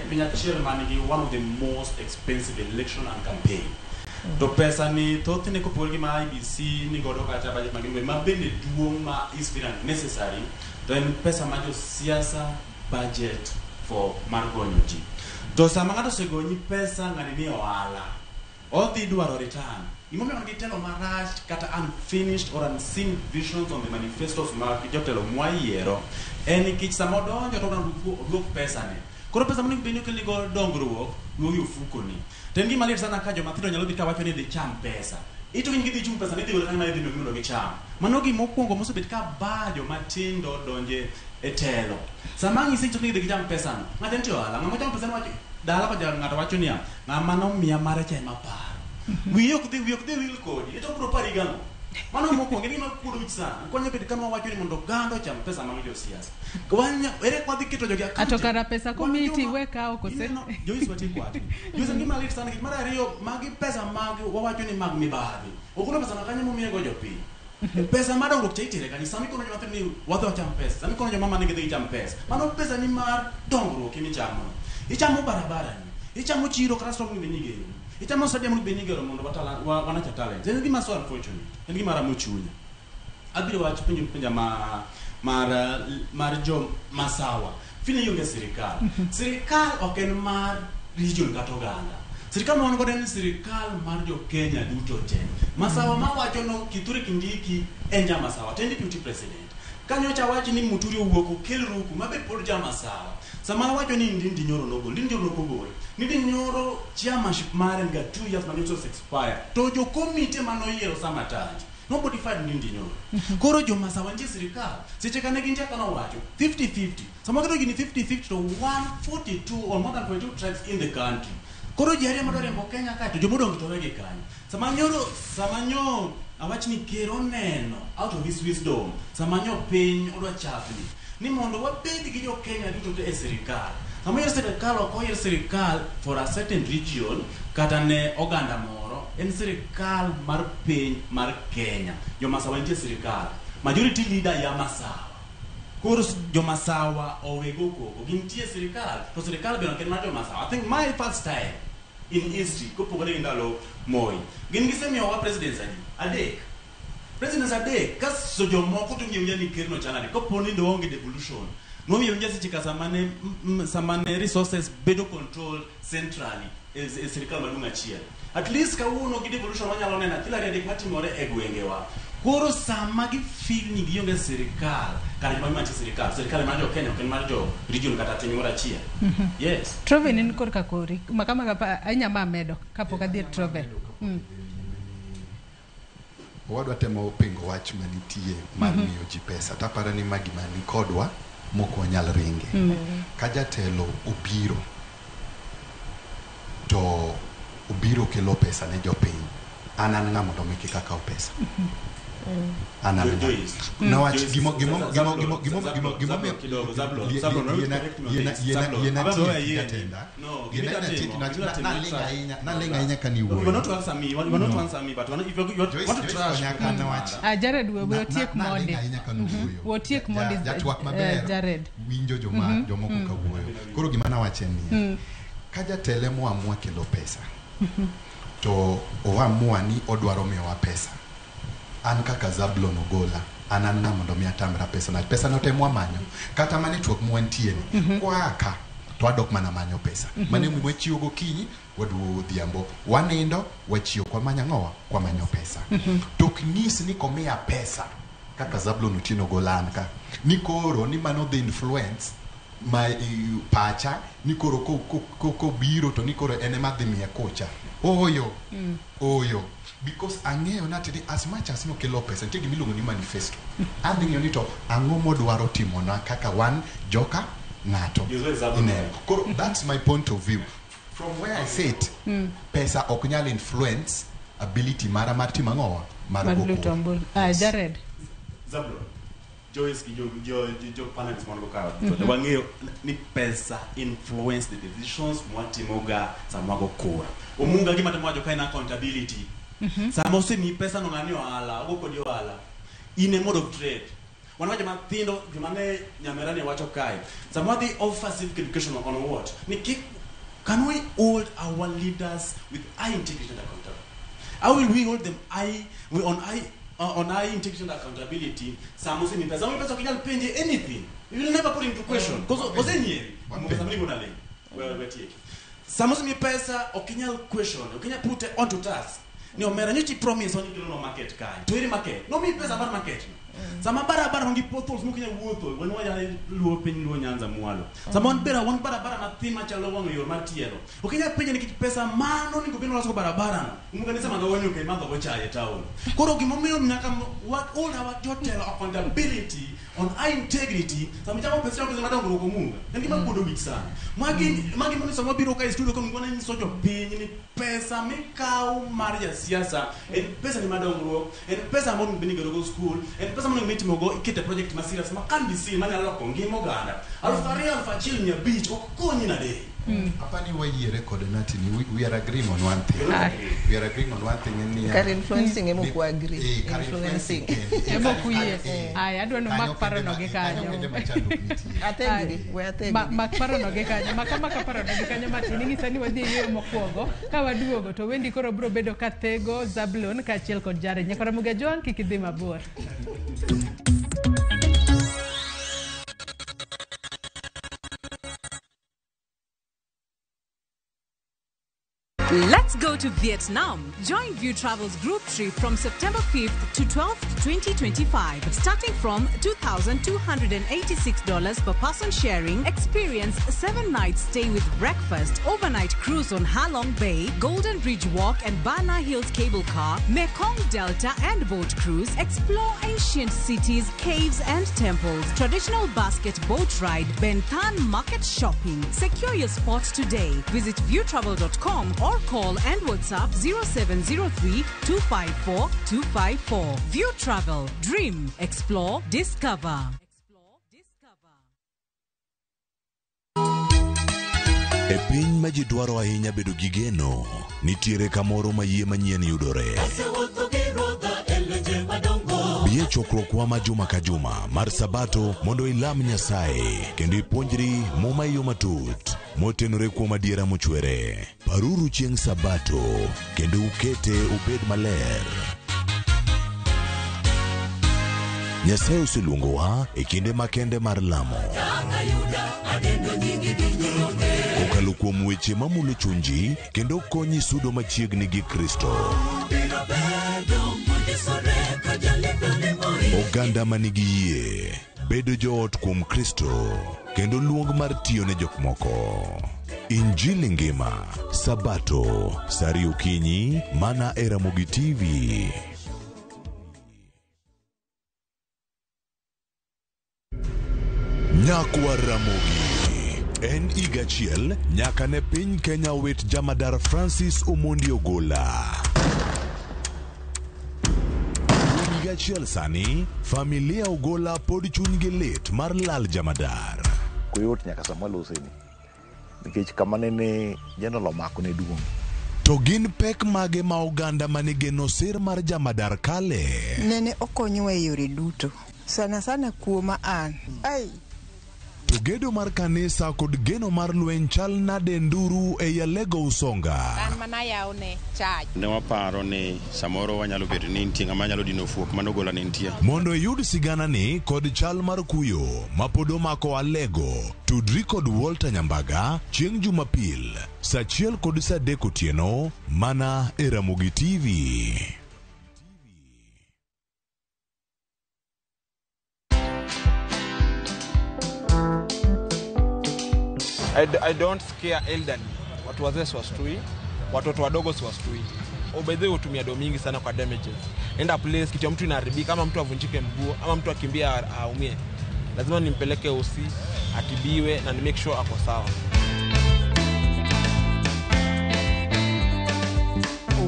Speaker 14: piny achiel manigi one of the most expensive election and campaign. To pesa ni thothne kopogore gi ma IEBC ni godo kata budget ma gin ma bende duong' ma is very unnecessary to en pesa ma josiasa budget for mar gonyo ji. To sama ng'ato osegonyi pesa ng'ani ni ohala. Odhi dwaro return. Gimomiyo wan gi telo marach kata unfinished or unseen visions on the manifestos mag jotelo mwayiero en nikech sama odonjo to odwa oduok pesa ne. Koro pesa monego bed ni okelni go dongruok duogo e ofukoni. To en gima lit sana ka joma tindo nyalo dhi kawacho ni dhi cham pesa. Ito kiny gidhi chung pesa ni idhi golo kanyo ma idhi miyogi mondo gicham. Mano gima okwongo mosebet ka ba joma tindo donje e telo. Sama ang' ise to gidhi gicham pesano. Ng'ato nitie ohala, ng'ama chamo pesano wacho dala kocha ng'ato wacho niya, ng'ama nomiya mare cha ema paro. Wiye ok dhi wil kodi. Ito biro pari gang'o? Mano mokwongo en gima kuodo wich sana. Konyo bet kama wacho ni mondo oganda ocham pesa mag josiasa. Ere kwa dhi keto jogi
Speaker 22: Ato kara pesa komiti we kawo kose?
Speaker 14: Joyce watiek wach. Joyce en gima lit sana nikech mar ariyo magi pesa mag wawacho ni mag mibadhi. Ogolo pesa no kanyo momiyogo jopiny. Pesa mar dongruok cha itere kanyo. Sama ikono joma ni wadhi wacham pesa. Sama ikono joma mane gidhi gicham pesa. Mano pesa ni mar dongruok emichamo. Ichamo barabara ni. Ichamo chiro kata stop ni nigero. Ichamo stadium ni nigero mondo wanacha talent. En gima so unfortunate. En gima ramo chunya. Abiro wacho penjo mar jo masawa. Fili onge sirikal. Sirikal ok en mar region kata oganda. Sirikal ma wan godo en sirikal mar jo Kenya duto te. Masawa mawacho no Kithure Kindiki en ja Masawa, to en deputy president. Kanyocha wacho ni Muturi owuok okel Ruku, mabe pod ja Masawa. Sama wacho ni Ndindi Nyoro nogol, Ndindi Nyoro nokogol. Ndindi Nyoro chairmanship mare en ga 2 years mane ose expire. To jo komite manoyiero Samatanji nobody fired Ndindi Nyoro. Koro jo Masawa nitie sirikal. Seche kane gintie kanowacho 50-50. Sama waketo gini 50-50 to 142 or more than 42 tribes in the country. Koro ji ariyo madwa riembo Kenya kae to jomodong' to wegi kanyo. Sama nyo awach ni ker oneno out of his wisdom, sama nyo piny odwa chapni ni mondo wabed gi jo Kenya duto te e sirikal. Sama oyier sirikal ok oyier sirikal for a certain region kata ne oganda moro, en sirikal mar piny mar Kenya. Jomasawa nitie sirikal. Majority leader ya Masawa. Koro jomasawa owego koko gintie sirikal to sirikal bende ok en mar jomasawa. I think my first time in history kopogore gi ndalo Moi. Gin gisemiyowa presidents adi? Adek. Presidents adek kaso jomoko to ng'iyo ni ker no chalane kopo ni onge devolution. Nomiyo winja seche ka sama ne resources bedo controlled centrally e sirikal maduong' achiel. At least kawuono gi devolution wanyalo neno achiel ariyo adek matimore e gwengewa. Koro sama gifeel ni gionge sirikal, kar joma mantie sirikal, sirikal mar jo Kenya ok en mar jo region kata piny moro achiel. Yes.
Speaker 22: Troven in korka kori. Makama kapa ainya ma medo kapok adhi e Troven.
Speaker 9: Owadwa temo pingo wach manitie mar miyo ji pesa. Taparo ni ma gima ni kodwa mok wanyal ringe. Ka jatelo obiro to obiro kelo pesa ne jopiny. An ng'a mondo mi kik akaw pesa. An ng'a. Nawach gimo naling ahinya kani wuoyo.
Speaker 14: You not answer me. You not answer me, but if you want to trash.
Speaker 22: Jared we otiek mondi. Otiek mondi.
Speaker 9: Jatwak maber.
Speaker 22: Jared.
Speaker 9: Winjo jomoko ka wuoyo. Koro gima nawacho en niya. Ka jatelo moamua kelo pesa to oamua ni odwaro miyowa pesa. An kaka Zablon Ogola, an ng'a mondo mi atamra pesa na. Pesa no temwa manyo. Kata mane twak mwantie ni, kwa ka to adok mana manyo pesa. Mane wachiwo gokinyi, waduogo odhiambo. Wanindo, wachiwo kwa manyo ang'owa, kwa manyo pesa. To ok nyis ni komiya pesa kaka Zablon Otieno Ogola an ka. Ni koro ni mano dhi influence ma pacha ni koro kobiro to ni koro en ema dhi miya kocha. Oyo. Oyo. Because ang'eyo nati as much as nokelo pesa nitie gima iluongo ni manifesto. Adhi ng'eyo ni to ang'o modwaro timona kaka wan joka ng'ato. Ineno. Koro that's my point of view. From where I sit, pesa ok nyal influence ability mara mar timo ang'owa mar
Speaker 22: Mar
Speaker 9: go
Speaker 22: luto
Speaker 9: kura.
Speaker 22: ombulu. Jared.
Speaker 14: Zablon. Joyce gi jo panelists mondo ka to wang'eyo ni pesa influence the decisions mwatimoga sama wago kura. Omunga gima temo wacho ka en accountability. Sama osemiyi pesa no ng'ani ohala, ogo kodi ohala. In a mode of trade. Wan wacho mathindo joma ne nyamera ne wacho kae. Sama wadhi offer civic education on what? Ni kik can we hold our leaders with high integrity and accountability? How will we hold them on high integrity and accountability? Sama osemiyi pesa, pesa ok inyal penje anything. You will never put into question. Because osenyieri. Pesa mligo na leng. Wewe wetieki. Sama osemiyi pesa ok inyal question, ok inyal put onto task. Ni omera nyochi promise wani kelo no market kae. To eri market. No mi pesa mar market. Sama barabara onge potholes mok inyal wuotho, wan wanyalo luwo piny Luo Nyanza mwalo. Sama wan bera wan barabara mathin machalo wang' yor mar tielo. Ok inyal penje nikech pesa mano onego bed ni waloso barabara no. Umuga ni sama go nyuka imadho go chai e town. Koro gimomiyo nyaka wa all our jotelo accountability on our integrity, sama ichamo pesa, ichamo pesa mar dongruok omunga. En gima kuodo wich sana. Magi mondo sama wabiro ka e studio ka onego nyiso jopiny ni pesa mikawo mar jasiasa en pesa ni mar dongruok, en pesa monego bed ni igero go school, en pesa monego bed ni itimogo ikete project ma serious ma can be seen manyalo loko ngima oganda. 2000, 1500 ok konyi nade.
Speaker 9: Apani wayiere kod Nati ni we are agreeing on one thing.
Speaker 8: Ah.
Speaker 9: We are agreeing on one thing en niya.
Speaker 8: Kar influencing ema ok wa-agree.
Speaker 9: Kar
Speaker 8: Influencing.
Speaker 22: Ema ok uyie. Aya, adwa ni umak parono gi kanyo.
Speaker 8: Atheggi, we atheggi.
Speaker 22: Mak parono gi kanyo, mak amaka parono gi kanyo matin. Ing'isa ni wadhi e yweyo mokwongo. Ka waduogo to Wendi koro biro bedo ka thego Zablon kaachiel kod Jared. Nyaka Ramogi Ajwang' kik idhi mabor.
Speaker 3: Let's go to Vietnam. Join View Travel's group trip from September 5th to 12th, 2025. Starting from $2,286 per person sharing, experience 7 nights stay with breakfast, overnight cruise on Halong Bay, Golden Bridge Walk and Bana Hills Cable Car, Mekong Delta and boat cruise, explore ancient cities, caves and temples, traditional basket boat ride, Ben Thanh market shopping. Secure your spot today. Visit viewtravel.com or call and WhatsApp 0703 254 254. View Travel. Dream, explore, discover.
Speaker 6: E piny ma ji dwaro ahinya bedo gi geno, nitiere kamoro ma yie manyien yudore. Bi e chokruokwa ma juma ka juma mar Sabato mondo ilam Nyasaye kendo ipuonjri Muma e yo matut motenore kuom adiera mochwere. Paruru chieng' Sabato kendo ukete obed maler. Nyasaye oseluongowa e kinde makende mar lamo. Kokalo kuom weche mamulo chunji kendo konyi sudo machiegni gi Kristo. Oganda ma nigi yie bedo joot kuom Kristo kendo luong mar tiyo ne jok moko. Injili ngima, Sabato, saa 2 okinyi, mana e Ramogi TV. Nyakwa Ramogi. En higa achiel nyaka ne piny Kenya wit jamadar Francis Omondi Ogola. Kuom higa achiel sani, familia Ogola pod chunygi lit mar lal jamadar.
Speaker 12: Koyot nyaka sama waloseni nikech kama nene general omako ne duong'.
Speaker 6: To gin pek mage ma oganda manigeno sir mar jamadar kale?
Speaker 13: Nene okonyowa e yore duto. Sana sana kuoma an. Ai,
Speaker 6: To gedo mar kanisa kod geno mar lweny chal nade nduru ei Alego Usonga?
Speaker 18: An mana yawne church.
Speaker 20: Ne waparo ni samoro wanyalo bedo ni nitie ng'ama nyalo dino fuok mano Ogola ne nitie.
Speaker 6: Mondo iyud siganani kod chal mar kuyo mapod omako Alego, tudri kod Walter Nyambaga chieng' Jumapil saa 1 kod saa 3 otieno mana e Ramogi TV.
Speaker 25: I don't scare elderly. Watu wazee siwastui, watoto wadogo siwastui. Oh, by the way, hutumia do mingi sana kwa damages. Enda place kitu ya mtu inaharibika, ama mtu avunjike mguu, ama mtu akimbia aumie, lazima nimpeleke hosi atibiwe na ni make sure ako sawa.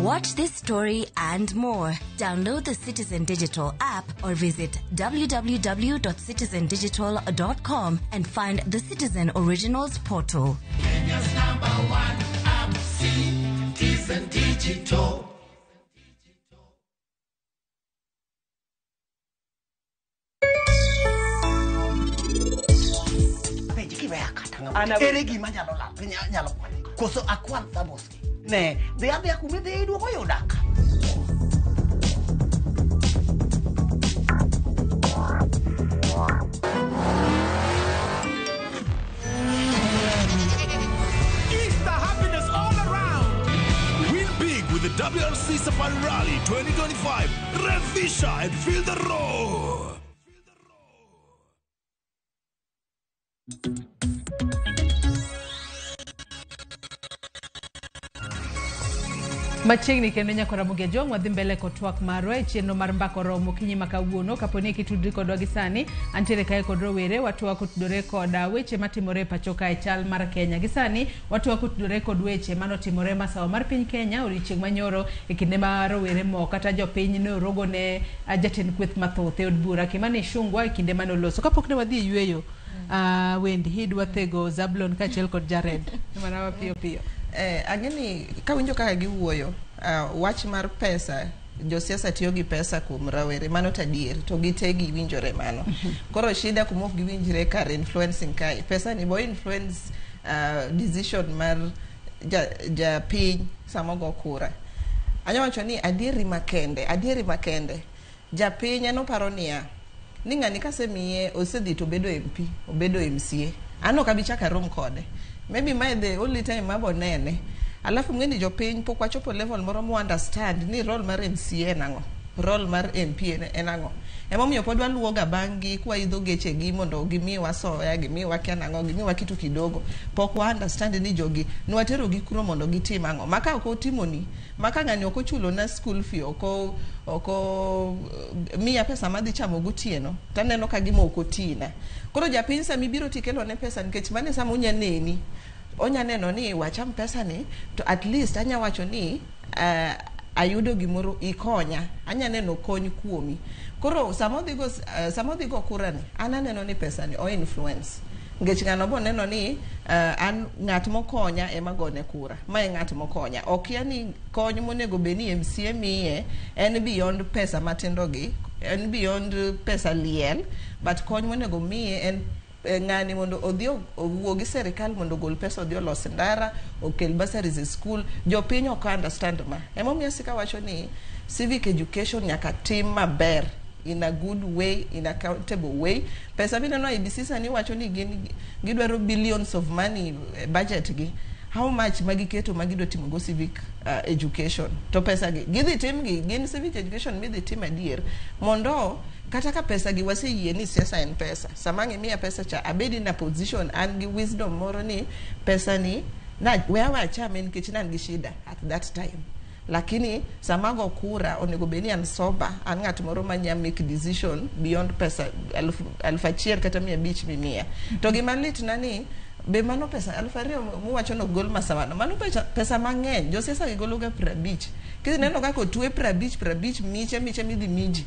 Speaker 26: Watch this story and more. Download the Citizen Digital app or visit www.citizendigital.com and find the Citizen Originals portal.
Speaker 1: Kenya's number one app, Citizen Digital.
Speaker 28: Penj kiweya kata ng'ama ere gima nyalo lal nyalo kwal koso akwal thamos ne dhi adhiya kuma idhi iduogo yuda ka.
Speaker 29: Easter happiness all around.
Speaker 6: Win big with the WRC Safari Rally 2025. Rev Fisher and feel the roar.
Speaker 22: Machiegni kendo nyakora Ramogi Ajwang' wadhi mbele kod twak marwa e chenro mar mbaka oromo okinyi ma kawuono. Kapo ni kitudri kodwa gi sani, antiere kae kod rowere, watwak kotudore kod weche matimore e pacho kae, chal mar Kenya. Gi sani watwak kotudore kod weche manotimore masawa mar piny Kenya odiochieng' manyoro e kinde ma rowere moko kata jopiny ne orogo ne jatend kweth mathoth e od bura Kimani Ichung'wa e kinde mane oloso. Kapok ne wadhi e yweyo, Wendy, idwa thego Zablon kaachiel kod Jared. Mana mapiyo piyo.
Speaker 8: Ang'e ni kawinjo kaka giwuoyo, wach mar pesa, josiasa tiyo gi pesa kuom rawere, mano to adier, to gite giwinjore mano. Koro shida kuma ok giwinjre kar influencing kae, pesa ni bo influence decision mar japiny sama ogo kura. Anya wacho ni adieri makende, japiny en oparo niya, ni ng'ani kasemiye osedhi to obedo MP, obedo MCA, an ok abi chako arom kode. Maybe mae the only time mabo nene. Alafu ng'eni jopiny pok wachopo level moro mo understand ni role mar MCA en ang'o, role mar MP en ang'o. Emomiyo pod waluwoga bang' gi kwaidho gechegi mondo gimiwa soya, gimiwa kia nang'o, gimiwa kitu kidogo. Pok wa understand ni jogi nwatero gi kuro mondo gitim ang'o. Ma ka ok otimoni, ma ka ng'ani ok ochulo na school fee, ok miya pesa madhi chamo gotieno, taneno ka gima ok otina. Koro japiny sama ibiro tikelo ne pesa nikech mano e sama onya neni. Onya neno ni wacham pesa ni to at least anya wacho ni ayudo gimoro ikonya, anya neno kony kuomi. Koro sama odhi go kura ni, an aneno ni pesa ni o influence. Nikech ng'ano bo neno ni an ng'at mokonya ema gone kura. Ma e ng'at mokonya. Okia ni kony monego bed ni MCA miye en beyond pesa matindo gi, en beyond pesa liel, but kony monego miye en ng'ani mondo odhi owuo gi serikal mondo ogol pesa odhi olos ndara, okel bursaries e school. Jopiny ok understand ma. Emomiyo asika wacho ni civic education nyaka tim maber in a good way, in a accountable way. Pesa mineno IEBC sani wacho ni gin gidwaro billions of money budget gi. How much magiketo magidwa timo go civic education? To pesa gi gidhi tim gi gin civic education midhi tim adier mondo kata ka pesa gi waseyie ni siasa en pesa. Sama ang' imiya pesa cha abed in a position an gi wisdom moro ni pesa ni na we awe achame nikech ne an gi shida at that time. Lakini sama go kura onego bed ni an sober, an ng'at moro manya make decision beyond pesa 1,000 kata 500 mimiya. To gima lit na ni be mano pesa 2,000 muwacho no gol masamano, mano pesa mang'eny. Josiasa gi golo ga 50. Kineno kaka otwe 50 miche midhi miji.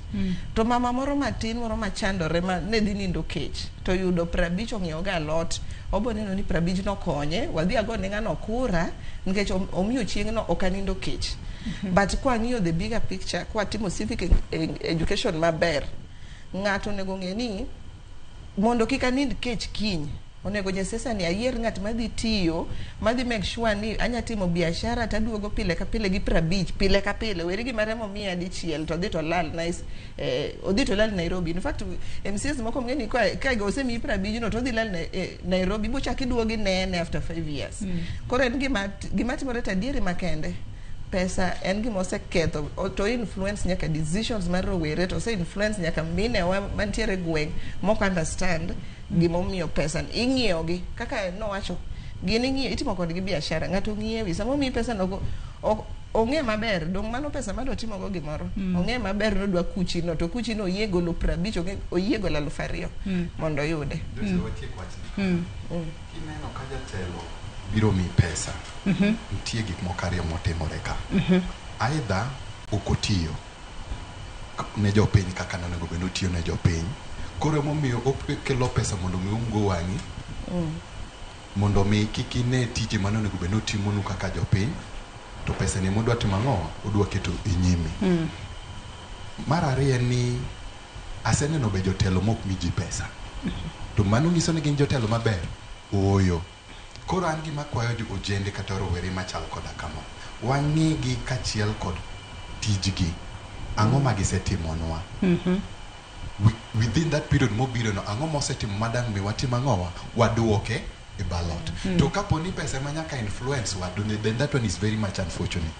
Speaker 8: To mama moro matin moro machandore ma ne dhi nindo kech to yudo 50 ong'iewo ga alot, obo neno ni 50 nokonye, wadhi agone ng'ano kura nikech omiyo chieng'no ok anindo kech. But kwang'iyo the bigger picture, kwatimo civic education maber, ng'ato onego ng'e ni mondo kik anind kech kiny, onego jasiasa ni ayier ng'at madhi tiyo, madhi make sure ni anya timo biashara taduogo pile ka pile gi 50 pile ka pile. Weri gima remo miya dichiel to odhi to lal nice, odhi to lal Nairobi. In fact MCAs moko ng'e ni ka osemiyi 50 no to odhi lal Nairobi bochak iduogi nene after 5 years. Koro en gima timore to adieri makende. Pesa en gima oseketho to influence nyaka decisions mar rowere, to ose influence nyaka minewa mantiere gweng' mok understand gimomiyo pesa ni ing'iewo gi kaka nowacho gin ing'iewo itimo kodgi biashara. Ng'ato ng'iewi sama omiyi pesa no ong'e maber dong mano pesa madwa timo go gimoro. Ong'e maber nodwa kuchi no to kuchi no oyie golo 50, oyie golo 2,000 mondo oyude.
Speaker 9: Kineno ka jatelo biro mi pesa, nitie gik moko ariyo motimore ka. Either ok otiyo ne jopiny kaka nonego bed ni otiyo ne jopiny, koro emomiyo okelo pesa mondo mi umgo wang'i, mondo mi kik ine tije mane onego bed ni otimonu kaka jopiny, to pesa ni modwa timo ang'o, odwa keto e nyimi. Mar ariyo en ni aseneno be jotelo mok mi ji pesa, to mano nyiso ni gin jotelo maber? Ooyo. Koro an gima kwayo ojende kata rowere machal koda kama, wang'igi kachiel kod tijgi, ang'o ma gisetimonwa. Within that period mobiro no, ang'o mosetimo madang' mi watim ang'owa, waduoke e ballot. To kapo ni pesa ema nyaka influence wadu, then that one is very much unfortunate.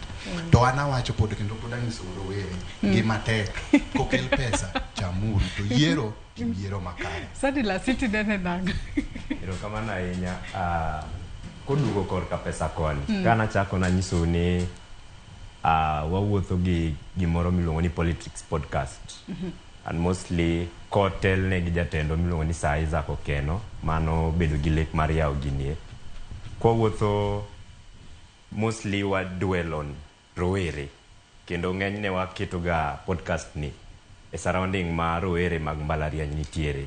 Speaker 9: To an awacho pod kendo pod anyiso rowere, ngima tek, kokel pesa chamuru, to yiero tim yiero makare.
Speaker 22: Sadi la city nene nang'.
Speaker 23: Erokamano ahinya. Koduogo korka pesa koni, ka nachako nanyisou ni wawuotho gi gimoro miluongo ni Politics Podcast. And mostly kotelne gi jatendwa miluongo ni Sir Isaac Okeno, mano bedo gi lek mar yawo ginie. Kwawuotho mostly wa dwell on rowere kendo ng'enyne waketo ga podcast ni e surrounding ma rowere mag mbalariany nitiere.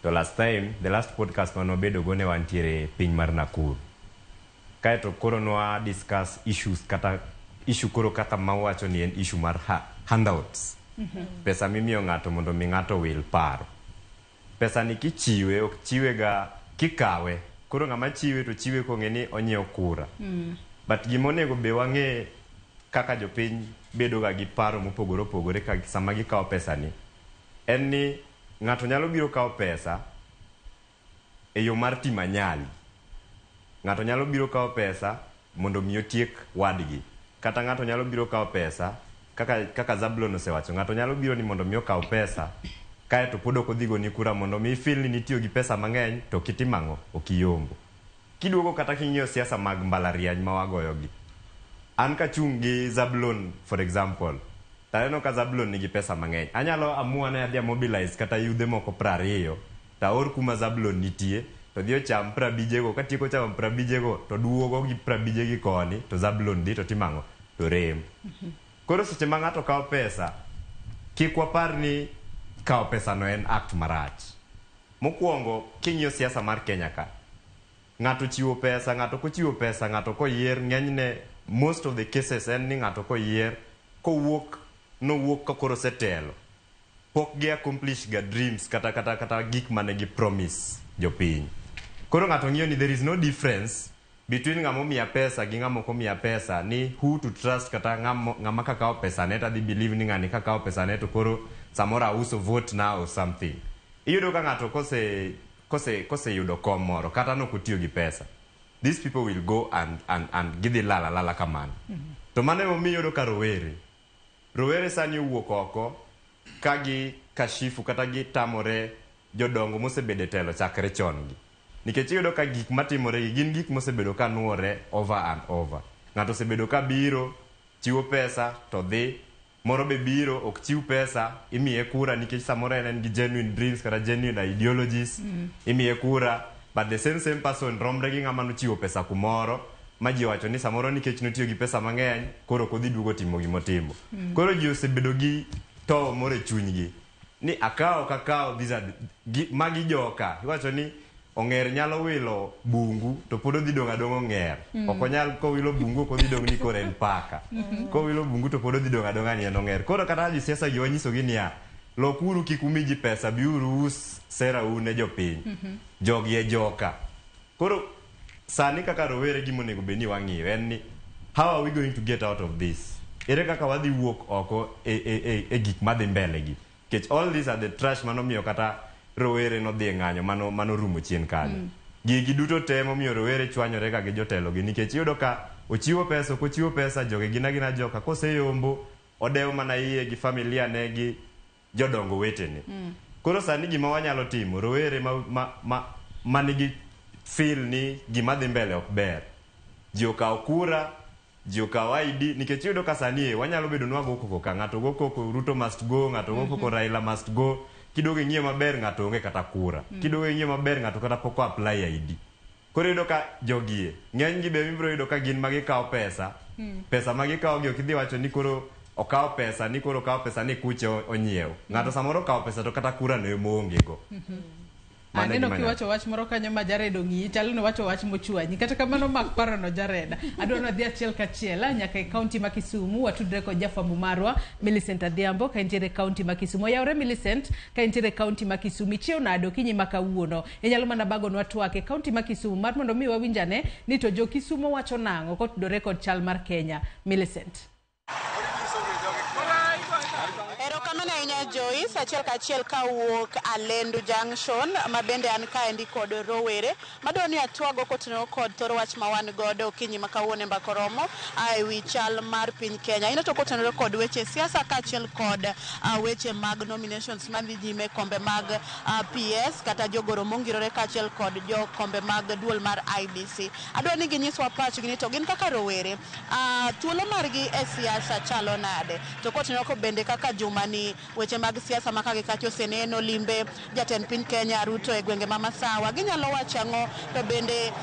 Speaker 23: To last time, the last podcast mane wabedo go ne wantiere piny mar Nakuru. Kaeto koro nwa discuss issues kata issue koro kaka mawacho ni en issue mar handouts. Pesa mimiyo ng'ato mondo mi ng'ato wil paro. Pesa ni kichiwe ok chiwe ga kikawe. Koro ng'ama chiwe to chiwe kong'e ni onyiewo kura. But gima onego be wang'e kaka jopiny bedo ga gi paro mopogore opogore ka sama gikawo pesa ni en ni ng'ato nyalo biro kawo pesa e yo mar timo anyali. Ng'ato nyalo biro kawo pesa mondo mi otiek wadgi. Kata ng'ato nyalo biro kawo pesa kaka Zablon osewacho, ng'ato nyalo biro ni mondo mi okaw pesa kaeto pod ok odhi goni kura mondo mi ifeel ni nitiyo gi pesa mang'eny to ok itimo ang'o? Ok iyombo. Kiduogo kata king'iyo siasa mag mbalariany ma wagoyo gi. An kachung' gi Zablon for example, taneno ka Zablon nigi pesa mang'eny. Anyalo amua ni adhi mobilize kata yudhe moko 20 taor kuma Zablon nitie to dhi ocham 50 go katieko chamo 50 go to duogo gi 50 gi koni to Zablon dhi to timo ang'o? To rem. Koro seche ma ng'ato kawo pesa, kik wapar ni kawo pesa no en act marach. Mokwongo, king'iyo siasa mar Kenya ka, ng'ato chiwo pesa, ng'ato kochiwo pesa, ng'ato koyier, ng'enyne most of the cases en ni ng'ato koyier, kowuok, nowuok ka koro osetelo. Pok gi accomplish ga dreams kata gik mane gi promise jopiny. Koro ng'ato ng'iyo ni there is no difference between ng'ama omiya pesa gi ng'ama ok omiya pesa ni who to trust kata ng'ama kakawo pesa ne to adhi believe ni ng'ani kakawo pesa ne to koro samoro auso vote now or something. Iyudo ka ng'ato koseyudo kom moro kata nok otiyo gi pesa. These people will go and gidhi lala lala kamano. To mano emomiyo iyudo ka rowere sani owuok oko ka gi kashifu kata gitamore jodongo mosebedo e telo chakre chon gi. Nikech iyudo ka gik matimore gi gin gik mosebedo ka nuore over and over. Ng'ato osebedo ka biro, chiwo pesa to dhi, moro be biro ok chiw pesa, imiye kura nikech samoro en gi genuine dreams kata genuine ideologies, imiye kura, but the same person romre gi ng'ama nochiwo pesa kumoro ma ji owacho ni samoro nikech notiyo gi pesa mang'eny koro ok odhi duogo timo gimotimo. Koro ji osebedo gi towo moro e chunygi ni akawo kakawo these are magi joka. Iwacho ni ong'er nyalo wilo bungu to pod odhi dong' adong'a ong'er. Ok onyal kowilo bungu ok odhi dong' ni koro en paka. Kowilo bungu to pod odhi dong' adong'a ni en ong'er. Koro kata josiasa gi wanyisogi niya, lokuru kik umi ji pesa, biuru us sera u ne jopiny. Jogi e joka. Koro sani kaka rowere gima onego bed ni wang'iyo en ni how are we going to get out of this? Ere kaka wadhi wuok oko e gik madhi mbele gi? Nikech all these are the trash manomiyo kata rowere nodhi e ng'anyo mano rumo chien kanyo. Gigi duto te momiyo rowere chwanyore ga gi jotelo gi nikech iyudo ka ochiwo pesa ok ochiwo pesa jogi gin agina joka koseyombo odewo mana iye gi familia ne gi jodongo wetene. Koro sani gima wanyalo timo rowere ma nigi feel ni gima dhi mbele ok ber. Ji okawo kura, ji okawo ID nikech iyudo ka sani e wanyalo bedo ni wago koko ka ng'ato go koko Ruto must go, ng'ato go koko Raila must go. Kiduogo ing'iyo maber ng'ato onge kata kura. Kiduogo ing'iyo maber ng'ato kata pok o apply ID. Koro iyudo ka jogie ng'eny gi be ibiro yudo ka gin ma gikawo pesa. Pesa ma gikawo gi ok idhi wacho ni koro okawo pesa ni koro okawo pesa ni kuche onyiewo. Ng'ato samoro okawo pesa to kata kura no ema oonge go. Mano e
Speaker 22: Aneno
Speaker 23: gima
Speaker 22: kiwacho wach moro kanyo ma Jared ong'iyi, chalo ni wacho wach mochwanyi. Kata kamano mak parono Jared. Adwa ni wadhi achiel kachiel nyaka e kaunti ma Kisumu, watudre kod jafwambo marwa Millicent Adhiambo ka entiere e kaunti ma Kisumu. Oyawre Millicent ka entiere e kaunti ma Kisumu. Ichiew nade okinyi ma kawuono? Inyalo mana bagonwa twak e kaunti ma Kisumu mar mondo mi wawinj ane ni to jo Kisumu wacho nang'o kotudore kod chal mar Kenya. Millicent.
Speaker 18: Erokamano ahinya Joyce.
Speaker 2: Joyce achiel kachiel kawuok Alendu Junction ma bende an kaendi kod rowere madwa ni atwago kotenore kod thor wach ma wan godo okinyi ma kawuono e Mbaka Oromo e wi chal mar piny Kenya. Ino to kotenore kod weche siasa kaachiel kod weche mag nominations madhi nyime kombe mag PS kata jogoro mongirore kaachiel kod jo kombe mag duol mar IEBC. Adwa ni ginyiswa pachgi ni to gin kaka rowere thuolo margi e siasa chalo nade to kotenore ko bende kaka juma ni weche mag siasa ma ka gi kacha oseneno limbe jatend piny Kenya Ruto e gwenge ma Masawa ginyalo wacho ang'o to bende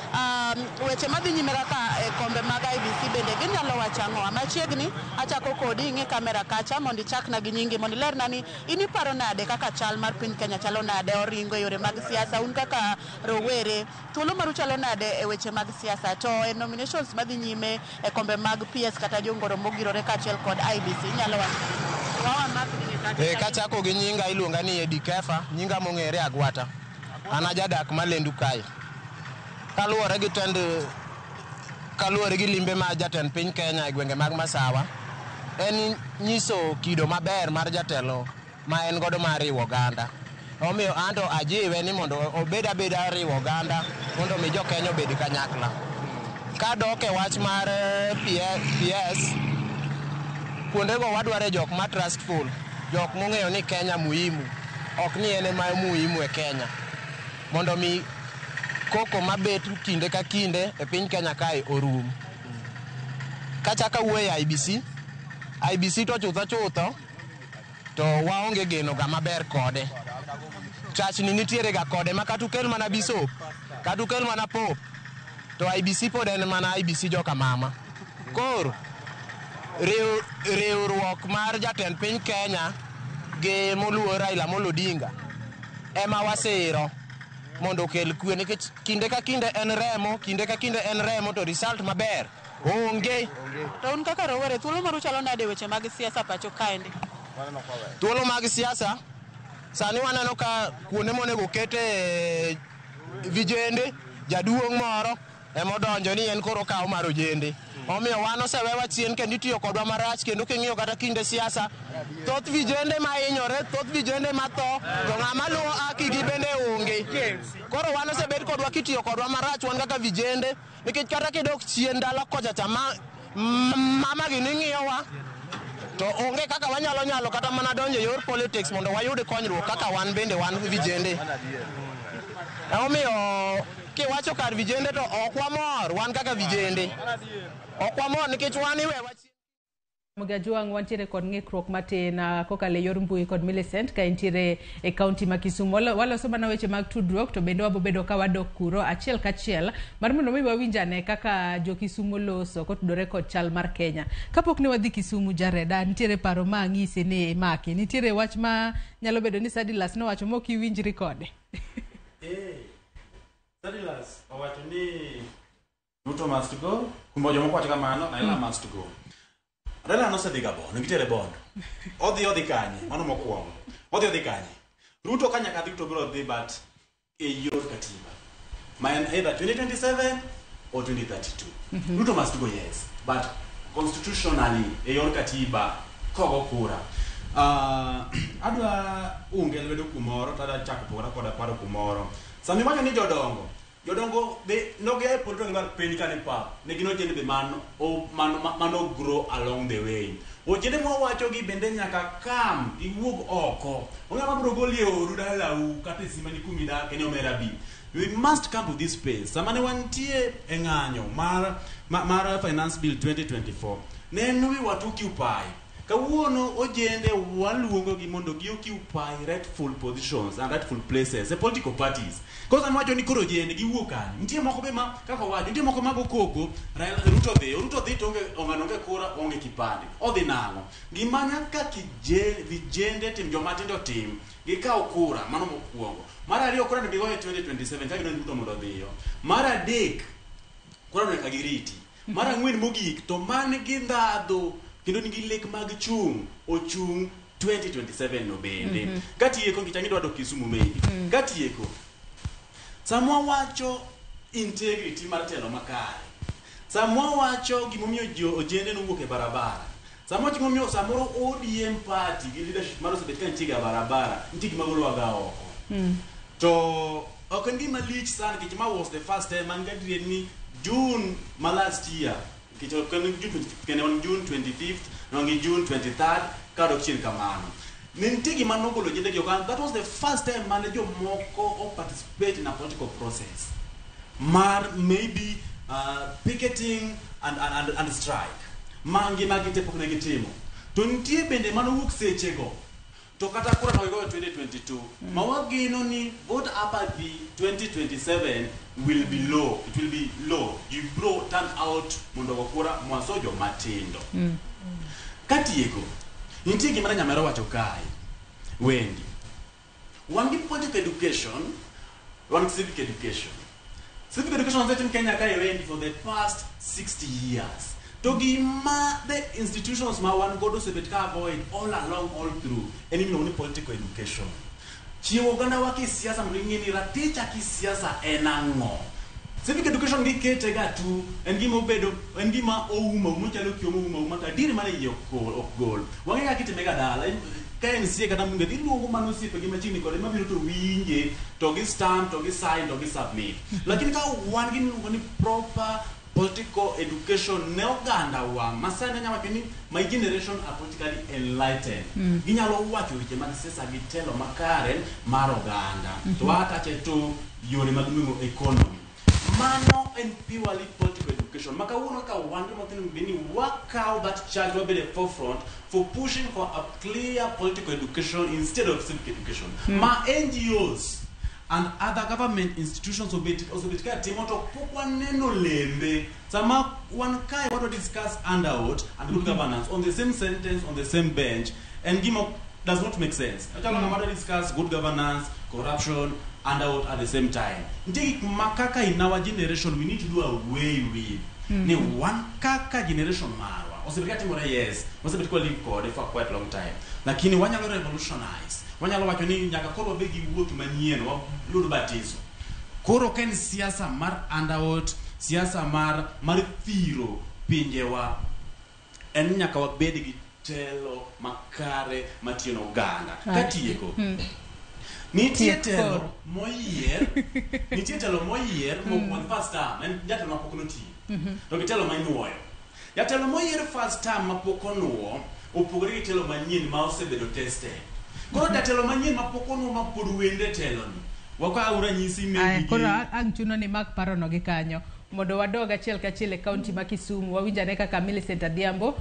Speaker 2: weche madhi nyime kaka e kombe mag IEBC bende ginyalo wacho ang'o. Machiegni achako kodi ing'i kamera kacha mondo ichakna gi nyingi mondo ilerna ni in iparo nade kaka chal mar piny Kenya chalo nade oringo e yore mag siasa un kaka rowere thuolo maru chalo nade e weche mag siasa to e nominations madhi nyime e kombe mag PS kata jongoro mogirore kaachiel kod IEBC inyalo wacho wawa mak
Speaker 4: E, kachako gi nyinga iluonga ni Edi Kefa, nyinga mong'ere Agwata. An ajadak malendu kae. Kaluwore gi tend kaluwore gi limbe mar jatend piny Kenya e gwenge mag Masawa, en nyiso kido maber mar jatelo ma en godo mar riwo oganda. Omiyo anto ajiwe ni mondo obed abeda riwo oganda mondo mi jo Kenya obed kanyakla. Kadok e wach mar PS, kuondego wadware jok ma trustful, jok mong'eyo ni Kenya muhimu, ok ni en ema muhimu e Kenya. Mondo mi koko mabet kinde ka kinde e piny Kenya kae orum. Kachako awuoyo e IEBC, IEBC to chutho chutho to waonge geno ga maber kode. Chachni nitiere ga kode ma kata ukel mana bisop, kata ukel mana pop, to IEBC pod en mana IEBC joka mama. Koro riwruok mar jatend piny Kenya gi moluor Raila Amolo Odinga ema wasiro mondo okel kwe nikech kinde ka kinde en remo, kinde ka kinde en remo to result maber onge.
Speaker 2: To un kaka rowere thuolo maru chalo nade e weche mag siasa pacho kaendi?
Speaker 4: Thuolo mag siasa sani waneno ka kuonde monego okete vijende jaduong' moro emodonjo ni en koro okawo mar ojende. Omiyo wan osewewa chien kendo itiyo kodwa marach kendo king'iyo kata kinde siasa thoth vijende ma hinyore, thoth vijende ma tho to ng'ama luwo haki gi bende onge. Koro wan osebed kodwa kitiyo kodwa marach wan kaka vijende nikech kata kidok chien ndalo kocha cha ma mama gi ni ng'iyowa to onge kaka wanyalo nyalo kata mana donjo e yor politics mondo wayud konyruok kaka wan bende wan vijende. Omiyo kiwacho kar vijende to ok wamor wan kaka vijende. Ok wamor nikech wan iwewa
Speaker 22: Mgajwang' wantiere kod ng'ikruok matin kokalo e yor mbui kod Millicent ka entiere e kaunti ma Kisumu. Waloso mana weche mag tudruok to bende wabobedo ka wadok kuro achiel kachiel mar mondo mi wawinj ane kaka jo Kisumu loso kotudore kod chal mar Kenya. Kapok ne wadhi Kisumu Jared, nitiere paro ma ang'isi ni imaki. Nitiere wach ma nyalo bedo ni Sadilas nowacho mok iwinjri kode.
Speaker 14: Sadilas owacho ni Ruto must go, kumbe jomoko wacho kamano, Raila must go. Raila nosedhi Gabon, gitere Bondo. Odhi kanye? Mano mokwongo. Odhi kanye? Ruto ka nyaka dhi to biro dhi but e yor katiba. Ma en either 2027 or 2032. Ruto must go, yes, but constitutionally e yor katiba kogo kura. Adwa unge lwedo kumoro to adwa chako pogora koda paro kumoro. Sama iwacho ni jodongo be nogia e polo to gidwar piny ka ni pap. Ne gin ojende be mano grow along the way. Ojende mwawacho gi bende nyaka kam giwuog oko. Onge ng'ama biro goli e odu dalau kata e simba ni kumidake ni omera bi. We must come to this space. Sama ne wantie e ng'anyo mar Finance Bill 2024, ne en we were to occupy. Kawuono ojende waluongo gi mondo gi occupy rightful positions and rightful places, the political parties. Kosa nwacho ni koro ojende giwuok kanye. Nitie moko be ma kaka owacho, nitie moko mago koko, Raila Ruto dhi to onge ong'ano onge kura, onge kipande. Odhi nang'o? Gima nyaka vijende tim, joma tindo tim, gikaw kura, mano mokwongo. Mar ariyo kura no gigoyo 2027, ka gidonjo Ruto mondo odhiyo. Mar adek, kura no nyaka giriti. Mar ang'wen mogik, to man gi ndhadhu kendo nigi lek mag chung' ochung' 2027 no bende. Katieko nikech ang'e idwa dok Kisumu maybe. Katieko, sama wawacho integrity mar telo makare, sama wawacho gimomiyo jo ojende nowuok e barabara, Sama wach momiyo samoro ODM party gi leadership mar osebet ka nitie ga barabara, nitie gima golowa ga oko. To ok en gima lich sana nikech ma was the first time an gadier ni June ma last year nikech ok en June 25 kende wan June 25th wan gi June 23rd kadok chien kamano. Ne nitie gima nogolo jende gi oko and that was the first time mane jomoko o participate in a political process mar maybe picketing and strike ma ngima gi te pok ne gitimo. To nitie bende manowuok sechego to kata kura to gigoyo 2022 ma wageno ni vote apathy 2027 will be low, it will be low. Ji bro turn out mondo ogo kura mwaso joma tindo. Katieko, nitie gima ne Nyamera owacho kae, Wendy. Wan gi political education, wan gi civic education. Civic education osetim Kenya kae Wendy for the past 60 years. To gima the institutions ma wan godo osebet ka avoid all along, all through, en iluongo ni political education. Chiwo oganda wa kisiasa mondo ging'e ni raticha kisiasa en ang'o. Civic education gikete ga tu, en gima obedo, en gima oumo uma chalo kio moum auma to adieri mana iye ok gol. Wang'e kaka itime ga dala, ka MCA kata mbunge dhi luongo mana osiepegi machiegni kode mabiro to winje, to gi stamp, to gi sign, to gi submit. Lakini ka wan gi miluongo ni proper political education ne oganda wa ma sani anyalo wacho ni my generation are politically enlightened. Ginyalo wacho weche mag siasa gi telo makare mar oganda. To watache to yore mag nweng'o economy. Mano en purely political education. Ma kawuono kaka wan joma tindo onego bed ni wakawo that charge wabed e forefront for pushing for a clear political education instead of civic education. Ma NGOs and other government institutions osebet ka timo to pok waneno lembe. Sama wan kae wadwa discuss underwood and good governance on the same sentence, on the same bench, en gima does not make sense. Achalo ng'ama dwa discuss good governance, corruption, underwood at the same time. Nitie gik ma kaka in our generation we need to do away with. Ni wan kaka generation marwa osebet ka timore, yes, wasebet ka live kode for quite long time. Lakini wanyalo revolutionize. Wanyalo wacho ni nyaka koro wabed gi wuoth manyien, walud batiso. Koro ka en siasa mar underwood, siasa mar thiro pinjewa, en nyaka wabed gi telo makare matiyo ne oganda. Katieko, nitie
Speaker 22: Tiek
Speaker 14: telo
Speaker 22: koro.
Speaker 14: moyier, nitie telo moyier mokwongo first term, en jatelo mapok notiyo. To gi telo ma inuoyo. Jatelo moyier first term mapok onuo opogore gi telo manyien ma osebedo tested. Koro jatelo manyien mapok onuo mapod wende telo ni. Wakaw ranyisi
Speaker 22: Aya,
Speaker 14: maybe
Speaker 22: koro
Speaker 14: gi
Speaker 22: ang' chuno ni mak parono gi kanyo mondo wadog achiel kachiel e kaunti ma Kisumu wawinj ane kaka Millicent Adhiambo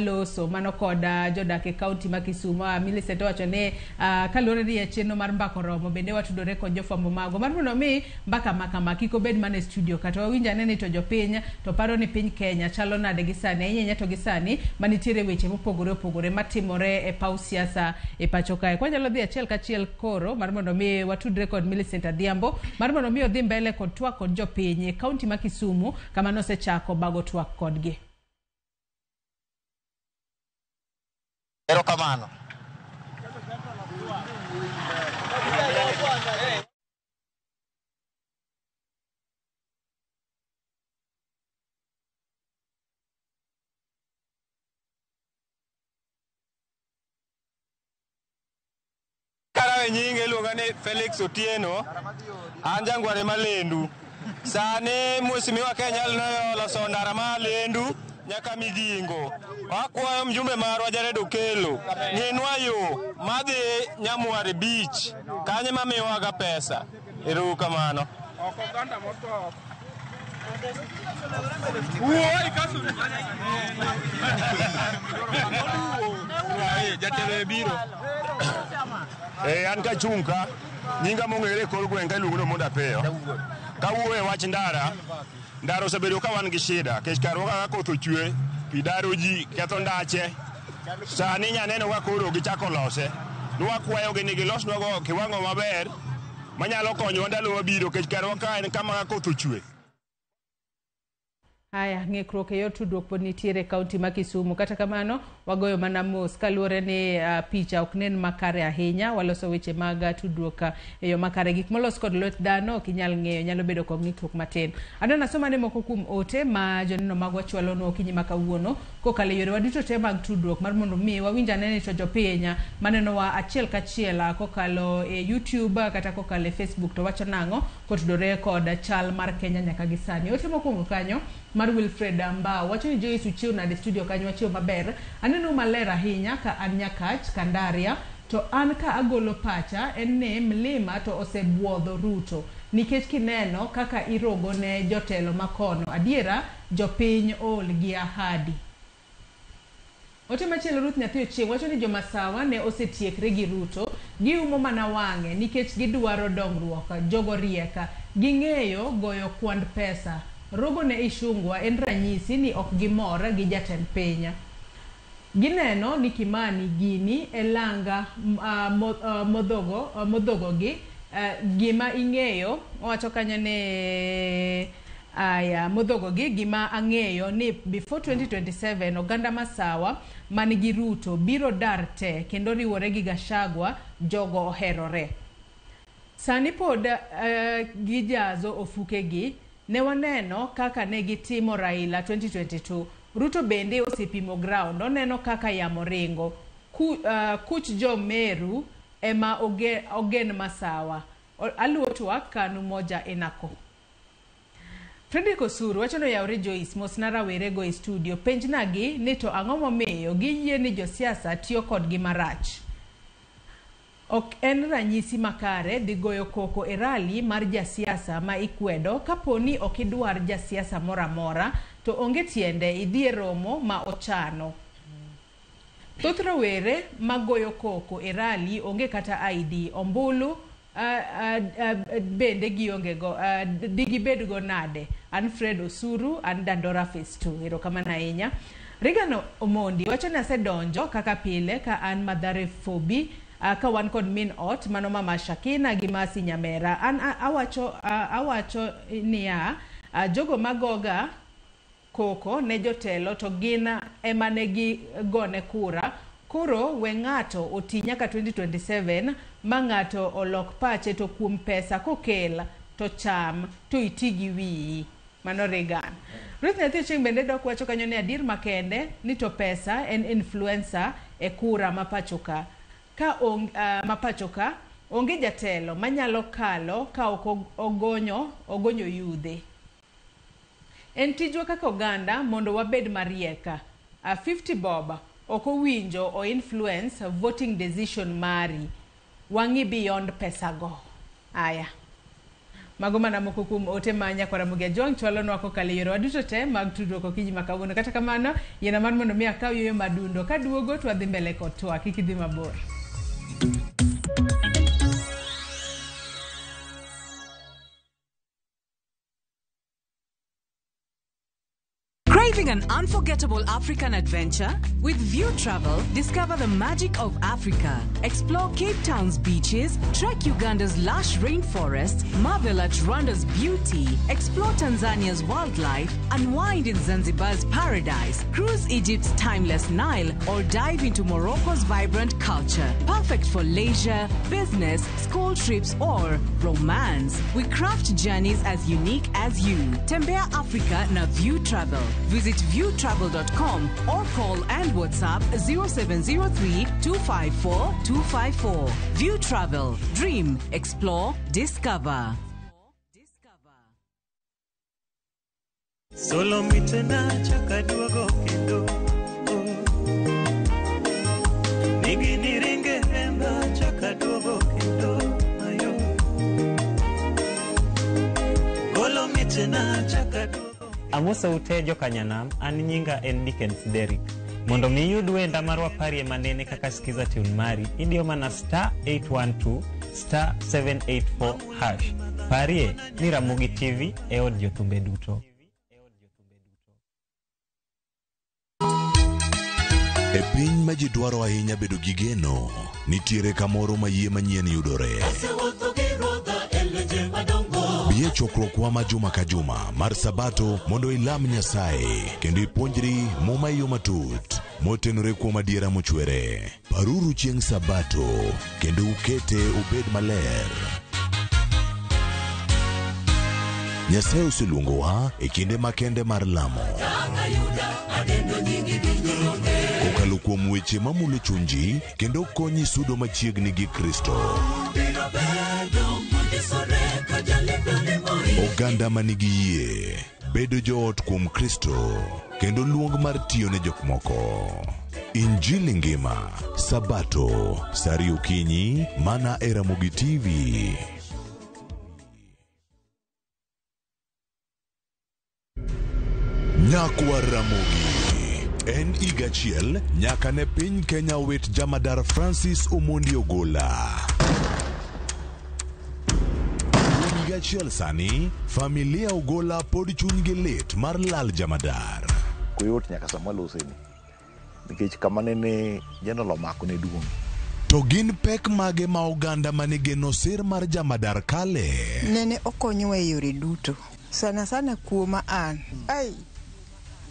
Speaker 22: loso mano kod jodak e kaunti ma Kisumu. Millicent owacho ni kaluwore ni e chenro mar mbaka oromo bende watudore kod jofwambo mago mar mondo mi mbaka ma kama kik obed mana e studio kata wawinj ane ni to jopiny to paro ni piny Kenya chalo nade gi sani ahinya ahinya to gi sani manitiere weche mopogore opogore matimore e paw siasa e pacho kae. Kwanyalo dhi achiel kachiel koro mar mondo mi watudre kod Millicent Adhiambo mar mondo mi odhi mbele kod twak kod jopiny e kaunti ma Kisumu kama nosechako bago twak kodgi.
Speaker 4: Erokamano.
Speaker 5: Karawe nyinge iluonga ni Felix Otieno, an jangware ma Lendu. Sani Mheshimiwa Kenya noloso ndara ma Lendu nyaka Migingo. Wakwayo mjumbe marwa Jared Okello, ng'inwa yo madhi Nyamware Beach, kanyo mamiyowaga pesa. Ero kamano.
Speaker 25: Jatelo e biro.
Speaker 7: An kachung' ka, nyinga mong'ere e kor gweng' ka iluongo ni Omondo Apiyo. Kawuoyo e wach ndara, ndara osebedo ka wan gi shida nikech karwa kaka koth ochwe, pi daro ji, ketho ndache. Sani nyaneno ka koro gichako lose. Nwakwayogi ni gilosnwago kiwango maber manyalo konyowa ndalo mabiro nikech karwa ka en kama ka koth ochwe.
Speaker 22: Haya, ng'ikruok e yor tudruok pod nitiere e kaunti ma Kisumu. Kata kamano, wagoyo mana mos kaluwore ni picha ok nen makare ahinya. Waloso weche mag tudruok e yo makare. Gik molos kod lwet dhano ok inyal ng'eyo, nyalo bedo kod ng'ikruok matin. Adwa nasomane moko kuom ote ma joneno magwa chwalonwa okinyi ma kawuono kokalo e yorewa duto te mag tudruok mar mondo mi wawinj ane ni to jopiny manenowa achiel kachiel kokalo e YouTube kata kokalo e Facebook to wacho nang'o kotudore kod chal mar Kenya nyaka gi sani. Ote mokwongo kanyo mar Wilfred Ambao wacho ni Joyce uchiew nade studio kanyo wachiew maber. Aneno maler ahinya ka an Nyakach, Kandaria to an ka agolo pacha en ni mlima to osebuodho Ruto nikech kineno kaka irogo ne jotelo makono adiera jopiny ool gi ahadi. Ote machielo Ruth Nyathi Ochieng wacho ni jomasawa ne osetiekre gi Ruto, giumo mana wang'e nikech gidwaro dongruok, jogo riek, ging'eyo goyo kwand pesa. Rogo ne Ichung'wa en ranyisi ni ok gimor gi jatend piny. Gineno ni Kimani gini e langa modhogogi gima ing'eyo, owacho kanyo ni aya modhogogi gima ang'eyo ni before 2027 oganda masawa manigi Ruto biro dar te kendo riwore gi Gachagua, jogo oherore. Sani pod gijazo ofukegi, ne waneno kaka ne gitimo Raila 2022. Ruto bende osepimo ground, oneno kaka yamo ringo. Kuch jo Meru ema ogen masawa. Aluo twak kanu moja enako. Fredrick Osuru wacho ni oyawre Joyce mosna rawerego e studio. Penjnagi ni to ang'o momiyo giyie ni josiasa tiyo kodgi marach. Ok en ranyisi makare dhi goyo koko e rali mar jasiasa ma ikwedo kapo ni ok idwar jasiasa moro amora to onge tiende idhi e romo ma ochano. Thoth rowere magoyo koko e rali onge kata ID, ombulu bende gionge go, digibed go nade? An Fred Osuru, an Dandora Phase 2. Erokamano ahinya. Regan Omondi wacho ni asedonjo kaka pile ka an Mathare 4B ka wan kod min ot mano mama Shakina gi Masi Nyamera. An awacho niya, jogo magoga koko ne jotelo to gin ema ne gigone kura. Koro we ng'ato oti nyaka 2027 ma ng'ato olok pache to kuom pesa kokel to cham to iti gi wiyi. Mano Regan. Ruth Nyathi Ochieng bende dok wacho kanyo ni adier makende ni to pesa en influencer e kura ma pacho ka. Ka ma pacho ka onge jatelo manyalo kalo ka ok ogonyo yudhe. En tijwa kaka oganda mondo wabed mariek. 50 bob ok owinjo o influence voting decision mari. Wang'i beyond pesa go. Aya. Mago mana moko kuom ote ma nyakwara Ramogi Ajwang' chwalonwa kokalo e yorewa duto te mag tudruok okinyi ma kawuono. Kata kamano, yiena mar mondo mi akaw yueyo madundo. Kaduogo to wadhi mbele kod twak. Kik idhi mabor.
Speaker 3: Craving an unforgettable African adventure? With View Travel, discover the magic of Africa. Explore Cape Town's beaches, trek Uganda's lush rainforests, marvel at Rwanda's beauty, explore Tanzania's wildlife, unwind in Zanzibar's paradise, cruise Egypt's timeless Nile, or dive into Morocco's vibrant culture. Perfect for leisure, business, school trips, or romance. We craft journeys as unique as you. Tembea Africa na View Travel. Visit viewtravel.com or call and WhatsApp 0703 254 254. View Travel. Dream, explore, discover.
Speaker 10: Solo mitena chaka duogo kendo Nigi niringe hemba chaka duogo kendo ayo Golo mitena chaka duogo.
Speaker 11: Amosa ute jokanyanam, an nyinga en Dickens Derrick. Mondo mi iyud wenda mar waparie manene kaka skiza tune mari, idiyo mana star 812 star 784 hash. Parie ni Ramogi TV e od jothumbe duto.
Speaker 6: E piny ma ji dwaro ahinya bedo gi geno, nitiere kamoro ma yie manyien yudore. Bi e chokruokwa ma juma ka juma mar Sabato mondo ilam Nyasaye kendo ipuonjri Muma e yo matut motenore kuom adiera mochwere. Paruru chieng' Sabato kendo ukete obed maler. Nyasaye oseluongowa e kinde makende mar lamo. Kokalo kuom weche mamulo chunji kendo konyi sudo machiegni gi Kristo. Oganda ma nigi yie bedo joot kuom Kristo kendo luong mar tiyo ne jok moko. Injili ngima, Sabato, saa ariyo okinyi, mana e Ramogi TV. Nyakwa Ramogi. En higa achiel nyaka ne piny Kenya wit jamadar Francis Omondi Ogola. Kuom higa achiel sani, familia Ogola pod chunygi lit mar lal jamadar.
Speaker 12: Koyot nyaka sama waloseni nikech kama nene General omako ne duong'.
Speaker 6: To gin pek mage ma oganda mane geno sir mar jamadar kale?
Speaker 13: Nene okonyowa e yore duto. Sana sana kuoma an. Ai.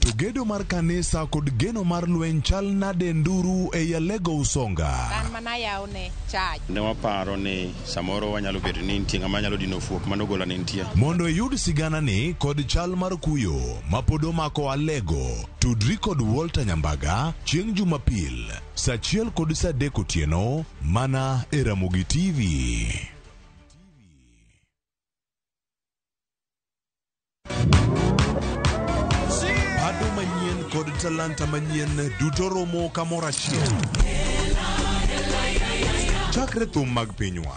Speaker 6: To gedo mar kanisa kod geno mar lweny chal nade nduru ei Alego Usonga?
Speaker 18: An mana yawne chaj.
Speaker 20: Ne waparo ni samoro wanyalo bedo ni nitie ng'ama nyalo dino fuok mano gola ne nitie.
Speaker 6: Mondo iyud siganani kod chal mar kuyo ma pod omako Alego, tudri kod Walter Nyambaga chieng' Jumapil saa achiel kod saa adek otieno mana e Ramogi TV. Pado manyien kod talanta manyien duto romo kamoro achiel. Chakre thum mag pinywa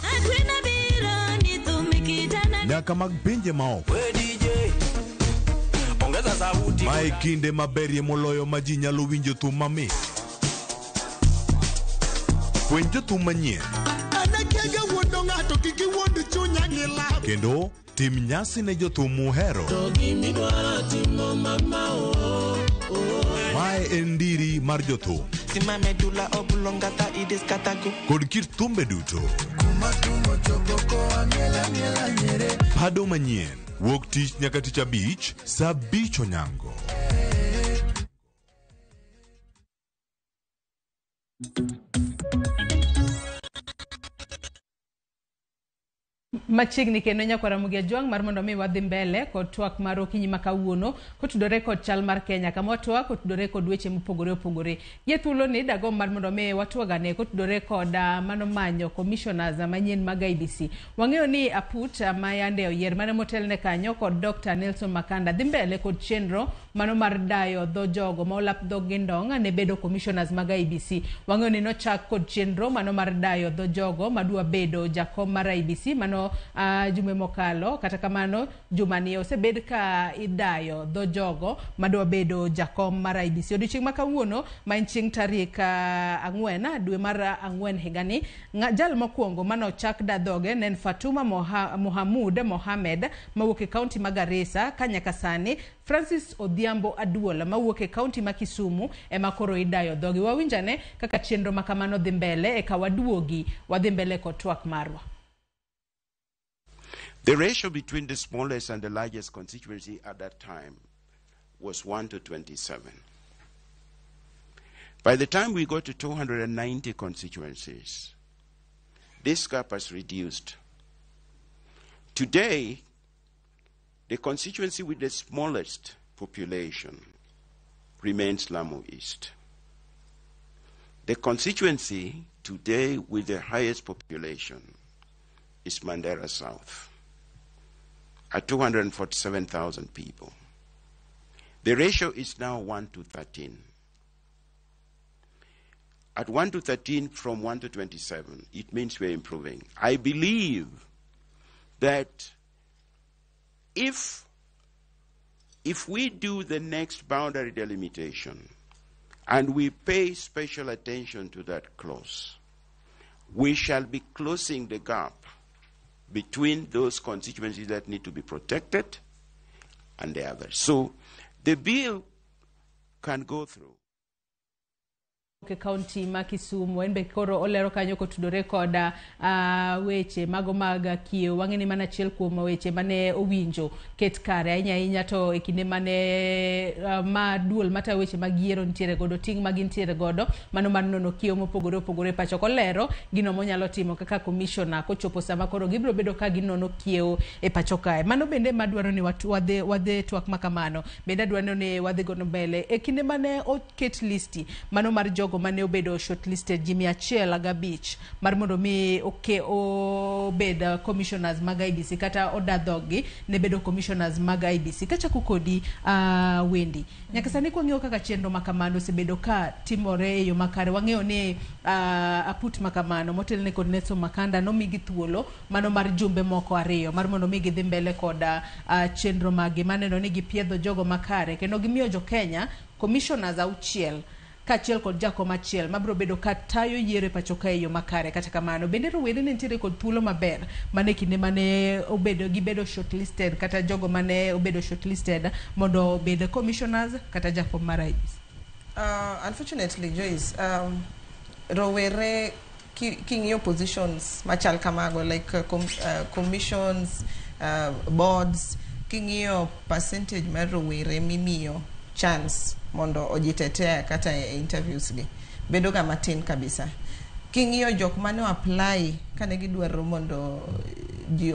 Speaker 6: nyaka mag pinje maoko. Mae kinde maberie moloyo ma ji nyalo winjo thum mamit. Fweny jothum manyien
Speaker 29: Anakiaga wuondo ng'ato kik iwuond chunya gi lab.
Speaker 6: kendo tim nyasi ne jothum muhero. Mae en ndiri mar jothum kod kit thumbe duto. Pado manyien wuok tich nyaka tich abich saa abich onyango.
Speaker 22: Machiegni kendo nyakwar Ramogi Ajwang' mar mondo mi wadhi mbele kod twak mar okinyi ma kawuono kotudore kod chal mar Kenya kama watwak kotudore kod weche mopogore opogore. Gi e thuoloni dagomb mar mondo mi watwagane kotudore kod mano manyo commissioners manyien mag IEBC. Wang'eyo ni aput ma yande oyier mane motelne kanyo kod Dr. Nelson Makanda dhi mbele kod chenro mano mar dayo dho jogo ma olap dhog gi ndong' ne bedo commissioners mag IEBC. Wang'eyo ni nochak kod chenro mano mar dayo dho jogo madwa bedo jakom mar IEBC mano jumbe mokalo. Kata kamano jumani osebed ka idayo dho jogo madwa bedo jakom mar IEBC. Odiochieng' ma kawuono ma en chieng' tarik 4 dwe mar 4 higani, jal mokwongo manochak da dhoge ne en Fatuma Mohamud Mohamed mawuok e kaunti ma Garissa, ka nyaka sani Francis Odhiambo Aduola mawuok e kaunti ma Kisumu ema koro idayo dhogi. Wawinjane kaka chenro ma kamano dhi mbele eka waduogi wadhi mbele kod twak marwa.
Speaker 15: The ratio between the smallest and the largest constituency at that time was 1 to 27. By the time we got to 290 constituencies, this gap has reduced. Today, the constituency with the smallest population remains Lamu East. The constituency today with the highest population is Mandera South, at 247,000 people. The ratio is now 1 to 13. At 1 to 13 from 1 to 27, it means we're improving. I believe that if we do the next boundary delimitation and we pay special attention to that clause, we shall be closing the gap between those constituencies that need to be protected and the others. So the bill can go through.
Speaker 22: E kaunti ma Kisumu en be koro olero kanyo kotudore koda weche mago mag kiewo. Wang'e ni mana achiel kuom weche mane owinjo ket kare ahinya ahinya to e kinde mane ma duol matayo weche mag yiero nitiere godo ting' ma gintiere godo mano mar nono kiewo mopogore opogore e pacho. Kolero gino monyalo timo kaka commissioner kochopo sama koro gibiro bedo ka ginono kiewo e pacho kae. Mano bende madwaro ni wadhi twak makamano bende adwaro ni wadhi godo mbele e kinde mane oket listi mano mar jogo mane obedo shortlisted ji 105 mar mondo mi obed commissioners mag IEBC kata oda dhoggi ne bedo commissioners mag IEBC. Kachako kodi, Wendy, nyaka sani kwang'iyo kaka chenro makamano osebedo ka timore e yo makare, wang'eyo ni aput makamano motelne kod Nelson Makanda nomigi thuolo mano mar jumbe moko 2 mar mondo mi gidhi mbele kod chenro maggi maneno ni gipiedho jogo makare kendo gimiyo jo Kenya commissioners 6 kaachiel kod jakom achiel mabiro bedo ka tayo yiero e pacho ka e yo makare. Kata kamano bende rowere ne nitiere kod thuolo maber mane kinde mane obedo gibedo shortlisted kata jogo mane obedo shortlisted mondo obed commissioners kata jakom mar IEBC.
Speaker 8: Unfortunately, Joyce, rowere king'iyo positions machal kamago like commissions, boards, king'iyo percentage mar rowere mimiyo chance mondo ojitetea kata e interviews gi bedo ga matin kabisa. King'iyo jok mane apply kane gidwaro mondo ji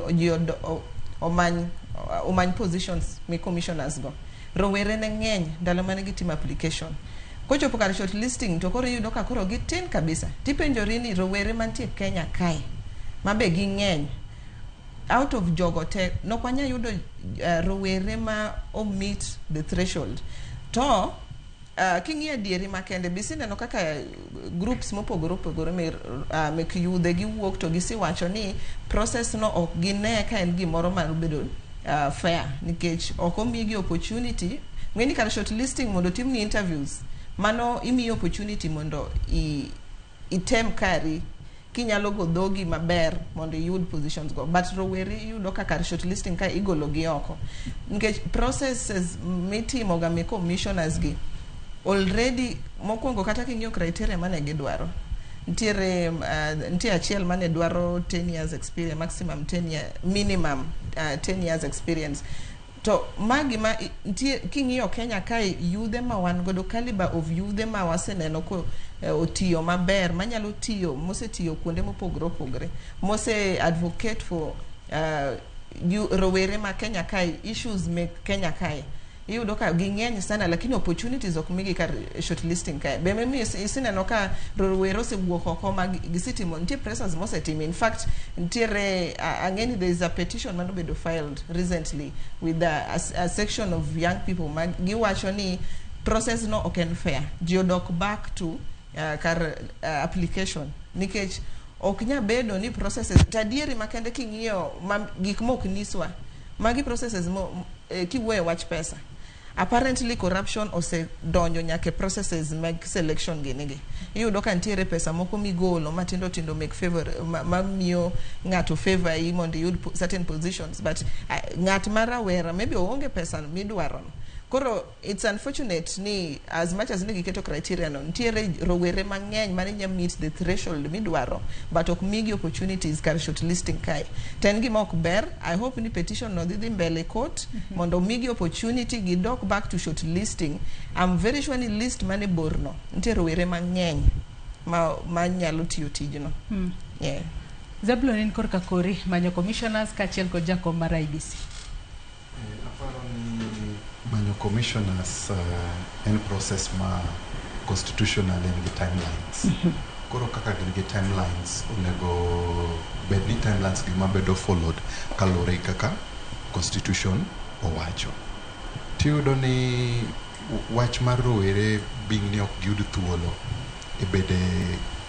Speaker 8: omany positions mi commissioners go, rowere ne ng'eny ndalo mane gitimo application. Kochopo kar shortlisting to koro iyudo ka koro gitin kabisa. Tipenjori ni rowere mantie Kenya kae mabe ging'eny, out of jogo te nok wanyal yudo rowere ma o meet the threshold. To king'iyo adieri makende bisineno kaka groups mopogore opogore mek yudhe giwuok to gisiwacho ni process no ok gine ka en gimoro mar bedo fair nikech ok omigi opportunity. Ng'eni kar shortlisting mondo timni interviews, mano imiyi opportunity mondo item kari kinyalo go dhogi maber mondo iyud positions go, but rowere iyudo ka kar shortlisting ka igolo gi oko nikech processes mitimo ga me commissioners gi already. Mokwongo kata king'iyo criteria mane gidwaro, nitiere nitie achiel mane dwaro 10 years experience maximum, 10 year, minimum 10 years experience. To magi ma nitie king'iyo Kenya kae, yudhe ma wan godo, caliber of yudhe ma waseneno ko otiyo maber, manyalo tiyo, mosetiyo kuonde mopogore opogore, mose advocate for rowere ma Kenya kae, issues mek Kenya kae, iyudo ka ging'eny sana, lakini opportunities ok migi kar shortlisting kae. Be memiyo isineno ka rowere osewuok oko ma gisetimo, nitie pressures mosetimo. In fact, nitiere ang'e ni there is a petition manobedo filed recently with a section of young people ma giwacho ni process no ok en fair. Ji odok back to kar application nikech ok nya bedo ni processes to adieri makende king'iyo ma, gik mok nyiswa magi processes mo, kiwuoyo wach pesa, apparently corruption osedonjo nyaka e processes mag selection gini gi. Iyudo ka nitiere pesa moko migolo matindo tindo mek favor mamiyo ng'ato favor yi mondo iyud certain positions, but ng'at ma rawera maybe oonge pesa midwaro no. Koro it's unfortunate ni as much as ne giketo criteria no, nitiere rowere mang'eny mane nya meet the threshold midwaro, but ok migi opportunities kar shortlisting kae. To en gima ok ber. I hope ni petition no dhi mbele court mondo migi opportunity gidok back to shortlisting. I'm very sure ni list mane borno nitie rowere mang'eny ma nyalo tiyo tijno. Yeah.
Speaker 22: Zablon, in korka kori manyo commissioners kaachiel kod jakom mar IEBC.
Speaker 9: Aparo ni manyo commissioners en process ma constitutional en gi timelines. Koro kaka gin gi timelines, onego bed ni timelines gi mabedo followed kaluwore gi kaka constitution owacho. Tiyudo ni wach mar rowere being ni ok giyud thuolo e bede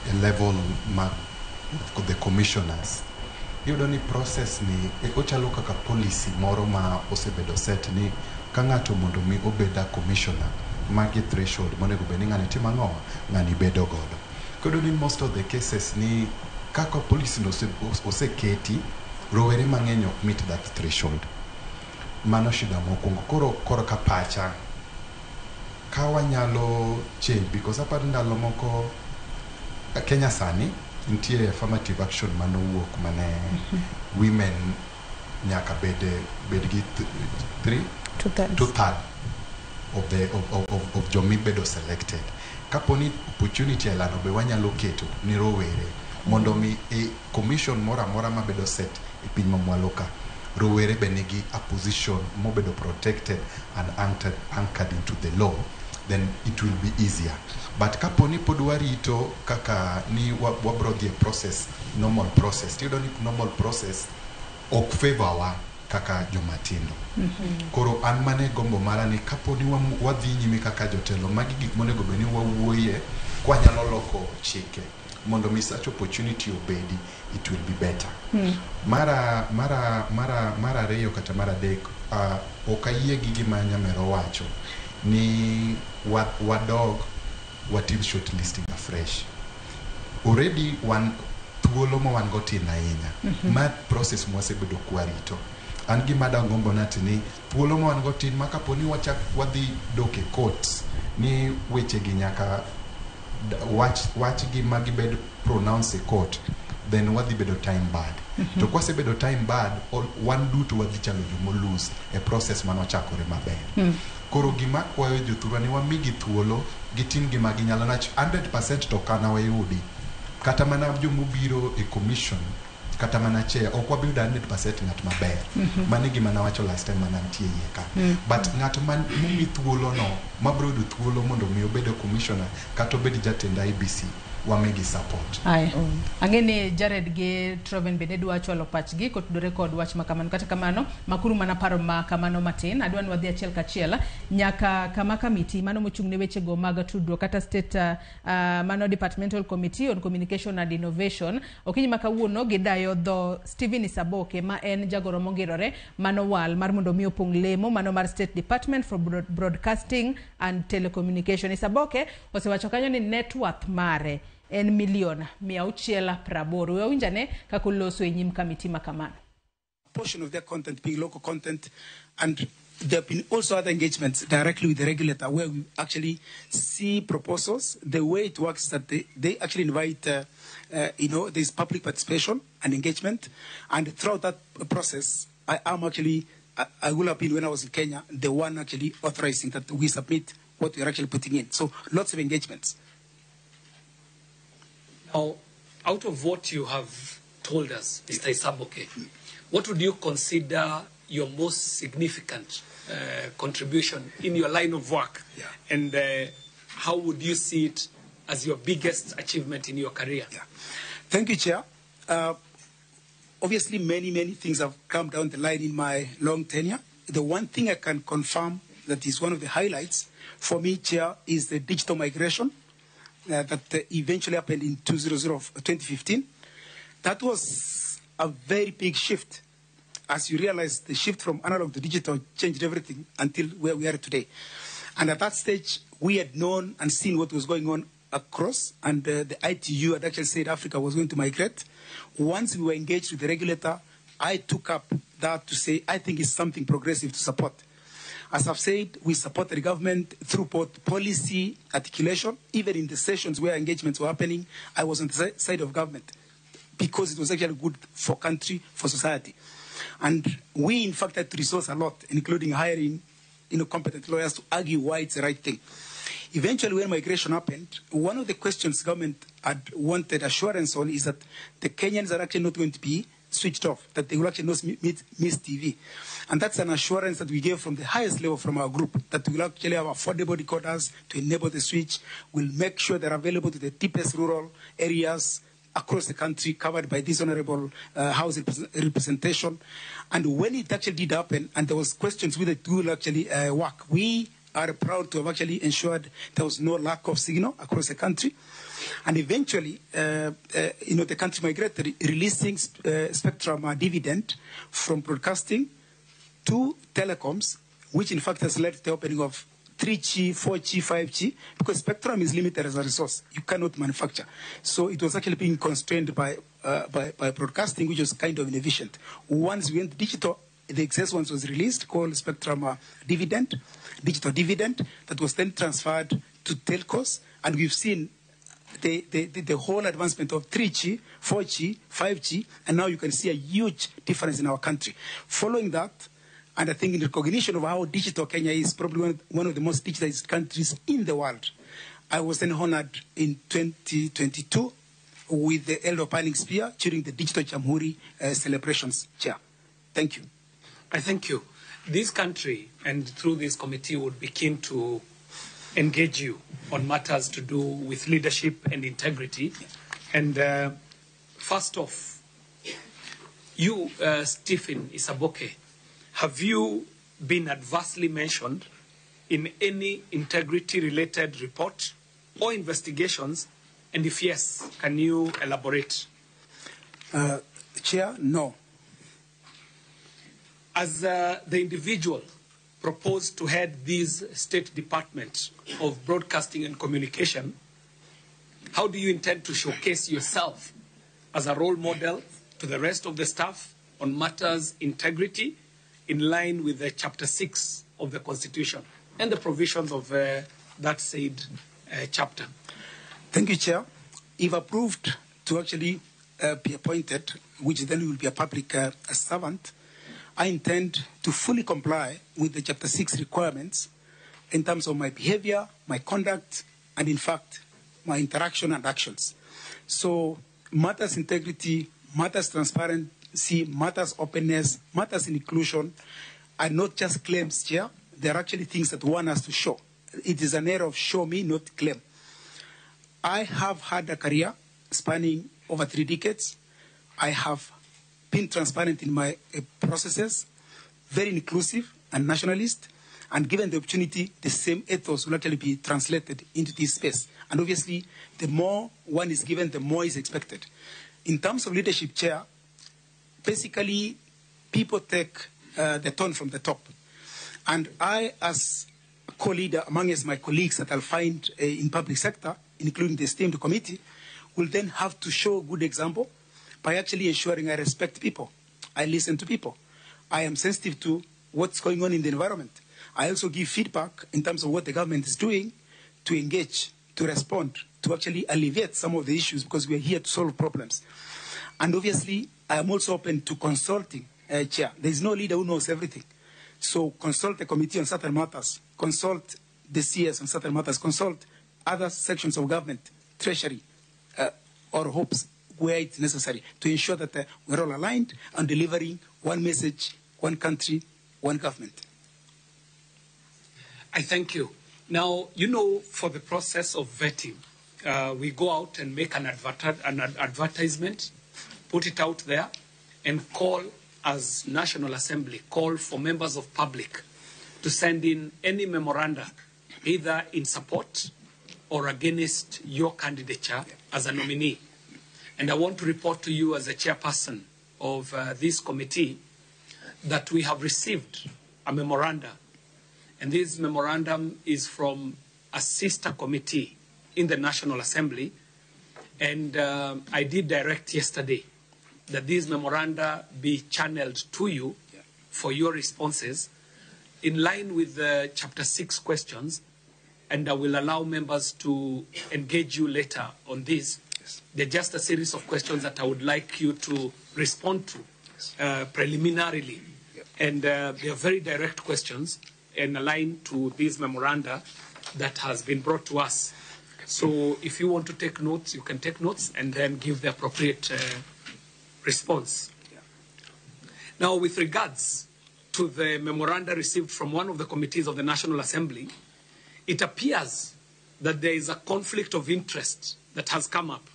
Speaker 9: e level mag the commissioners, iyudo ni process ni ochalo kaka policy moro ma osebedo set ni ka ng'ato mondo mi obed a commissioner, magi threshold monego bed ni ng'ani timo ang'o, ng'ani bedo godo. Koro ni most of the cases ni kaka policy no oseketi, rowere mang'eny ok meet that threshold. Mano shida mokwongo. Koro korka pacha Ka wanyalo change because aparo ndalo moko Kenya sani nitie affirmative action manowuok mane women nyaka bed gi three
Speaker 8: Two-thirds.
Speaker 9: two-third of the of jomibedo selected. Kapo ni opportunity alano be wanyalo keto ni rowere mondo mi e commission moro amora mabedo set e piny mamwalo ka, rowere be nigi a position mobedo protected and anchored into the law, then it will be easier. But kapo ni pod warito kaka ni wabro dhi e process, normal process, tiyudo ni normal process ok favor wa kaka jomatindo. Koro an mane gombo mara ni kapo ni wadhi nyime kaka jotelo, magi gik monego bed ni wawuoye kwanyalo loko chike mondo mi such opportunity obedi, it will be better. Mar ariyo kata mar adek, ok ayie gi gima Nyamero wacho ni wadog watim shortlisting afresh. Already wan thuolo ma wan go tin ahinya. Ma process mwasebedo kwarito. An gima dagombo nati ni thuolo ma wan go tin ma kapo ni wachak wadhi dok e court ni weche gi nyaka wach gi ma gibed pronounce e court, then wadhi bedo time bad. To kwasebedo time bad, wan duto wadhi chalo jomo lose e process manochakore maber. Koro gima kwayo jothurwa ni wamigi thuolo gitim gima ginyalo nach 100% to kana wayudi. Kata mana jomobiro e commission, kata mana chair, ok wabi yudo 100% ng'at maber. Mano e gima nawacho last time mana nitie iye ka. But ng'at man momi thuolo no, mabro yudo thuolo mondo mi obed a commissioner kata obed jatend IEBC, wamigi support.
Speaker 22: Aya. Ang'e ni Jared gi Troven bende dwa chwalo pachgi kotudore kod wach ma kamano. Kata kamano, makuru mana paro ma kamano matin. Adwa ni wadhi achiel kachiel nyaka kama kamiti mano mochung' ne wechego mag tudruok kata state mano Departmental Committee on Communication and Innovation. Okinyi ma kawuono gidayo dho Stephen Isaboke ma en jagoro mongirore mano wal mar mondo mi opong' lemo mano mar State Department for Broadcasting and Telecommunication. Isaboke osewacho kanyo ni net worth mare en milion 680. We awinjane kaka oloso e nyim kamiti ma kamano.
Speaker 1: Portion of their content being local content, and there have been also other engagements directly with the regulator where we actually see proposals. The way it works is that they actually invite, there's public participation and engagement, and throughout that process, I am actually, I will have been, when I was in Kenya, the one actually authorizing that we submit what we are actually putting in. So lots of engagements.
Speaker 16: Now, out of what you have told us, Mr. Isaboke, what would you consider your most significant contribution in your line of work? And how would you see it as your biggest achievement in your career?
Speaker 1: Thank you, Chair. Obviously, many, many things have come down the line in my long tenure. The one thing I can confirm that is one of the highlights for me, Chair, is the digital migration that eventually happened in 2015. That was a very big shift. As you realize, the shift from analog to digital changed everything until where we are today. And at that stage, we had known and seen what was going on across, and the ITU had actually said Africa was going to migrate. Once we were engaged with the regulator, I took up that to say, I think it's something progressive to support. As I've said, we support the government through both policy articulation. Even in the sessions where engagements were happening, I was on the side of government because it was actually good for country, for society. And we, in fact, had to resource a lot, including hiring, competent lawyers to argue why it's the right thing. Eventually, when migration happened, one of the questions government had wanted assurance on is that the Kenyans are actually not going to be switched off, that they will actually not miss TV. And that's an assurance that we gave from the highest level from our group, that we will actually have affordable decoders to enable the switch. We'll make sure they're available to the deepest rural areas across the country, covered by this honorable House representation. And when it actually did happen, and there was questions whether it will actually work, we are proud to have actually ensured there was no lack of signal across the country. And eventually, the country migrated, releasing spectrum dividend from broadcasting to telecoms, which in fact has led to the opening of 3G, 4G, 5G, because spectrum is limited as a resource. You cannot manufacture. So it was actually being constrained by broadcasting, which was kind of inefficient. Once we went digital, The excess ones was released, called spectrum dividend, digital dividend, that was then transferred to telcos. And we've seen the whole advancement of 3G, 4G, 5G, and now you can see a huge difference in our country. Following that, and I think in recognition of how digital Kenya is, probably one of the most digitized countries in the world, I was then honored in 2022 with the Elder Panning Spear during the Digital Jamhuri celebrations. Chair, thank you.
Speaker 16: I thank you. This country, and through this committee, would be keen to engage you on matters to do with leadership and integrity. And first off, you, Stephen Isaboke, have you been adversely mentioned in any integrity-related report or investigations? And if yes, can you elaborate?
Speaker 1: Chair, no.
Speaker 16: As the individual proposed to head this State Department of Broadcasting and Communication, how do you intend to showcase yourself as a role model to the rest of the staff on matters integrity in line with the Chapter 6 of the Constitution and the provisions of that said chapter?
Speaker 1: Thank you, Chair. If approved to actually be appointed, which then will be a public servant, I intend to fully comply with the Chapter 6 requirements in terms of my behavior, my conduct, and in fact, my interaction and actions. So matters integrity, matters transparency, matters openness, matters inclusion are not just claims, Chair. They're actually things that one has to show. It is an era of show me, not claim. I have had a career spanning over 3 decades. I have been transparent in my processes, very inclusive and nationalist, and given the opportunity, the same ethos will actually be translated into this space. And obviously, the more one is given, the more is expected. In terms of leadership, Chair, basically, people take the tone from the top. And I, as co-leader, among my colleagues that I'll find in public sector, including the esteemed committee, will then have to show good example by actually ensuring I respect people, I listen to people, I am sensitive to what's going on in the environment. I also give feedback in terms of what the government is doing to engage, to respond, to actually alleviate some of the issues, because we are here to solve problems. And obviously, I am also open to consulting, Chair. There is no leader who knows everything. So consult the committee on certain matters, consult the CS on certain matters, consult other sections of government, Treasury, or HOPES, where it's necessary, to ensure that we're all aligned and delivering one message, one country, one government.
Speaker 16: I thank you. Now, you know, for the process of vetting, we go out and make an advertisement, put it out there, and call, as National Assembly, call for members of public to send in any memoranda, either in support or against your candidature as a nominee. And I want to report to you as a chairperson of this committee that we have received a memoranda. And this memorandum is from a sister committee in the National Assembly. And I did direct yesterday that these memoranda be channeled to you for your responses in line with the Chapter 6 questions. And I will allow members to engage you later on this. Yes. They're just a series of questions that I would like you to respond to preliminarily. Yeah. And they are very direct questions and aligned to this memoranda that has been brought to us. So if you want to take notes, you can take notes and then give the appropriate response. Yeah. Now, with regards to the memoranda received from one of the committees of the National Assembly, it appears that there is a conflict of interest that has come up.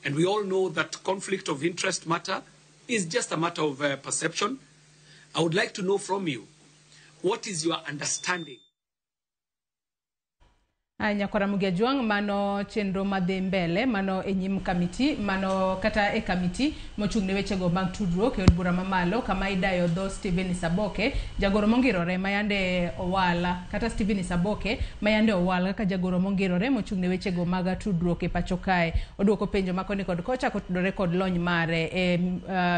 Speaker 16: And we all know that conflict of interest matter is just a matter of perception. I would like to know from you, what is your understanding?
Speaker 22: Nyakwara Mugia Jwang', mano chenro madhi mbele mano e nyim kamiti, mano kata e kamiti mochung' ne wechego mag tudruok e od bura mamalo, kama idayo dho Stephen Saboke, jagoro mongirore mayande owala, kata Stephen Saboke mayande owal kaka jagoro mongirore mochung' ne wechego mag tudruok e pacho kae. Oduoko penjo ma koni kod kocha kotudore kod lony mare e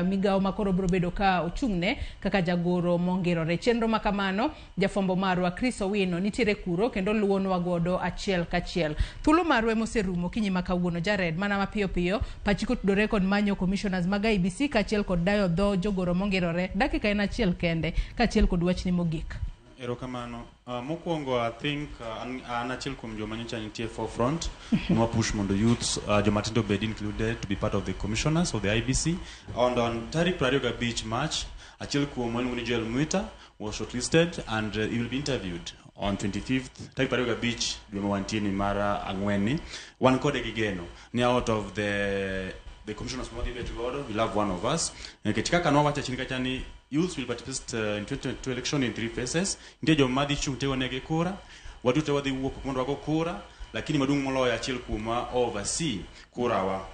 Speaker 22: migawo ma koro biro bedo ka ochung'ne kaka jagoro mongirore. Chenro ma kamano, jafwambo marwa Chris Owino nitiere kuro kendo luwonwa godo achiel kachiel. Thuolo marwa moserumo kinyi ma kawuono. Jared, mana mapiyo piyo, pachi kotudore kod manyo commissioners mag IEBC kaachiel kod dayo dho jogoro mongirore. Dakika en achiel kende, kaachiel kod wachni mogik.
Speaker 14: Erokamano. Mokwongo, I think an achiel kuom joma nyocha nitie forefront nwa push mondo youths, joma tindo obed included to be part of the commissioners of the IEBC. And on tarik 25 March, achiel kuom iluongo ni Joel Mwita was shortlisted and he will be interviewed on 25th, tarik 25 dwe ma wantie ni mar ang'wen ni. Wan kode gi geno ni out of the commissioners madhi bet godo, we'll have one of us. Nikech kaka nwawacho chien kacha ni youths will participate in 2022 election in three phases. Nitie joma dhi chung' tegonegi kura, waduto wadhi wuok mondo wago kura, lakini maduong' moloyo achiel kuomwa oversee kurawa.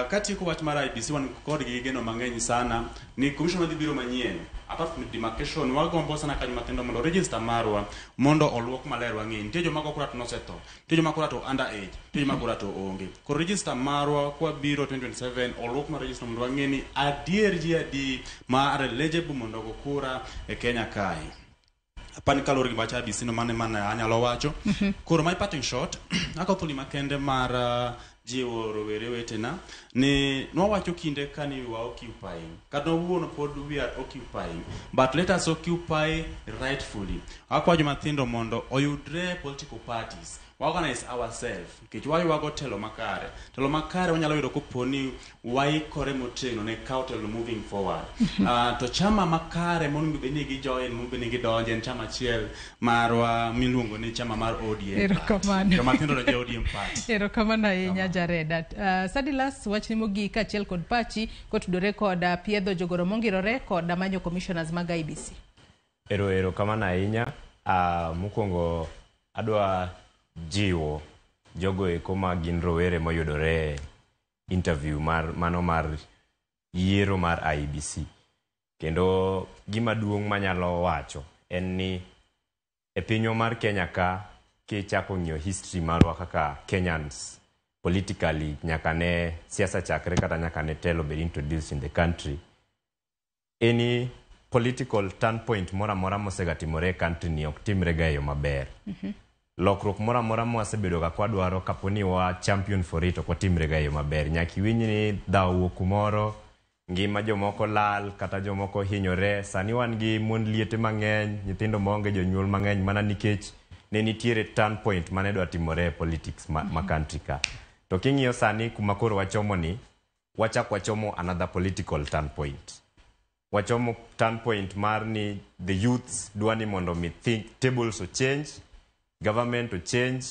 Speaker 14: Katieko wach mar IEBC, wan kodgi gi geno mang'eny sana ni commission madhi biro manyien, apart from demarcation, wagombo sana kanyo matindo mondo register marwa mondo oluok maler. Wang'e nitie joma go kura to nosetho, nitie joma kura to under age, nitie joma kura to onge. Koro register marwa kwa biro 2027 oluok mar register mondo wang'e ni adier ji adi ma are eligible mondo ogo kura e Kenya kae. Apani kaluwore gi wach IEBC no, mane mana anyalo wacho. Koro my parting shot, akawo thuolo makende mar jiwo rowere wetena ni nwawacho kinde kani we were occupying, kata wuono pod we are occupying, but let us occupy rightfully. Akwayo jomatindo mondo oyudre political parties, organize ourselves, nikech waywago telo makare. Telo makare wanyalo yudo kopo ni waikore motegno ne kawo telo moving forward. To chama makare monego bed ni gijoin, monego bed ni gidonje en chama achiel marwa miluongo ni chama mar ODM.
Speaker 22: Erokamano.
Speaker 14: Jomatindo donjo e ODM party.
Speaker 22: Erokamano ahinya, Jared. Sadilas, wachni mogik kaachiel kod pachi kotudore kod piedho jogoro mongirore kod manyo commissioners mag IEBC.
Speaker 2: Erokamano ahinya. Mokwongo adwa jiwo jogo eko ma gin rowere moyudore interview mar mano mar yiero mar IEBC. Kendo gima duong' manyalo wacho en ni e pinywa mar Kenya ka, kichako ng'iyo history marwa kaka Kenyans politically, nyaka ne siasa chakre kata nyaka ne telo bed introduced in the country, any political turn point moro amora mosegatimore e country ni ok timre ga e yo maber. Lokruok moro amora mwasebedo ga kwadwaro, kapo ni wa champion for it, ok watimre ga e yo maber. Nyaka iwinj ni dhawo wuok kumoro, ngima jomoko lal kata jomoko hinyore. Sani wan gi mond liete mang'eny, nyithindo maonge jonyuol mang'eny, mana nikech ne nitiere turn point mane dwa timore e politics ma country ka. To king'iyo sani kuma koro wachomo ni, wachak wachomo another political turn point. Wachomo turn point mar ni the youths dwa ni mondo mi think tables o change, government to change,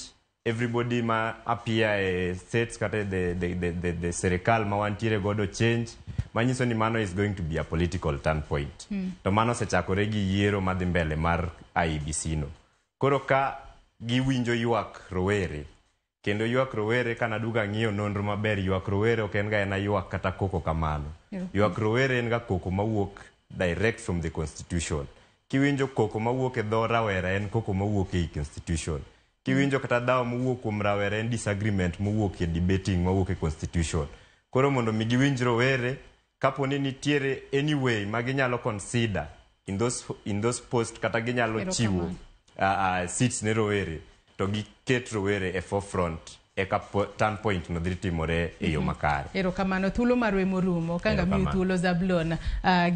Speaker 2: everybody ma appear e states kata the serikal ma wantiere godo change, manyiso ni mano is going to be a political turn point. To mano osechakore gi yiero madhi mbele mar IEBC no. Koro ka giwinjo ywak rowere, kendo ywak rowere, kanaduogo ang'iyo nonro maber, ywak rowere ok en ga ena ywak kata koko kamano. Ywak rowere en ga koko mawuok direct from the constitution. Kiwinjo koko mawuok e dho rawera, en koko mawuok ei constitution. Kiwinjo kata dhawo mowuok kuom rawera, en disagreement mowuok e debating mawuok e constitution. Koro mondo mi giwinj rowere, kapo ni nitiere any way ma ginyalo consider in those post kata ginyalo chiwo seats ne rowere, to giket rowere e forefront, eka turn point no dhi timore e yo makare.
Speaker 22: Erokamano, thuolo marwa morumo kanga miyo
Speaker 2: Erokamano.
Speaker 22: thuolo Zablon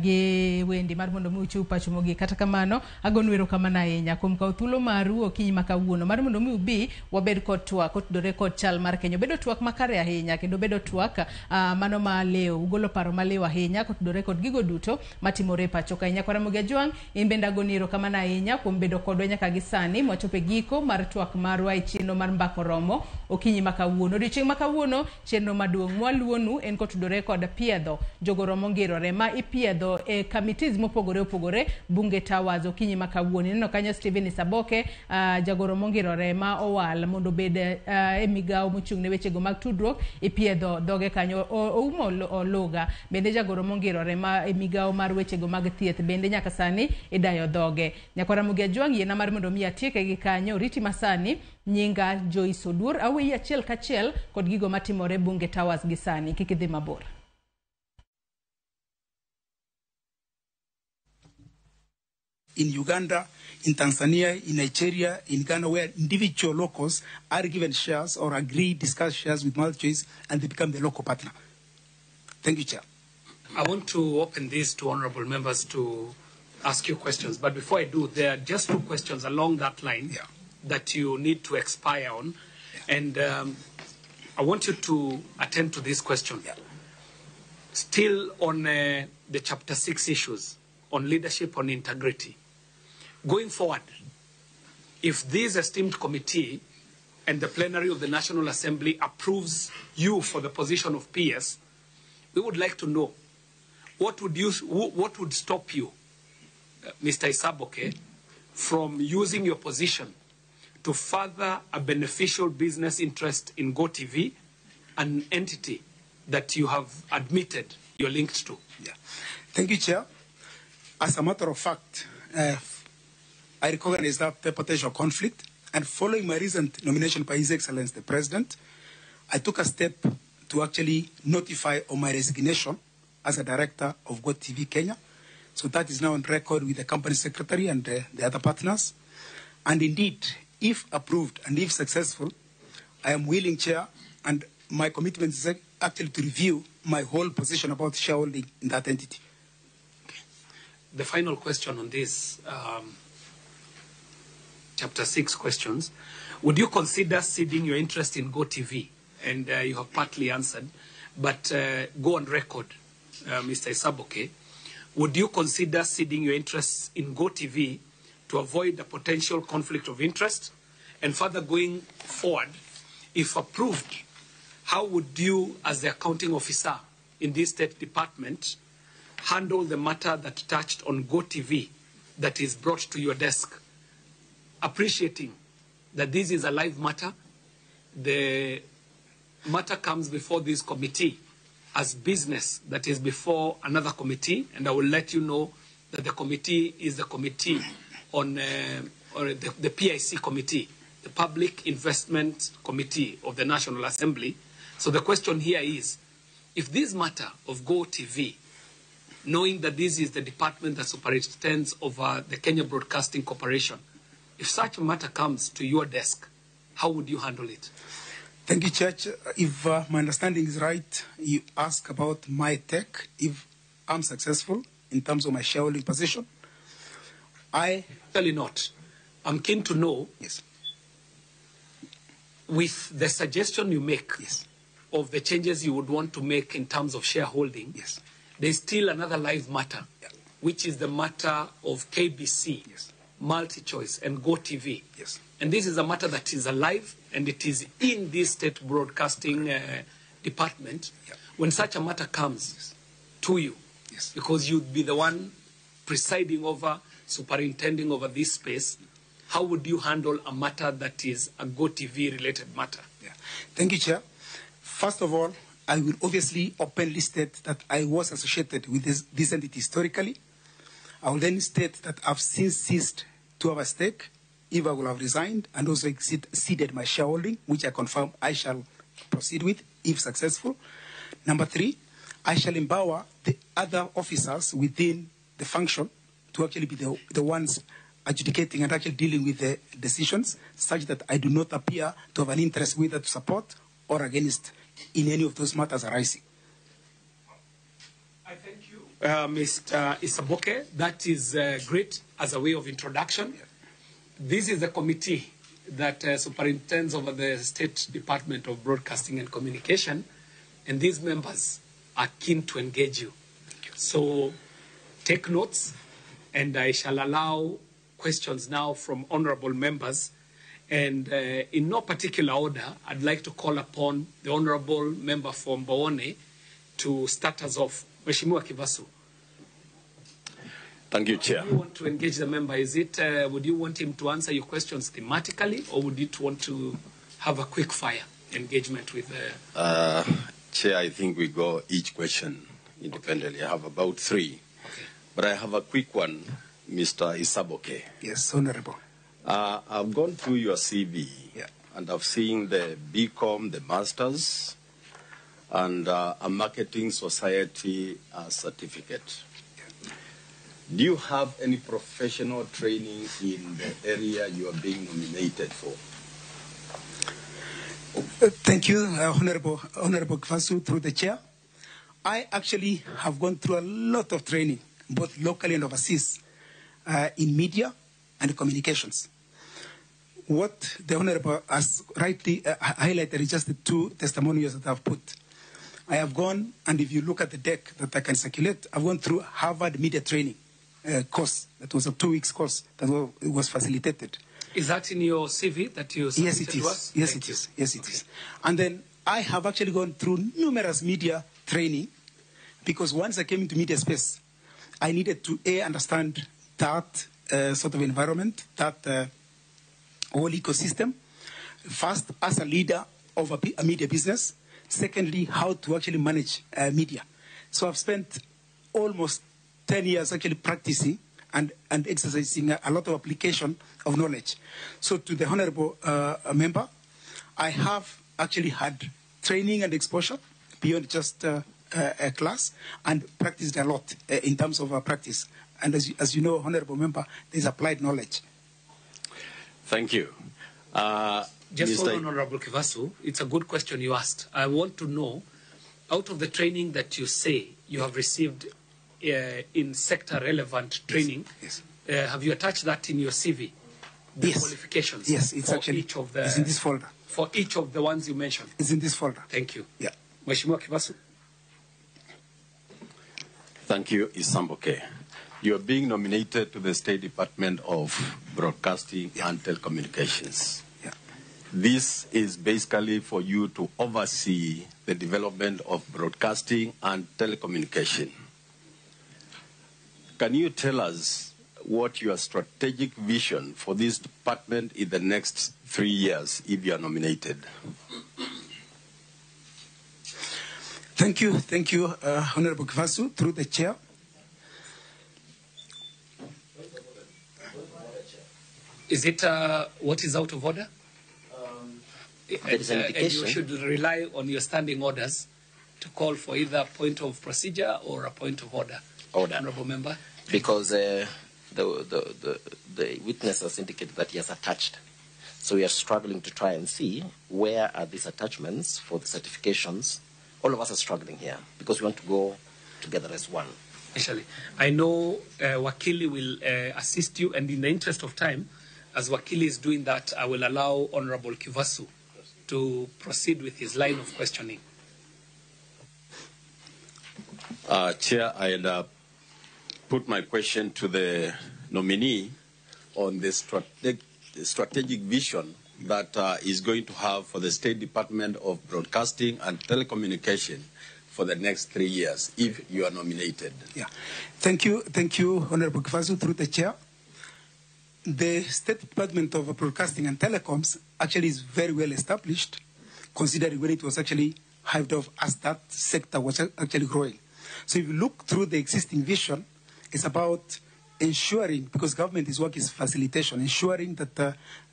Speaker 22: gi Wendi mar mondo mi uchiw pachu mogik. Kata kamano, agonu erokamano ahinya kuom kawo thuolo maru okinyi ma kawuono mar mondo mi ubi wabed kod twak kotudore kod chal mar Kenya. Obedo twak makare ahinya kendo obedo twak mano maliw, ugolo paro maliw ahinya kotudore kod gigo duto matimore e pacho ka. Nyakwara Ramogi Ajwang', in bende agoni erokamano ahinya kuom bedo kodwa nyaka gi sani mwachopo e giko mar twak marwa e chenro mar Mbaka Oromo okinyi. Okinyi ma kawuono. Odiochieng' ma kawuono chenro maduong' mwaluwonu en kotudore kod piedho jogoro mongirore ma ipiedho e committees mopogore opogore Bunge Towers okinyi ma kawuono. Ineno kanyo Stephen Isaboke jagoro mongirore ma owal mondo obed e migawo mochung' ne wechego mag tudruok ipiedho dhoge kanyo Oumo Oluga bende jagoro mongirore ma e migawo mar wechego mag thieth bende nyaka sani idayo dhoge. Nyakwara Ramogi Ajwang' yiena mar mondo mi atieke gi kanyo oriti masani nyinga Joyce Oduor aweyi achiel kachiel kod gigo matimore Bunge Towers gi sani kik idhi mabor.
Speaker 1: In Uganda, in Tanzania, in Nigeria, in Ghana, where individual locals are given shares or agree, discuss shares with MultiChoice, and they become the local partner. Thank you, Chair.
Speaker 16: I want to open this to honorable members to ask you questions. But before I do, there are just two questions along that line that you need to expire on. And I want you to attend to this question. Still on the Chapter 6 issues, on leadership, on integrity. Going forward, if this esteemed committee and the plenary of the National Assembly approves you for the position of PS, we would like to know what would stop you, Mr. Isaboke, from using your position to further a beneficial business interest in GoTV, an entity that you have admitted you're linked to?
Speaker 1: Yeah. Thank you, Chair. As a matter of fact, I recognize that the potential conflict, and following my recent nomination by His Excellency the President, I took a step to actually notify on my resignation as a director of GoTV Kenya. So that is now on record with the company secretary and the other partners. And indeed, if approved and if successful, I am willing, Chair, and my commitment is actually to review my whole position about shareholding in that entity.
Speaker 16: Okay. The final question on this, Chapter 6 questions, would you consider ceding your interest in GoTV? And you have partly answered, but go on record, Mr. Isaboke. Would you consider ceding your interests in GoTV to avoid a potential conflict of interest? And further going forward, if approved, how would you, as the accounting officer in this State Department, handle the matter that touched on GoTV that is brought to your desk, appreciating that this is a live matter? The matter comes before this committee as business that is before another committee, and I will let you know that the committee is the committee on, or the PIC committee, the Public Investment Committee of the National Assembly. So the question here is, if this matter of GoTV, knowing that this is the department that superintends over the Kenya Broadcasting Corporation, if such a matter comes to your desk, how would you handle it?
Speaker 1: Thank you, Church. If my understanding is right, you ask about my tech. If I'm successful in terms of my shareholding position, I...
Speaker 16: Actually not. I'm keen to know,
Speaker 1: yes,
Speaker 16: with the suggestion you make,
Speaker 1: yes,
Speaker 16: of the changes you would want to make in terms of shareholding,
Speaker 1: yes,
Speaker 16: there's still another live matter,
Speaker 1: yeah,
Speaker 16: which is the matter of KBC,
Speaker 1: yes,
Speaker 16: MultiChoice and GoTV.
Speaker 1: Yes.
Speaker 16: And this is a matter that is alive, and it is in this state broadcasting department.
Speaker 1: Yeah.
Speaker 16: When such a matter comes,
Speaker 1: yes,
Speaker 16: to you,
Speaker 1: yes,
Speaker 16: because you'd be the one presiding over, superintending over this space, how would you handle a matter that is a GoTV related matter?
Speaker 1: Yeah. Thank you, Chair. First of all, I will obviously openly state that I was associated with this entity historically. I will then state that I've since ceased to have a stake, if I will have resigned, and also ceded my shareholding, which I confirm I shall proceed with if successful. Number three, I shall empower the other officers within the function to actually be the ones adjudicating and actually dealing with the decisions, such that I do not appear to have an interest whether to support or against in any of those matters arising.
Speaker 16: I thank you, Mr. Isaboke. That is great as a way of introduction.
Speaker 1: Yeah.
Speaker 16: This is the committee that superintends over the State Department of Broadcasting and Communication, and these members are keen to engage you.
Speaker 1: Thank you.
Speaker 16: So take notes, and I shall allow questions now from honorable members. And in no particular order, I'd like to call upon the Honorable Member for Mbaone to start us off. Mheshimiwa Kivasu.
Speaker 15: Thank you, Chair.
Speaker 16: Do you want to engage the member? Is it, would you want him to answer your questions thematically, or would you want to have a quick fire engagement with the...
Speaker 15: Chair, I think we go each question independently. I have about three. Okay. But I have a quick one, Mr. Isaboke.
Speaker 1: Yes, Honorable.
Speaker 15: I've gone through your CV, and I've seen the BCom, the Masters, and a Marketing Society certificate. Yeah. Do you have any professional training in the area you are being nominated for?
Speaker 1: Thank you, Honorable Kivasu, through the chair. I actually have gone through a lot of training, both locally and overseas, in media and communications. What the Honorable has rightly highlighted is just the two testimonials that I've put. I have gone, and if you look at the deck that I can circulate, I've gone through Harvard Media Training course. That was a 2-week course that was facilitated.
Speaker 16: Is that in your CV that you submitted?
Speaker 1: Yes, it is.
Speaker 16: To us?
Speaker 1: Yes, it is. Yes, it is. And then I have actually gone through numerous media training, because once I came into media space, I needed to understand that sort of environment, that whole ecosystem. First, as a leader of a media business. Secondly, how to actually manage media. So I've spent almost 10 years actually practicing and exercising a lot of application of knowledge. So to the Honorable member, I have actually had training and exposure beyond just a class, and practiced a lot in terms of practice. And as you know, Honorable member, there's applied knowledge.
Speaker 15: Thank you.
Speaker 16: Just hold on, Honorable Kivasu. It's a good question you asked. I want to know, out of the training that you say you have received in sector-relevant training,
Speaker 1: yes.
Speaker 16: Have you attached that in your CV? The
Speaker 1: yes.
Speaker 16: qualifications?
Speaker 1: Yes, it's
Speaker 16: for
Speaker 1: actually
Speaker 16: each of the,
Speaker 1: it's in this folder.
Speaker 16: For each of the ones you mentioned?
Speaker 1: It's in this folder.
Speaker 16: Thank you.
Speaker 1: Yeah.
Speaker 16: Mheshimiwa Kivasu.
Speaker 15: Thank you, Isamboke. You are being nominated to the State Department of Broadcasting and Telecommunications.
Speaker 1: Yeah.
Speaker 15: This is basically for you to oversee the development of broadcasting and telecommunication. Can you tell us what your strategic vision for this department in the next 3 years if you are nominated?
Speaker 1: Thank you, Honorable Kivasu, through the chair.
Speaker 16: Is it what is out of order?
Speaker 4: There is an indication.
Speaker 16: And you should rely on your standing orders to call for either a point of procedure or a point of order.
Speaker 4: Order.
Speaker 16: Honorable member.
Speaker 4: Because the witness has indicated that he has attached. So we are struggling to try and see where are these attachments for the certifications. All of us are struggling here because we want to go together as one.
Speaker 16: Actually, I know Wakili will assist you, and in the interest of time, as Wakili is doing that, I will allow Honorable Kivasu to proceed with his line of questioning.
Speaker 15: Chair, I had put my question to the nominee on the strategic vision that is going to have for the State Department of Broadcasting and Telecommunication for the next 3 years, if you are nominated.
Speaker 1: Yeah. Thank you, Honorable Kivasu, through the chair. The State Department of Broadcasting and Telecoms actually is very well established, considering when it was actually hived off as that sector was actually growing. So if you look through the existing vision, it's about ensuring, because government work is facilitation, ensuring that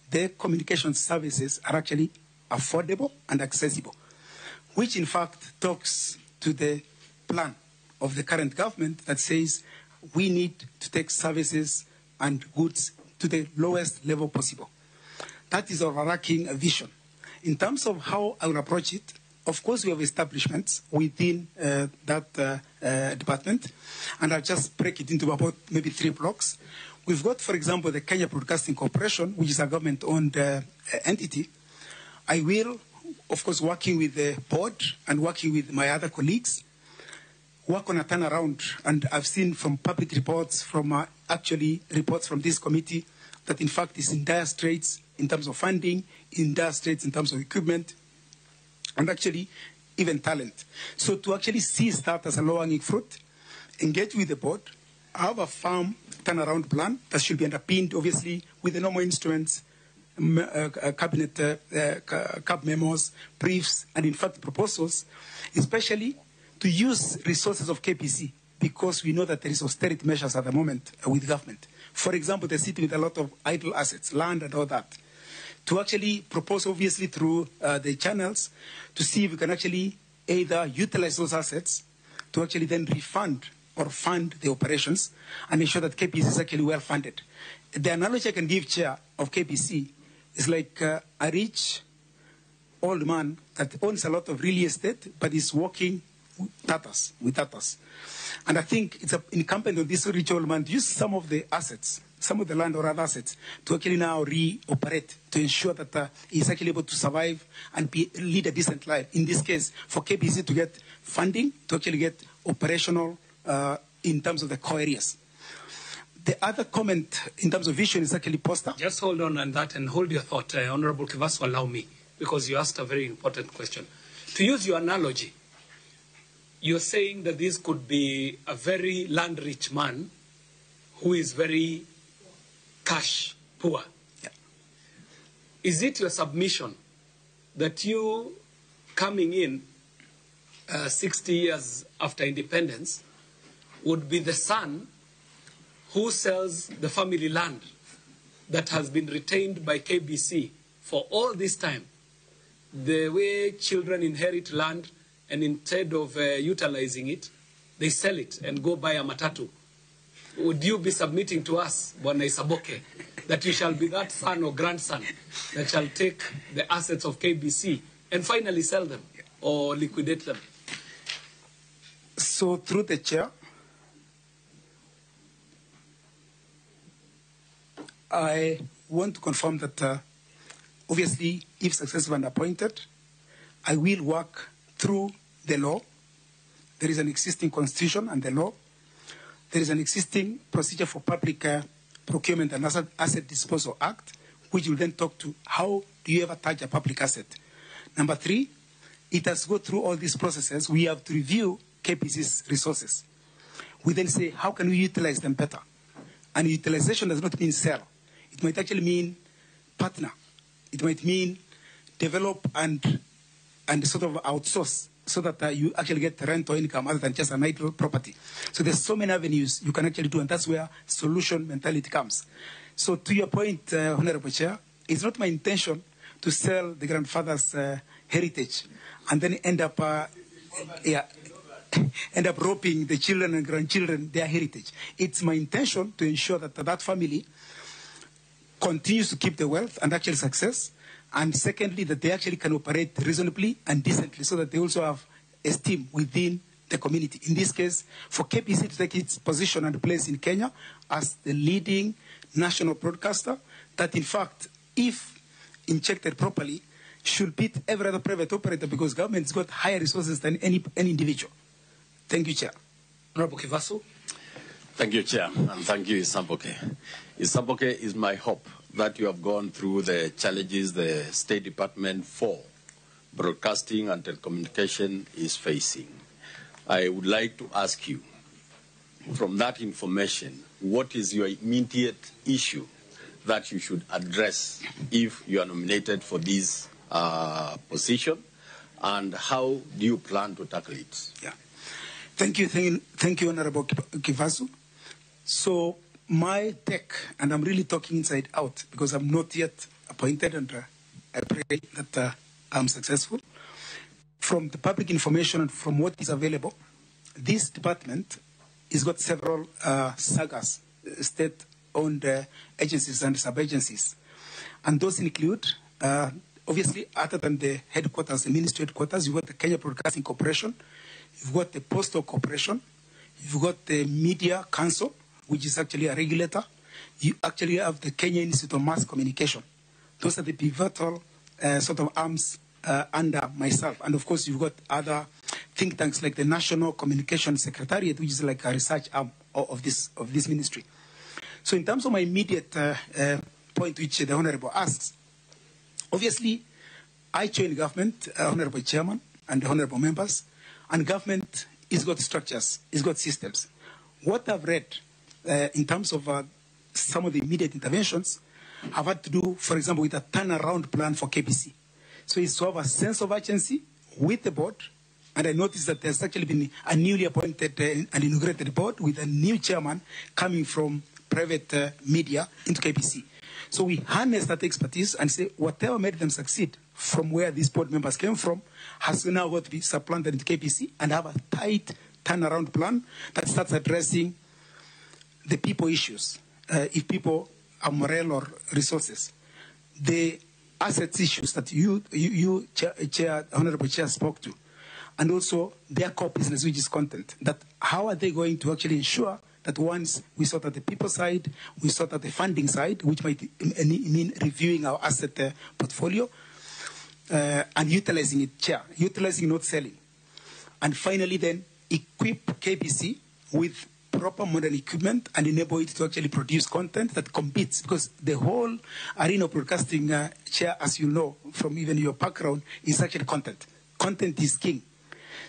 Speaker 1: the communication services are actually affordable and accessible, which in fact talks to the plan of the current government that says we need to take services and goods to the lowest level possible. That is our overarching vision. In terms of how I will approach it, of course we have establishments within that department, and I'll just break it into about maybe 3 blocks. We've got, for example, the Kenya Broadcasting Corporation, which is a government-owned entity. I will, of course, working with the board and working with my other colleagues, work on a turnaround. And I've seen from public reports, from actually reports from this committee that in fact is in dire straits in terms of funding, in dire straits in terms of equipment, and actually even talent. So to actually seize that as a low-hanging fruit, engage with the board, have a firm turnaround plan that should be underpinned, obviously, with the normal instruments, cabinet cab memos, briefs, and in fact proposals, especially to use resources of KBC, because we know that there is austerity measures at the moment with government. For example, they're sitting with a lot of idle assets, land and all that. To actually propose, obviously, through the channels, to see if we can actually either utilize those assets to actually then refund or fund the operations and ensure that KBC is actually well funded. The analogy I can give, Chair, of KBC is like a rich old man that owns a lot of real estate, but is working with tatas. And I think it's incumbent on this rich old man to use some of the assets, some of the land or other assets, to actually now reoperate to ensure that he's actually able to survive and lead a decent life. In this case, for KBC to get funding, to actually get operational in terms of the core areas. The other comment in terms of vision is actually Posta.
Speaker 16: Just hold on that and hold your thought, Honorable Kivasu, allow me, because you asked a very important question. To use your analogy, you're saying that this could be a very land-rich man who is very cash poor.
Speaker 1: Yeah.
Speaker 16: Is it your submission that you coming in 60 years after independence would be the son who sells the family land that has been retained by KBC for all this time? The way children inherit land, and instead of utilizing it, they sell it and go buy a matatu. Would you be submitting to us, Bwana Isaboke, that you shall be that son or grandson that shall take the assets of KBC and finally sell them or liquidate them?
Speaker 1: So through the chair, I want to confirm that obviously, if successful and appointed, I will work through the law. There is an existing constitution and the law. There is an existing procedure for public procurement and asset disposal act, which will then talk to how do you ever touch a public asset. Number three, it has to go through all these processes. We have to review KBC's resources. We then say, how can we utilize them better? And utilization does not mean sell. It might actually mean partner. It might mean develop and sort of outsource so that you actually get rental income other than just an idle property. So there's so many avenues you can actually do, and that's where solution mentality comes. So to your point, Honorable Chair, it's not my intention to sell the grandfather's heritage and then end up, end up roping the children and grandchildren their heritage. It's my intention to ensure that that family continues to keep the wealth and actual success, and secondly, that they actually can operate reasonably and decently so that they also have esteem within the community. In this case, for KBC to take its position and place in Kenya as the leading national broadcaster, that in fact, if injected properly, should beat every other private operator because government's got higher resources than any individual. Thank you, Chair.
Speaker 16: Honorable Kivasu.
Speaker 5: Thank you, Chair, and thank you, Isaboke. Isaboke, is my hope that you have gone through the challenges the State Department for Broadcasting and Telecommunication is facing. I would like to ask you, from that information, what is your immediate issue that you should address if you are nominated for this position, and how do you plan to tackle it?
Speaker 1: Yeah. Thank you, thank you, Honorable Kivasu. So my deck, and I'm really talking inside out because I'm not yet appointed, and I pray that I'm successful. From the public information and from what is available, this department has got several sagas, state-owned agencies and sub-agencies. And those include, obviously, other than the headquarters, the ministry headquarters, you've got the Kenya Broadcasting Corporation, you've got the Postal Corporation, you've got the Media Council, which is actually a regulator. You actually have the Kenya Institute of Mass Communication. Those are the pivotal sort of arms under myself. And of course, you've got other think tanks like the National Communication Secretariat, which is like a research arm of this ministry. So in terms of my immediate point which the Honorable asks. Obviously, I joined government, Honorable Chairman and the Honorable members, and government has got structures, it's got systems. What I've read in terms of some of the immediate interventions have had to do, for example, with a turnaround plan for KBC. So it's to have a sense of urgency with the board, and I noticed that there's actually been a newly appointed and inaugurated board with a new chairman coming from private media into KBC. So we harness that expertise and say whatever made them succeed from where these board members came from has now got to be supplanted into KBC and have a tight turnaround plan that starts addressing the people issues, if people are morale or resources. The assets issues that you Chair, Honorable Chair, spoke to, and also their core business, which is content. That how are they going to actually ensure that once we sort out the people side, we sort out the funding side, which might mean reviewing our asset portfolio and utilizing it, Chair, utilizing, not selling. And finally then, equip KBC with proper modern equipment and enable it to actually produce content that competes, because the whole arena of broadcasting, Chair, as you know from even your background, is actually content. Content is king.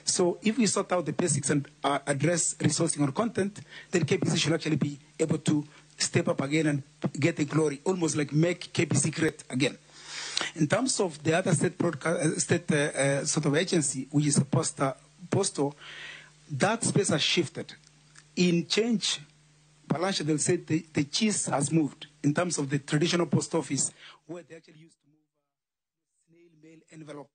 Speaker 1: So if we sort out the basics and address resourcing on content, then KBC should actually be able to step up again and get the glory, almost like make KBC great again. In terms of the other state broadcast, state sort of agency, which is a postal, that space has shifted. In change, Balasha, they'll say the cheese has moved in terms of the traditional post office, where they actually used to move snail mail envelope.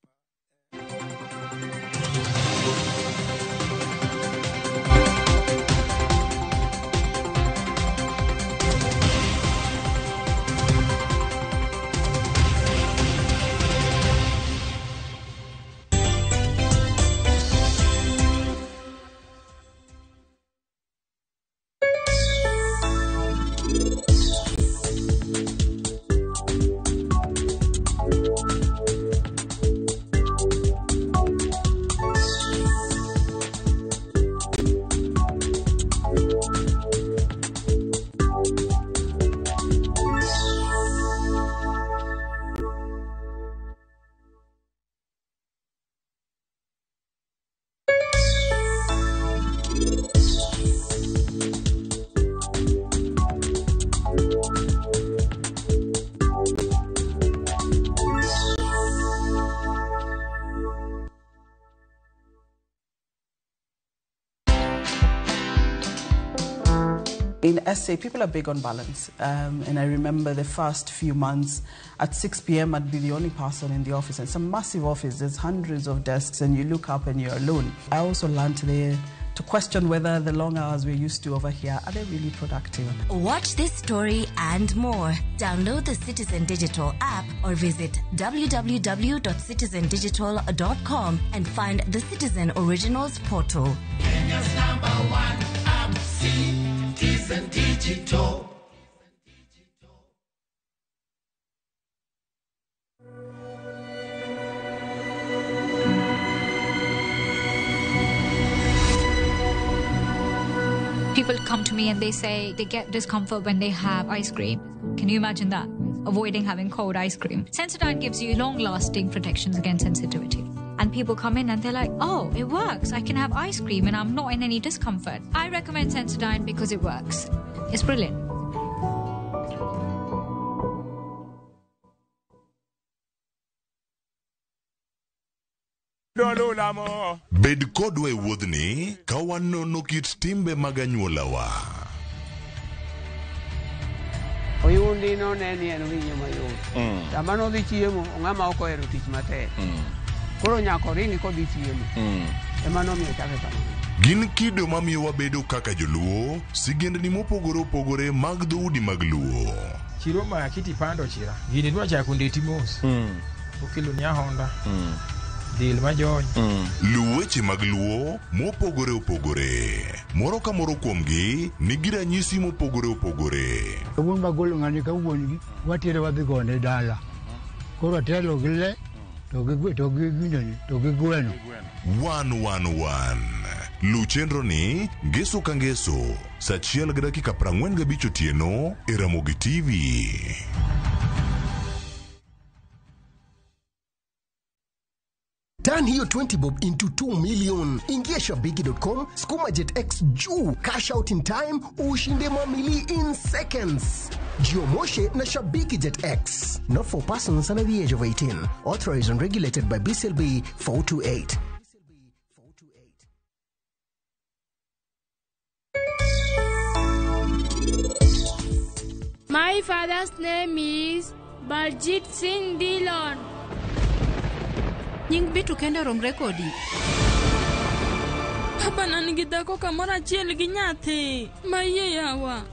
Speaker 17: In SA, people are big on balance. And I remember the first few months, at 6 p.m., I'd be the only person in the office. And it's a massive office. There's hundreds of desks, and you look up and you're alone. I also learned there to question whether the long hours we're used to over here, are they really productive?
Speaker 19: Watch this story and more. Download the Citizen Digital app or visit www.citizendigital.com and find the Citizen Originals portal.
Speaker 21: Kenya's number one app, Citizen Digital.
Speaker 23: People come to me and they say they get discomfort when they have ice cream. Can you imagine that? Avoiding having cold ice cream. Sensodyne gives you long-lasting protections against sensitivity. And people come in and they're like, oh, it works. I can have ice cream and I'm not in any discomfort. I recommend Sensodyne because it works. It's brilliant.
Speaker 6: Bed kodwa e wuodhni ka wanono kit timbe mag anyuolawa.
Speaker 24: Oyundi no ne ni en winyo mayot. Sama nodhi chiemo, ng'ama ok ohero tich matek. Koro nyaka oringi kodhi chiemo. Ema nomiyo chake kamano.
Speaker 6: Gin kido mamiyo wabedo kaka joluo, sigendni mopogore opogore mag dhoudi mag Luo.
Speaker 29: Chiro ma kiti pando chira. Gini dwa chako ndeti mos. Okelo ni ahonda. Dil majony.
Speaker 6: Luw weche mag Luo mopogore opogore. Moro ka moro kuomgi nigi ranyisi mopogore opogore.
Speaker 25: Wuon magolo ng'ani ka wuon gi watere wadhi gone dala. Koro atelo gi le to gi ginene to gi gweno.
Speaker 6: 111. Luw chenro ni ngeso ka ngeso saa 1:45 otieno e Ramogi TV.
Speaker 3: Turn hiyo 20 bob into 2 million. Ingia shabiki.com, skuma jetx juu, cash out in time, ushinde mamili in seconds. Jiomoshe na Shabiki Jet X. Not for persons under the age of 18. Authorized and regulated by BCLB 428.
Speaker 7: My father's name is Baljeet Singh Dillon.
Speaker 10: Nying Bitu kende romre kodi.
Speaker 7: Baba na nigi dhako kamoro achiel gi nyathi. Mayie yawa.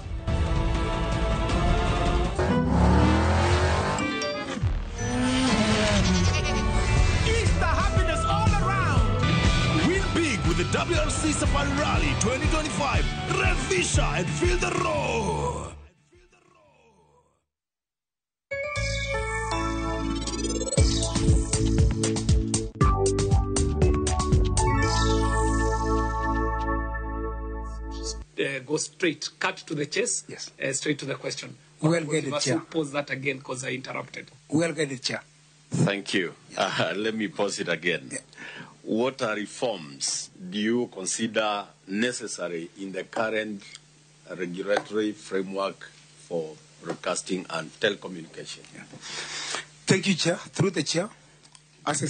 Speaker 6: Easter happiness all around. Win big with the WRC Safari Rally 2025. Revisha and feel the roar.
Speaker 16: Go straight, cut to the chase, yes. Straight to the question.
Speaker 1: Well guided, Chair.
Speaker 16: Pause that again because I interrupted.
Speaker 1: Well guided, Chair.
Speaker 5: Thank you. Let me pause it again. Yeah. What are reforms do you consider necessary in the current regulatory framework for broadcasting and telecommunication?
Speaker 1: Yeah. Thank you, Chair. Through the Chair,